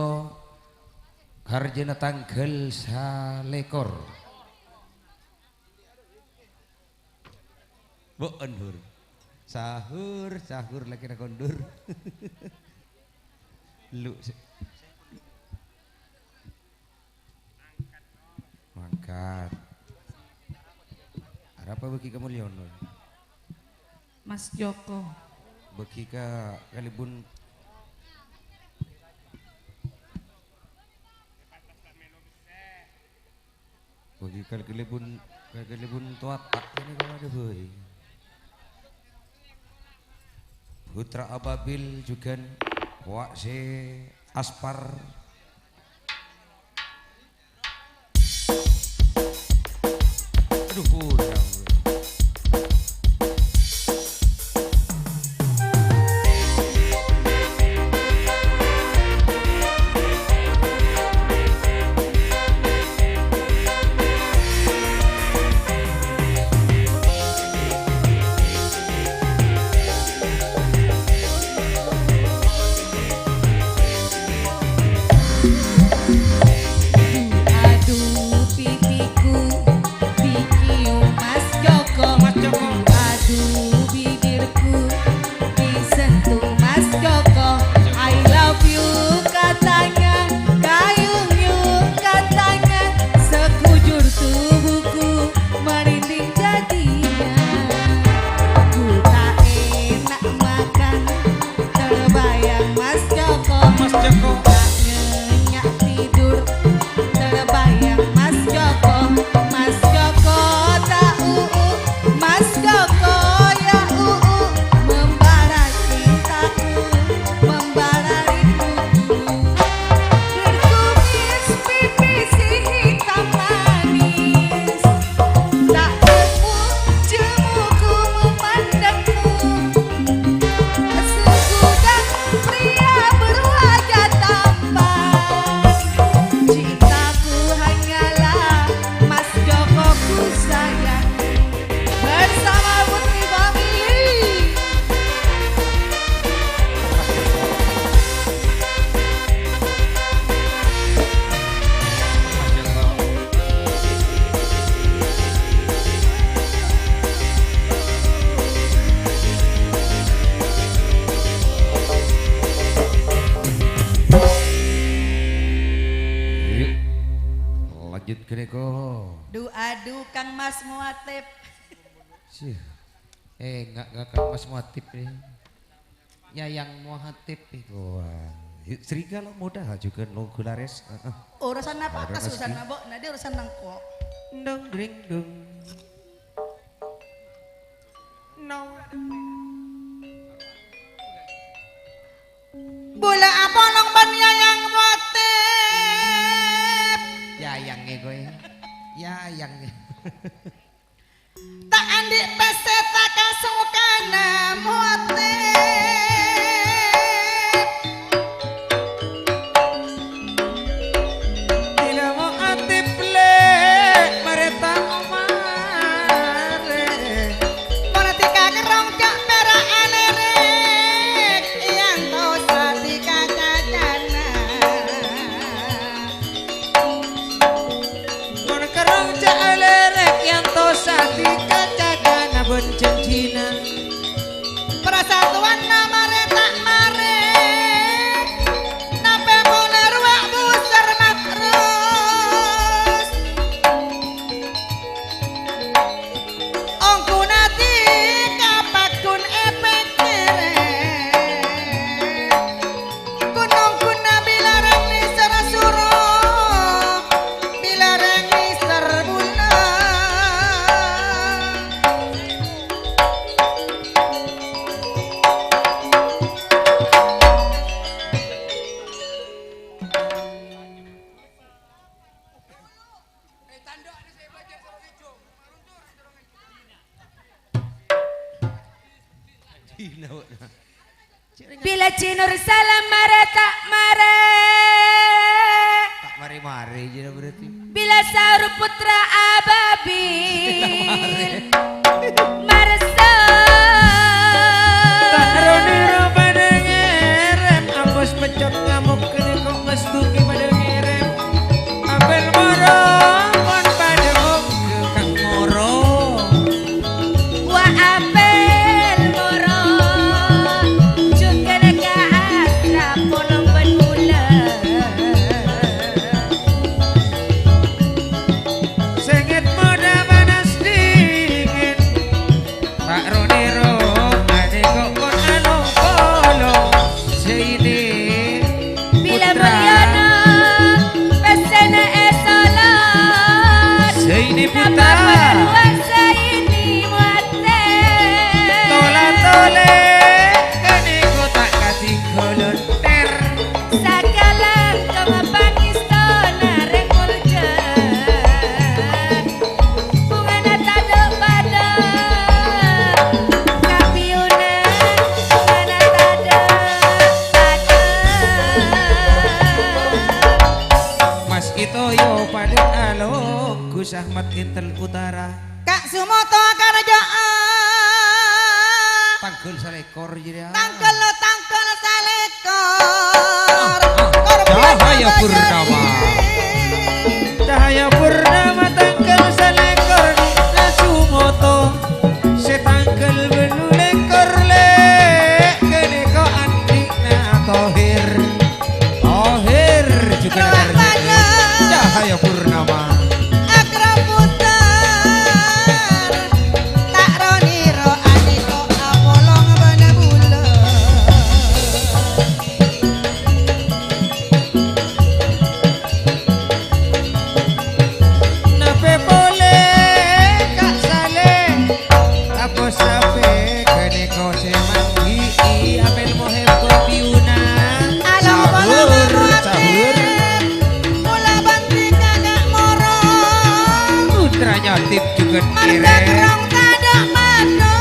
karjâna tangghâl salèkor. Bo' endur. Sahur, sahur lagi nak kondur. Lu se-, mangkat. Arapa bagi kamuliaan, Nur? Mas Joko. Bagi ka Kalèbun. Bagi kal-, kalèbun, kal-, kalèbun towa ta' ini kalau ada boy. Putra Ababil jhughân wa' sè aspar. Aduh, kurang. Adu pipiku dicium Assalamualaikum. Du-adu, Kang Mas Muatip. Sih. Eh, enggak, enggak Kang Mas Muatip nih. Yayang Muatip nih. Wah, serigala muda juga nunggu laris. Heeh. Urusan apa? Urusan atas urusan rezeki. Mabok, nah dia urusan nangko. Dong, dring, dong. No. Bulâ apolong bân Yayang Muatip. Yayangnge kowe. Yayangnge. Ta' andi' pèssè ta' kasokana Muatip. Dina Muatip lè' marè ta' marè. Mon dika kerrong ja' pèra' alèrèk, èantos dika cacana. Mon kerrong ja' alèrèk, èantos dika cacana bân janjina. Persatuanna marè ta' marè, napè polè rowa busar makrus. Ongghu nadhi ka paggun èpèkkèrè. Ghun-ongghu bilâ rèng nèser soro, bilâ rèng nèser bulâ. Bilâ Jinur Salam marè ta' marè. Ta' marè-marè jârèya berarti. Bilâ Saur Putra Ababil. Marso. Ta' ro-nèro padâ ngèrèm, abos peccot ngamok kènè kok mas dugi padâ ngèrèm. Apel moro, mon padâ mok kang moro. Wa apel moro, jhughân ka asra polong bân bulâ. Sèngèt modâ panas dingin, ta' ro-nèro adhi' kok mon along-polong. Zaini Bilâ Putra. Mulyana pèssèna èsolot. Zaini Putra. Napa parlo Zaini Muatip? Tola-tolè kènè kok ta' kadhi golonter. Sakalangkong pangèstona rèng molja. Bungana tadâ' padâ, kapiyuna bungana tadâ' padâ. Mas Itoyo padâ aloggu Ahmad Intel Utara. Ka' Sumoto karaja'an. Tangghâl salèkor jârèya. Tangghâl, tangghâl salèkor. Cahaya Purnama. Cahaya Purnama tangghâl salèkor dina Sumoto. Sè tangghâl bâllu lèkor lè', ghânèka andi'na Thohir. Thohir jhughân Cahaya Purnama. Akrab Putar, ta' ro-nèro adhi' kok apolong bân bulâ. Napè polè Ka' Salè, apa sapè ghânèka sè manggi'i apel mohèbba piyuna. Along polong sahur, sahur. Mula bhânti kakak moro. Putra nyatip jhughân marga kèrèng. Kerrong tadâ' padâ.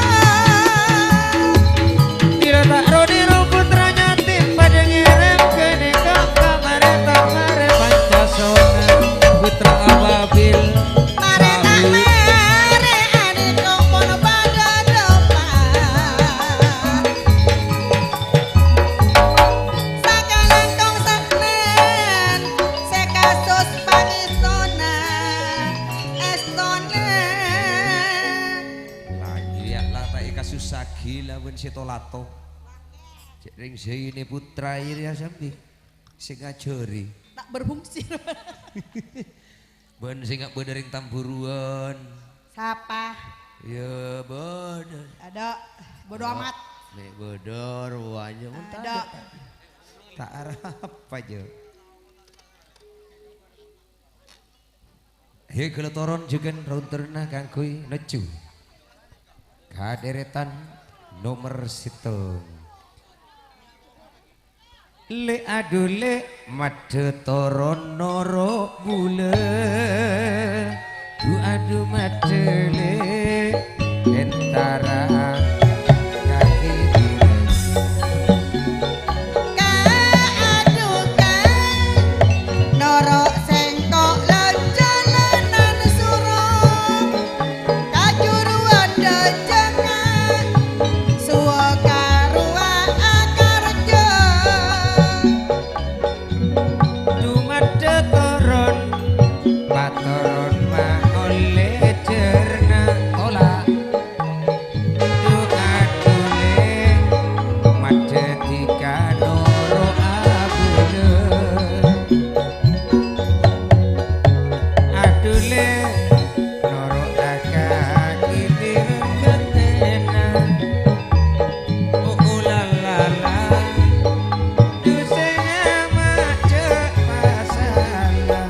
Bilâ ta' ro-nèro putra nyatip padâ ngèrèm ghânèka ka marè ta' marè Pancasona. Putra Ababil. Marè ta' marè anèko pon padâ dâpa'. Sakalangkong saknèn sè kasos pangèstona, èstona. Lah, iyâ, la ta' èkasussaghi la bân sè tolato. Cè' rèng Zaini Putra iyâ sambi sè ngajhâri. Ta' berfungsi. Bân sè nga' bâdâ rèng tamburuwân. Sapa? Ya, bâdâ. Tadâ', bodo Oh, amat. Mè' bâdâ rowa nyamon Tadâ'. tadâ'. Ta' arapa, Jo. He, kaulâ toron jhughân ron-toronanna kaangghuy nojjhu ka dèrètan nomer sèttong. Lè', adhu, lè', maddhâ toron noro' bulâ. Dhu, adhu, maddhâ, lè', entara kaki diri. Ka', adhu, ka', noro' sèngko' la-, jhâlânan soro. Ka jhuruwân dâjângnga, sowa karowa akarjâ. Dhu, maddhâ toron, patoron ma' ollè jhârna. Tola'. Dhu, adhu, lè', maddhâ dhika noro' abulâ. Adhu, lè', noro' akaki tireng bâtèna. Oh, oh, la, la, la. Dusèna maca pasala.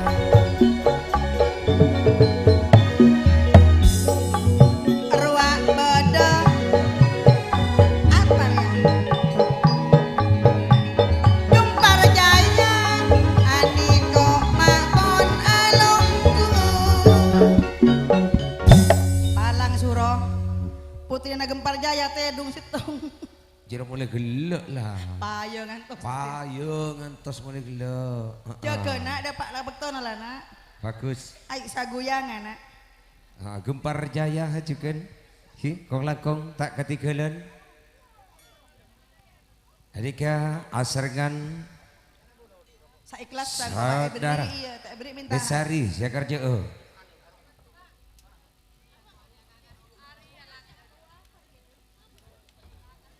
Rowa bâdâ apa, ya? Jhumpa Jaya, anèko ma'mon alongghu. Palang soro, putrina Gempar Jaya tèdung sèttong. Jârèya molaè ghellâ', la. Payo ngantos. Payo ngantos molaè ghellâ'. Heeh. Jâgâ, Na', dâpa' la bâktona, la, Na'. Bagus. Ai' sagoyangan, Na'. Ah, Gempar Jaya jhughân. Hi, kong-langkong ta' katèngghâlân. Ghânèka asarengan Saikhlasan, Saudara ta' èberri', iyâ, ta' èberri' mènta. Besari, sè akarjâ'â.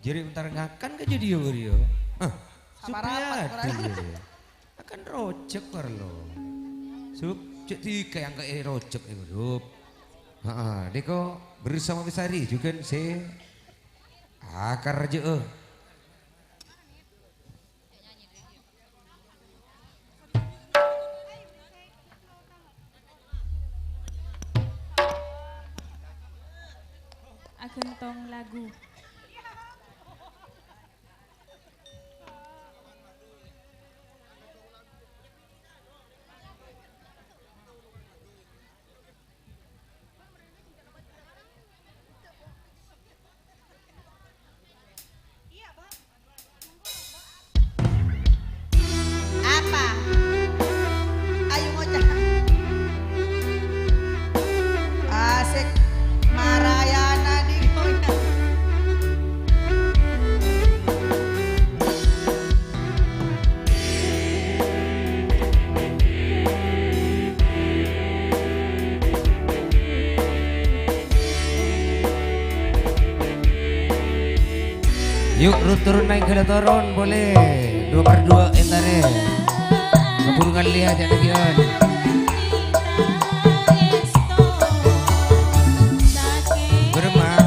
Jârèya entar ngakan ka jâdiyâ, Bâriyâ. Ah, Saparapat, Supriyadi, Bâriyâ. Akan rojek, parlo. Sup, cè' dhika yang kaè rojek, eh, Sup. Ha, ha, nèko bersama Besari jhughân sè akarjâ'â. Aghântong lagu. Apa? Ayo ngoca'. Asik. Marayana di koya. Yu', ru-, turun naik gala toron, boleh. Dua per dua, entarè. Keburungan liya, jangan lagi, on. Beremah.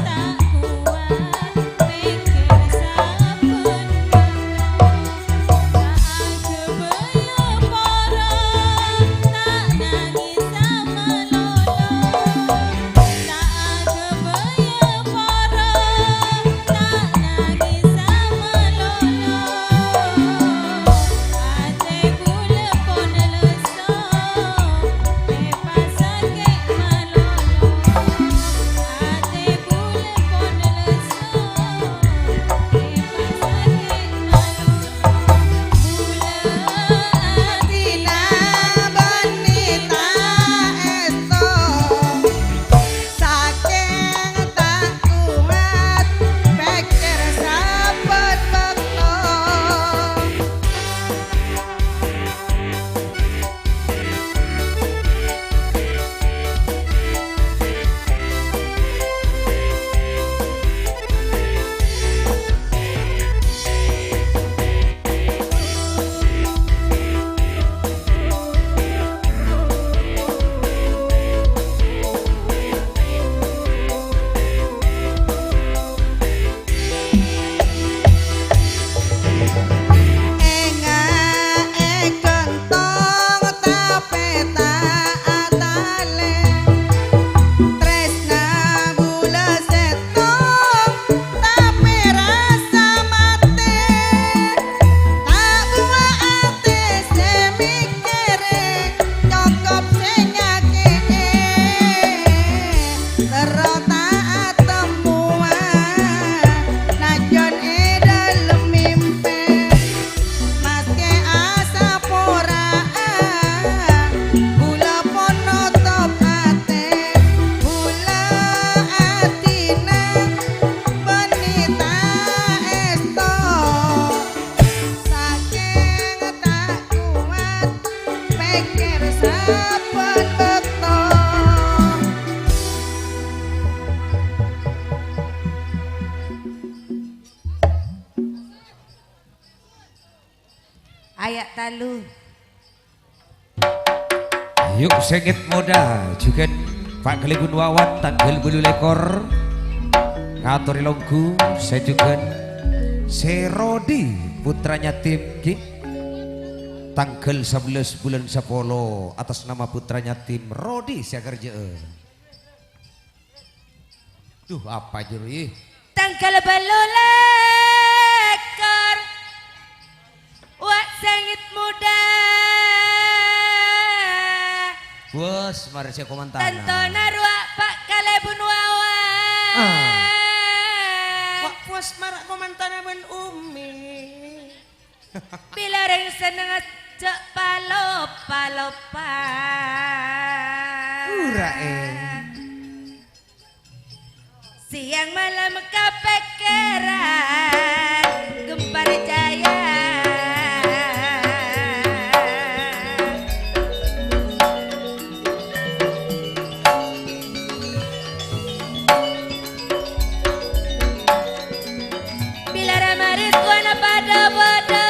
Aya' tallu. Yu', sèngèt modâ, jhughân Pa' Kalèbun Wawan, tangghâl bâllu lèkor. Ngatorè longghu, sè jhughân, sè Rodi, pottrana Tim, ghi. Tangghâl sabellâs bulân sapolo, atas nama pottrana Tim, Rodi sè akèrjâ'â. Duh, apa jârowa, ih? Tangghâl bâllu lèkor, wa' sèngèt modâ. Bos, marè sè komantana. Tantona rowa Pa' Kalèbun Wawan. Ah. Wa', bos, mara komantana bân Umi. Bilâ rèng sennengnga jhâ' palopa-lopa. Ura, eh. Sèyang malem kapèkkèran Gempar Jaya. Bilâ rama rèstowanna padâ-padâ,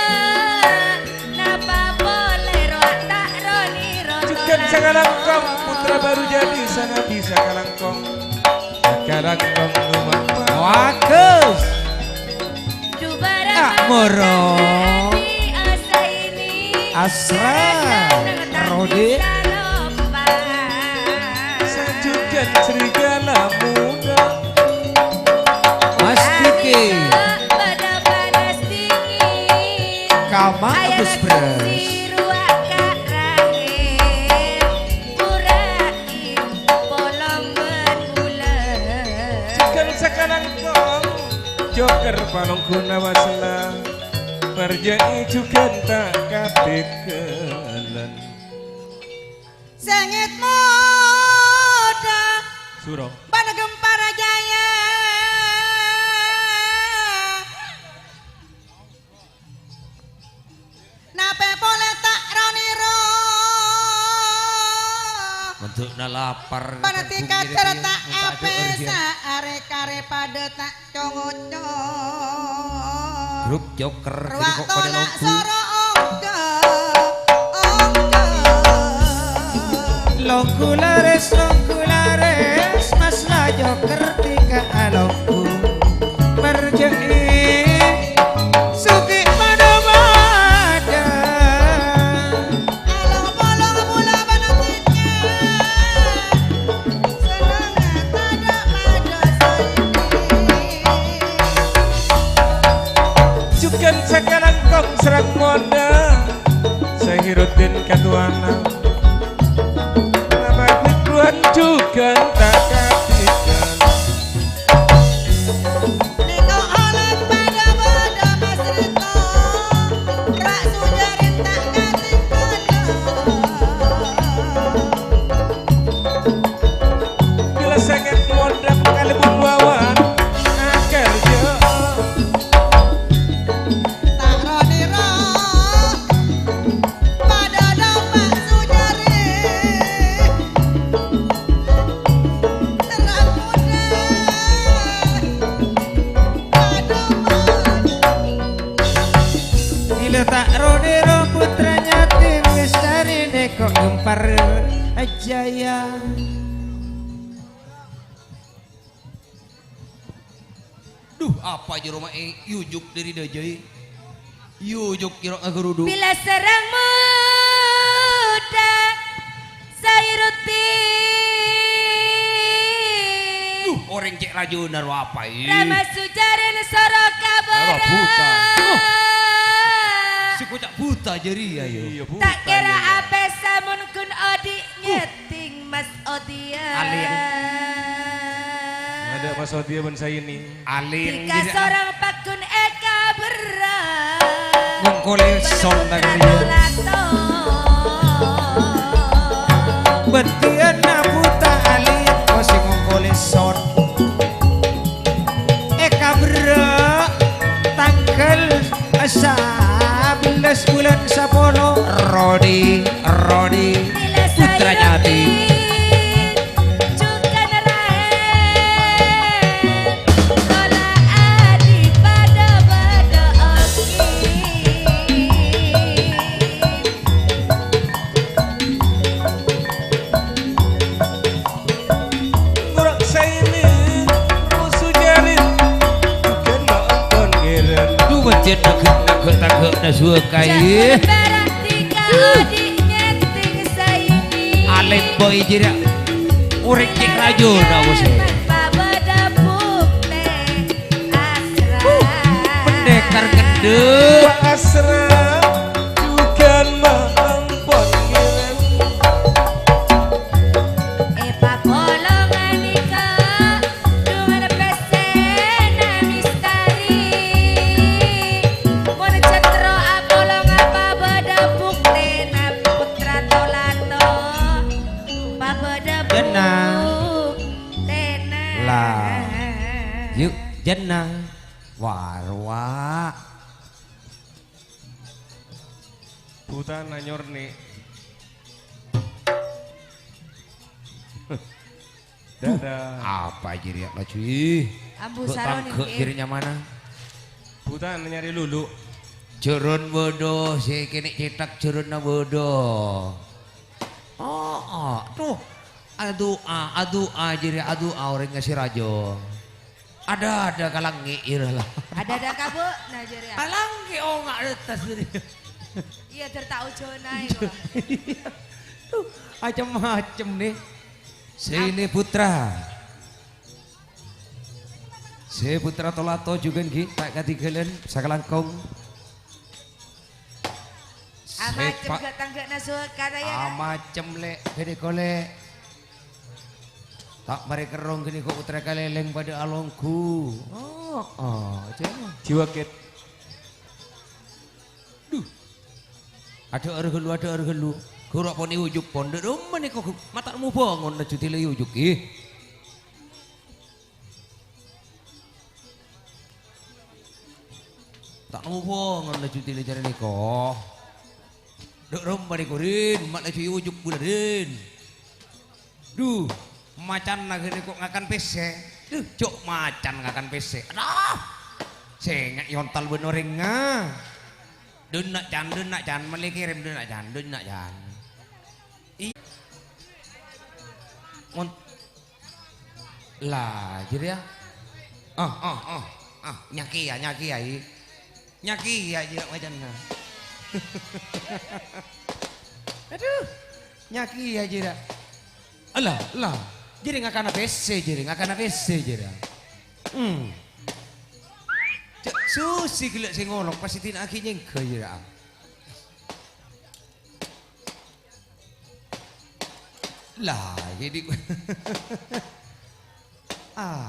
napa polè rowa ta' ro-nèro. Jhughân sakalangkong, pottra bhâru jadi, sanadi sakalangkong. Sakalangkong, lumamma. Bagus. Dubara Ah, moro. Mati asa ini. Asra, Rodi. Sajugan serigala muda. Mas Diki. Pada panas dingin. Kama Agus Bres. Pura polong bân bulân. Jhughân sakalangkong, joker palongguna wasella. Parjâ'â jhughân ta' katinggalan. Sèngèt modâ. Suro. Bân Gempar Jaya. Napè polè ta' ro-nèro. Bentukna lapar. Panèka kacer ta' apèsa, arè-karè padâ ta' co-ngoco. Grup joker, rowa jadi kok pada tola' longgu. Soro ongko, ongko. Longgu laris, longgu laris, mas la joker tika alonggu. Parjâ'â, sughi padâ-padâ. Along-polong mula bân tika. Senengnga tadâ' padâ saini. Jhughân sakalangkong sareng modâ. Sahiruddin katowana. Napa duduwân jhughân ta' katinggal. Nèko oleh padâ-padâ Mas Rito, Ra' Sujarin ta' katinggalan. Bilâ sèngèt mondhâk kalèbun wawan, akèrjâ. Ta' ro-nèro, padâ dâpa' Sujarin. Terang muda, padâ maju. Bilâ ta' ro-nèro pottrana Tim Lestari nèko Gempar Jaya. Duh, apa jârowa, eh, yujhuk dâri dâjâ, eh. Yujhuk jârowa ngagaruduk. Bilâ sareng muda, Sairuddin. Duh, orèng cè' lajuna rowa apa, eh. Rama Sujarin soro kabârâ. Rowa buta. Duh. Si koca' buta jârèya, yo. Iyâ, buta, ta' kèra iyâ. Apèsa mon ghun odi' nyet. Ting Mas Odia. Alin. Ada Mas Odia bân Saini. Alin. Tika sorang paggun èkabherrâ. Ngongkole son nagariya. Bâdhiyânna buta alin, kosè ngongkole son. Èkabherrâ tangghâl sabellâs bulân sapolo, Rodi, Rodi, putra Nyati. Nagek-nagek tagek na suwakai. Jhâ' barang dhika odi' nyètèng saènggi. Alèm boy jârèya. Orèng cè' rajâna bos è. Pabâdâ buktè asra. Pendekar gendut. Asra, jhughân ma' ampon ngèrèng. Èpapolong ghânèka, dhuwâ' pèssèna mistèri. Mon cètro apolong pabâdâ buktèna, Putra Tolato. Pabâdâ Jâna. Buktèna. Lah. Yu, jâna. Wah, rowa. Buta nanyur, Ni'. Duh, Dadah. Apa jârèya laju, ih? Ambu Kok saro, tangghek Ni'. Jârèya nyamana? Buta nyarè lulu. Jârân bâdâ, sè kènè' cèthak jârânna bâdâ. Oh, oh, duh. Adu'a, adu'a jârèya, adu'a orèngnga sè rajâ. Ada-ada ka langngè' ira la. Ada-ada ka bâ'na jârèya. Ka langngè' onga' attas jârèya. Iyâ, dâr ta' ojhâna, iyâ. Duh, macem-macem, nè. Sè nè, Putra. Sè Putra Tolato jhughân, ghi, ta' kadhighâlân sakalangkong. Amacem Sepa-, ga-, tangghâna suwâkana, yâ, Kak? Amacem, Lè', ghânèka, Lè'. Ta' marè kerrong ghânèka putra kalèlèng padâ alongghu. Oh, oh, jâ-, Jiwa Kit. Duh. Adhâ'âr ghâllu, adhâ'âr ghâllu. Ghuru pon è ojhuk pon. Dâ' romma nèko, gu-, ma' ta' mobangon laju tèla è ojhuk, ghi. Ta' nobongan laju tèla jârèya nèko. Dâ' romma nèko, Rin, ma' laju è ojhuk bulâ, Rin. Duh, macanna ghânèko ngakan pèssè. Duh, jhâ' macan ngakan pèssè. Aduh! Sènga' èontal bân orèngnga. Dâ' enna', Can, dâ' enna', Can, mellè kèrèm, dâ' enna', Can, dâ' enna', Can. I-, mon-, Lah, jârèya. Ah, ah, ah, ah, nyakèya, nyakèya, i. Nyakèya, jârèya macanna. Adhu, nyakèya, jârèya. Alah, lah. Jârèya ngakana pèssè, jârèya ngakana pèssè, jârèya. Hmm. Cè', Susi ghellâ' sè ngolok, pas èdina'aghi nyèngghâ, jârèya. Lah, jadi, ah,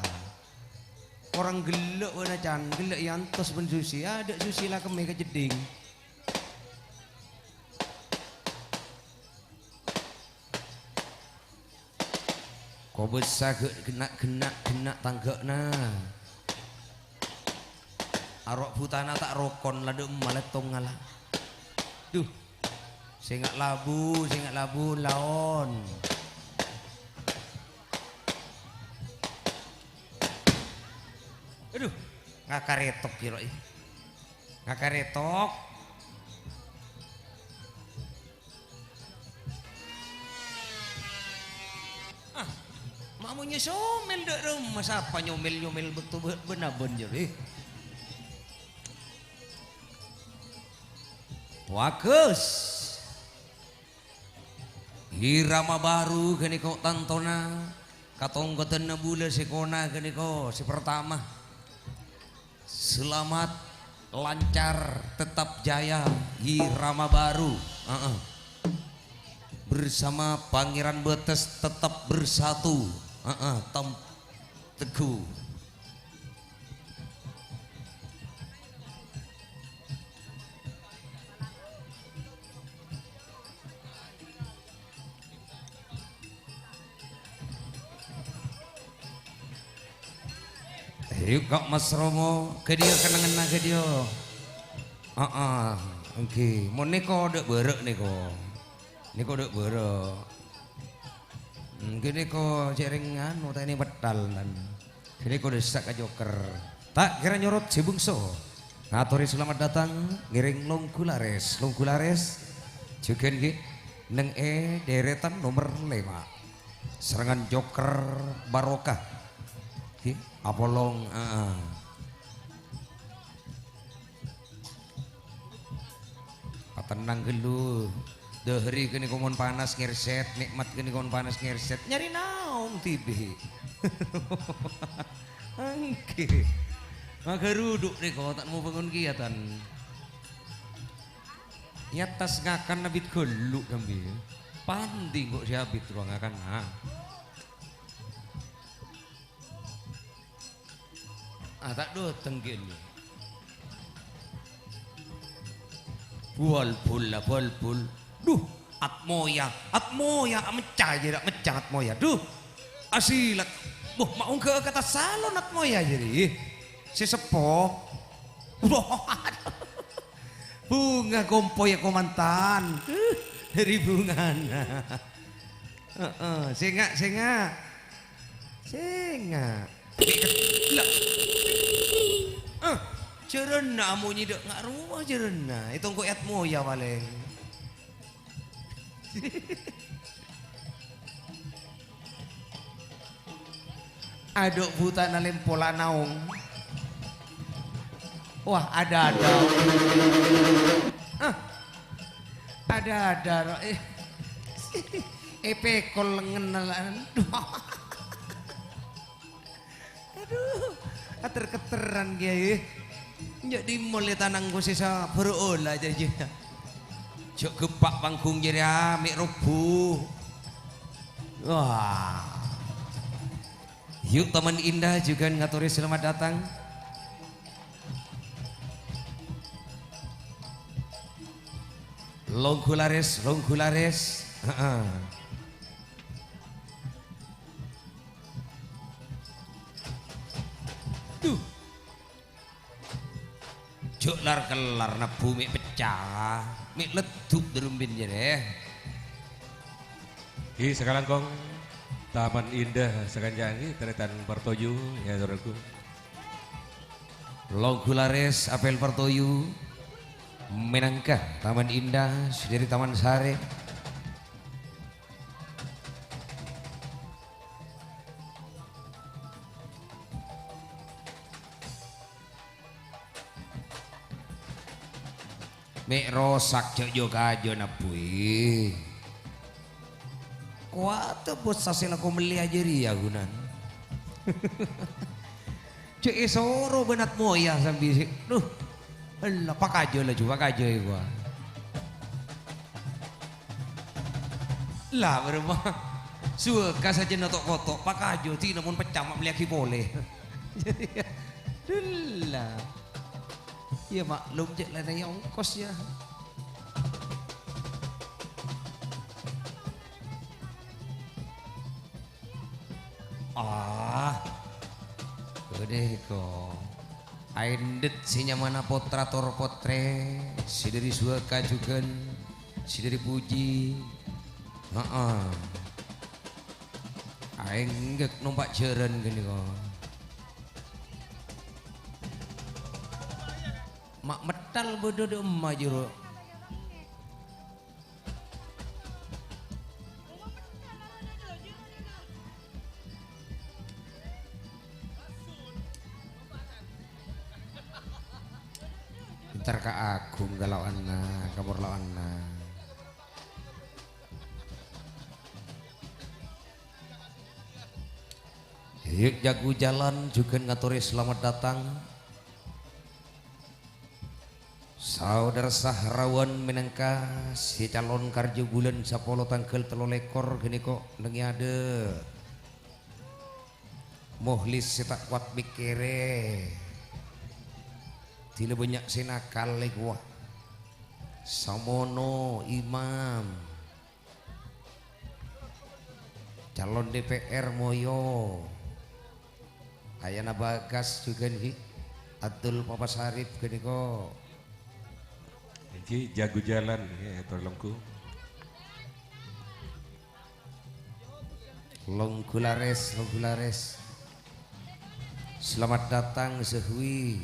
korang ghellâ' bâ'na, Can, ghellâ' èantos bân Susi. Adâ' Susi la kemmè ka jeddhing. Kobâsa ghe-, ghenna', ghenna', ghenna' tangghâ'na. Aro' bhutana ta' rokon, la dâ' emma lettong ngala. Duh, sènga' labu, sènga' labu, laon. Adhu, ngakaretok, kèro'i. Ngakaretok. Ah, ma' mon nyosomel dâ' remma, sapa nyomel-nyomel bâkto bâ-, bân-abân jârèya? Bagus. Irama baru ghânèka tantona katongkodanna bulâ sè kona ghânèka sè partama. Selamat, lancar, tetap jaya, irama baru. Heeh. Bersama Pangeran Bates tetap bersatu. Heeh, tem-, teguh. Ayo, Kak Mas Romo, ghâdhiyâ kennengnganna ghâdhiyâ. Aa, èngghi. Mon nèko dâ' bârâ' nèko. Nèko dâ' bârâ'. Èngghi nèko cè' rèng anu, ta' ènè pettal, tan. Ghânèka dissa' ka Joker. Ta' kèra nyorot sè bungso. Ngatorè salamet dâteng, ngèrèng longghu larès. Longghu larès. Jhughân ghi. Neng è dèrètan nomer lèma'. Sarengngan Joker Barokah. Ghi, apolong, aa. Tenang ghâllu. Dhâri ghânèka mon panas ngèrset, nè'mat ghânèka mon panas ngèrset. Nyarè naong dhibi'. Èngghi. Maghârudhu' rèko, ta' mau bângon kèya, Tan. È attas ngakan abit ghâllu, sambi. Pandhi engko' sè abit rowa ngakan, ha. Ah, ta' dâteng kèya. Bul-bul la, bul-bul. Dhu, Atmoya, Atmoya, mecca jârèya, mecca Atmoya. Dhu, asilat. Boh, ma' ongghâ'â ka attas salon Atmoya jârèya. Sè seppo. Bhunga kompoy, ya, kamantan. Dhâri bhungana. Heeh, sènga', sènga'. Sènga'. Lah. Eh, jârânna amonyè dâ' nga' rowa jârânna. Ètongko' Atmoya palèng. Adhu' bhutana lèmpo la naong. Wah, ada-ada. Ah. Ada-ada, ro-, eh. Èpèkol lengngenna la. Adhu, ater-ketteran, Kèyaè. Enjâ' dimma lè tanang ko sè sabhâr ola jârèya. Jhâ' ghempa' panggung jârèya, mè' robbhu. Wah. Yuk, Taman Indah jhughân ngatorè selamat datang. Longghu larès, longghu larès. Heeh. Dhu. Jhâ' lar-kellar nebbhu mè' pecca, mè' leddhu' dârumbin jârèya. Ghi, sakalangkong Taman Indah sakanca'an ghi, tarètan partoju, ya, saudaraku. Longghu larès apel partoju, mènangka Taman Indah, sè dâri Taman Sari. Mè' rosak jhâ' jhâ' kajâ nebbhuwi. Kowata bos sasè lako mellèya jârèya, ghunana. Jhâ' èsoro bân Atmoya sambi sè, dhu, ella, pakajâ laju, pakajâ èkowa. La, bârâmma. Suwâka sajân to'-koto', pakajâ, dina mon pecca ma' mellèyaghi polè. Dhu la. Iyâ, maklum, cè' la nèka ongkos, yâ. Ah. Ghâdhâ ko. Aèndhet sè nyamana pottra tor pottrè, sè dâri suwâka jhughân, sè dâri Puji. Heeh. Aèngghek nompa' jhârân ghânèka. Ma' mettal bâdâ dâ' emma jâro. Entar kaagung kalaowanna, kaporlaowanna. Yuk, jago jalan jhughân ngatorè selamat datang. Saudara Sahrawan mènangka sè calon karjâ bulân sapolo tangghâl tello lèkor ghânèka neng è adâ'. Mohlis sè ta' kowat mèkkèrè. Dhila bânnya' sè nakal èkowa. Samono, Imam. Calon D P R Moyo. Ayana Bagas jhughân ghi. Abdul Papa Sarip ghânèka. Èngghi, jago jalan, ya, ator longghu. Longghu larès, longghu larès. Selamat datang, Zahwi.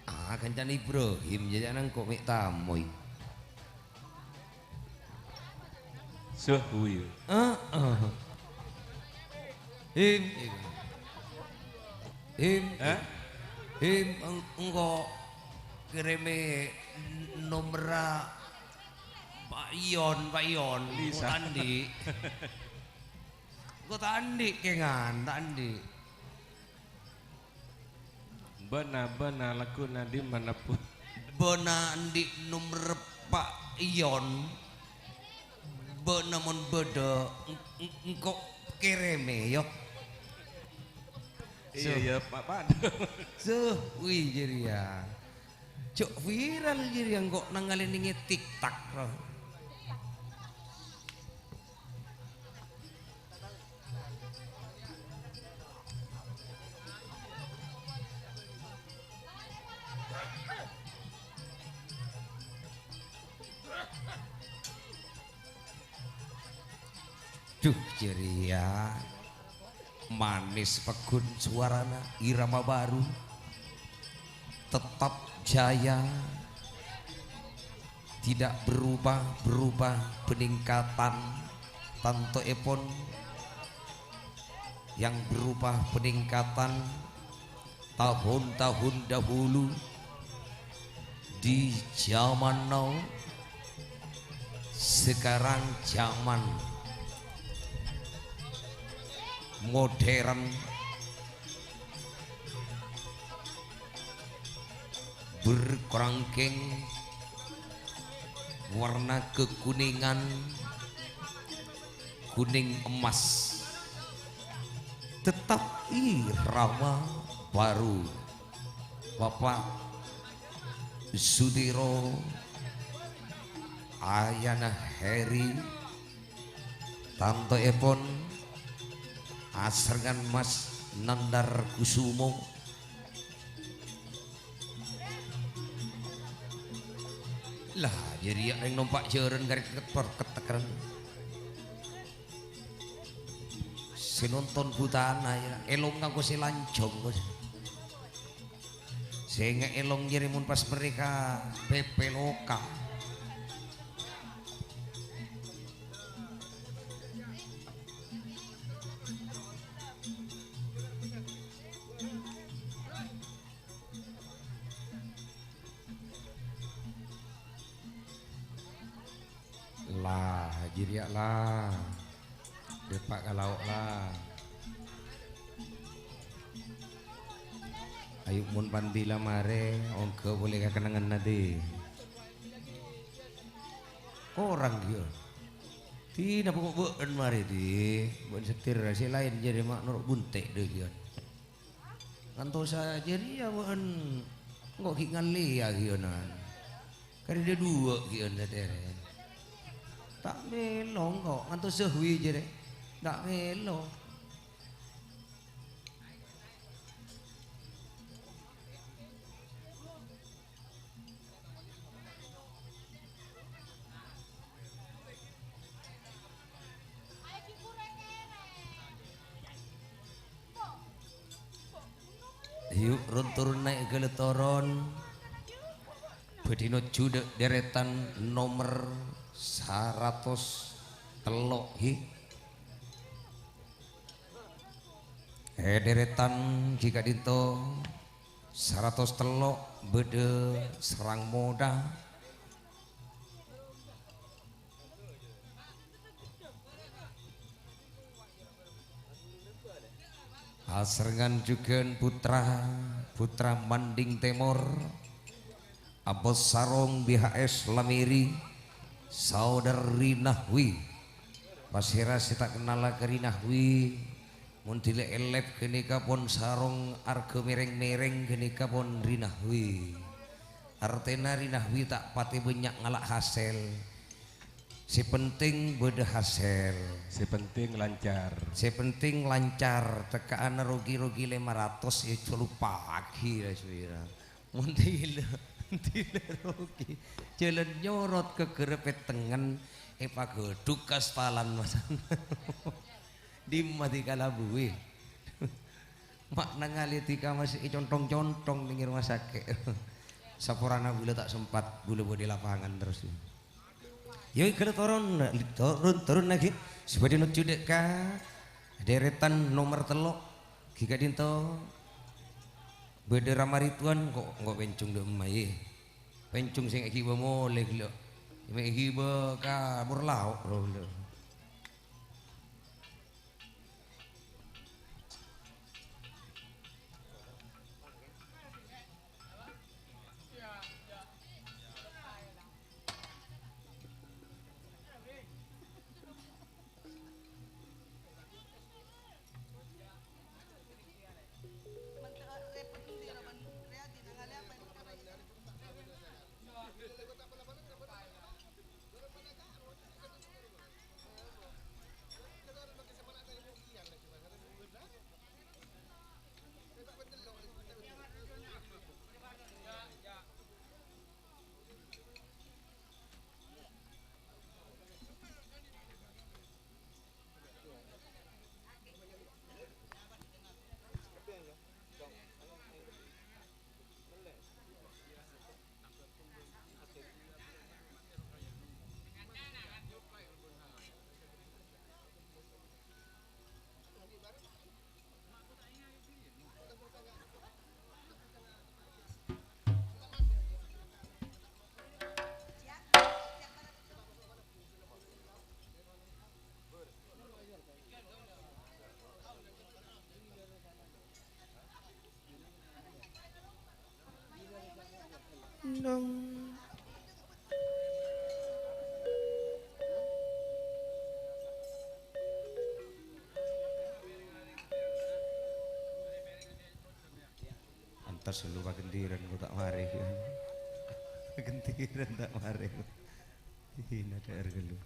Ah, kancana Ibrahim, jâ' nangko' mè' tamoy. Zahwi. Heeh. Him, Him. Him. Hah? Him, eng-, engko'. Kèrèmè nomerra Pa' Ion, Pa' Ion. Lisa. Engko' ta' andi'. Engko' ta' andi' kèngan, ta' andi'. Bâ'na, bâ'na, lagghuna dimma, Pon? Bâ'na andi' nomer Pa' Ion? Bâ'na mon bâdâ, eng-, eng-, engko' kèrèmè, yâ. Iyâ, So. Iyâ, Pa', Pa'. Suwi jârèya. Jhâ' viral jârèya engko' nangalè nèng è TikTok, ro. Duh, jârèya. Manis peggun suarana, irama baru. Tetap jaya. Tidak berubah-berubah peningkatan. Tantoèpon yang berubah peningkatan tahun-tahun dahulu, di zaman now, sekarang zaman modern, berkerangkeng, warna kekuningan, kuning emas. Tetap irama baru. Bapak Sudiro, Ayana Heri, tantoèpon asarengan Mas Nandar Kusumo. Lah, jârèya rèng nompa' jhârân karè ketor ketekren. Sè nonton butana, yâ, èlong kanggo sè lanjhâng, Bos. Sè ngèlong jârèya mon pas mèrèka pèpèloka. La, jârèya la. Dâpa' ka lao', la. Ayu, mon pandi la marè, ongghâ polè ka kennengnganna, Dhi. Korang, yâ. Dhi, napa kok bâ'en marè, Dhi? Bâ'en setir, sè laèn jârèya ma' noro' bunte', Dhi, yâ. Ngantosa jârèya bâ'en engko' ghi' ngallèya ghi'onan. Karè dhâduwâ' ghi'on satèrè. Ta' mèlo engko', ngantos sahwi jârèya. Ta' mèlo. Yu, run-turun naè' ghâlâ toron. Bâdhi nojjhu dâ-, dèrètan nomer saratos tello', hi. È dèrètan ghi' ka'dinto saratos tello' bâdâ Sarang Moda. Asarengan jhughân putra, putra Manding Tèmor, Abos Sarong B H S Lamiri, Saudara Rinahwi. Pasèra sè ta' kennala ka Rinahwi? Mon dhilâ èlèp ghânèka pon sarong arghâ mèrèng-mèrèng ghânèka pon Rinahwi. Artèna Rinahwi ta' patè bânnya' ngala' hasèl. Sè penting bâdâ hasèl. Sè penting lancar. Sè penting lancar. Tekka'anna rogi-rogi lèma ratos, yâ, jhâ' loppaaghi, la, sowira. Mon dhilâ, dhilâ rogi. Jhâlân nyorot ka ghârâ pèttengngen, èpaghâdhuk kaspalan, Mas. Dimma dikalabuwi. Ma' nangalè dika masè ècontong-contong nèng è rumah sakè'. Saporana bulâ ta' sempat, bulâ bâdâ è lapangan terros. Yâ, ghellâ' toron, toron, toron lagi. Sè bâdâ nojjhu dâ' ka dèrètan nomer tello'. Ghi' ka'dinto bâdâ Rama Ridwan, kok engko' pèncong dâ' emma, yâ. Pènjung sè èghibâ molè ghellâ'. Mè' èghibâ ka Morlao' ghellâ'. Nong. Pantes lu pagendiran ku ta' marè. Pagendiran ta' marè. Hina D R ghâllu.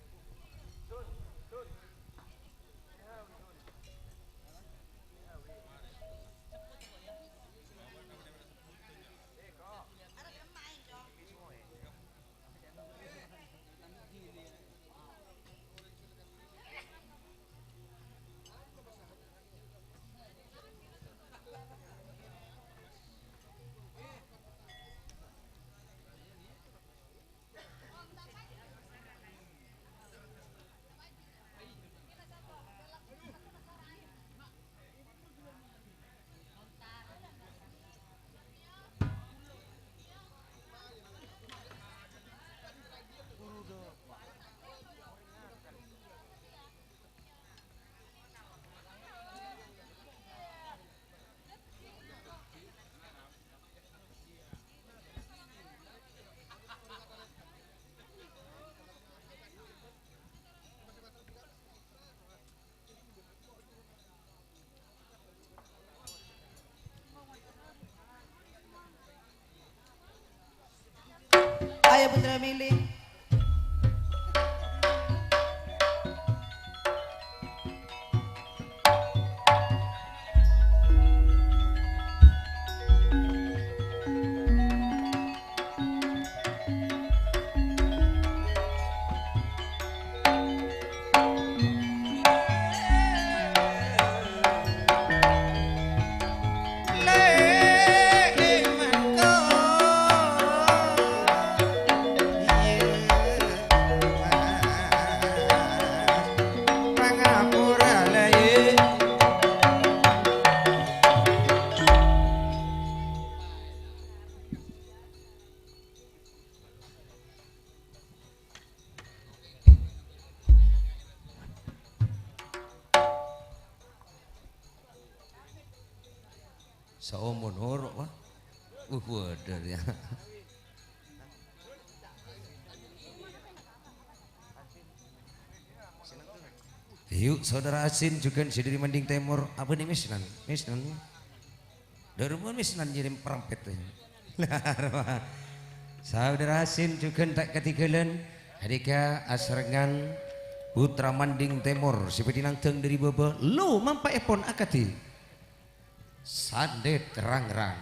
Ayo, Putra Mili. Saomor noro', wah. Uh, waduh, ya. Ayo, Saudara Asin jhughân sè dhâri Manding Tèmor. Apa nè, Misnan? Misnan. Dâremma Misnan ngirim parampèt, ya. Saudara Asin jhughân ta' kadhinggâlân. Ghânèka asarengngan Putra Manding Tèmor sè bhâdhi nangdhâng dhâri bâbâ, lo mampaèpon akadhi. Sandhit rangrang.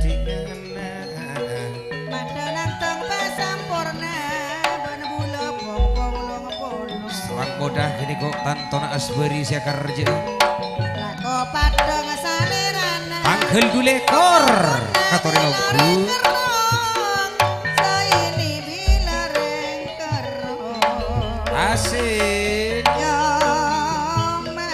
Gendhingan. Padhâ nangdhâng pasamporna, bân bulâ pong-pong long-polong. Sareng modhâ ghânèka tantona asbâri sè akarjâ. Lako padhâ salèrana. Tangghâl dhu lèkor. Katorè lombu. Saini bilareng kerrong. Asin. Yo, ma.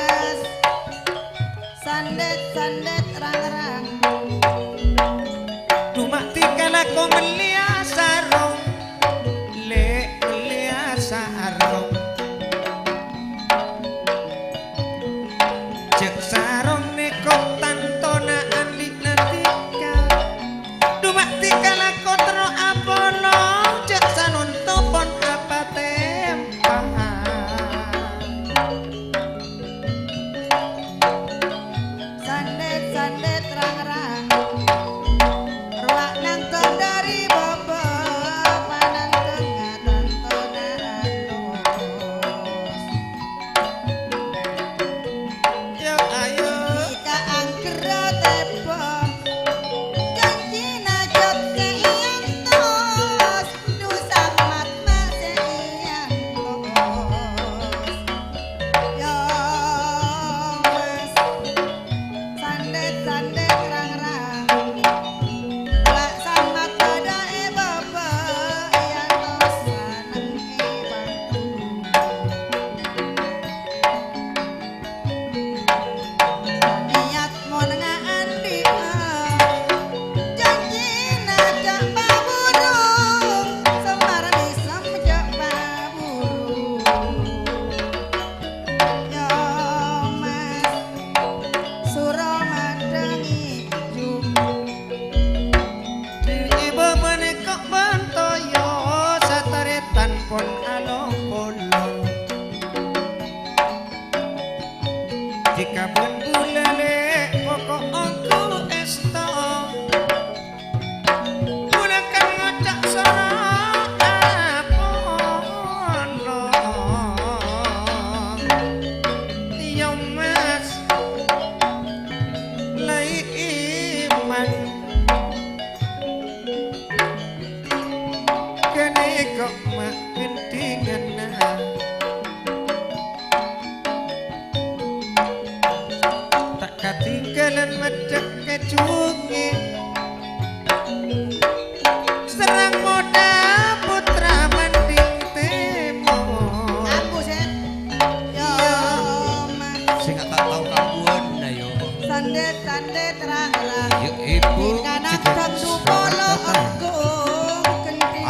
Kabân bulâ lè' poko' ongghu èsto. Bulâ kan ngoca' soro apolong. Iyâ, Mas, la iman. Ghânèka ma' ghântinganna. Ta' katinggalan maddhâ' ka jhungè. Serrang modâ pottra Manding Tèmor. Aku, Sèt. Yo, Mas. Sè ta' tao kabuwânna, yo. Sandhât, sandhât, ra-, ra. Yo, Ibu, Jhugâ, selamat datang.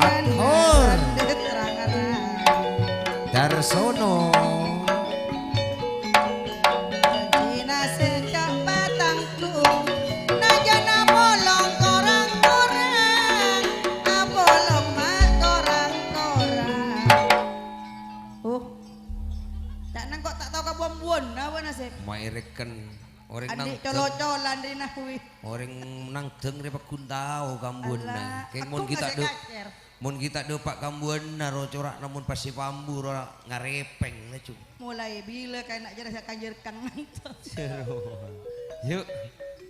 Akur. Darsono. Jhâjhina sè ka patangku, najjhâna apolong korang-korang, apolong ma' korang-korang. Oh, ta' nangko' ta' tao kabuwân-buwân, apa nasib? Maèrèken orèng Andi' nangdhâng. Colo-colan rèna kuwi. Orèng nangdhâng rè paggun tao kabuwânna. Alah, kèng mon peddhung ghi' ta' sè dhu-, kacer. Mon ghi' ta' dhu pa' kabuwânna ro cora'na mon pas sè pambu ro ngarèpèng laju. Molaè bilâ kaèna jârèya kanjâr kang nangdhâng. Jero. Yu'.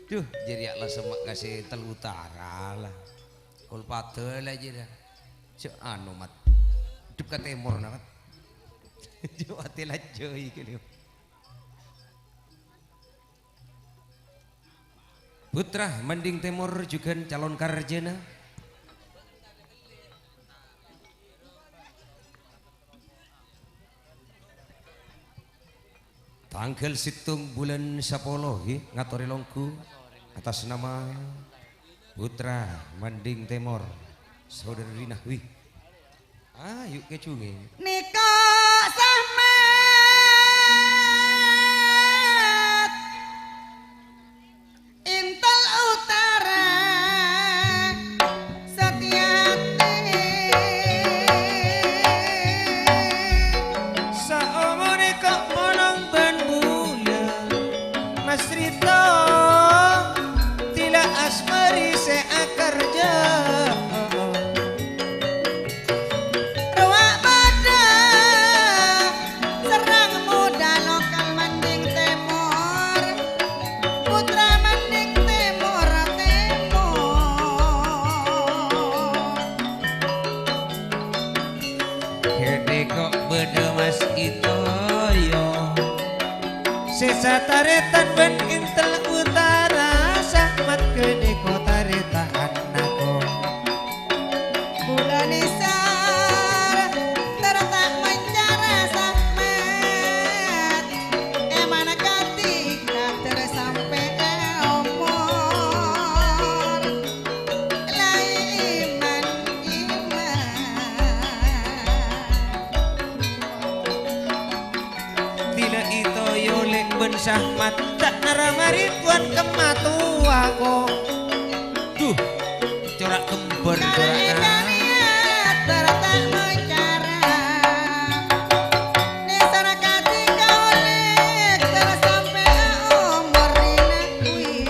Dhu, jârèya la semma' ka sè tello utara la. Kol padâ la jârèya. Jâ' anu, Mat. Dhep ka tèmor, na, Mat. Jâ' atè lajâ iki, lho. Putra Manding Tèmor jhughân calon karjana. Tangghâl sèttong bulân sapolo, ghi, ngatorè longghu atas nama Putra Manding Tèmor, Saudari Nahwi. Ayo, kèjhungè. Nèko Sahmat. Intel Utara Satyati. Saomorè ko' polong bân bulâ, Mas Rito, tila asmari sè akarja. Rowa padâ serrang modâ lokal Manding Tèmor, putra Manding Tèmor, Tèmor. Ghânèka bâdâ Mas Itoyo. Sè satarètan bân Intel Utara, Sahmat ghânèka tarètan nako. Bulâ nèsar, ter ta' mancara Sahmat. Èman kadhi kater sampè' omor. La iman, iman. Tila Itoyo lè' bân Sahmat, ta' nara marè tuwan kemma towa ko. Duh, cora' kembhâr cora'na. Kalian niat bertemu cara. Nèsar kadhi kaulè, terros sampè' omor dina kuwi.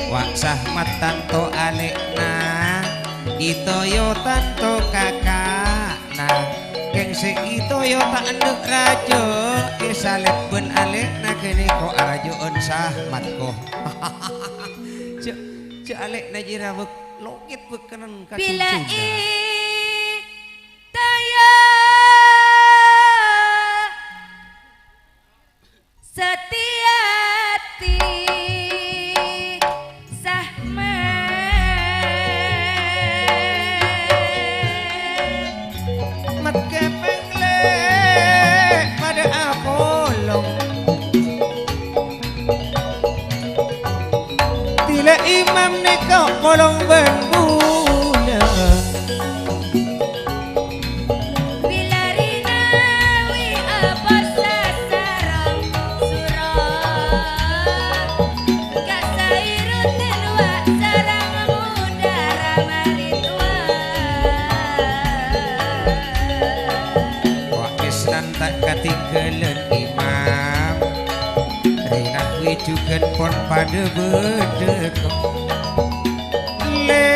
Wa' Sahmat tanto alè'na, Itoyo tanto kaka'na. Kèng sè Itoyo ta' endâ' rajâ, èsalèp bân alè'na ghânèka arajâ'ân Sahmat ko. Jâ', jâ' alè'na jârèya bâk-, longèt bâkkènan ka Bilâ cunjungan. Itoyo Satyati Sahmat. Mat kèpèng lè' padâ apolong. Tila imam nèko polong bân bulâ. Bilâ rèna wi apa sasarong, suro Jhughân pon padhâ bâdâ ko-, lè,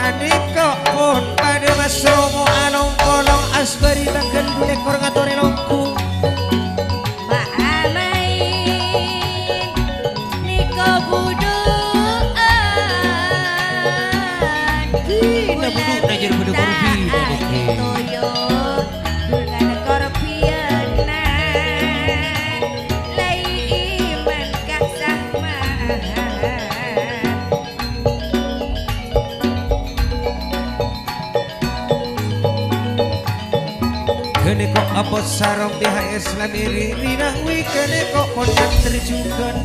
anèka pon padhâ Mas Romo along-polong asbâri tangghâl dhu lèkor ngatorè longghu. Ma' amaèn nèko budhu'an. Dina budhu'na jârèya budhu korbi, ta' dâddi. Toyo. Bulân korbiyanna laiman ka Sahmat. Ghânèka abot sarong B H S Lamiri, rinahwi ghânèka pon antri jhughân.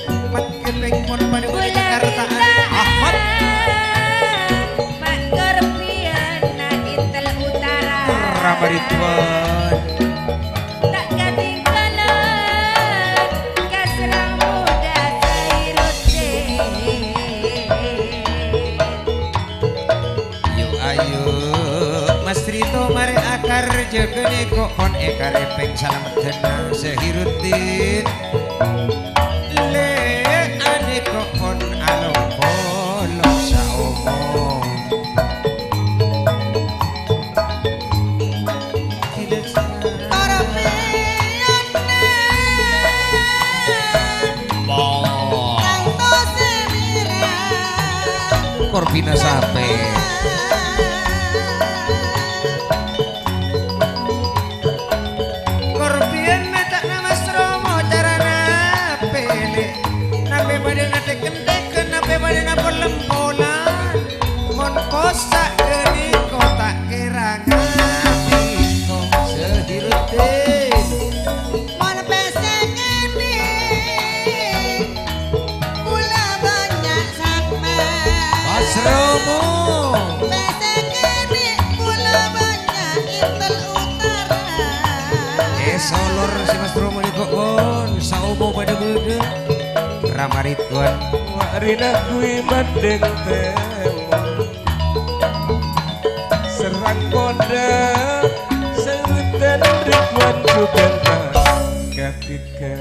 Empat kepeng pon padhâ bâdâ Jakarta. Ahmad. Mangkor biyan na Intel Utara. Rama Ridwan. Ta' katinggalan ka Serang Muda Sairuddin. Yu, ayu, Mas Rito, marè akar jâgâ nèko pon èkarèpèng salameddhânna Zahiruddin. Lè, anèko pon along-polong saomo. Korbiyanna. Bâh. Tang tose mera. Korbina sapè? Korbiyanna ca'na Mas Romo carana pele. Napè bâdâ na teken-teken, napè bâdâ na polem-polan. Mon possa' ghâniko ta' kèra ngabis ko Zahiruddin. Mon pèssè kènè', pula bânnya' Sahmat. Mas Romo. Pèssè kènè', pula bânnya' Intel Utara. Eh, solor si Mas Romo nèko pon, saomo padhâ bâdâ. Rama Ridwan. Wa' rèna ghuwi mandeng tèmor. Serang kodha, sewedhân Ridwan Jubenta katiga.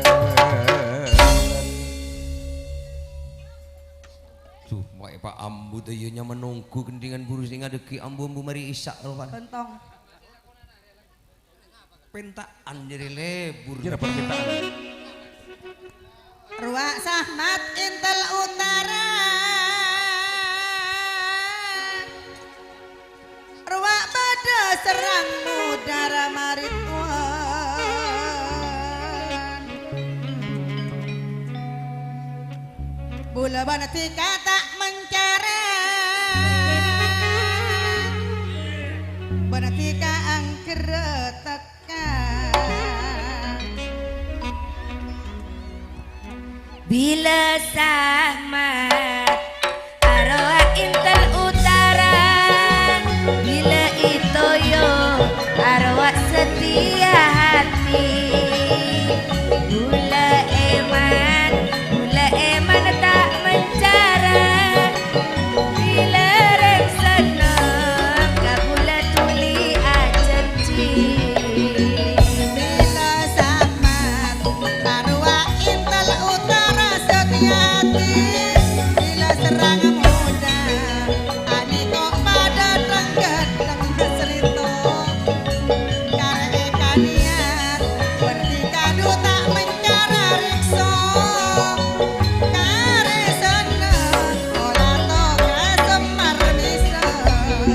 Duh, wae Pak Ambu ta' iyâ nyama nonggu gendhingan buru sè ngadheggi ambu-ambu marè Isya' rowa. Gentong. Penta'an jârèya lebur. Kèra permintaan. Rowa Sahmat Intel Utara. Rowa bâdâ Serang Muda Rama Ridwan. Bulâ bân dhika ta' mencara, bân dhika angghâr tekka. Bilâ Sahmat arowa Intel Utara, bilâ Itoyo arowa Setia Hati. Bulâ èman, bulâ èman ta' mencara. Bilâ rèng senneng, kabulâ dhuli ajhânjhi. Bilâ Sahmat, arowa Intel Utara Setia Hati. Bilâ Serang Muda, anèko padhâ dhâng-ghâdhâng Mas Rito. Karè èkanèyat, bân dhika dhu ta' mencara rèkso. Karè senneng, ola toka semmar mèsem.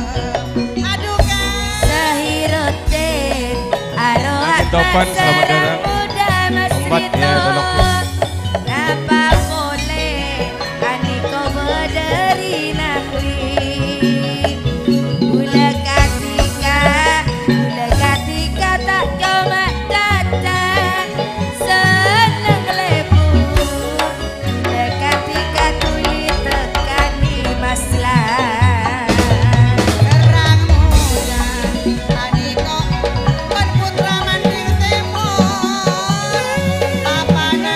Adhu ka Zahiruddin, arowa Topan, selamat datang. Muda Mas Rito. Napa polè? Anèko bâdâ ri nahwi. Bulâ kadhika, bulâ kadhika ta' coma dhâddhi senneng lebur. Bulâ kadhika dhuli tekkanè masla. Serang Muda, anèko pon putra mandheng tèmor. Papana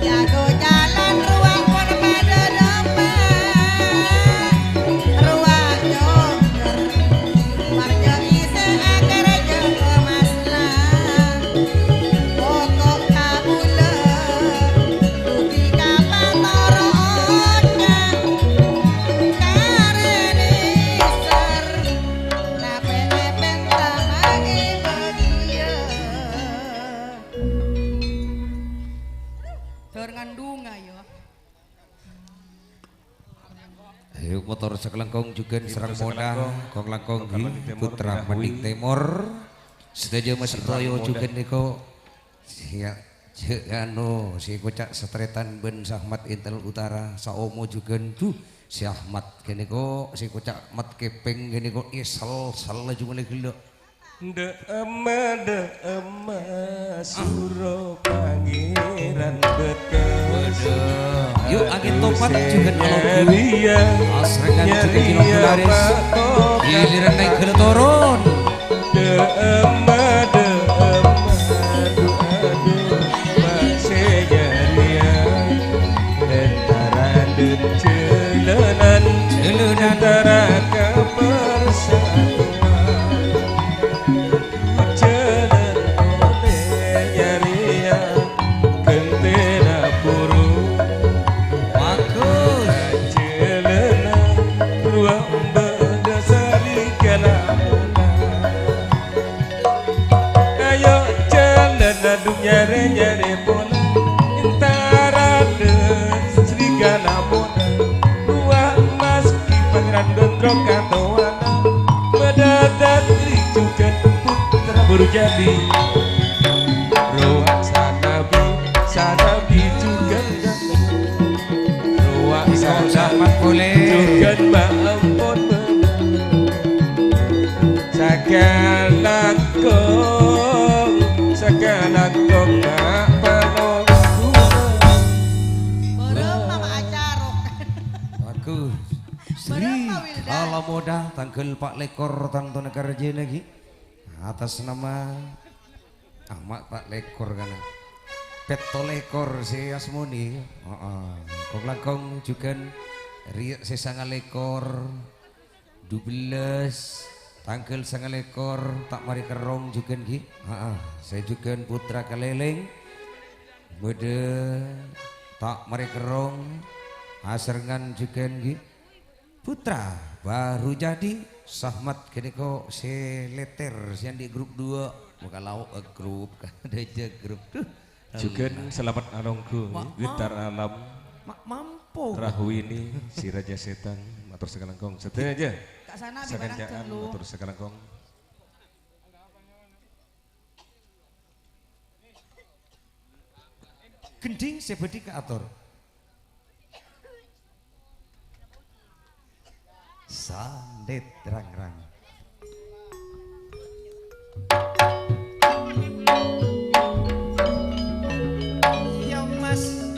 Jago jalan rowa pon padâ domba, rowa jongker, marjâ isè akèr jâ' emasna. Pokok kabulâ, budi kapatoro' oca', karè nèser, napè èpènta maghi bâgiyâ. Dor ngandunga, ya. Ayo, motor sakalangkong jhughân Ayo, sareng motor moda, sakalangkong. Kong langkong Kong hi, Kalong Timur, putra Mirah Mending Wi. Timur. Sadhâjâ masih Sareng toyo moda. Jhughân nèko. Sia, jhâ' anu, si koca' satretan bân Sahmat Intel Utara, saomo jhughân. Duh, si Ahmad ghânèko, si koca' Mat Kepeng ghânèko, isel-sel laju mèlè ghellâ'. Dâ'emma, dâ'emma, suro Pangèran Bâtâs. Waduh. Yuk, angèn topan jhughân alogu. Asrengan jhughân Kilo Polaris. Giliran naik gala turun. Dâ'emma, dâ'emma, adu, adu, masè jârèya. Entara dâ' jhâlânan, jhâlânan. Entara kapersatuan. Jhâlân olè nyarèya ghântèna buru. Bagus. Jhâlâna rowa bâdâ sarigala. Ayo jhâlân adu nyarè-nyarè pola, entara dâ' sarigala pola. Rowa maskè Pangèran Gondrong katowana, madâdâ ri jhughân putra buru jadi. Rowa sanabi, sanabi jhughân. Rowa Iko sanabi Ahmad Pole. Jhughân ma' ampon. Sakalangkong, sakalangkong ma' palong. Bârâmma ma' acarok. Bagus. Sri Bârâmma, Wildan? Kalamoda tangghâl pa' lèkor tang tona karjâna ghi. Atas nama Ahmad pa' lèkor kana. Pètto lèkor sè asmoni. Heeh. Kong langkong jhughân rèya sè sanga lèkor. Dubellâs, tangghâl sanga lèkor, ta' marè kerrong jhughân ghi. Heeh, sè jhughân putra kalèlèng. Bâdâ ta' marè kerrong, asrengan jhughân ghi. Putra baru jadi, Sahmat ghânèko sè lètèr, sè andi' grup dua. Maka lauk, eh, grup, kadhâjâ grup. Duh. Jhughân salamet alongghu, Ma-, ma-, Gitar Alam, ma-, mampo. Rahwini, Si Raja Setan, mator sakalangkong. Sadhâjâ. Kak Sana, di Sakan mana Caan, dulu? Mator sakalangkong. Gendhing sè bhâdhi kaator. Sandhit rang-rang. Iya, Mas.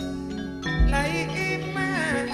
Lai iman.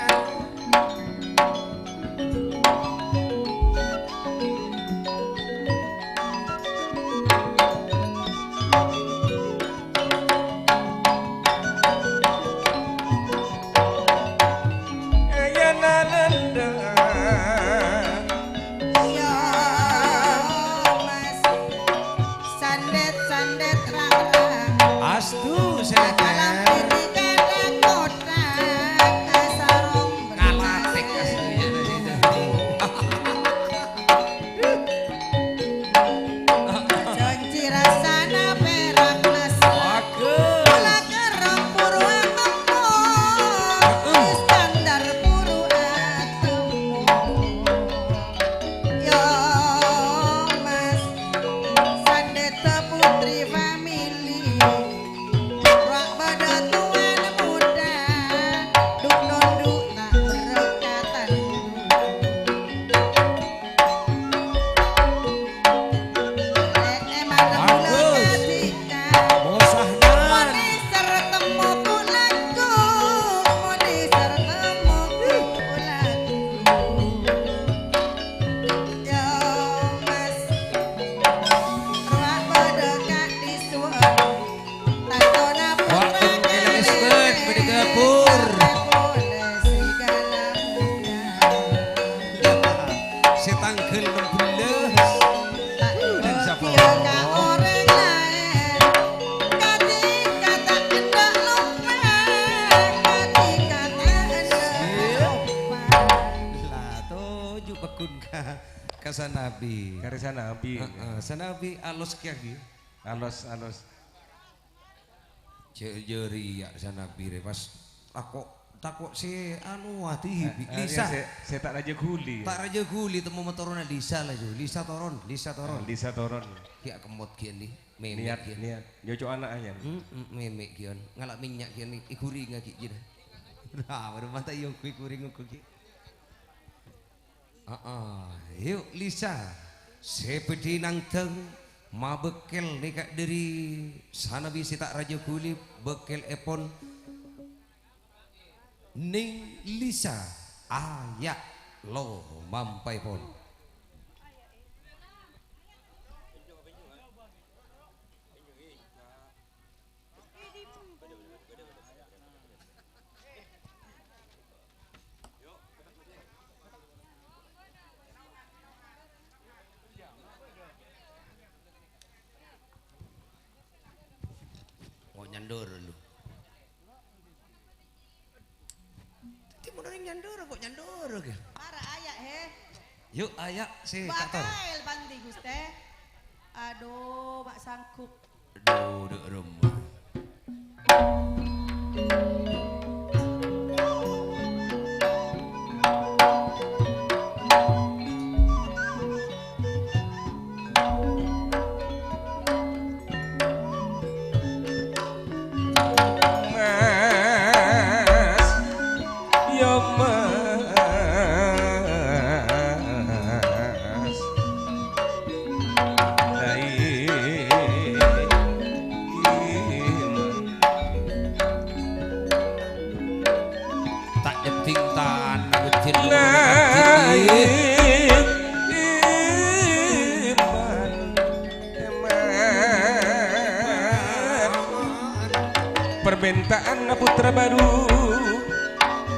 Ka, ka sanabi. Ka sanabi. Heeh, sanabi alos kèya, ghi. Alos, alos. Jâ-, jârèya sanabi rè pas tako', tako' sè anu ati, eh, eh, Lisa. Sè, sè ta' rajâ ghuli. Ta' rajâ ghuli, temmo matoronan Lisa laju. Lisa toron, Lisa toron. Ah, Lisa toron. Ghi' akemmot ghi' andi. Mèmè' niat, ghi'. Niat. Nyoco' ana' ayan. Hmm, hmm, mèmè' ghi' on. Ngala' mènnya' ghi' andi. Èghuring ghi' jârèya. Nah, baru mata iyâ ghuring ghi'. Aa, yu', Lisa, sè bhâdhi nangdhâng mabâkkèl nèka dhâri sanabi sè ta' rajâ ghuli bâkkèl èpon Neng Lisa, aya' lo mampaèpon. Kok nyandor lu? Dâddhi mon orèng nyandor, kok nyandor, ghi? Para aya', he. Yu', aya', sè Mbak kator. Kael panti, Guste. Aduh, mak sanggup. Duduk rumah. Mas, ya Mas. Lai. Ta' nyedding tana beddin. Lai. Iman. Permintaan putra baru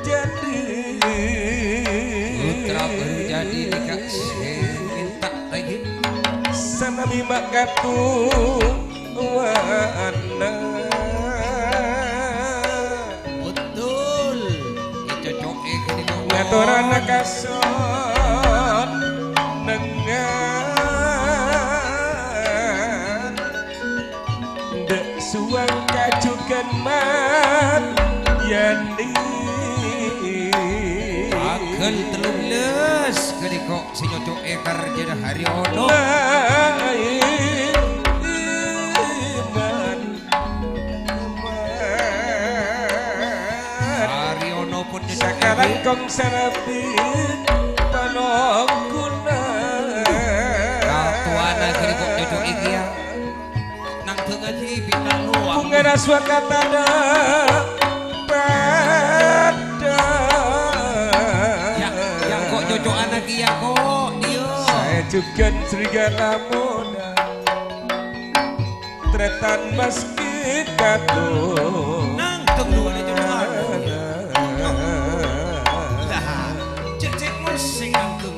jadi. Putra baru jadi nèka sè mènta lagi. Sanabi ma' katuwana. Betul. Ècoco'è ghânèka. Ngatorana kasonengngan. Dâ' suwang kajughân Maryani. Tangghâl tello bellâs ghânèka sè nyoco'è karjhâna Haryono. Laèn iman. Ari ono pon sakalangkong sanabi panongguna. Katuana kiri kok cocok iki ya. Nang dengadi bintang luar. Bungana suaka tada pada. Ya, yang kok cocok anak iya kok. Iya. Saya juga serigala muda. Tretan maski katon. Nangkep dua ni cuma. Lah, cek-cek musik nangkep.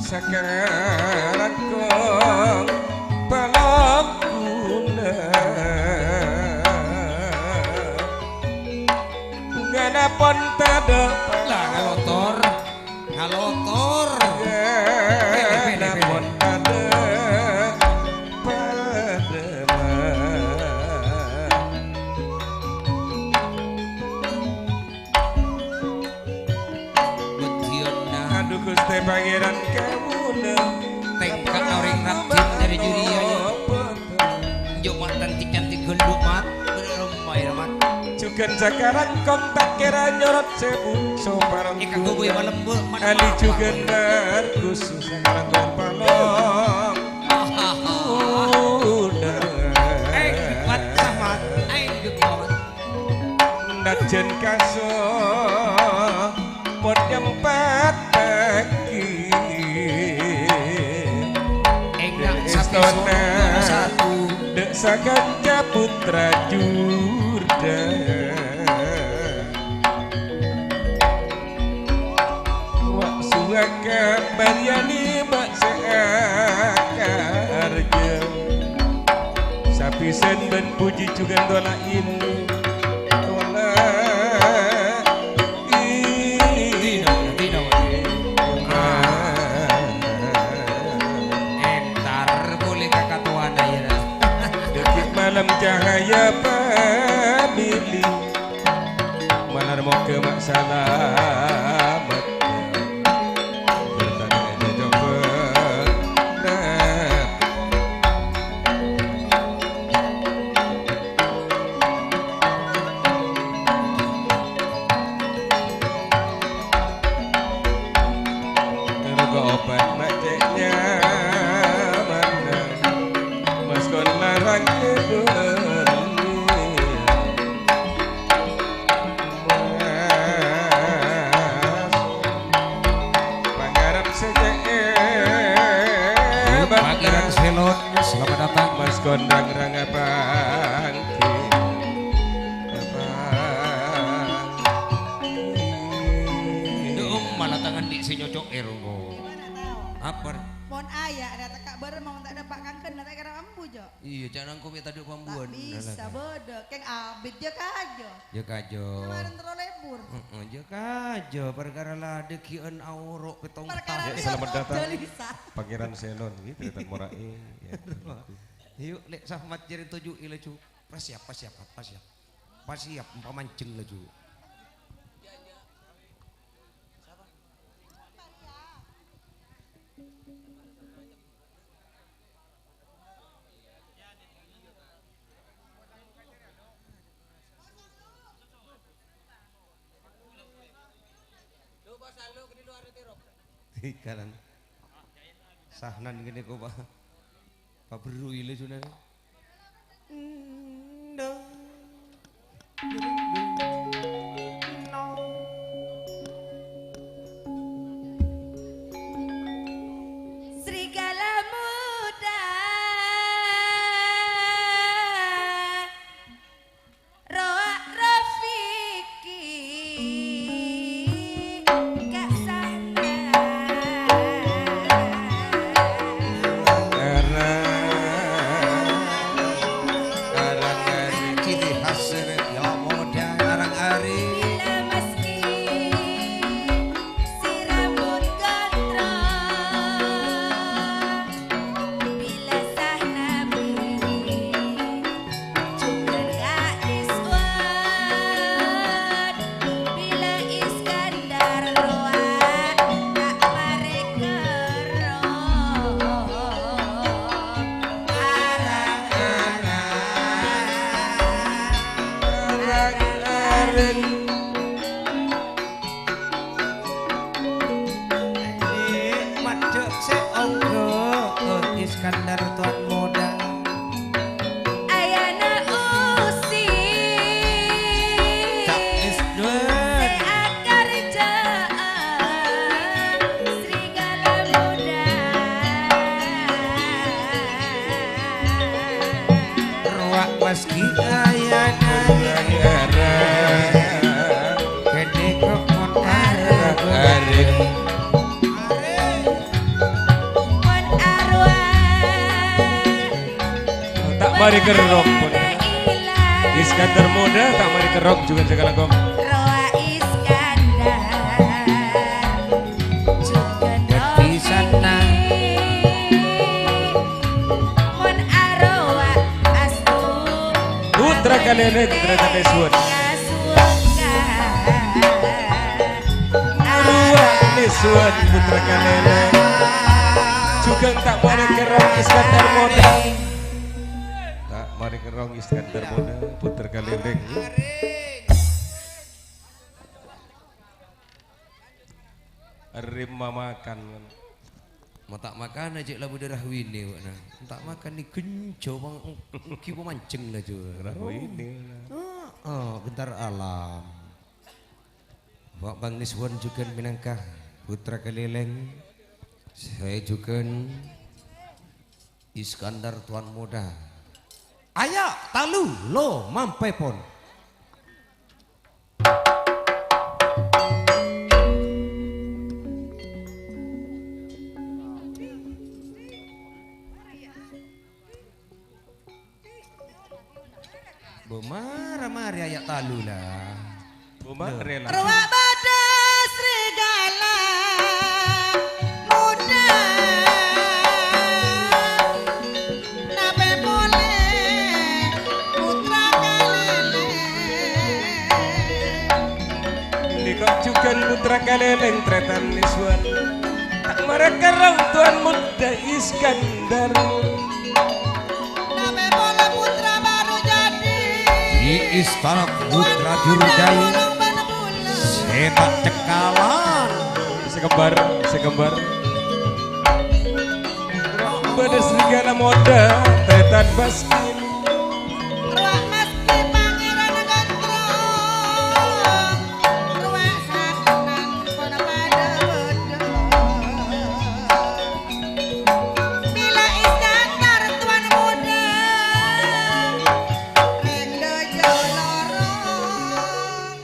Sakalangkong palongguna. Bungana pon tadâ'. Lah, ngalotor. Ngalotor. Pede, pede, pede. Napon ada pada mah. Bedionna. Aduh, Guste Pangeran Kamuna. Tengka oreng rajin dari Juriya, ya. Njo mantan cantik gendut, Mat. Bener, Mat. Jugan sakarang kontak kera nyorot sebu soparang. Eka goboy malem, Bu, mana ali apa, jugan Bu? Markus sakarang kompalong. Hahaha. Udah. Eh, Mat, Mat. Eh, Mat. Najen kaso pon nyempatake. Enggak, sampai istana. Satu. Dek sakanca putra jurda. Wa suaka Maryani mak seakarja. Sapisen ban puji jugan tolain. Tola. Cahaya pamili, malar moghâ ma' salamet. Bertandingan coba. Terro obat ma' cè' nyamana, maskon larang kebun. Mas, pangarep sè cè' Ayo, Pangeran Selon, selamat datang. Maskon rang-rang abang. Abang. Duh, malah tangan di' sè nyocok, eh, rongko. Gimana tao? Apa? Mon aya' ada teka' bareng, mon ta' dâpa' kangken, ta' kèra ambu, Jo. Iyâ, ca'na engko' mè' tadâ' pambuwân. Ta' bisa, bâdâ. Kèng abit jâ kajâ. Jâ kajâ. Kemarin terro lebur. Heeh, jâ kajâ. Parkara la dâggi'ân aoro' pèttong taon. Parkara Selamat datang. Pangeran Selon, ngghi, tarètan mora'è. Ya. Ayo, Lè' Sahmat jârèya toju'i laju. Pasiap, pasiap, pasiap. Pasiap, pamanjheng laju. Ikalan. Sahnan kènè' ko, Pa'. Paberru' ilè sunana. Serigala muda, rowa Rafiki, Kak Sandra. Arang, arang, arang, ciri khas, ya, modal arang-arang. Bila meski si rambut gondrong, bila sah nabi, jhughân Ka' Iswan, bila Iskandar rowa ta' marè kerrong. Arang-arang, arang-arang. Maddhâ' sè ongghu, Iskandar Tuan Muda. Ayana usi Cak Isdun. Sè akarjâ'ân Serigala Muda. Rowa meski ayana Ghândhèng kok mon arep. Mon arwah. Ta' marè kerrong, pon. Iskandar Muda, ta' marè kerrong, jhughân sakalangkong. Rowa Iskandar. Jhughân Dâddhi sanna. Mon arwah astu. Putra Kalèlèng, Putra Kalèlèng. Arowa nèsowan Putra Kalèlèng. Jhughân ta' marè kerrong Iskandar Muda. Ta' marè kerrong Iskandar Muda, Putra Kalèlèng. Rim mamakan. Ma' ta' makan cè' la bâdâ rahwine, Pak, nah. Ta' makan ni genjo, Bang. Enggi pamanjeng laju. Rahwine, nah. Heeh, bentar alam. Wa' Bang Niswan jhughân mènangka Putra Kalèlèng. Sè jhughân Iskandar Tuan Muda. Aya', talu, lo, mampèpon. Bu, mara marè aya' talu, la. Bu, mara, la. Rowa bâdâ serigala muda. Napè polè Putra kalèlèng tarètan nèsowan. Ta' marè kerrong Towan Muda Iskandar. Napa pola putra baru jadi. Di istana putra Jurjai. Sè ta' cekkalan. Sè kembar, sè kembar. Bâdâ serigala muda, tarètan Baskin. Rowa maskè Pangèran Gondrong, rowa sasengan pon padâ bâdâ. Bilâ Iskandar Towan Muda, rèng dâjâ lorong.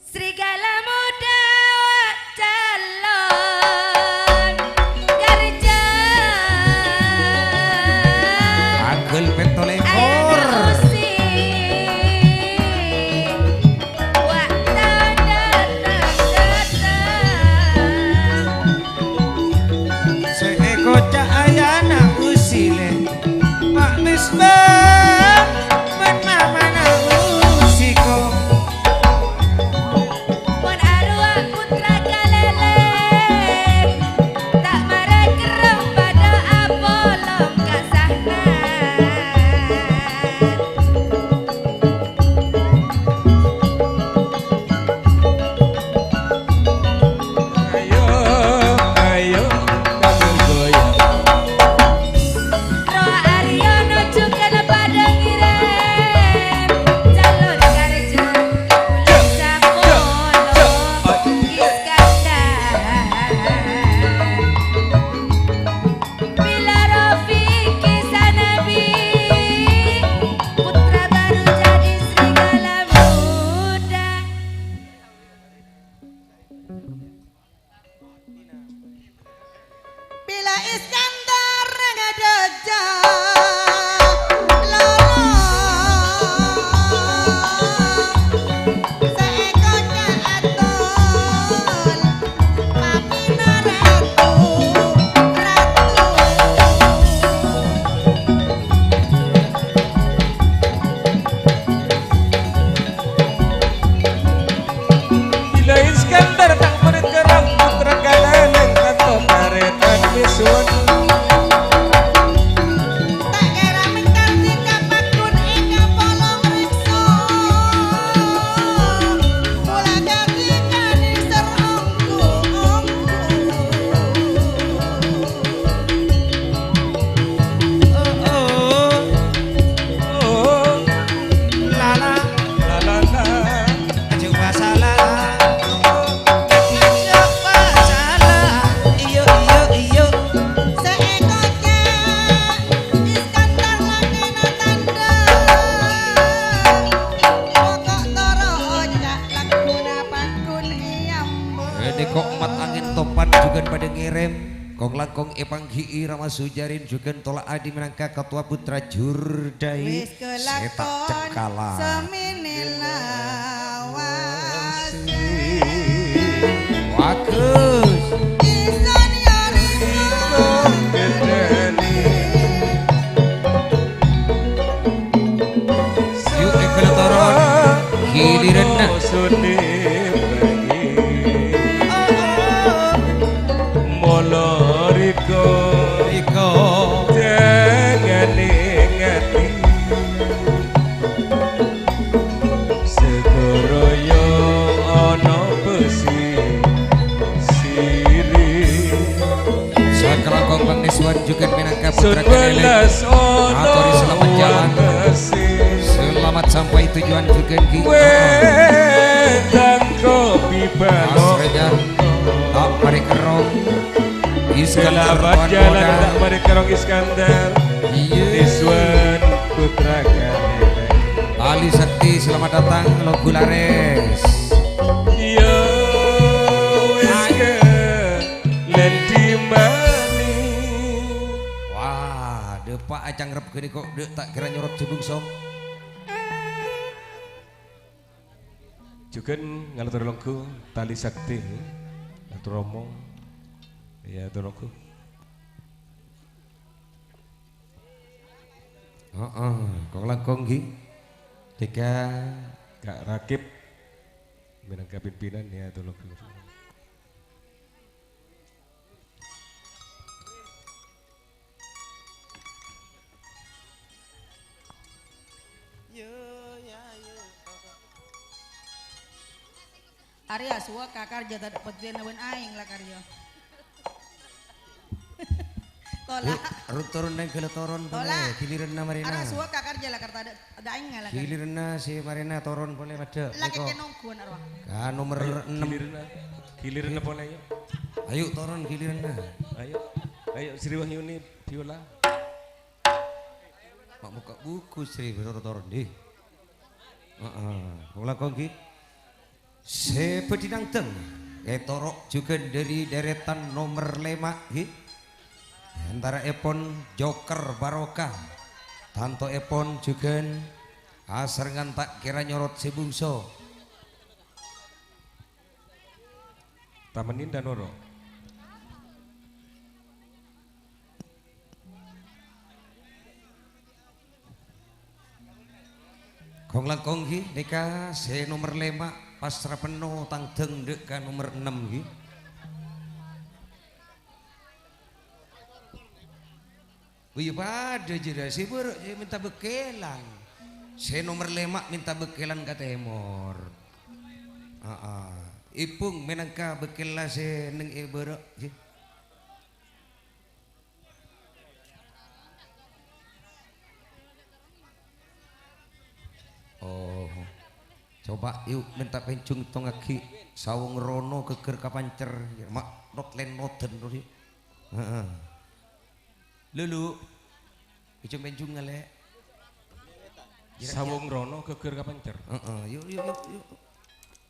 Serigala muda calon kerja. Tanggal pètto lèkor. Ayo musik. Wak tanda tanda. Sè èkoca' ayana usilè, Pak Misbah, men mamana usiko. Mon arowa putra kalèlèng, ta' marè kerrong padâ apolong ka Sahnan. Ayo, ayo, kamu goyang. Roh Aryono jhughân padâ ngèrèm calon kerja. Cek, cek, cek. Iskandar. Bilâ Rafiqi Sanabi, putra baru jadi serigala muda. Bilâ Iskandar ngajhâjhâ lolo. Sè èkoca' aton, papina ratu, ratu. Bilâ Iskandar ta' marè kerrong putra kalèlèng, tanto tarètan misuwun. Ta' kèra mèngkar dhika paggun èkapolong rèksa. Pola kadhi kanèser ongghu-ongghu. Oh, oh, oh, la, la, la, la, la. Aja masalah. Aja masalah. Iyo, iyo, iyo. Sè èkoca' Iskandar lakèna tandhâ. Pokok toro' oca' lagghuna paggun èambâ. Rèdhiko emmat angèn topan jhughân padâ ngèrèm. Kong-langkong èpangghi'i Rama Sujarin jhughân tola' adi mènangka ketua putra Jurdai. Wis sè ta' kelakon cengkalan. Seminila wasi. Bagus. Isan ya Rizal. Yuk, èkala toron. Giliranna. Molo riko, riko. Jangan ingati. Segoroyo ono besi siri. Sakalangkong pangnèsowan jhughân mènangka putra kalèlèng. Aturi selamat jalan. Selamat sampai tujuan jhughân, Ki. Wedang kopi balok. Asrenya, ta' marè kerrong. Iskandar. Selamat jalan, ta' marè kerrong Iskandar. Iya. Rizwan putra kalèlèng. Ali Sakti, selamat datang, lagu lares. Iya, wis ke lendi mani. Wah, dâpa' acangrep ghâni kok, dâ' ta' kèra nyorot jhubung song. Jhughân ngalator longghu, Tali Sakti, atur omong. Iya, atur longghu. Heeh, kong-langkong, ghi. Dhika, Ka' Rakib, mènangka pimpinan, ya, tolong. Arèya suwâk ka karjâ tadâ' pèddhina bân aèng la karjâ. Tola'. Ru-, ru-, toron neng ghellâ' toron polè, Tola'. Giliranna marèna. Arèya suwâk ka karjâ la kar tadâ', tadâ' aèng la karjâ. Giliranna sè marèna toron polè maddhâ. La Nèko. Kèkè nongghu ana' rowa. Ka nomer Ayo, ennem. Giliranna, giliranna polè, ayo. Ayo toron giliranna. Ayo, ayo, Sri Wahyuni, biola. Ma' bukka' buku, Sri, bhuru toron, dhi. Heeh. Wong langkong, ghi. Sè bhâdhi nangdhâng, ètoro' jhughân dhâri dèrètan nomer lèma', ghi. Antara'èpon Joker Barokah, tantoèpon jhughân asarengngan ta' kèra nyorot sè bungso. Tamenin dan oro. Kong-langkong ghi, nèka sè nomer lèma' pas rapenno tangdhâng dâ' ka nomer ennem ghi. Oh, iyâ, padâ jârèya, sè bârâ' sè mènta bâkkèlan. Sè nomer lèma' mènta bâkkèlan ka tèmor. Aa, Ipung mènangka bâkkèlla sè neng è bârâ', ghi. Oh. Coba, yu, mènta pènjhung tongaghi. Sawong rono ghâgghâr kapancèr. Ma' not-lènoten terros, yu. Heeh. Lulu. Ijung-penjung ngalè. Jira-, Sawong rono ghâgghâr kapancèr. Heeh, yu, yu, yu, yu.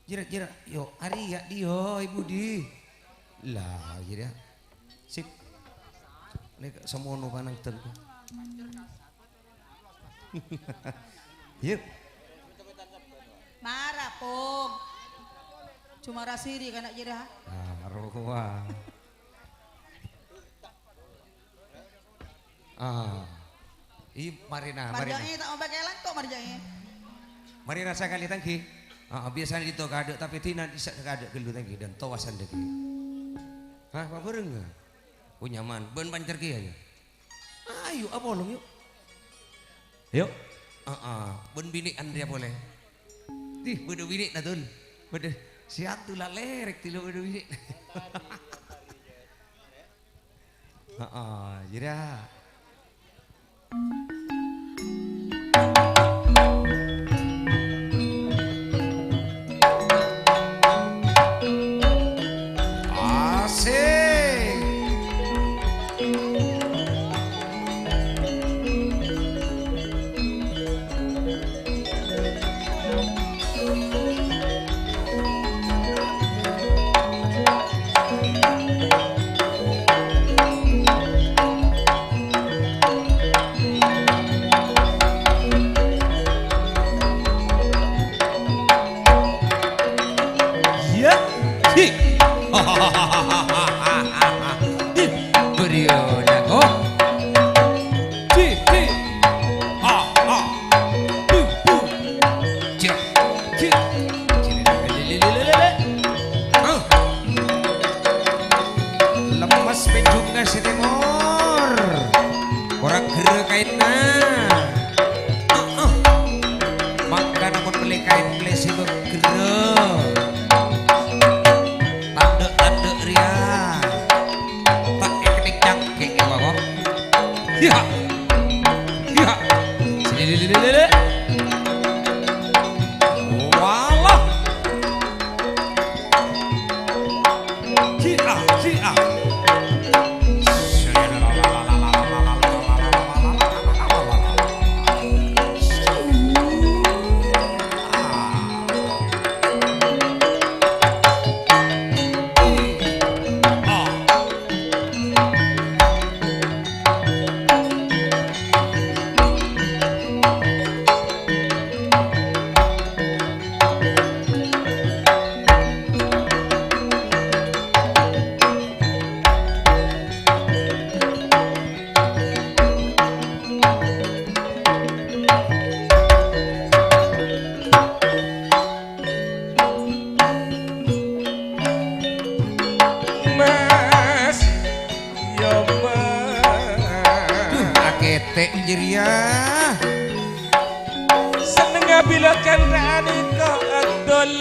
Jira-jira, yu, arèya, dhi, yu, Ibu, dhi. Lah, jira. Sip. Nèka samono panangdhâng. Yu. Mara, Pung. Cuma rasiri kana' jira. Ah, rowa. Ah. Iyâ, marèna, marèna. Marjâ'è, ta' ompèkè langko' marjâ'è. Marèna sakalè, tangghi. Ah, biyasana dito kadâ', tapè dina dissa' kadâ' ghâllu, tangghi, dan towasan dâggi'. Hah, pa bhâreng? Oh, nyaman. Bân pancèr kèya, yâ? Ayo, apolong, yu. Yu. Ah, ah. Bân binè' Andria polè. Dih, bâdâ binè'na, Dul. Bâdâ. Siap, Dul, la lèrèk, Dul, bâdâ binè'. Heeh, jârèya. Asik. Iyâ, hi. Hi, bâriyâna, ko. Hi, hi. Ha, ha. Hu, hu. Cek, cek. Cilililililililili. Ah. Lemmes pènjhungnga sè tèmor. Ora ghârrâ kaènna. Ah, ah. Mangkana mon mellè kaèn mellè sè bâgghârrâ. Tandhâ-tandhâ rèya. Ta' èkennèng cangkèng, yâ, Bapa'. Iyâ. Iyâ. Sini, sini, sini, sini. Walah. Sia, sia. Tè' jârèya. Sennengnga bilâ kantha anèka adol.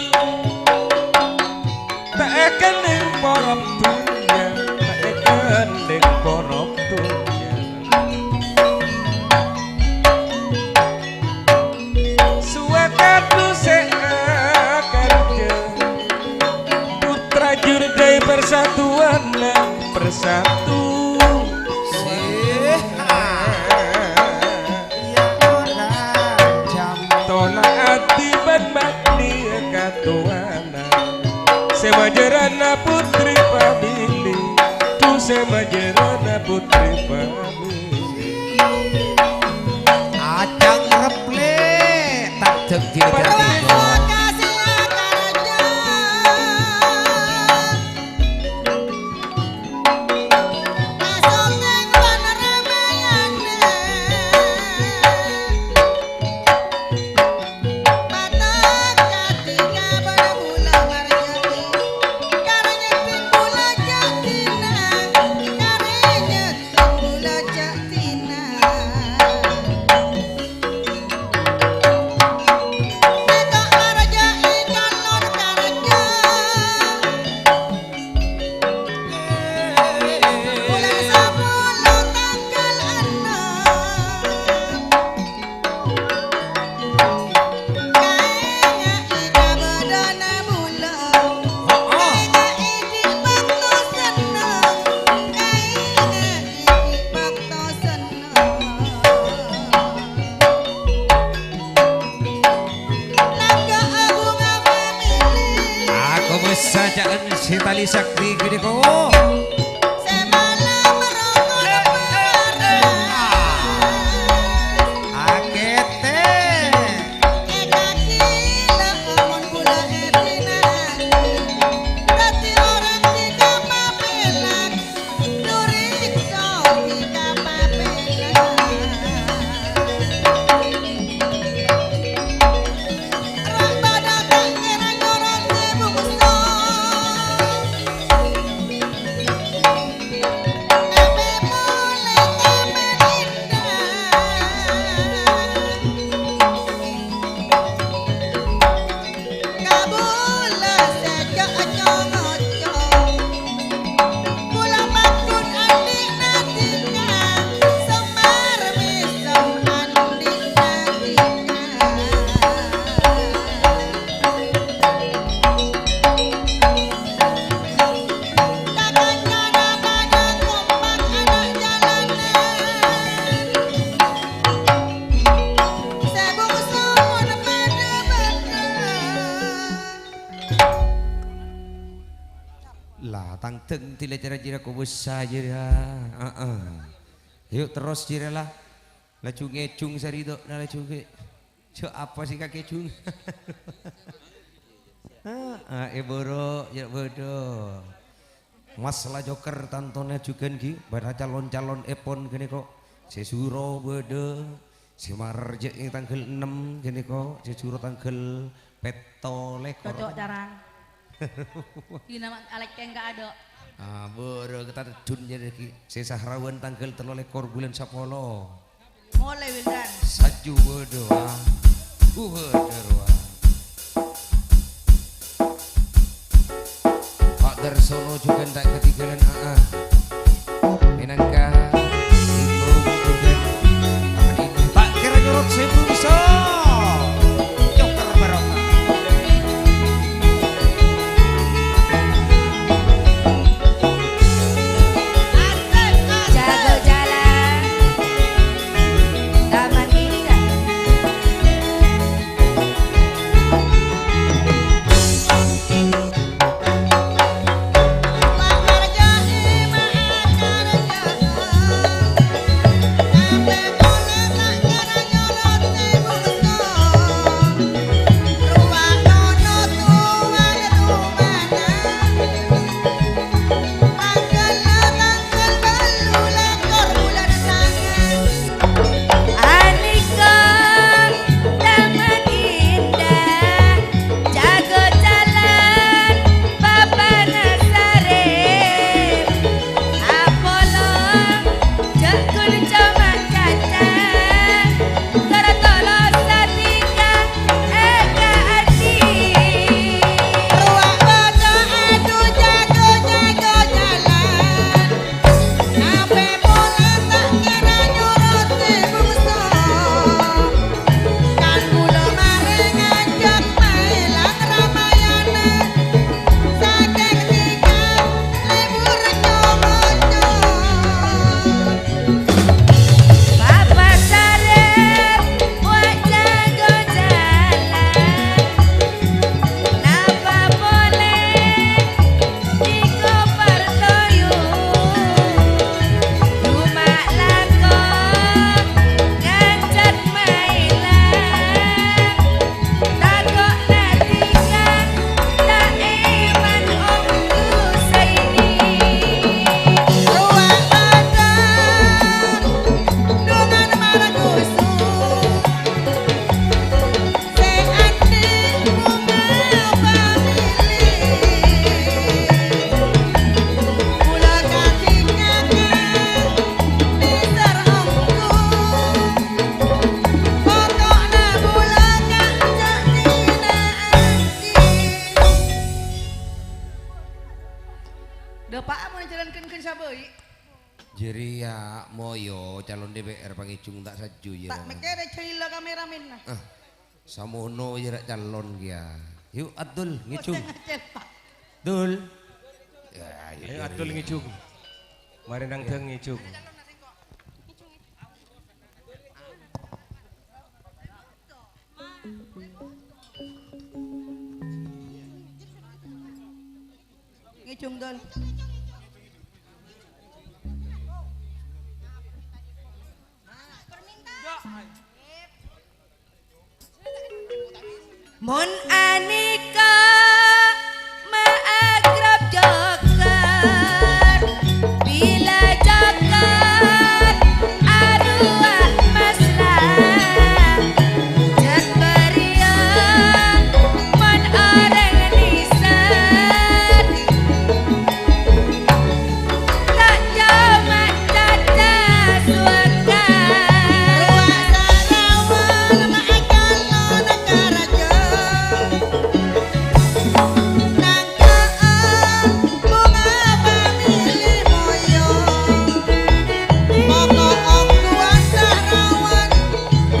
Ta' èkennèng porop dhunnya, ta' èkennèng porop dhunnya. Suwakatu sè akarja, putra jurdâi persatuan, persatu. Tola' ati bân bâkti katowana. Sè majârâna putri pamili, du sè majârâna putri pamili. Ajâng replè, ta' dhâddhi negara. Bulân sapolo tangghâl ennem. Kaènga'è kabâdâ'ânna bulâ. Heeh. Kaènga'è ghi' bâkto senneng. Kaènga'è ghi' bâkto senneng. Aku bessa ca'en si tali sakti ghânèka. Akètè. Kabulâ sè jhâ' co-ngoco, bulâ paggun andi'na dhika, somar mèsom andi'na dhika. Kakancana padâ kompak ana' jalanan. Sè bungsu mon padâ bâdâ. La, tang dhâng dhilâ cara jârèya kobâsa jârèya. Heeh. Yu, terros jârèya, la. Laju ngèjung sarèdhâna laju ghi'. Jhâ' apa sè kakè jung? Heeh, è buru, jhâ' bâdâ. Mas la Joker tantona jhughân ghi, para calon-calon èpon ghânèka. Sè suro bâdâ, sè marjâ'â tangghâl ennem ghânèka, sè suro tangghâl pètto lèkor. Cocok, Carang. Dina ma-, alècèng ka adâ'. Ah, buru kataddhun jârèya ghi. Sè sahrawan tangghâl tello lèkor bulân sapolo. Molè, Wildan. Saju bâdâ, wa. Bâdâ, wa. Pa' Darsono jhughân ta' katinggalan, aa. Mènangka imprung jhughân. Ta' kèra nyorot sè bungsu. Joker barokah. Jago jalan. Taman Indah. Moyo calon D P R pangèjhung ta' sajjhu, yâ, Ta' ra, mèkkèrè jhâlâ kameramenna. Ah, samono, yâ, ra, calon kèya. Yu, Adul, ngèjhung. Ngèjhung, Pak. Dul. Yâ, yâ, Ayo, yâ, Adul yâ. Ngèjhung. Marè nangdhâng ngèjhung. Ngèjhung, Dul. Mon anèka maakrab jokar, bilâ jokar arowa masla, jhât bâriyâ mon orèng nèsèt. Ta' coma caca suwâkka. Rowa Sarawal ma' calon karaja. Nangka'an bhunga pamili moyo. Poko' ongguwan Sarawal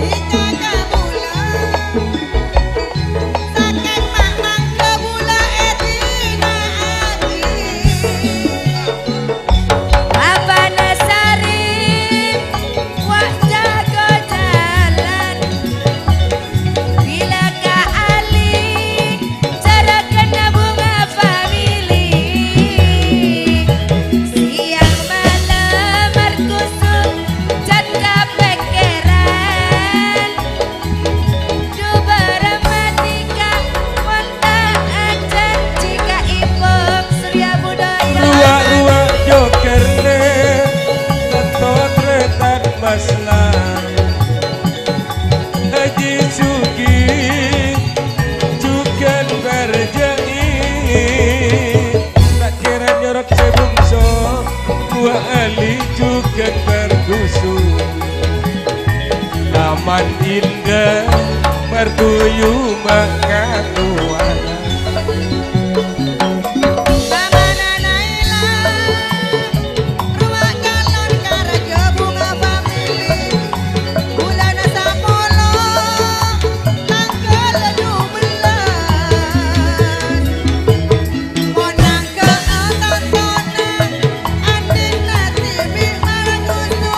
di caca bulâ. Sakèng ma' mangghâ bulâ èdina'aghi. Apana Sari, wa' jago jalan. Bilâ ka ali, jhârâghânna bhunga pamili. Sèyang malem markusung, jhât kapèkkèran. Dubârâ matika mon ta' ajhânjhi ka Ipong Surya Budaya. Ruwa'-ruwa' jokèrna Dato' Tretan Maslan. Haji Sugi jhughân bârjâ'i. Ta' kèra nyorot sè bungso, Wa' Ali jhughân bârdusu. Laman Indah mertuyu mangkatuwana. Samanana ela, rowa calon karaja bhunga pamili. Bulâna sapolo, tangghâl dubellâs. Mon nangghâ'â tantona, andina dhibi' mardusu.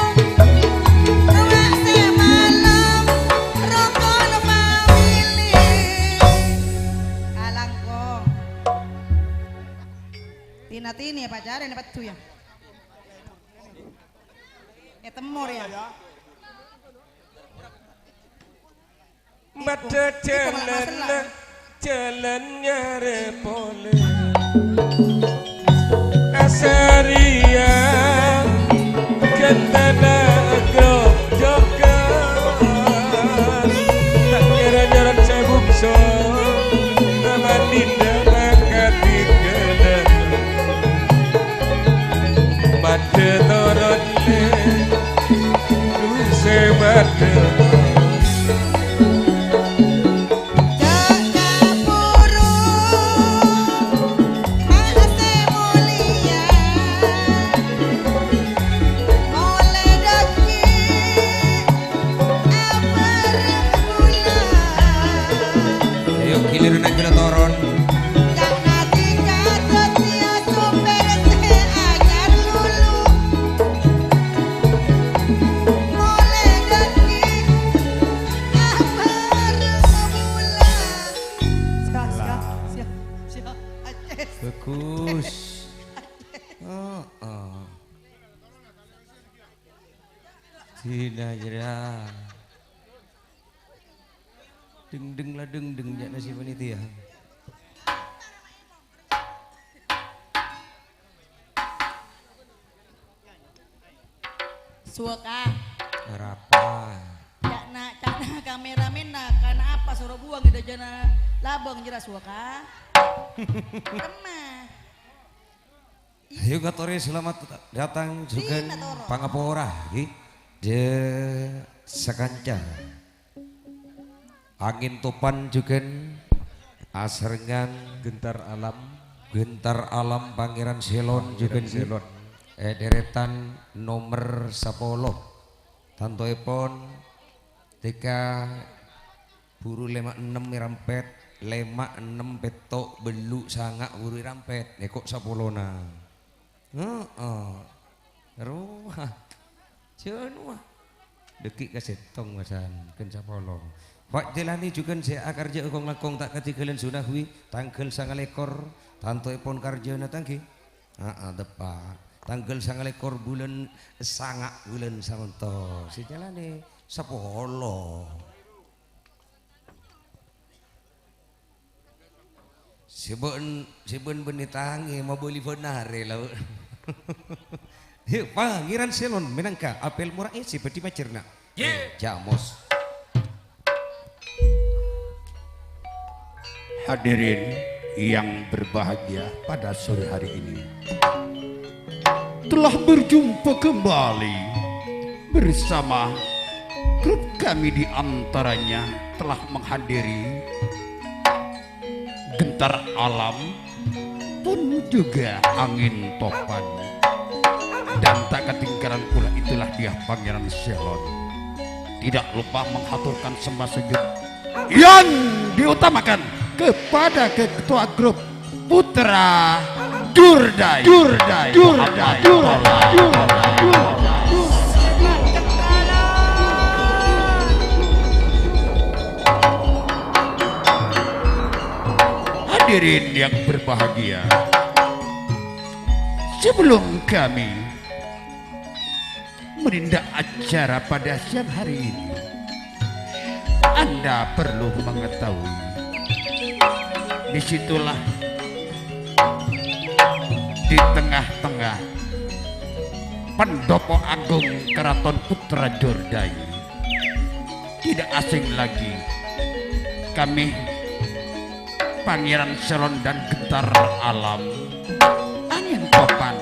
Rowa sè malem, rokon pamili. Kalangkong. Tina-tini pacarèn paddhu, yâ. Ètemmo rèya. Maddhâ jhâlân, jhâlân nyarè polè. Asarèya ghântèna grojogan. Ta' kèra nyorot sè bungso, aman dinda mangkat dinggâlân. Maddhâ toron lè, du sè maddhâ. Jhâ' kabhuru, ma' sè molèya, molè dhâggi' abhâreng bulâ. Ayo, giliran aja toron. Ca'na dhika dhâddhiyâ sopèr sè anyar lulu. Molè dhâggi' abhâreng bulâ. Siap, siap, siap, siap. Aces. Bagus. Heeh. Dina jera. Deng-deng la deng-deng, jâ' nasi panitia. Suwaka. Arapa? Ca'na, ca'na kameramenna, kana apa soro buwâng è dâjâna labâng jera suwaka? Remma. Ayo, ngatorè selamat datang jhughân pangapora, ghi. Dâ' sakanca. Angèn topan jhughân asarengngan. Gentar Alam. Gentar Alam, Pangèran Selon jhughân, ghi. Selon. Eh, deretan nomer sapolo. Tantoèpon, tèka buru lèma' ennem èrampèt, lèma' ennem pètto' bellu' sanga' buru èrampèt. Nèko sapolona. Heeh. Rowa. Jhâ' nowa. Dhâggi' ka sèttong, masan, ghân sapolo. Pak Jelani jhughân sè akarjâ'â kong-langkong ta' kadhi ghâlân sunah wi, tangghâl sangalèkor, tantoèpon karjâna tangghi. Aa, teppa'. Tangghâl sangalèkor bulân sanga' bulân samonto. Sè Jelani sapolo. Sè bân, sè bân bânnè tangè mabâli bân arè, la. Yuk, Pangèran Selon mènangka apèl mora'è sè bhâdhi majârna. Yè. Jamos. Hadirin yang berbahagia, pada sore hari ini telah berjumpa kembali bersama grup kami, di antaranya telah menghadiri Gentar Alam, pun juga Angin Topan. Dan tak ketinggalan pula, itulah dia Pangeran Selon. Tidak lupa menghaturkan sembah sujud yang diutamakan kepada ketua grup Putra Durdai. Durdai. Durdai. Durdai. Durdai. Hadirin yang berbahagia, sebelum kami menindak acara pada siang hari ini, Anda perlu mengetahui, di situlah, di tengah-tengah pendopo agung Keraton Putra Jordai, tidak asing lagi, kami, Pangeran Selon dan Gentar Alam, Angin Topan,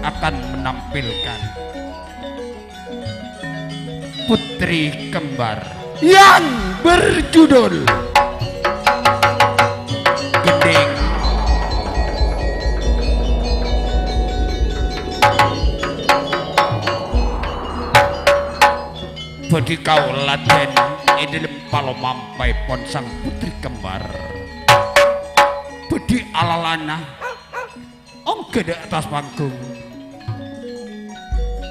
akan menampilkan putri kembar yang berjudul Gending. Bhâdhi kaulâ ladhân è dhâlem palomampaèpon sang putri kembar. Bhâdhi alalana ongghâ dâ' attas panggung.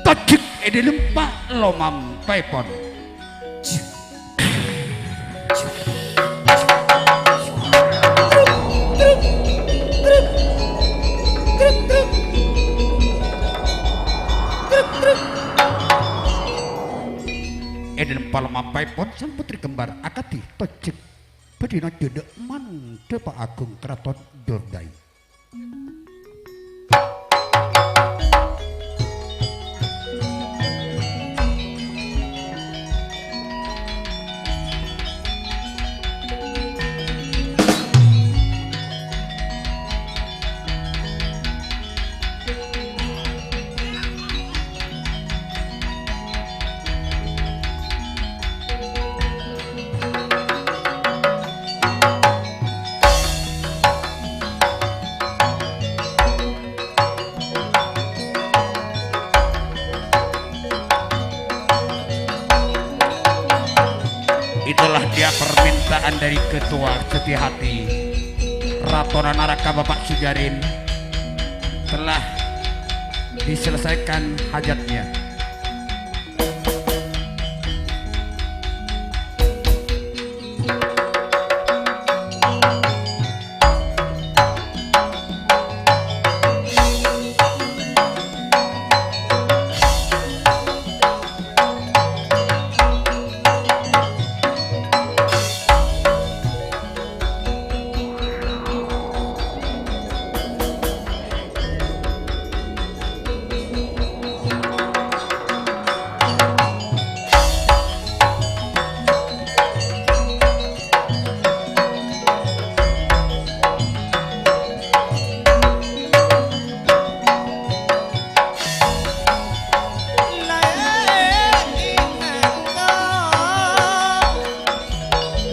Tojjhek è dhâlem palomampaèpon. È dhâlem palomampaèpon sang putri kembar akadhi tojjhek bhâdhina jhâdhâ' mandhâpa agung Keraton Jordai. Itulah dia permintaan dari Ketua Setia Hati, Ratona Naraka Bapak Sujarin, telah diselesaikan hajatnya.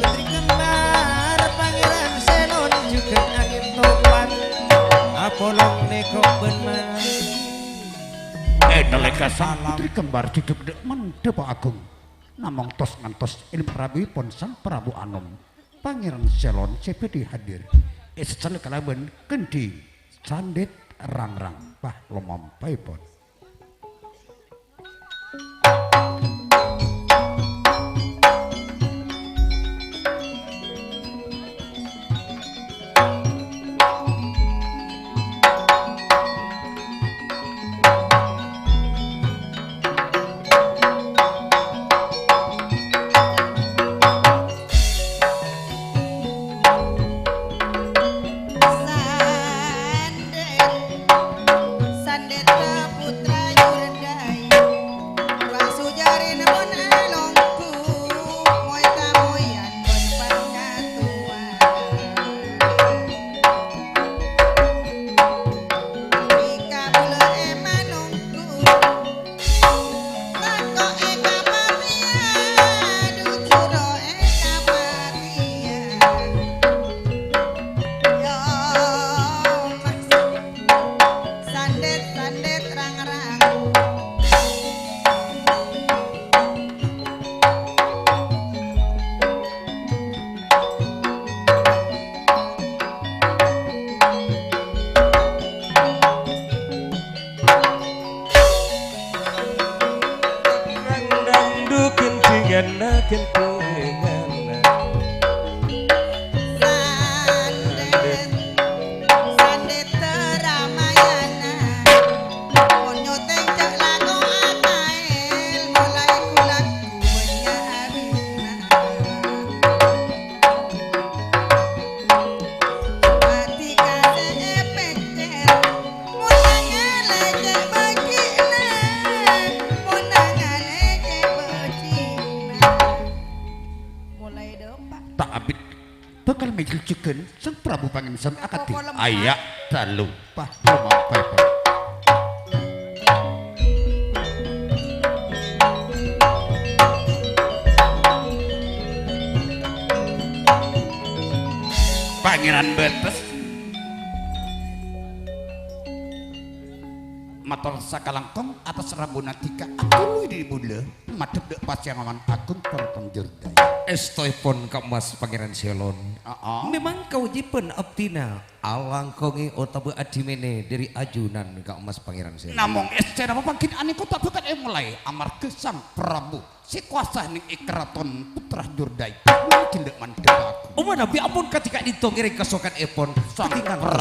Putri kembar Pangeran Selon jhughân Angin Topan, apolong nèko bân mari. Ka sang putri kembar jhudhuk dâ' mandhâpa agung. Namong tos-ngantos èlem rabuèpon Sang Prabu Anom, Pangèran Selon sè bhâdhi hadir. Èsèssèl kalabân kendhi sandhit rang-rang. Pah, lomampaèpon. Sandhita putra Yurdai, wa sujarina mon alonggu, moy-kamoyan mon pangatowa. Ika bula emanonggu, tako' eka matèya, dujuro eka matèya. Yo, mas. Sandhit, sandhit, rang-rang. Rang-rang du gendhinganna, gendhinganna. Sandhit, sandhit Ramayana. Mon nyoteng jhâ' lako ataèl, molaè ghu-lagghu bânnya' abitna. Mati kasè èpèkkèr, mon nangèl cè' bâji'na, mon nangèl cè' bâji'na. Molaè dâpa'. Ta' abit bhâkal mèjhil jhughân Sang Prabu Pangènsan akadhi. Apa polem, Pak? Aya, talu. Pah, lomampaèpon. Pangèran Bates. Mator sakalangkong atas rambuna dhika atuluy dhi bulâ, madhep dâ' pasèyangawan agung Paraton Jurdai. Èstoèpon Ka' Mas Pangèran Selon. Aa. Memang kawâjibhân abdhina alangkongè otabâ adhimènè dâri ajunan Ka' Mas Pangèran Selon. Namong èstèna papangghin anèko ta' bhâkal èmolaè amarghâ Sang Prabu sè kowasa neng è karaton Putra Jurdai, mangkèn dâ' mandhâpa agung. Omana bi' ampon kadhi ka'dinto ngèrèng kasokanèpon. Sang Prabu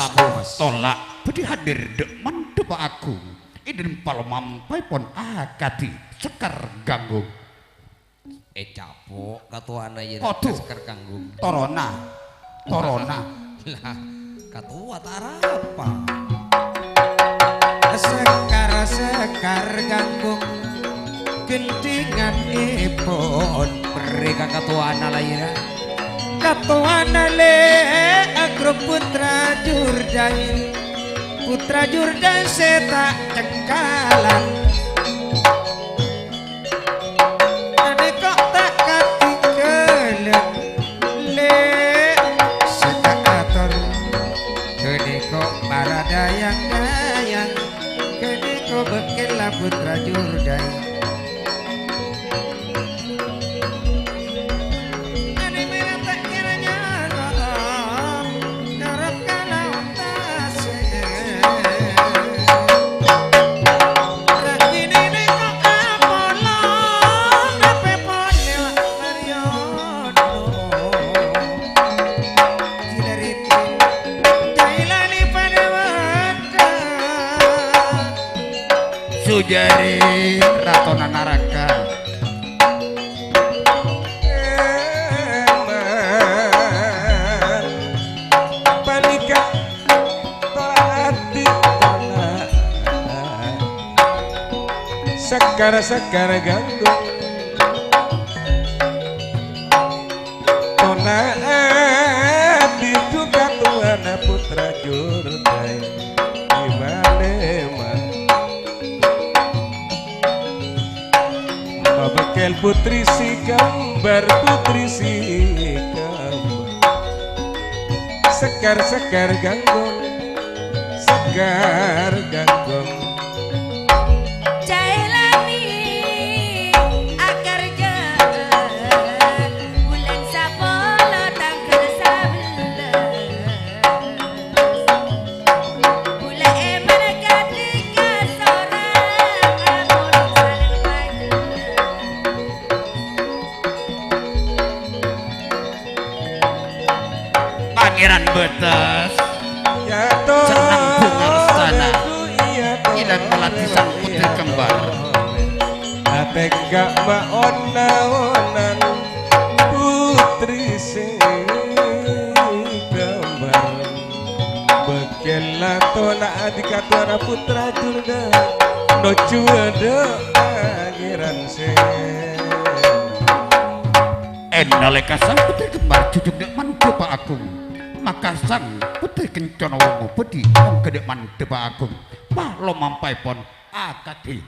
tola' bhâdhi hadir dâ' mandhâpa agung. È dâlem palomampaèpon akadhi Sekar Ganggung. Ècapo' katowana yâ. Waduh. Sekar Ganggung. Toronna. Toronna. Lah, katowa ta' arapa. Sekar, Sekar Ganggung, gendhinganèpon. Mèrèka katowana laèra. Katowana lè' agrup Putra Jurdai. Putra Jurdai sè ta' cengkalan. Ghânèko ta' katinggalan, lè', sè ta' ator. Ghânèko para dayang-dayang, ghânèko bâkkèlla Putra Jurdai. Ghânèko ta' kèra nyarap, nyarap ka laon. Sujari ratona naraka. Panèka tola' ati tola'. Sekar, Sekar Ganggung. Tola' ati duka towana Putra Jurdai. Ibalema. Mabâkkèl putri sè kembar, putri sè kembar. Sekar, Sekar Ganggung, Sekar Ganggung. Ca'èl Betes. Cenneng bunga lestana. Ilang melati sang putri kembar. Atengga maon-naonan putri sing kembar. Bekel latona adikatona putra durga. Noju ada pangeran sing. Enaleka sang putri kembar jujug dek mandhe Pa Agung. Maka sang putri kencana wongo budi ongga dek mandhe Pa Agung. Palomampaepon akadi.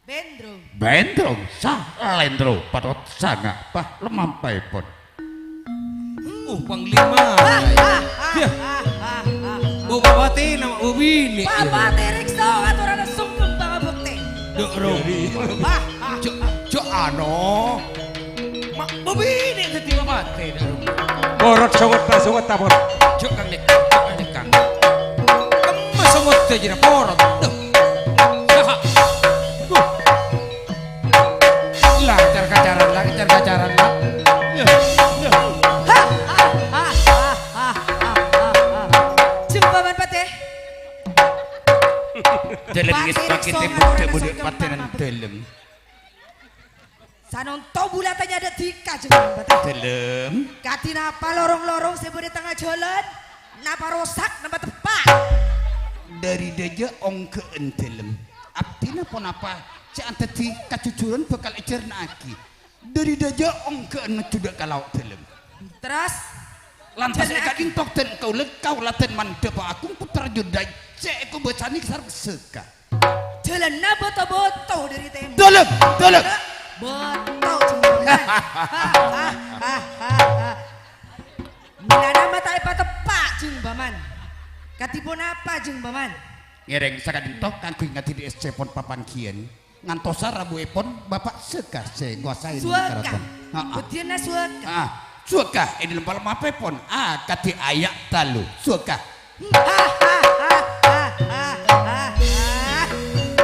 Bendrong. Bendrong, salendro, patot sanga, palomampaepon. Oh, Panglima. Yah. Bupati nama bini. Bupati riksa aturana sungkem pangabekte. Dek, Ro. Wah, wah. Jo, jo, ano. Ma, bini dadi bupati, dek, Ro. Borot songota, songota, borot. Jo, Kang Nek, jo, Kang Nek, Kang. Kemma songota jera borot. Duh. Saha. Duh. Lah, kejar-kacaran, lah, kejar-kacaran, lah. Yah, yah. Jeng Paman Patih. Dalem Patih ngestake riksa tembu-tembu ngaturana songkem patenan pangabekte. Dalem. Sanonto bulata nyadha dika, Jeng Paman Patih. Dalem. Kadi napa lorong-lorong se badha tengnga jalan? Napa rosak, napa teppa'? Dhari dhaja onggha'an dalem. Abdina ponapa se adhadhi kajujuran bakal ejarna'agi. Dhari dhaja onggha'an jhudhâ ka lao' dalem. Terros? Lantas e ka'dinto dhân kaulâ, kaulâ dhân mandhâ Pa Agung Putra Jurdai se ekobâsane sareng Seka. Jalanna boto-boto dhari tembok. Dalem, dalem. Boto, Jeng Paman. Ha, ha, ha, ha, ha. Mèlana ma' ta' epateppa', Jeng Paman. Kadhi ponapa, Jeng Paman? Ngèrèng saka'dinto kaangghuy ngadhili èssèpon papangghiyân, ngantosa rabuèpon Bapa' Seka sè ngosaè Suwaka. Karaton. Ha, ha. Budiyânna Suwaka. Ah, Suwaka, è dhâlem palem apèpon, ah, kadhi aya' talu. Suwaka.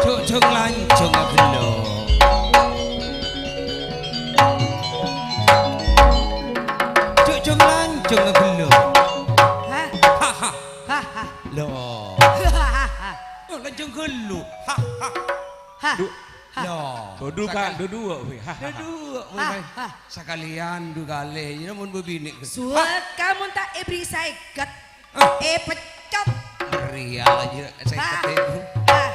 Jhujhung lanjhung ghellu. Jhujhung lanjhung ghellu. Hah? Haha. Haha. Loh. Hahaha. Oh, lanjhung ghellu. Haha. Hah. Du-, Hah. Loh. Dudu, Kak, Sakal-, dudu, wi. Hahaha. Dudu, wi, Hah. Wi. Hah. Sakalèyan du kalè, iyâ mon bâbinè'. Suwaka mon ta' èbri saèket. Ah. Èpeccot. Rèya la jâ' sèket Ah. Èbru. Ah.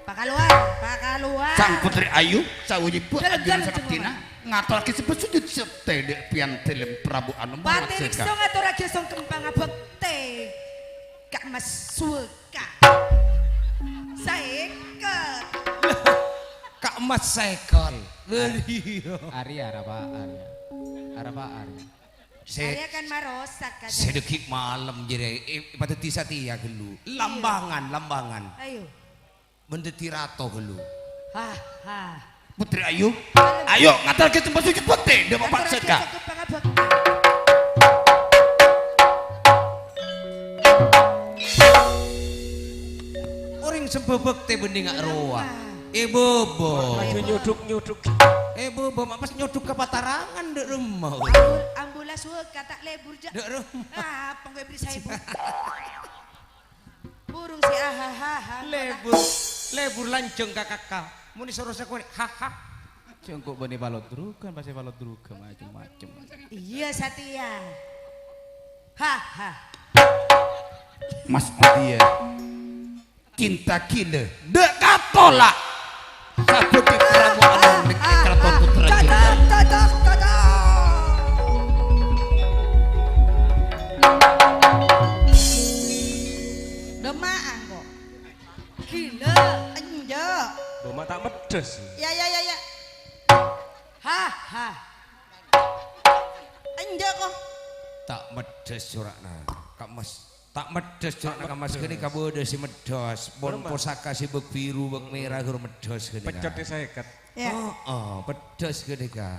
Pakalowar, pakalowar. Sang Putri Ayu, sawujud Gelegan ajunanna cuma. Sakabdhina, ngatorraghi sembah sujud sèttè dâ' pèyan dhâlem Prabu Anom Pati Rajaka. Riksa ngatorraghi songkem pangabhâktè ka Mas Suwaka. Saèket. Ka Mas saèket. Lha, iyâ. Arèya, arapa, arèya. Arapa, arèya. Sè, Arèya kan marosak, kan? Sè dhâggi' malem jârèya, eh, padâddhi satèya ghellu. Iya. Lambangan, lambangan. Ayo. Bân dhâddhi rato ghellu. Hah, hah. Putri Ayu, Ayo. Ayo, ngatorraghi sembah sujud bhâktè, dâ' Bapa' Ngatorraghi Seka. Sembah pangabhâktè. Orèng sembah bhâktè bânnè nga' rowa. È bâbâ. Laju nyudhuk-nyudhuk. È bâbâ, ma' pas nyudhuk ka patarangan dâ' remma. Ambul-, ambula Suwaka ta' lebur, jâ'. Dâ' remma. Ah, apa engko' èbri saèbu. Burung sè ahahaha. Lebur, lebur lanjhâng ka kaka. Mon èsoro sakonè', haha. Sè engko' bânnè palodrughân, pas èpalodrughân macem-macem. Iyâ, satèya. Haha. Mas Mutia. Cinta gila, dâ' katola'. Sabudi pramoan nèka Kraton Putra Cokor. Cocok, cocok, cocok. Dâ' ma'a engko'. Gila. Enjâ'. Bâ ma' ta' meddhâs. Ya, ya, ya, ya. Ha, ha. Enjâ', ko. Ta' meddhâs cora'na, Ka' Mas. Ta' meddhâs, Cok, na' Ka' Mas ghânèka bâdâ sè meddhâs. Pon posaka sè bâk biru, bâk mèra ghâru meddhâs ghânèka. Peccot è saèket. Iyâ. Heeh, peddhâs ghânèka.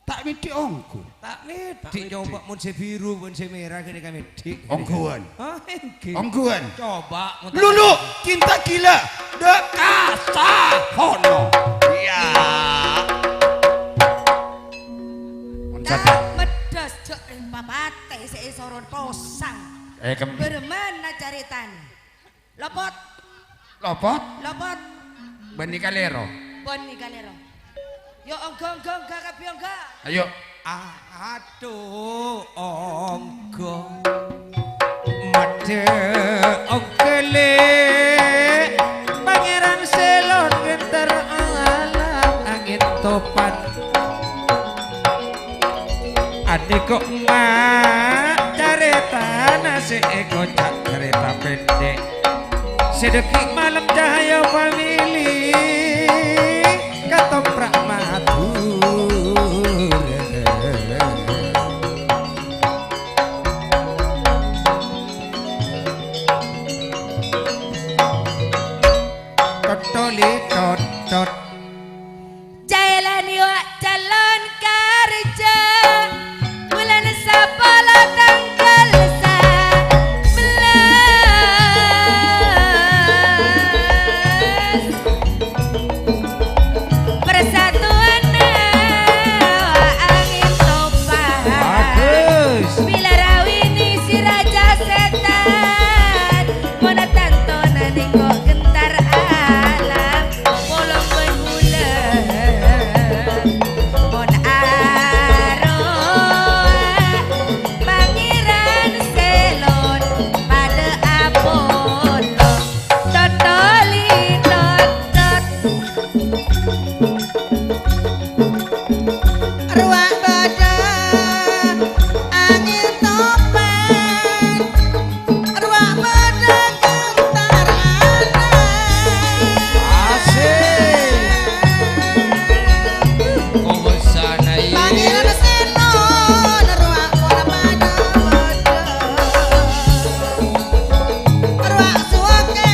Ta' mèddhi ongghu. Ta' mèddhi, coba mon sè biru, mon sè mèra ghânèka mèddhi. Ongghuwân. Ah, èngghi. Ongghuwân. Coba mon ta' Lulu, cinta gila, dâ' ka sahono. Iyâ. Mon ta' meddhâs, Cok, rèng papat. Eh, kem- Bârâmana carètana? Lopot. Lopot? Lopot. Bânnè kalèro. Bânnè kalèro. Yo, ongghâ, ongghâ, ongghâ, kabbhi ongghâ. Ayo. Adhu, ongghâ. Maddhâ ongghâ, lè'. Pangèran Sèlon ghântar alam angèn topan. Anèko emma' carètana sè èkoca' carèta pendek. Sè dhâggi' malem cahaya famili katoprak Madhurâ. Tottoli tot tot. Jaèlani wa' calon karja, bulân sapolo tangghâl sabellâs. Persatuanna wa' angèn topan. Bagus. Bilâ rawini si raja sètan. Mon tantona nèko ghântar alam, polong bân bulân. Mon arowa Pangèran Sèlon padâ apolong. Totoli totot. Rowa bâdâ angèn topan. Rowa bâdâ ghântar alam. Asik. Kobâsana, iyâ. Pangèran Sèlon rowa pola padâ bâdâ. Rowa suwâkè,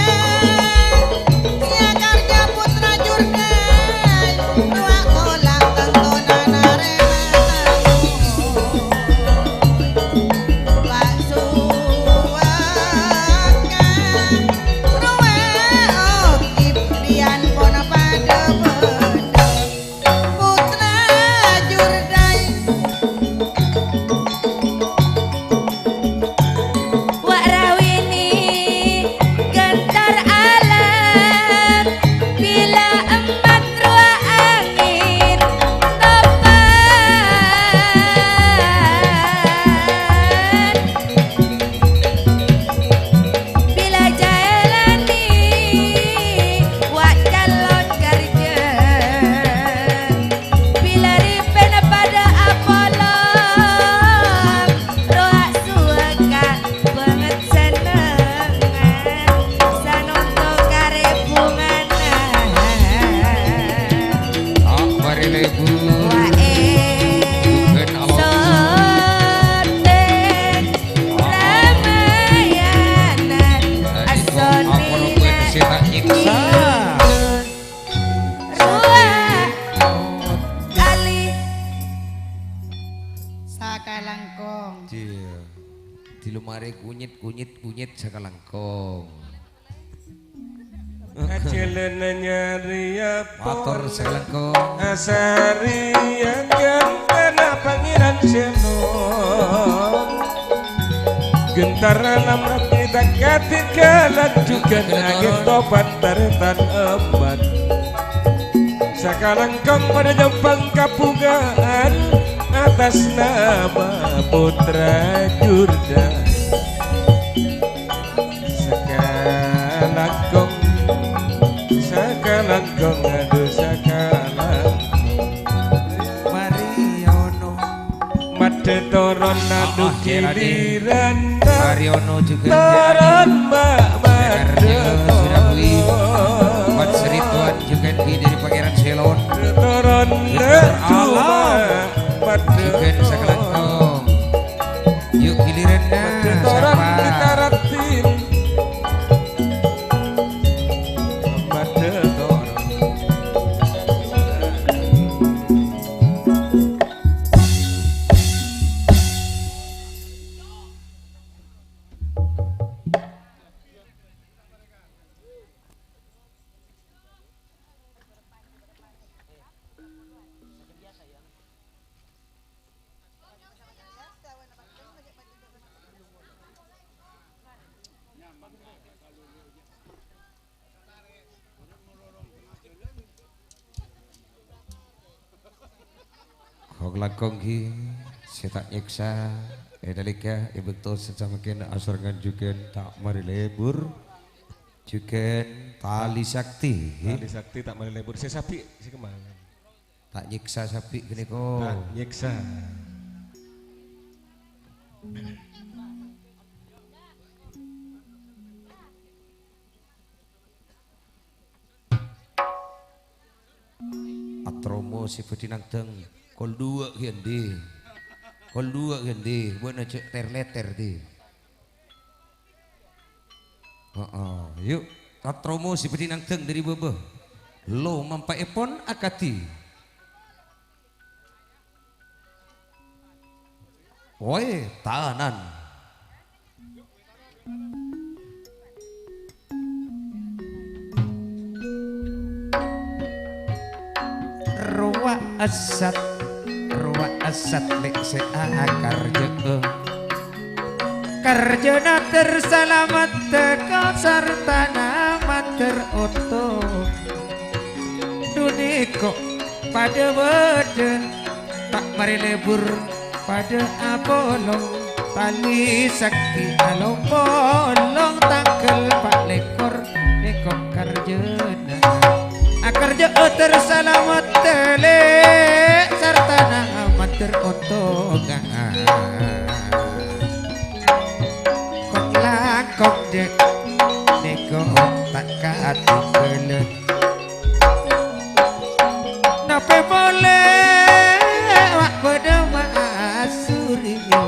iyâ karya putra Jurdai. Rowa pola tantona narèma tamu. Wa suwâkè. Rowa, oh, Ibrian pon padâ bâdâ. Putra Jurdai. Wa' rawini ghântar alam, bilâ emmat rowa angèn topan. Bilâ jaèlani wa' calon karja, bilâ rèpèna padâ apolong, rowa suwâkè bângèt sennengnga, sanonto karè bhungana. Akbar ibu. Wa' è Bukan Allah. Sote. Ramayana, Asonina. Ruwa kali. Sakalangkong. Iya. Di lemari kunyit, kunyit, kunyit sakalangkong. Ajhâlâna nyarèya mator sakalangkong. Asarèya ghântèna Pangèran Sèlon. Ghântarana mati tak kadhi ghâlâk jhughân angèn topan tarètan emmat. Sakalangkong padâ nyèmpang kabhunga'an atas nama Putra Jurdan. Sakalangkong, sakalangkong, adu sakalangkong. Mariono. Madhâ toron adu giliran. Mariono juga toron Mbak Madhâ toron. Buat Sri Tuan juga di dari Pangèran Sèlon. Toron cuma Madhâ juga sakalangkong. Yuk, giliran nah, sapa? Kong-langkong ghi sè ta' nyèksa, è nalèka è bâkto sè samangkèn asarengngan jhughân ta' marè lebur, jhughân Tali Sakti. Tali Sakti ta' marè lebur. Sè sabbhi, sè kemma? Ta' nyèksa sabbhi ghânèka. Ta' nyèksa. Atromo sè bâdhi nangdhâng, kol duwâ' ghi' endi? Kol duwâ' ghi' endi? Bâ'na jhâ' ter-lèter, di. Heeh, yu. Atromo sè bâdhi nangdhâng dhâri bâbâ. Lo mampaèpon akadhi. Wètanan. Rowa esat, rowa esat lè' sè akarjâ'â. Karjâna ter salamet tèko sartana mater oto. Dunèko padâ bâdâ, ta' marè lebur padâ apolong. Tali Sakti along-polong tangghâl pa' lèkor nèko karjâna. Akarjâ'â ter salamet tèlè sartana mater otongan. Kong-langkong jhâ' nèko ta' katinggalân. Napè polè wa' bâdâ Mas Suryo.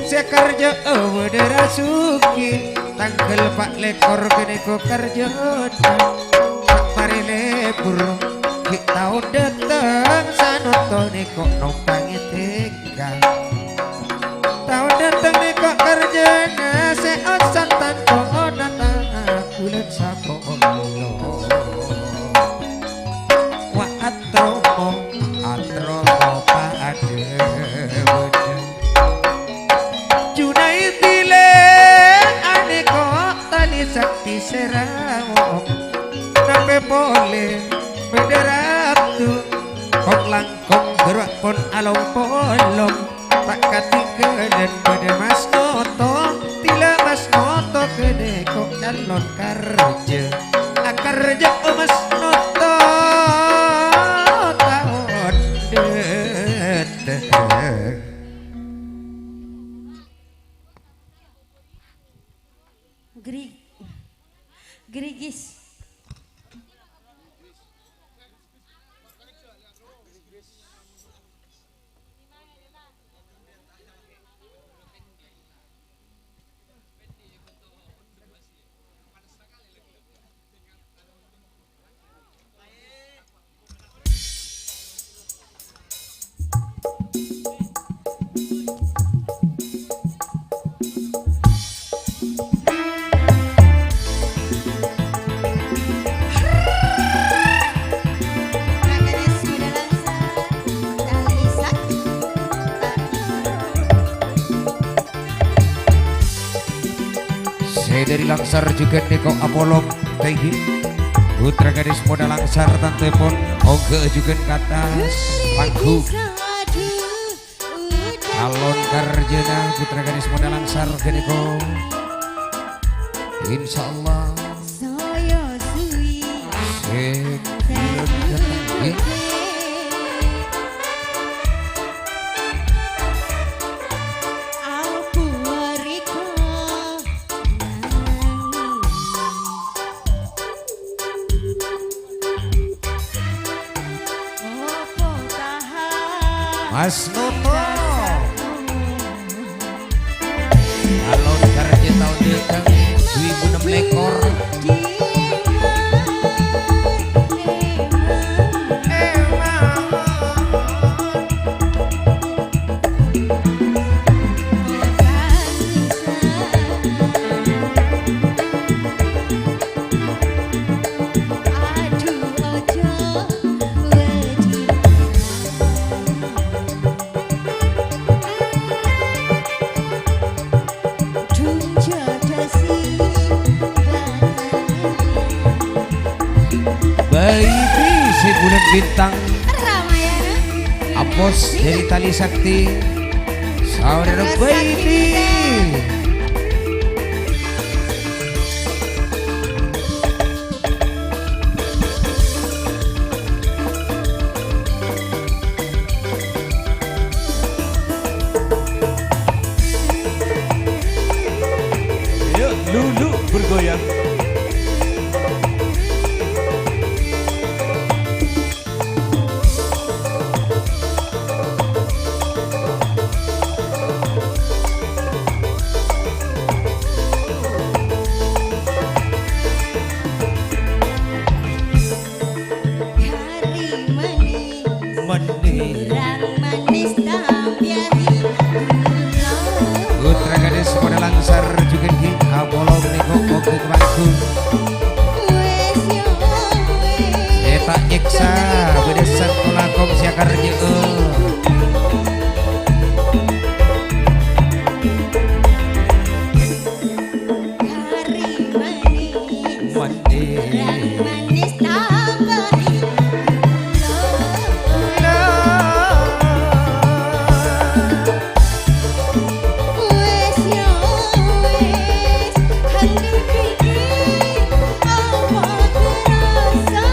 Sè karjâ'â bâdâ Rasuki, tangghâl pa' lèkor ghânèka karjâna. Ta' marè lebur, ghi' taon dâteng sanonto nèko nompangè tèngka. Taon dâteng nèko karjâna sè osan tanto onata bulân sapolo. Wa' atromo, atromo padâ bâdâ. Junaidi lè anèko Tali Sakti sè rawo. Napè polè bâdâ Ratu, kong lang Kong bârâ' pon along-polong, ta' katinggalân bâdâ Mas Noto, tila Mas Noto ghânèka calon karjâ. Akarjâ Mas Noto taon dâteng. Gri-, Grigis. Sè dâri Langsar jhughân nèko apolong, thank you. Putra gadis muda Langsar tantoèpon ongghâ jhughân ka attas panggung. Calon karjâna putra gadis muda Langsar ghânèka. Insyaallah. Sè bulân dâteng, ngghi. Mas Noto. Alon karjâ taon dâteng dhu èbu ennem lèkor. Baby, sè bulân bintang. Ramayana. Bos dari Tali Sakti, Saudara Baiti. Yuk, lulu bergoyang. Kari manis, manis. Kurang manis tambiyahi gula. Putra gadis padha langsar jhughân ghi' apolong nèko mogâ kabângghu. Wis, ya wis. Sè ta' nyèksa, bâdâ sèt polakong sè akarjâ'â. Kari manis. Manis. Kurang manis tambahi gula. Wis ya wis, kan dipikir apa kerasa.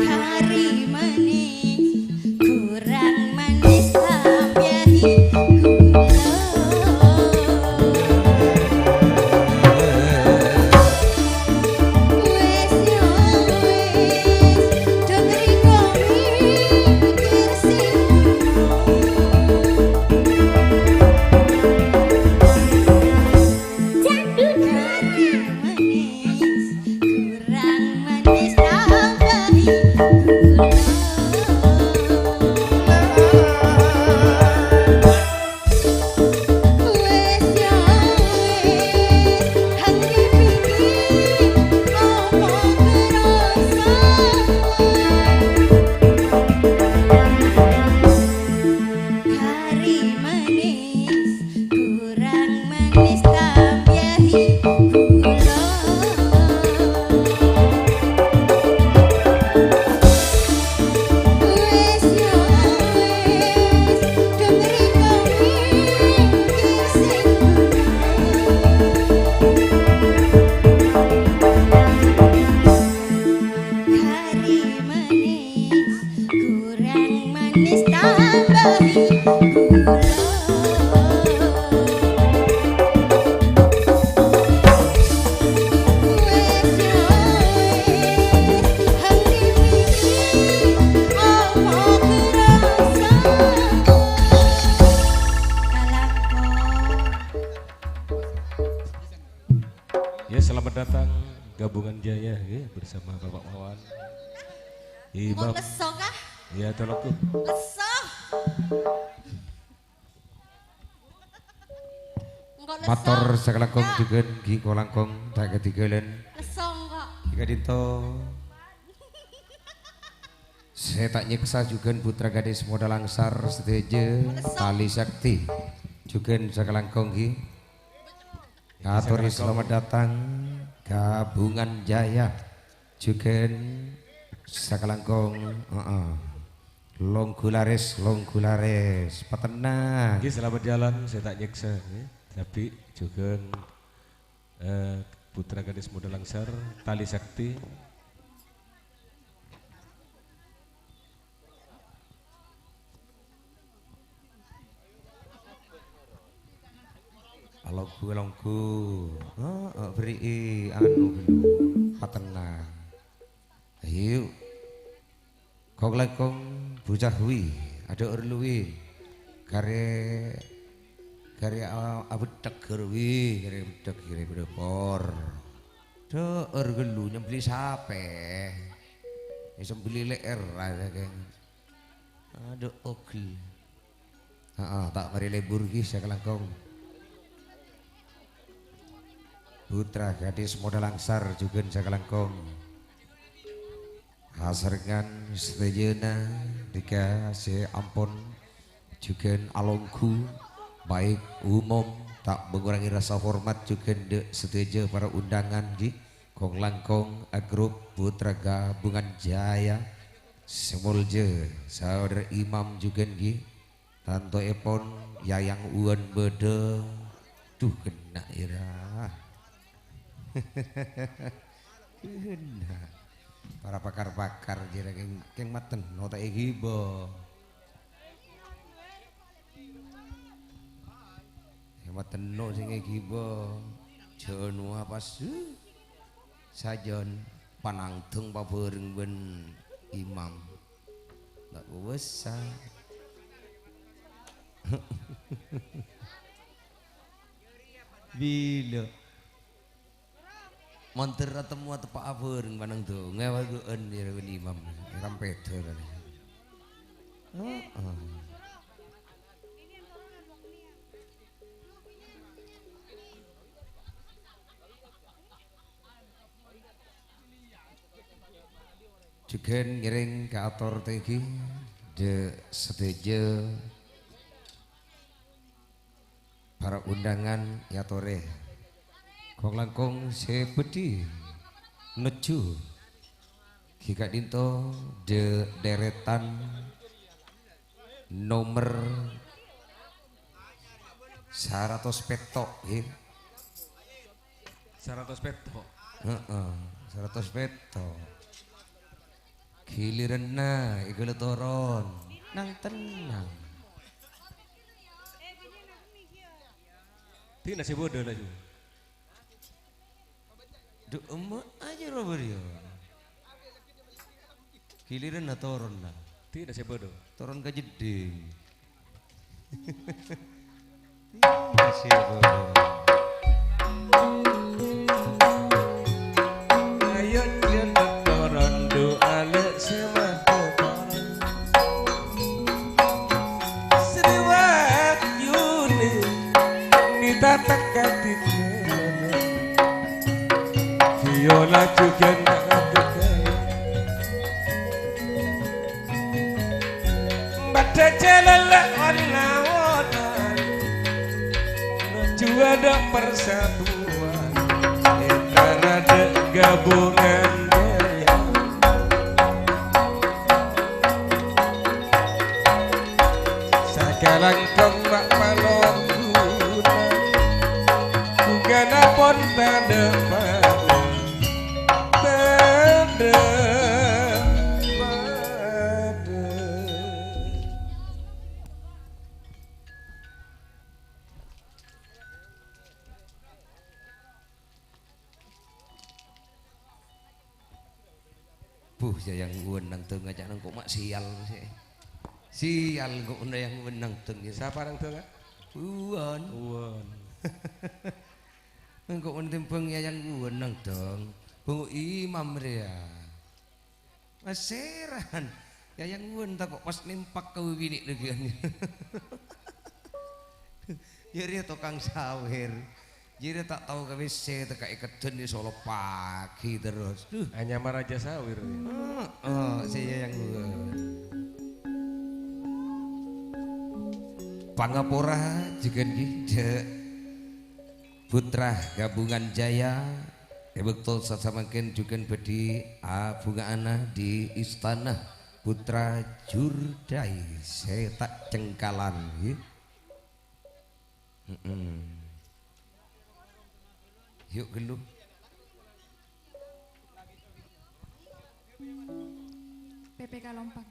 Kari manis, kurang manis tambiyahi gula. Wis ya wis, dhâgâri komi mikir sing. Jandun kari manis, kurang manis tambahi gula. Wis ya wis, hang dipikir apa kerasa. Kari manis, kurang manis tambiyahi gula. Wis ya wis, dhâgâri komi mikir sing. Kari manis, kurang manis tambahi gula. Wis ya wis, hang dipikir apa kerasa. Kalako. Ya, selamat datang Gabungan Jaya, ya, bersama Bapak Wawan. Engko' Imam. Lesso kah? Ya, tolong tuh. Lesso. Engko' lesso. Mator sakalangkong jhughân ghi' kolangkong ta' kadhighâlân. Lesso engko'. Ghi' ka'dinto. Sè ta' nyèksa jhughân putra gadis modal angsar sadhâjâ, Tali Sakti. Jhughân sakalangkong, ghi. Atorè salamet dâteng ka Bungan Jaya. Jhughân sakalangkong, heeh. Longghu larès, longghu larès. Patennang. Ngghi, salamet jhâlân, sè ta' nyèksa, ngghi. Tapè jhughân, eh, putra gadis modal angsar, Tali Sakti. Alongghu, alongghu. Heeh, bherri'i anu ghâllu. Patennang. Ayo. Kong-langkong bocah wi, adhâ'âr luwi. Karè, karè a-, abettek ghâr wi, karè abettek ghâr wi, bâdâ por. Dhâ'âr ghâllu nyembelli sapè. Nyembelli lè'èr aja, kèng. Adhu, ogel. Heeh, ta' marè lebur ghi sakalangkong. Putra gadis modal angsar jhughân sakalangkong. Asarengngan sadhâjâna dhika sè ampon jhughân alongghu, baik umum, ta' mangorangè rasa hormat jhughân dâ' sadhâjâ para undangan ghi. Kong-langkong agrup Putra Gabungan Jaya sè molja, saudara imam jhughân ghi. Tantoèpon Yayang Uwan bâdâ. Duh, ghenna' ira. Ghenna'. Para pakar-pakar jârèya kèng, kèng matenno ta' èghibâ. Kèng matenno sè èghibâ. Jhâ' nowa pas, huh. Sajân panangdhâng pabhâreng bân imam. Ta' kobâsa. Bilâ mandhâr atemmo ateppa'a bhâreng panangdhângnga, wadu'ân, ya, bân imam. Rampèdhâ, kan. Heeh. Jhughân ngèrèng kaator tèngghi, dâ' sadhâjâ para undangan èyatorè. Kong-langkong sè bhâdhi nojjhu ghi' ka'dinto, dâ' dèrètan nomer saratos pètto', ghi. Saratos pètto'. Heeh, saratos pètto'. Ghiliranna èghâllu toron. Nang-tennang. Dinah sè bâdâ laju. Dhu, emma' ajâ rowa bâriyâ. Ghiliranna toron, la. Dinah sè bâdâ. Toron ka jeddhing. Dinah sè bâdâ. Ayo, jhân toron, dhu, alè' sè mato toron. Sriwak Yuni, nita tekka dikena. Biola jhughân tekka. Bâdâ jalalla onawonan, nojjhu adâ' persatuan, èntar adâ' gabungan dâyâ. Sakalangkong ma' palongguna, bungkana pon tadâ' padâ, tadâ' padâ. Buh, Yayang Uwan nangdhâng ngajhâna engko' ma' sial sè. Sial engko' mon Yayang Uwan nangdhâng, ya. Sapa nangdhâng, Kak? Uwan. Uwan. Engko' mon tèmbhâng Yayang Uwan nangdhâng, bângo imam rèya. Pasèran. Yayang Uwan tako' pas nempak ka binè' lagiyân. Ya rèya tokang sawèr. Jârèya ta' tao kawis sè tekka' è keddhâ' solo pagi terros. Duh. Anyama Raja Sawir. Heeh, sè yang pangapora jhughân ghi, Dek. Putra Gabungan Jaya, è bâkto sasamangkèn jhughân bhâdhi abhunga'ana di istana Putra Jurdai sè ta' cengkalan, ghi. Mm-mm. Yu', ghâllu. P P K Lompang.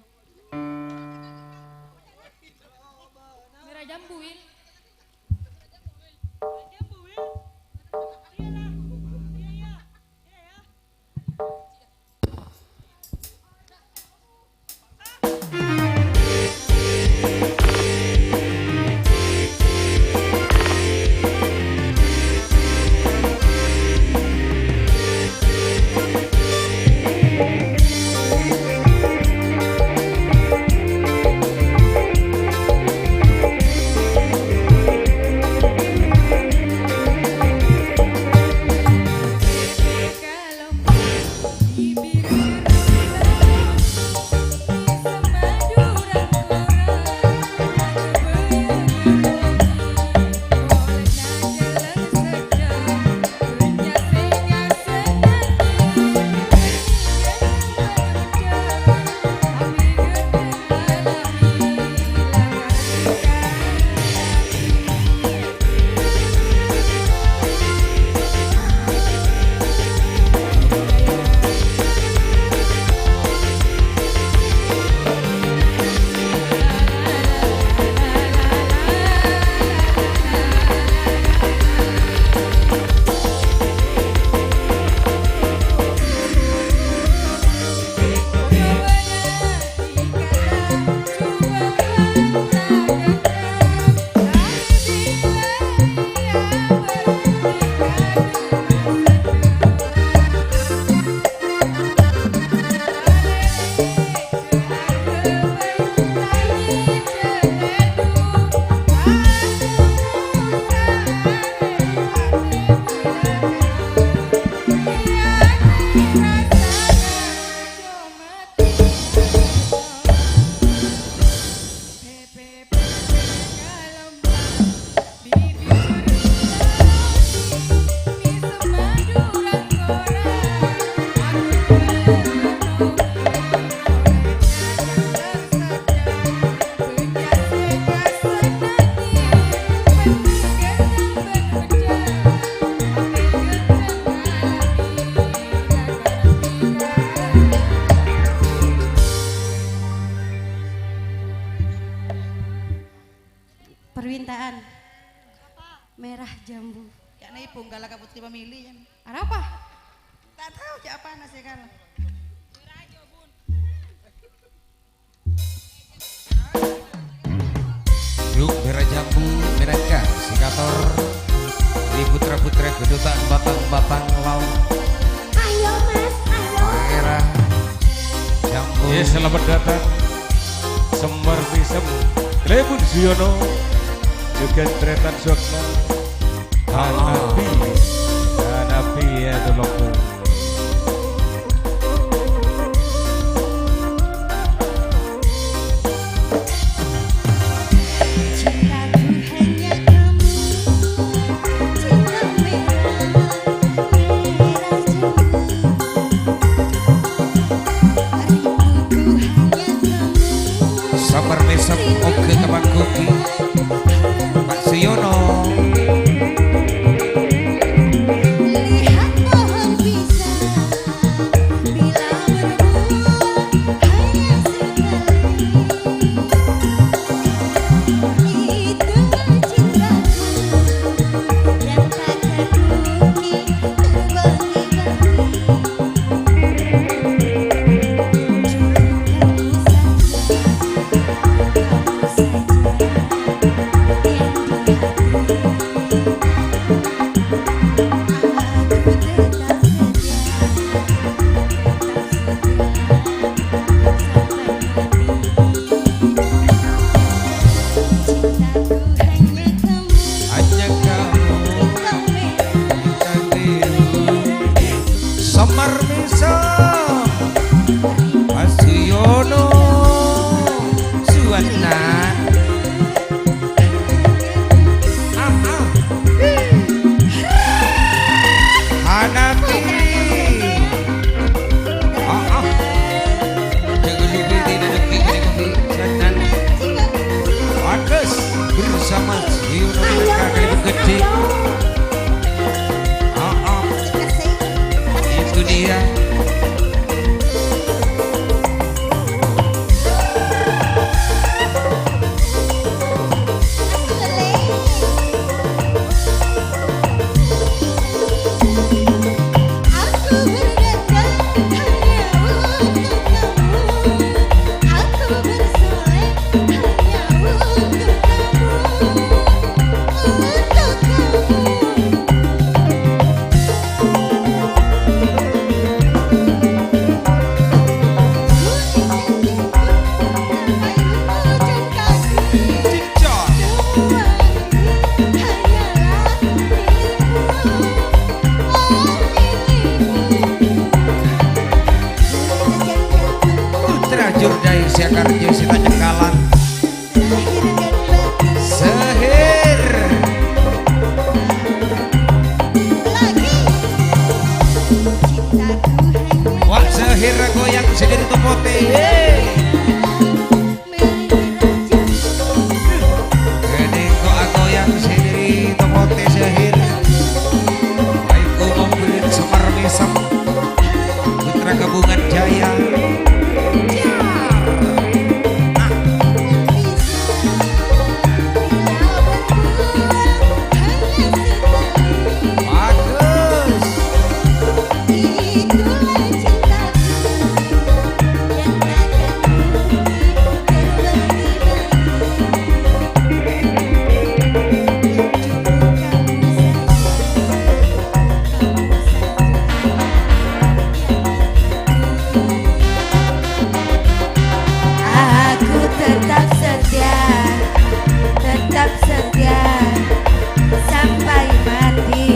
Mèra jambu, Wil. Permintaan merah jambu. Ca'na èbhungkala ka Putri Pamili, yan. Arapa? Ta' tao, ca'na apana sè kala. Yuk, merah jambu, merah gas, sikator. Di putra-putra kedutaan batang-batang laut. Ayo, Mas, ayo. Merah jambu. Yes, selamat datang. Sembar Pisem, Klebun Siono, jhughân Tretan Sukma. Hanafi, Hanafi, ya, tolong. Sampèyan mèsem oghâ ka panggung, Pak Suyono. Benar. Am, am. Hana Fikri. Ah, ah. Jangan lupa tidak ada Fikri, Fikri. Bagus. Bersama Zio Nobita Kali Gede. Ah, ah. Itu dia. Putra Jurdai Siakarjo sita cengkalan. Sahir. Wak Sahir goyang sendiri tuh putih. Kene kok agoyang sendiri tuh putih Sahir. Baik umum duit semar mesem. Putra Gabungan Jaya. Bagus. Aku tetap setia, tetap setia sampai mati.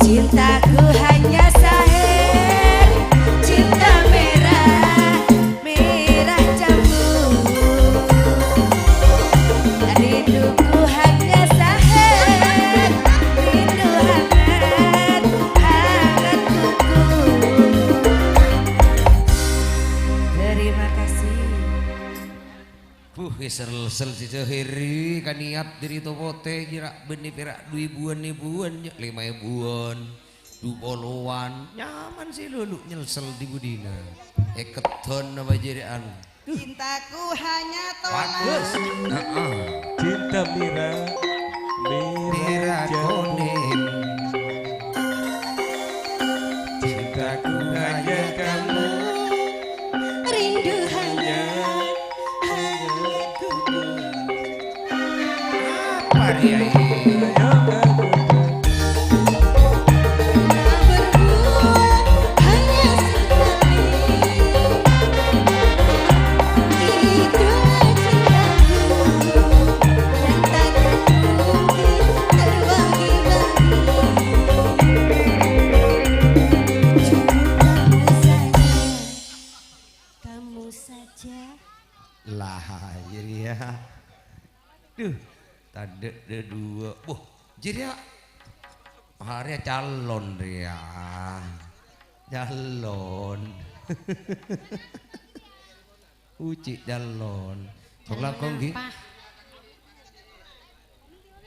Cintaku hanya Sahir, cinta merah, merah jambu. Rinduku hanya Sahir, rindu hangat, hangat kuku. Terima kasih. Buh, wis sel-sel si Sahir, kaniat diri to pote, jera' benne pera' du ebuan-ebuan, nya, lima ebuan. Du polowan, nyaman sè lolo nyelsel dhi-budhina. Èkeddhon apa jârèyan? Cintaku hanya tola. Bagus. Heeh. Cinta merah, merah Merah jambu. Kuning. Cintaku hanya kamu. Rindu hanya, hanya kuku. Apa dia ini? Kamu saja. Lah, jârèya. Duh, tadâ' dâ' duwâ'. Boh, jârèya. Arèya calon rèya. Calon. Uci' calon. Sok langkong, ghi.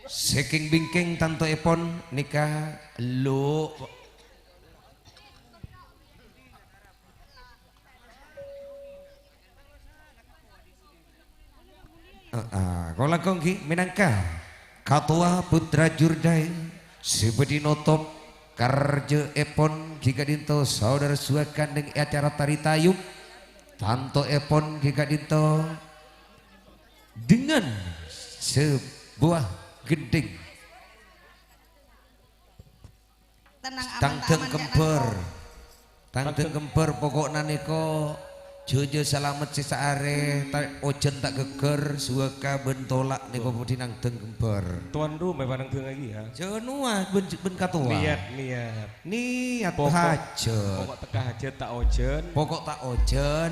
Saking bingking tantoèpon nèka lo. Heeh, kula langkong ghi mènangka katowa Putra Jurdai sè bhâdhi notop karjâèpon ghi ka'dinto saudara suwakandheng è acara tari tayub. Tantoèpon ghi ka'dinto dengan sebuah gendhing. Tenang, aman, Tangdhâng aman, kembhâr. Tangdhâng kembhâr, poko'na nèko jhâjâ salamet sè saarè, ta-, ojhân ta' ghâggâr, suwâka bân tola' nèko bhâdhi nangdhâng kembhâr. Tuan rumah panangdhângaghi, ya. Jhâ' nowa bân, bân katowa. Niat, niat. Niat hajât. Pokok teka hajât ta' ojhân. Pokok ta' ojhân.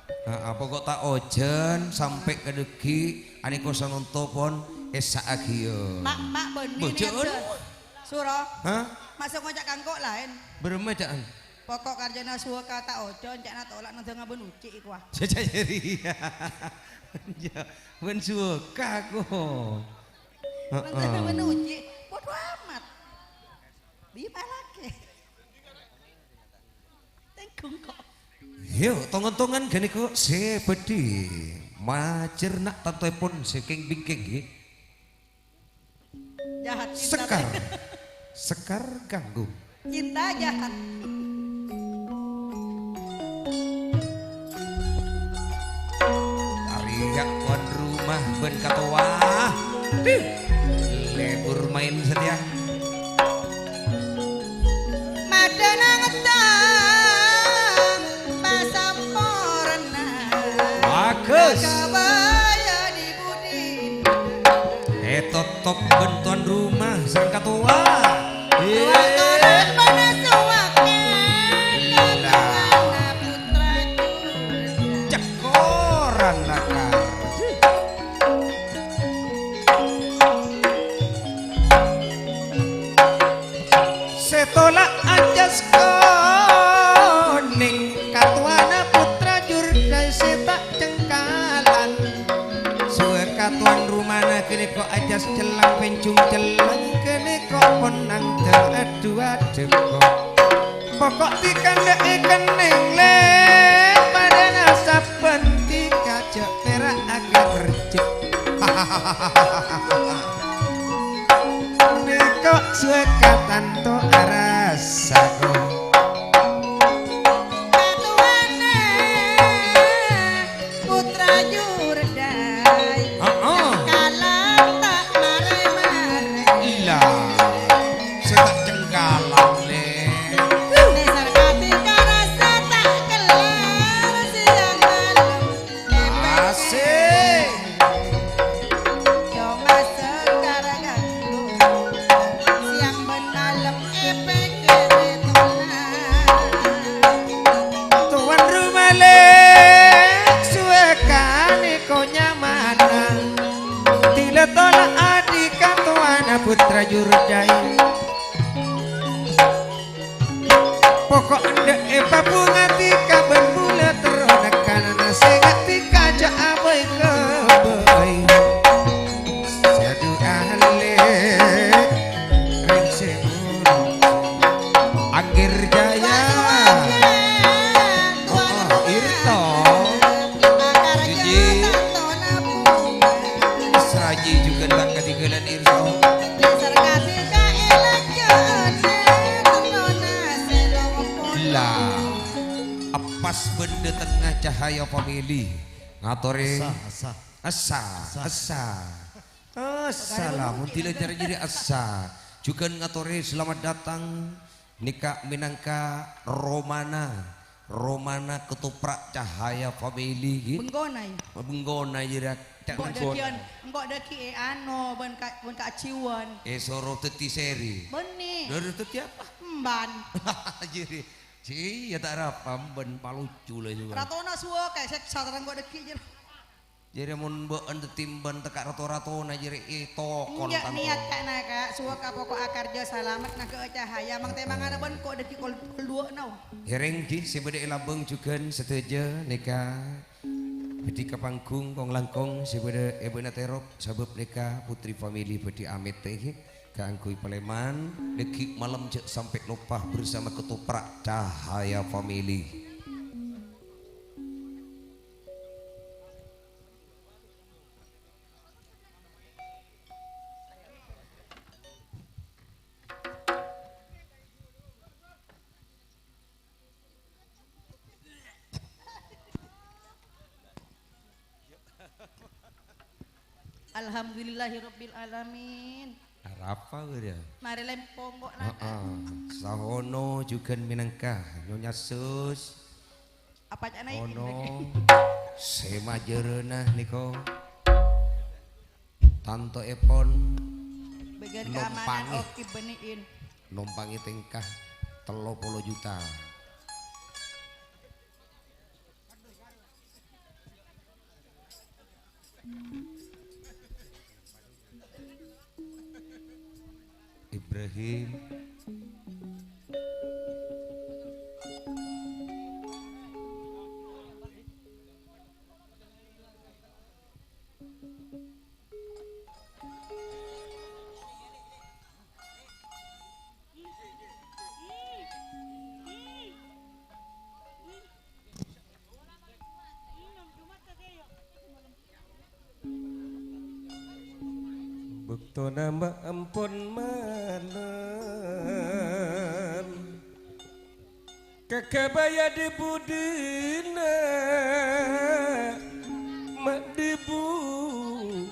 Heeh, pokok ta' ojhân sampè' ka dhâggi', anèko sanonto pon èssa'aghiyâ. Ma', ma' bânnè Bojhân. Suro. Hah? Ma' sè ngoca' kangko' laèn. Bârâmma ca'an? Pokok karjana suwâka ta' ojhân, ca'na tola' nandhângnga bân uci' kowa. Jâjâ jârèya. Iyâ, bân suwâka ko. Heeh. Nandhângnga bân uci', padâ amat. Bi' palakè. Tèngghung ko'. Yo, tong-ontongan ghânèko sè bhâdhi majârna tantoèpon sè kèng-bingkèng, ghi. Jahat cinta. Sekar. Sekar ganggu. Cinta jahat. Arèya' tuan rumah bân katowa. Dih. Lebur maèn satèya. Madâna ngeddhâng pasamporna. Bagus. Kabâjâ di budi. Ètotop bân tuan rumah sareng katowa. Tuan rumah panasuwak. Lah. Putra Jurjai. Cekoran lakar. Sè tola' ajas konèng, katowana Putra Jurjai sè ta' cengkalan. Suwâka tuan rumana ghânèko ajas cellèng, pènjung cellèng ghânèko pon nangdhâng adu adheko. Pokok dhika endâ'è kennèng, lè, padâna sabbhân dhika jhâ' pèra' aghârjhâ. Nèko suwâka tanto arassa, ko. Katowana Putra Jurjai. Heeh. Cengkalan ta' mare-mare. Ella. Sè ta' cengkalan, lè. Nèsar kadhi karasa ta' kellar siang malem. Asik. Coma sekar ganggu. Siang bân malem èpèkkèrè tona. Tuan rumah lè, suwâka nèko nyamana. Dhila tola' adhi katowana Putra Jurjai. Pokok endâ'è pabhungati ka bân bulâ terro nèkkanana sè ngati kaca abâi-kabâi. Sadu ahli rèng sè muru. Anggir Jaya. Oh, oh, Irto. Cici. Sraji juga ndak ketinggalan Irto. Lah, epas bân dâtengnga Cahaya Family. Ngatorè Essa, essa. Essa, essa. Essa, lamun dhila cara jadi essa. Jughân ngatorè selamat datang nèka mènangka romana, romana ketoprak Cahaya Family, ghi. Bengkona, ya? Bengkona, ya, Rak. Cak Engko' bengkona. Dâggi'ân, engko' dâggi' è ano, bân ka, bân ka Ajiwan. È soro dâddi seri. Bânnè. Lho, dâddi apa? Emban. Jadi, si, ya tak apa, emban palucu lah juga. Ratona suwâ, kayak seksa terang engko' dâggi', jâr. Jârèya mon bâ'ân dâddi emban tekka' rato-ratona jârèya ètokon. Enjâ' tanto. Niat, Kak, na, Kak. Suwâ ka poko' akarjâ salamet nangghâ'â cahaya. Mangtè mangana bân ko' dâggi' kol-, kol duwâ'na. Èrèng, ghi, sè bâdâ è lambâng jhughân sadhâjâ nèka bâdhi ka panggung kong-langkong sè bâdâ è bâ'na terop, sabâb nèka Putri Family bâdhi amèt, ghi, kaangghuy palèman. Dâggi' malem jhâ' sampè' loppa bersama ketoprak Cahaya Family. Alhamdulillahirabbil alamin. Arapa, Bro? Mare lempong kok, Nak. Heeh. Sahono jugan minangka Nyonya Sus. Apa ca'na iki? Ono sè majârâna nèko. Tantoèpon bagian keamanan, nompangi. Oke, beniin. Nompangi tèngka tello polo juta. Bismillahirrahmanirrahim. Bâktona ma' ampon malem, kagabâyâ dhi-budhina, ma' dhi-budhina.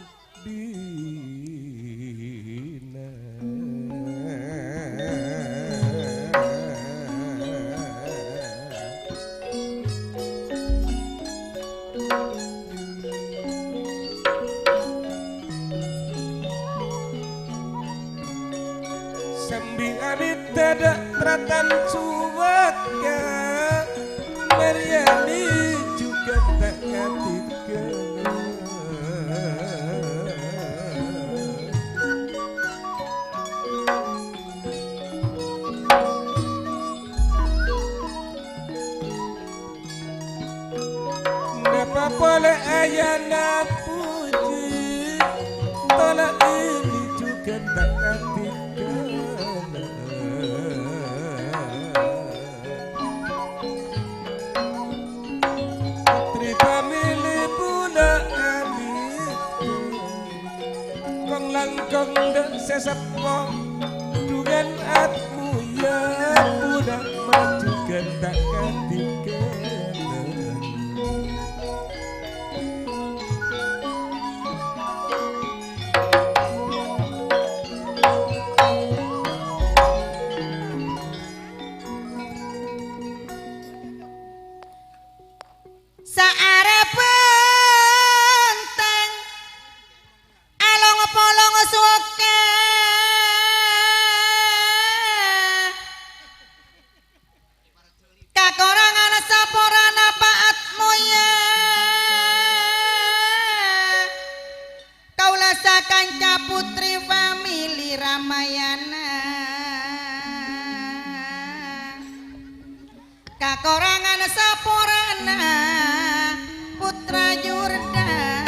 Sambi amèta dâ' tratan suwâkka, Maryani jhughân ta' katinggalan. Napa polè ayana pojhi, tola' ini jhughân ta' katinggalan. Putri pamèlè bulâ amèta. Kong-langkong dâ' sè seppo, dhungan atmoyâ, bulâ ma' jhughân ta' katinggalan. Saarè bhântèng along-polong suwâkka, kakorangan saporana pa' atmoyâ. Kaulâ sakanca putri famili Ramayana. Kakorangan saporana putra Yurdan.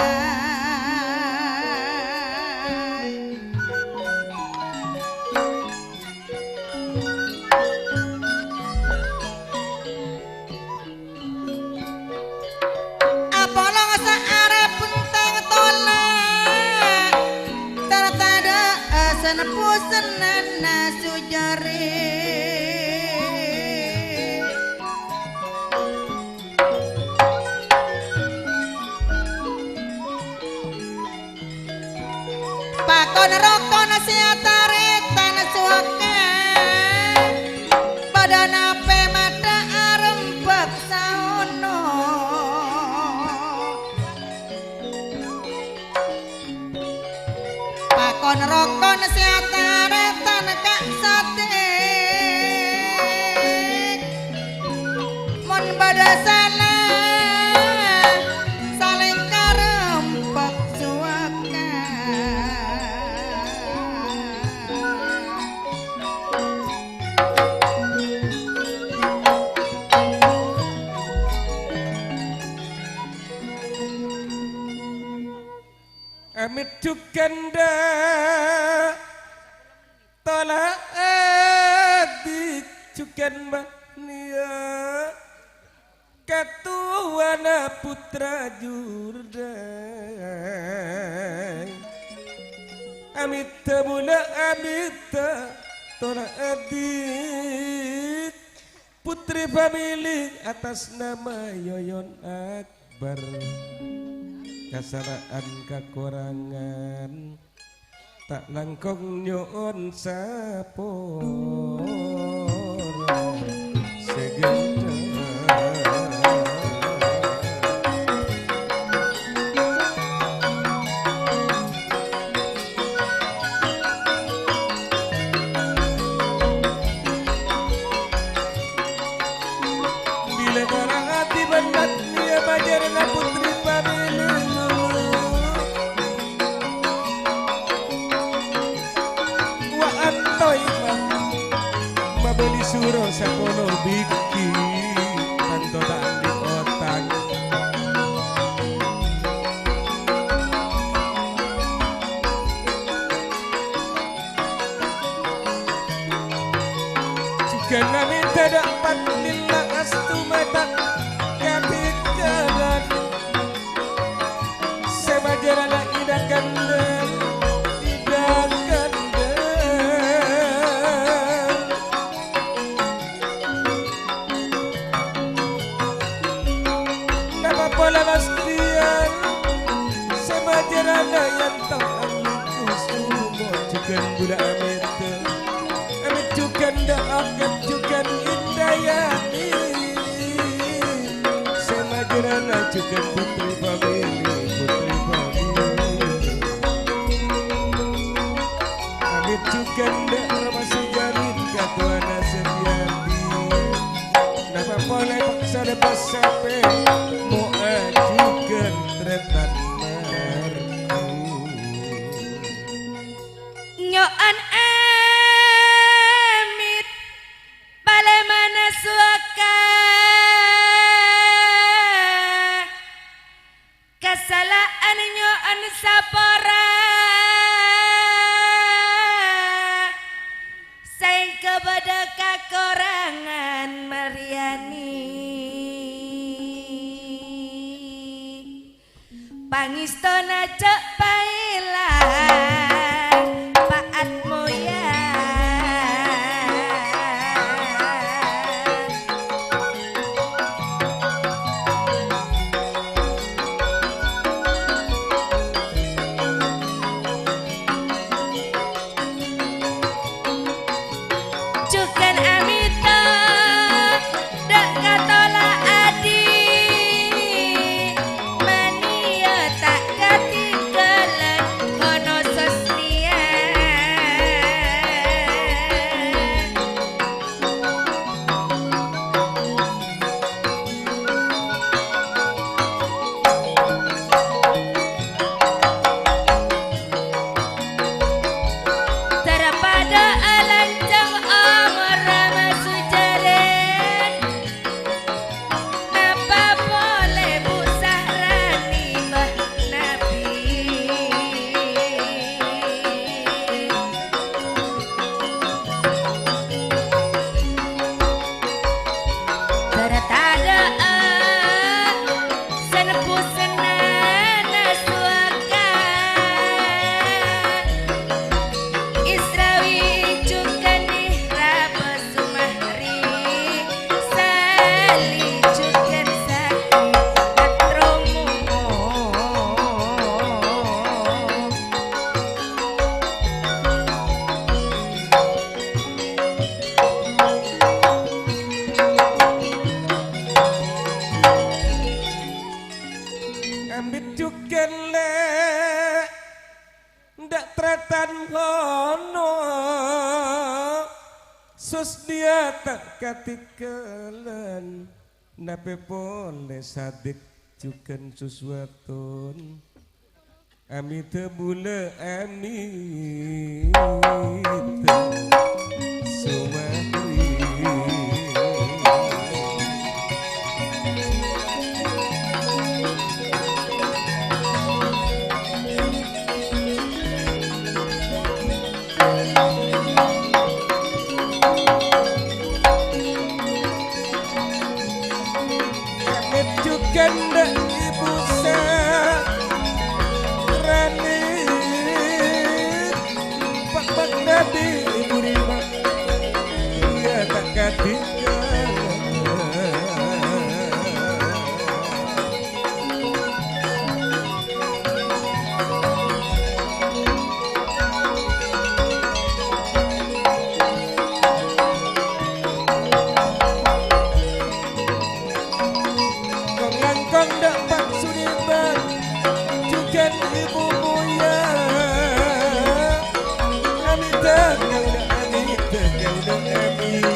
Apolong saarè bhântèng tola', tartadâ' asen-posenanna sojârè. Pakon-rokon sè atarètan suwâkka, padâ napè maddhâ arembhâk saono. Pakon-rokon sè atarètan ka' satèk. Mon bâdâ sala, salèng karempek suwâkka. Amèt jhughân dâ' tola' adik jhughân bânèya katowana putra Yurdan. Amèta bulâ amèta tola' adik putri famili atas nama Yoyon Ak- bar. Kasala'an kakorangan ta' langkong nyo'on sapora sè ghânta. Bilâ karang ati bân bâtènna bâjârânna putri pamèlè. Wa antoy Sapolo bighi, tanto ta' andi' otang. Jhughân amènta dâ' pat lilla astu mata katikkalan. Sè majârâna idâ kandhâ, idâ kandhâ. Napa polè mastèyan sè majârâna èyantong amèntos umor jhughân bulâ amènta. Amèt jhughân dâ' akad jhughân indayani. Sè majârâna jhughân putri pamèlè, putri pamèlè. Amit jhughân dâ' roma sè jhâlin katowana sabbhân. Napa polè paksa lepas sapè, mo'a jhughân trètan marko. Nyo'on amit palèmana suwaka. Kasala'an nyo'on sapora, saèngghâ bâdâ kakorangan marèyani. Pangèstona jhâ' paèlang pa'at moya. Jhughân amèta dâ' katola adi', manèya ta' katinggalan hono sosnèyan. Dârâ padâ alancang omorra masojârèn, napa polè Bu Sahrani, Mbah Nabi? Dârâ tadâ'â sè nebbhusana suwaka. Israwi jhughân Mihrab Sumahri, Sali jhughân Saki Atromo. Ambit jhughân lè', dâ' trètan hono, sosnèya ta' katinggalan. Napè polè Sadiq jhughân Suswaton. Amita bulâ amita Sumahri. Amit jhughân dâ' Ibu Sarani, Pak Baghdadi, Ibu Rima, iyâ ta' katinggalan. Kong-langkong dâ' Pak Sunimbang, jhughân Ibu Muya. Amita kaulâ, amita kaulâ, amita.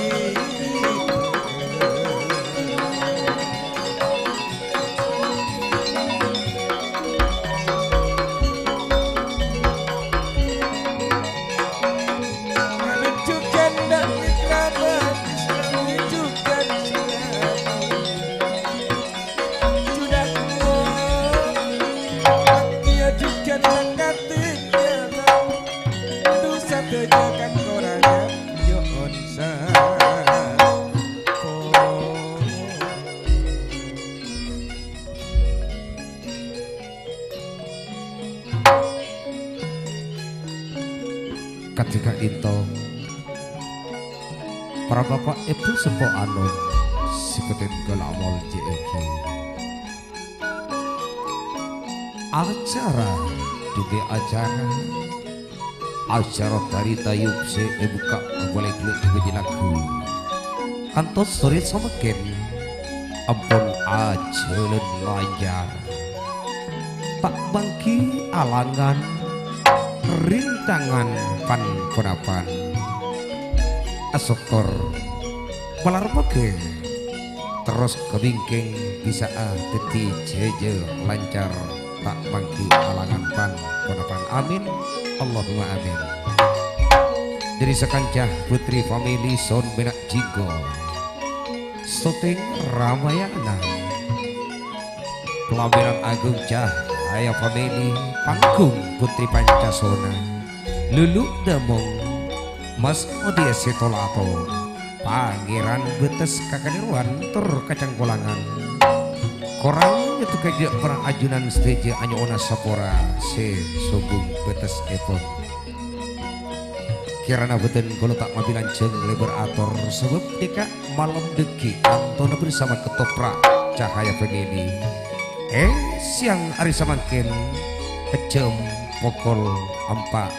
Amit jhughân dâ' mitra bâdhi sami Kadhi ka'dhinto, para bapa' ebhu seppo anom sè bhâdhân kaulâ molja èngghi. Acara dhuli acara, acara tari tayub sè èbukka' polè ghellâ' èbâjhi lagu. Kantos sore samangkèn ampon ajhâlân lancar. Ta' mangghi alangan, rintangan pan-ponapan. Asokor, malar mogâ terros ka bingkèng bisa'a dhâddhi jhâjâ lancar, ta' mangghi alangan pan-ponapan. Amin, Allahumma amin. Dhâri sakanca Putri Family Sound Mena' Jinggo, Syuting Ramayana. Pelaminan Agung Cahaya Family, panggung Putri Pancasona. Lulu Damong, Mas Odi Setolato, Pangeran Betes Kakalèrowan tor Kacangkolangan. Korang nyètto kajâ' para ajunan sadhâjâ anyo'ona sapora sè sobung betesèpon. Kèrana bhâdhân kaulâ ta' mabi lanjhâng lèbâr ator, sabâb dhika malem dhâggi' kantona bersama Ketoprak Cahaya Family. È sèyang arè samangkèn, è jam pokol empat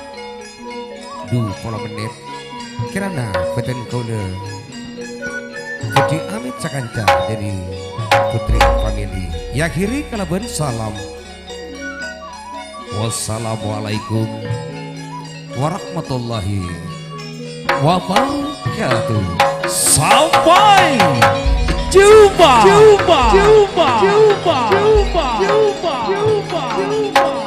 dua puluh menit, kèrana bhâdhân kaulâ bhâdhi amit sakanca dhâri Putri Family. Èakhiri kalabân salam. Wassalamualaikum warahmatullahi wabarakatuh. Sampai jumpa. Jumpa. Jumpa. Jumpa. Jumpa. Jumpa. Jumpa.